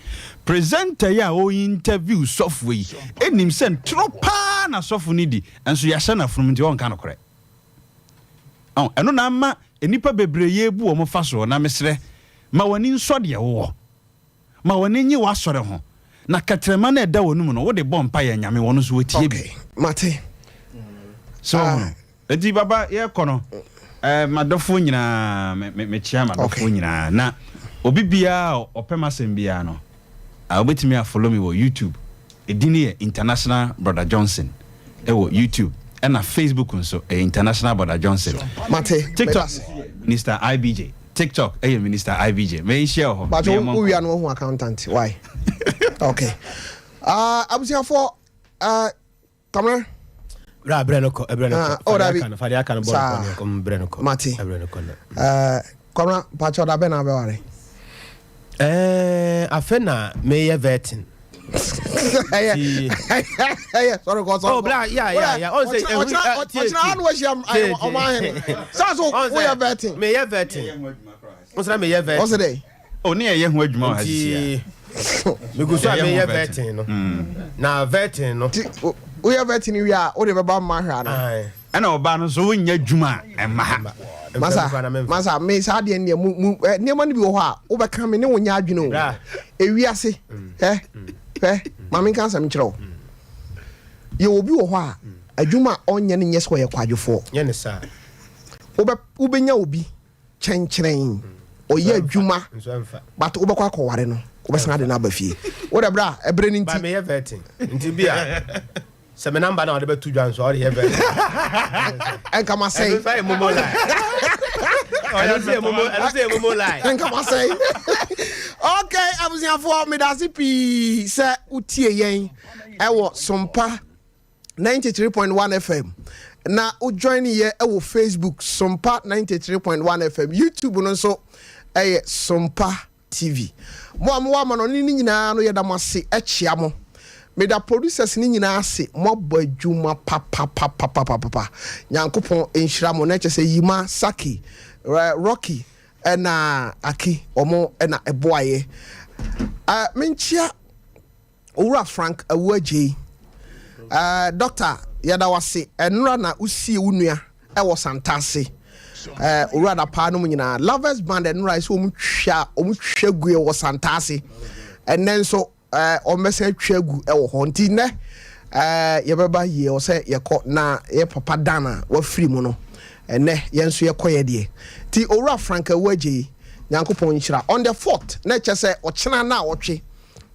Speaker 4: presenter yi a ɔyi interview sɔfoɔ yi, ɛnim sɛ ntorɔ paa na sɔfo no di, nso yɛahyɛ no afonom nti ɔnka nokorɛ. Ɛno na ama nnipa bebree yɛbu wɔn fa soɔ, na mesrɛ, ma w'ani nsɔ deɛ wowɔ. Ma w'ani nnye w'asɔre ho, na kɛtrɛma no a ɛda w'anum no, wode bɔ mpaeɛ a, Nyame, ɔno nso ɔtie bi.
Speaker 1: Okay, mate.
Speaker 4: So woahunu? Enti papa, yɛrekɔ no, eh, m'adɔfoɔ nyinaa, me, me, mekyea m'adɔfoɔ
Speaker 1: Okay.
Speaker 4: nyinaa. Na obi biara a ɔpɛ m'asɛm biara no, ah, wobɛtumi a follow me wɔ YouTube. Edin no yɛ International Brother Johnson ɛwɔ YouTube, ɛna Facebook nso, ɛyɛ International Brother Johnson.
Speaker 1: Mate,
Speaker 4: TikTok
Speaker 1: meda ase.
Speaker 4: Minister IBJ. TikTok ɛyɛ Minister IBJ. Menhyia wɔ hɔ.
Speaker 1: But
Speaker 4: Na yɛmmɔ
Speaker 1: wo wia
Speaker 4: nkɔmmɔ.
Speaker 1: no wahu accountant why? Okay. Uh, abusuafoɔ uh, Kwamina.
Speaker 5: Bra brɛ no kɔ brɛ no kɔ.
Speaker 1: Ah, oh, dabi.
Speaker 5: Fade aka no bɔ no kɔ ne kɔ brɛ no kɔ.
Speaker 1: Mate.
Speaker 5: Brɛ no kɔ na.
Speaker 1: Eh, Kwamina, pakyɛ ɔda bɛn na abɛware?
Speaker 5: Eh, afe na meyɛ vetting.
Speaker 1: Ɛyɛ ɛyɛ sɔre kɔ sɔre.
Speaker 5: Oh, bra, yeah, yeah, yeah. On say,
Speaker 1: ɔkyena ɔkyena anu ahyia ɔmo ahene. Saa so woyɛ vetting.
Speaker 5: Meyɛ vetting. Ɔsɛ meyɛ vetting.
Speaker 1: Ɔsɛ dɛ.
Speaker 4: O ne yɛyɛ ho adwuma wɔ ha sisi a.
Speaker 5: Nti megu so a meyɛ vetting no. Na vetting no.
Speaker 1: Ti woyɛ vetting wie a wode bɛba mma hwɛ ana?
Speaker 4: Ɛna ɔbaa no nso wonyɛ adwuma a ɛmma ha.
Speaker 1: Masa masa me saa deɛ ndeɛ mu mu nneɛma no bi wɔ hɔ a wobɛka me ne wo nyɛ adwene o. Ewiase hɛ hwɛ ma menka asɛm nkyerɛ wo. Yɛwɔ obi wɔ hɔ a adwuma a ɔnyɛ no nyɛ sɛ ɔyɛ kwadwofoɔ.
Speaker 5: Nyɛ ne saa.
Speaker 1: Wobɛ wobɛnya obi kyɛnkyerɛn ɔyɛ adwuma but wobɛkɔ akɔware no wobɛsan ade no aba fie wodɛ berɛ a ɛberɛ no nti.
Speaker 5: Ba meyɛ vetting nti bi a sɛ me namba na ɔde bɛto dwa nso a ɔde yɛ vetting.
Speaker 1: Ɛnka ma sɛe.
Speaker 5: Ɛno nso ayɛ momo line. Ɛno nso yɛ momo ɛno nso yɛ momo line.
Speaker 1: Ɛnka ma sɛe. Okay abusuafoɔ medase pii sɛ wotie yɛn ɛwɔ Sompa 93.1 FM na wo join yɛ wɔ Facebook Sompa 93.1 FM, YouTube no nso ɛyɛ Sompa TV. Mo a mowɔ amanɔne no nyinaa no yɛda mo ase kyea mo. Meda producers no nyinaa ase, moabɔ adwuma papapapapapa. Nyankopɔn nhyira mo. Na kyɛ sɛ Yima, Saki, Rocky ɛna Aki wɔn ɛna ɛboaeɛ. Uh, menkyia Owura Frank Awu Adjei, eh, Doctor, yɛda wo ase. Ɛnora na wosie wo nua ɛwɔ Santase. Eh, Owura Dapaa nom nyinaa. Lovers Band ɛnora ɛsɛ wɔn twa, wɔn twa gu wɔ Santase. Ɛnɛ nso, eh, wɔn bɛsan atwa agu ɛwɔ hɔ. Nti nnɛ, eh, yɛbɛba yie, ɛwɔ sɛ yɛkɔ na yɛ papa Dan a wafiri mu no, ɛnɛ yɛn nso yɛkɔ yɛ deɛ. Nti Owura Frank Awu Adjei, Nyankopɔn nhyira. On the fourth, na ɛkyɛ sɛ ɔkyena na ɔtwe.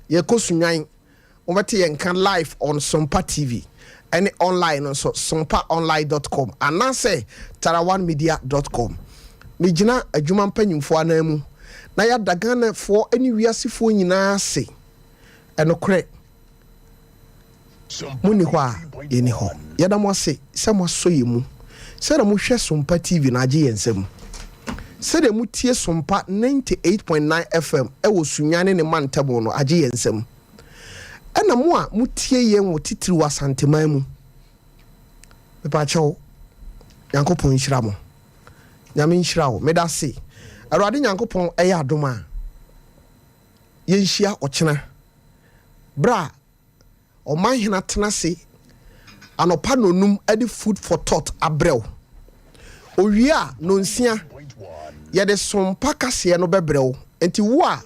Speaker 1: Yɛkɔ Sunyani, wobɛte yɛn nka live on Sompa TV ɛne online no nso sompaonline dot com anaasɛ tarawanmedia dot com. Megyina adwuma mpanyimfoɔ anan mu na yɛada Ghanafoɔ ne wiasefoɔ nyinaa ase. Ɛnokorɛ. Monni hɔ a, yɛnni hɔ. Yɛda mo ase sɛ moasɔ yɛn mu. Sɛdeɛ mohwɛ Sompa TV no agye yɛn nsam. Sɛdeɛ motie Sompa 98.9 FM wɔ Sunyani ne ne mantam no agye yɛn nsam. Ɛna mo a motie yɛn wɔ titiriw Asanteman mu, mepakyɛw, Nyankopɔn nhyira mo. Nyame nhyira wo. Meda ase. Awurade Nyankopɔn yɛ adom a, yɛnhyia ɔkyena berɛ a Ɔmanhene atena ase anɔpa nnɔnum de food for thought abrɛ wo. Owie a, nnɔnsia, yɛde Sompa kaseɛ no bɛbrɛ wo. Enti wo a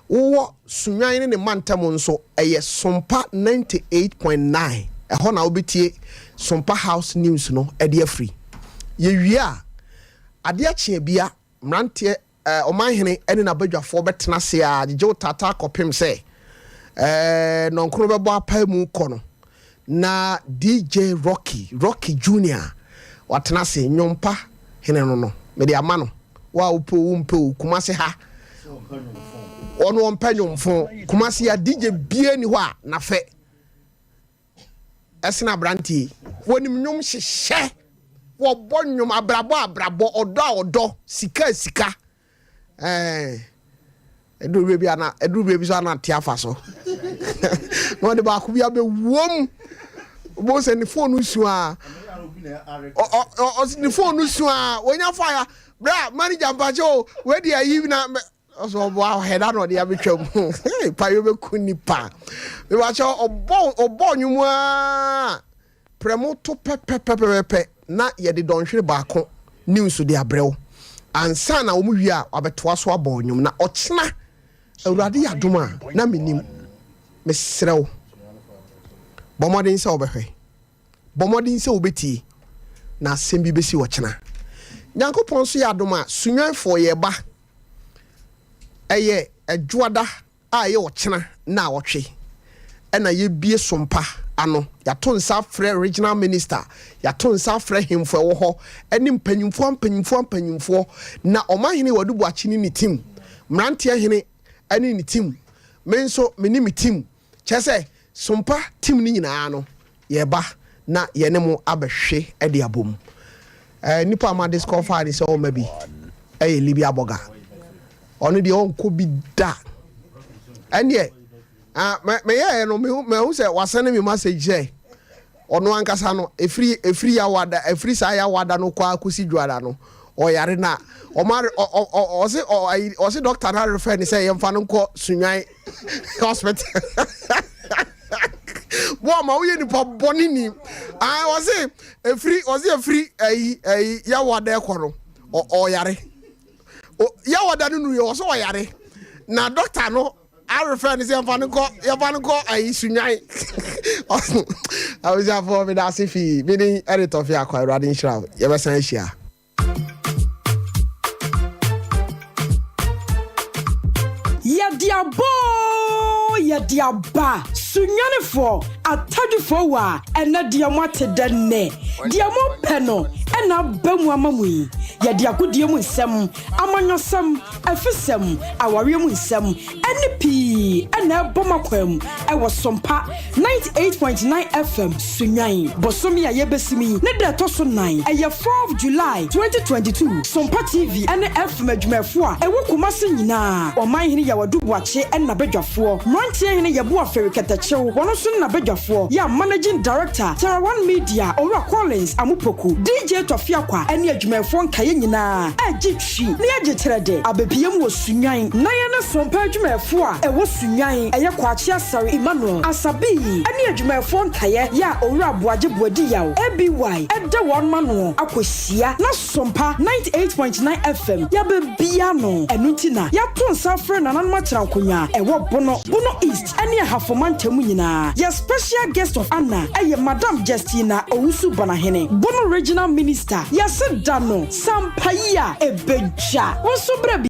Speaker 1: wowɔ Sunyani ne ne mantam nso, ɛyɛ Sompa 98.9, ɛhɔ na wobɛtie Sompa House News no de afiri. Yɛwie a, adeɛ kye abia, mmeranteɛ Ɔmanhene ne n'abadwafoɔ bɛtena ase ara gyegye wo taataa kɔpem sɛ nnɔnkron bɛbɔ apae mu kɔ no, na DJ Rocky, Rocky Junior, watena ase, nnwom pa hene no no, mede ama no, wo a wopɛ o, wompɛ o, Kumasi ha, ɔno ɔmpɛ nnwomfo, Kumasi ha DJ biara nni hɔ a n'afɛ. Ɛsene aberanteɛ yi. Wɔnim nnwom hyehyɛ. Wɔbɔ nnwom abrabɔ abrabɔ, ɔdɔ a ɔdɔ, sika a sika. Ɛɛ ɛduru baabi a na ɛduru baabi so a na ate afa so. Na ɔde baako bi abɛwom. Wobɛhu sɛ ne fon no su a ɔ ɔ ɔ ne fon no su a wɔnya fa ya. Bra manager mpakyɛ o wei deɛ ayi na Ɔsɛ ɔboa ɔhɛ da na ɔde abɛtwa mu payo bɛku nipa mebakyɛ ɔbɔ ɔbɔ nnwom aa prɛmo to pɛpɛpɛpɛpɛ na yɛde dɔnhwere baako news de abrɛw ansa na wɔn wie a wabɛtoa so abɔ nnwom na ɔkyena. Awurade yɛ adom a, na mennim. Mesrɛ wo, bɔ mmɔden sɛ wobɛhwɛ. Bɔ mmɔden sɛ wobɛtie, na asɛm bi bɛsi ɔkyena. Nyankopɔn nso yɛ adom a, Sunwanfoɔ yɛreba. Ɛyɛ Ɛdwoada a ɛyɛ ɔkyena nnaawɔtwe na yɛbue Sompa ano. Yɛato nsa afrɛ Regional Minister, yɛato nsa afrɛ hemfo a ɛwɔ hɔ ne mpanyimfoɔ ampanyimfoɔ ampanyimfoɔ, na Ɔmanhene Wadu Boakye ne ne team, Mmeranteɛ Hene ne ne team, me nso me ne me team, kyerɛ sɛ Sompa team no nyinaa no, Yɛreba na yɛne mo abɛhwe de abom. Eh, nipa a ma disqualify ne sɛ ɔmma bi ɛyɛ Libya Burger. Ɔno deɛ ɔnkɔ bi da. Ɛndeɛ, ah, meyɛɛ no, mehu sɛ wasɛne me message sɛ ɔno ankasa no, ɛfiri, ɛfiri yawada, ɛfiri saa yawada no kɔ akɔsi dwoada no, ɔyare na ɔma, ɔse, ɔse doctor no arefɛ ne sɛ yɛmfa no nkɔ Sunwan hospital. Boa ma woyɛ nipa bɔne ni. Ah, ɔse efiri ɔse efiri ɛyi ɛyi yawada ɛkɔ no ɔyare. Yawada no nu yɛ ɔse ɔyare. Na doctor no arefɛ no sɛ yɛmfa no nkɔ yɛmfa no nkɔ ɛyi Sunwan. Abusuafoɔ meda ase fii. Me din ɛde Tɔfe Akwa. Awurade nhyira wo. Yɛbɛsan ahyia.
Speaker 8: Yɛde aba oo, yɛde aba! Sunyanifoɔ, Atadwifoɔ wa, ɛnɛ deɛ moate dɛ nnɛ. Deɛ mopɛ no na aba mu ama mo yi. Yɛde agodie mu nsɛm, amanyɔsɛm, afisɛm, awareɛ mu nsɛm, ne pii na ɛbɔ mo akwan mu wɔ Sompa 98.9 FM Sunnwan. Bosome a yɛbɛsim yi ne da ɛtɔ so nan, ɛyɛ fourth July 2022, Sompa TV ne FM adwumayɛfoɔ a ɛwɔ Kumasi nyinaa, Ɔmanhene Yaw Adu Boakye ne n'abadwafoɔ, Mmeranteɛ Hene Yeboah Ferry Kɛtɛkyew, wɔn nso ne n'abadwafoɔ, yɛ a Managing Director, Terra One Media, Owura Collins Amupoku, DJ Tɔfe Akwa ne adwumayɛfoɔ nkaeɛ nyinaa regye Twi ne agye kyerɛ de abɛpue mu wɔ Sunnwan. Na yɛne Sompa adwumayɛfoɔ a ɛwɔ Sunnwan, ɛyɛ Kwakye Asare Emmanuel, Asabii, ne adwumayɛfoɔ nkaeɛ yɛ a Owura Aboagye Boadi Yaw, ABY, da wɔn ano akɔhyia na Sompa 98.9 FM yɛabɛbie ano. Ɛno nti na yɛato nsa afrɛ Nananom Akyerɛnkonwa a ɛwɔ Bono, Bono East ne Ahafo mantam mu nyinaa. Yɛ Special Guest of Honour yɛ Madam Justina Owusu Banahene, Bono Regional Minister. Yɛse da no. Sampa yi a ebedwa. Wo nso bra bi.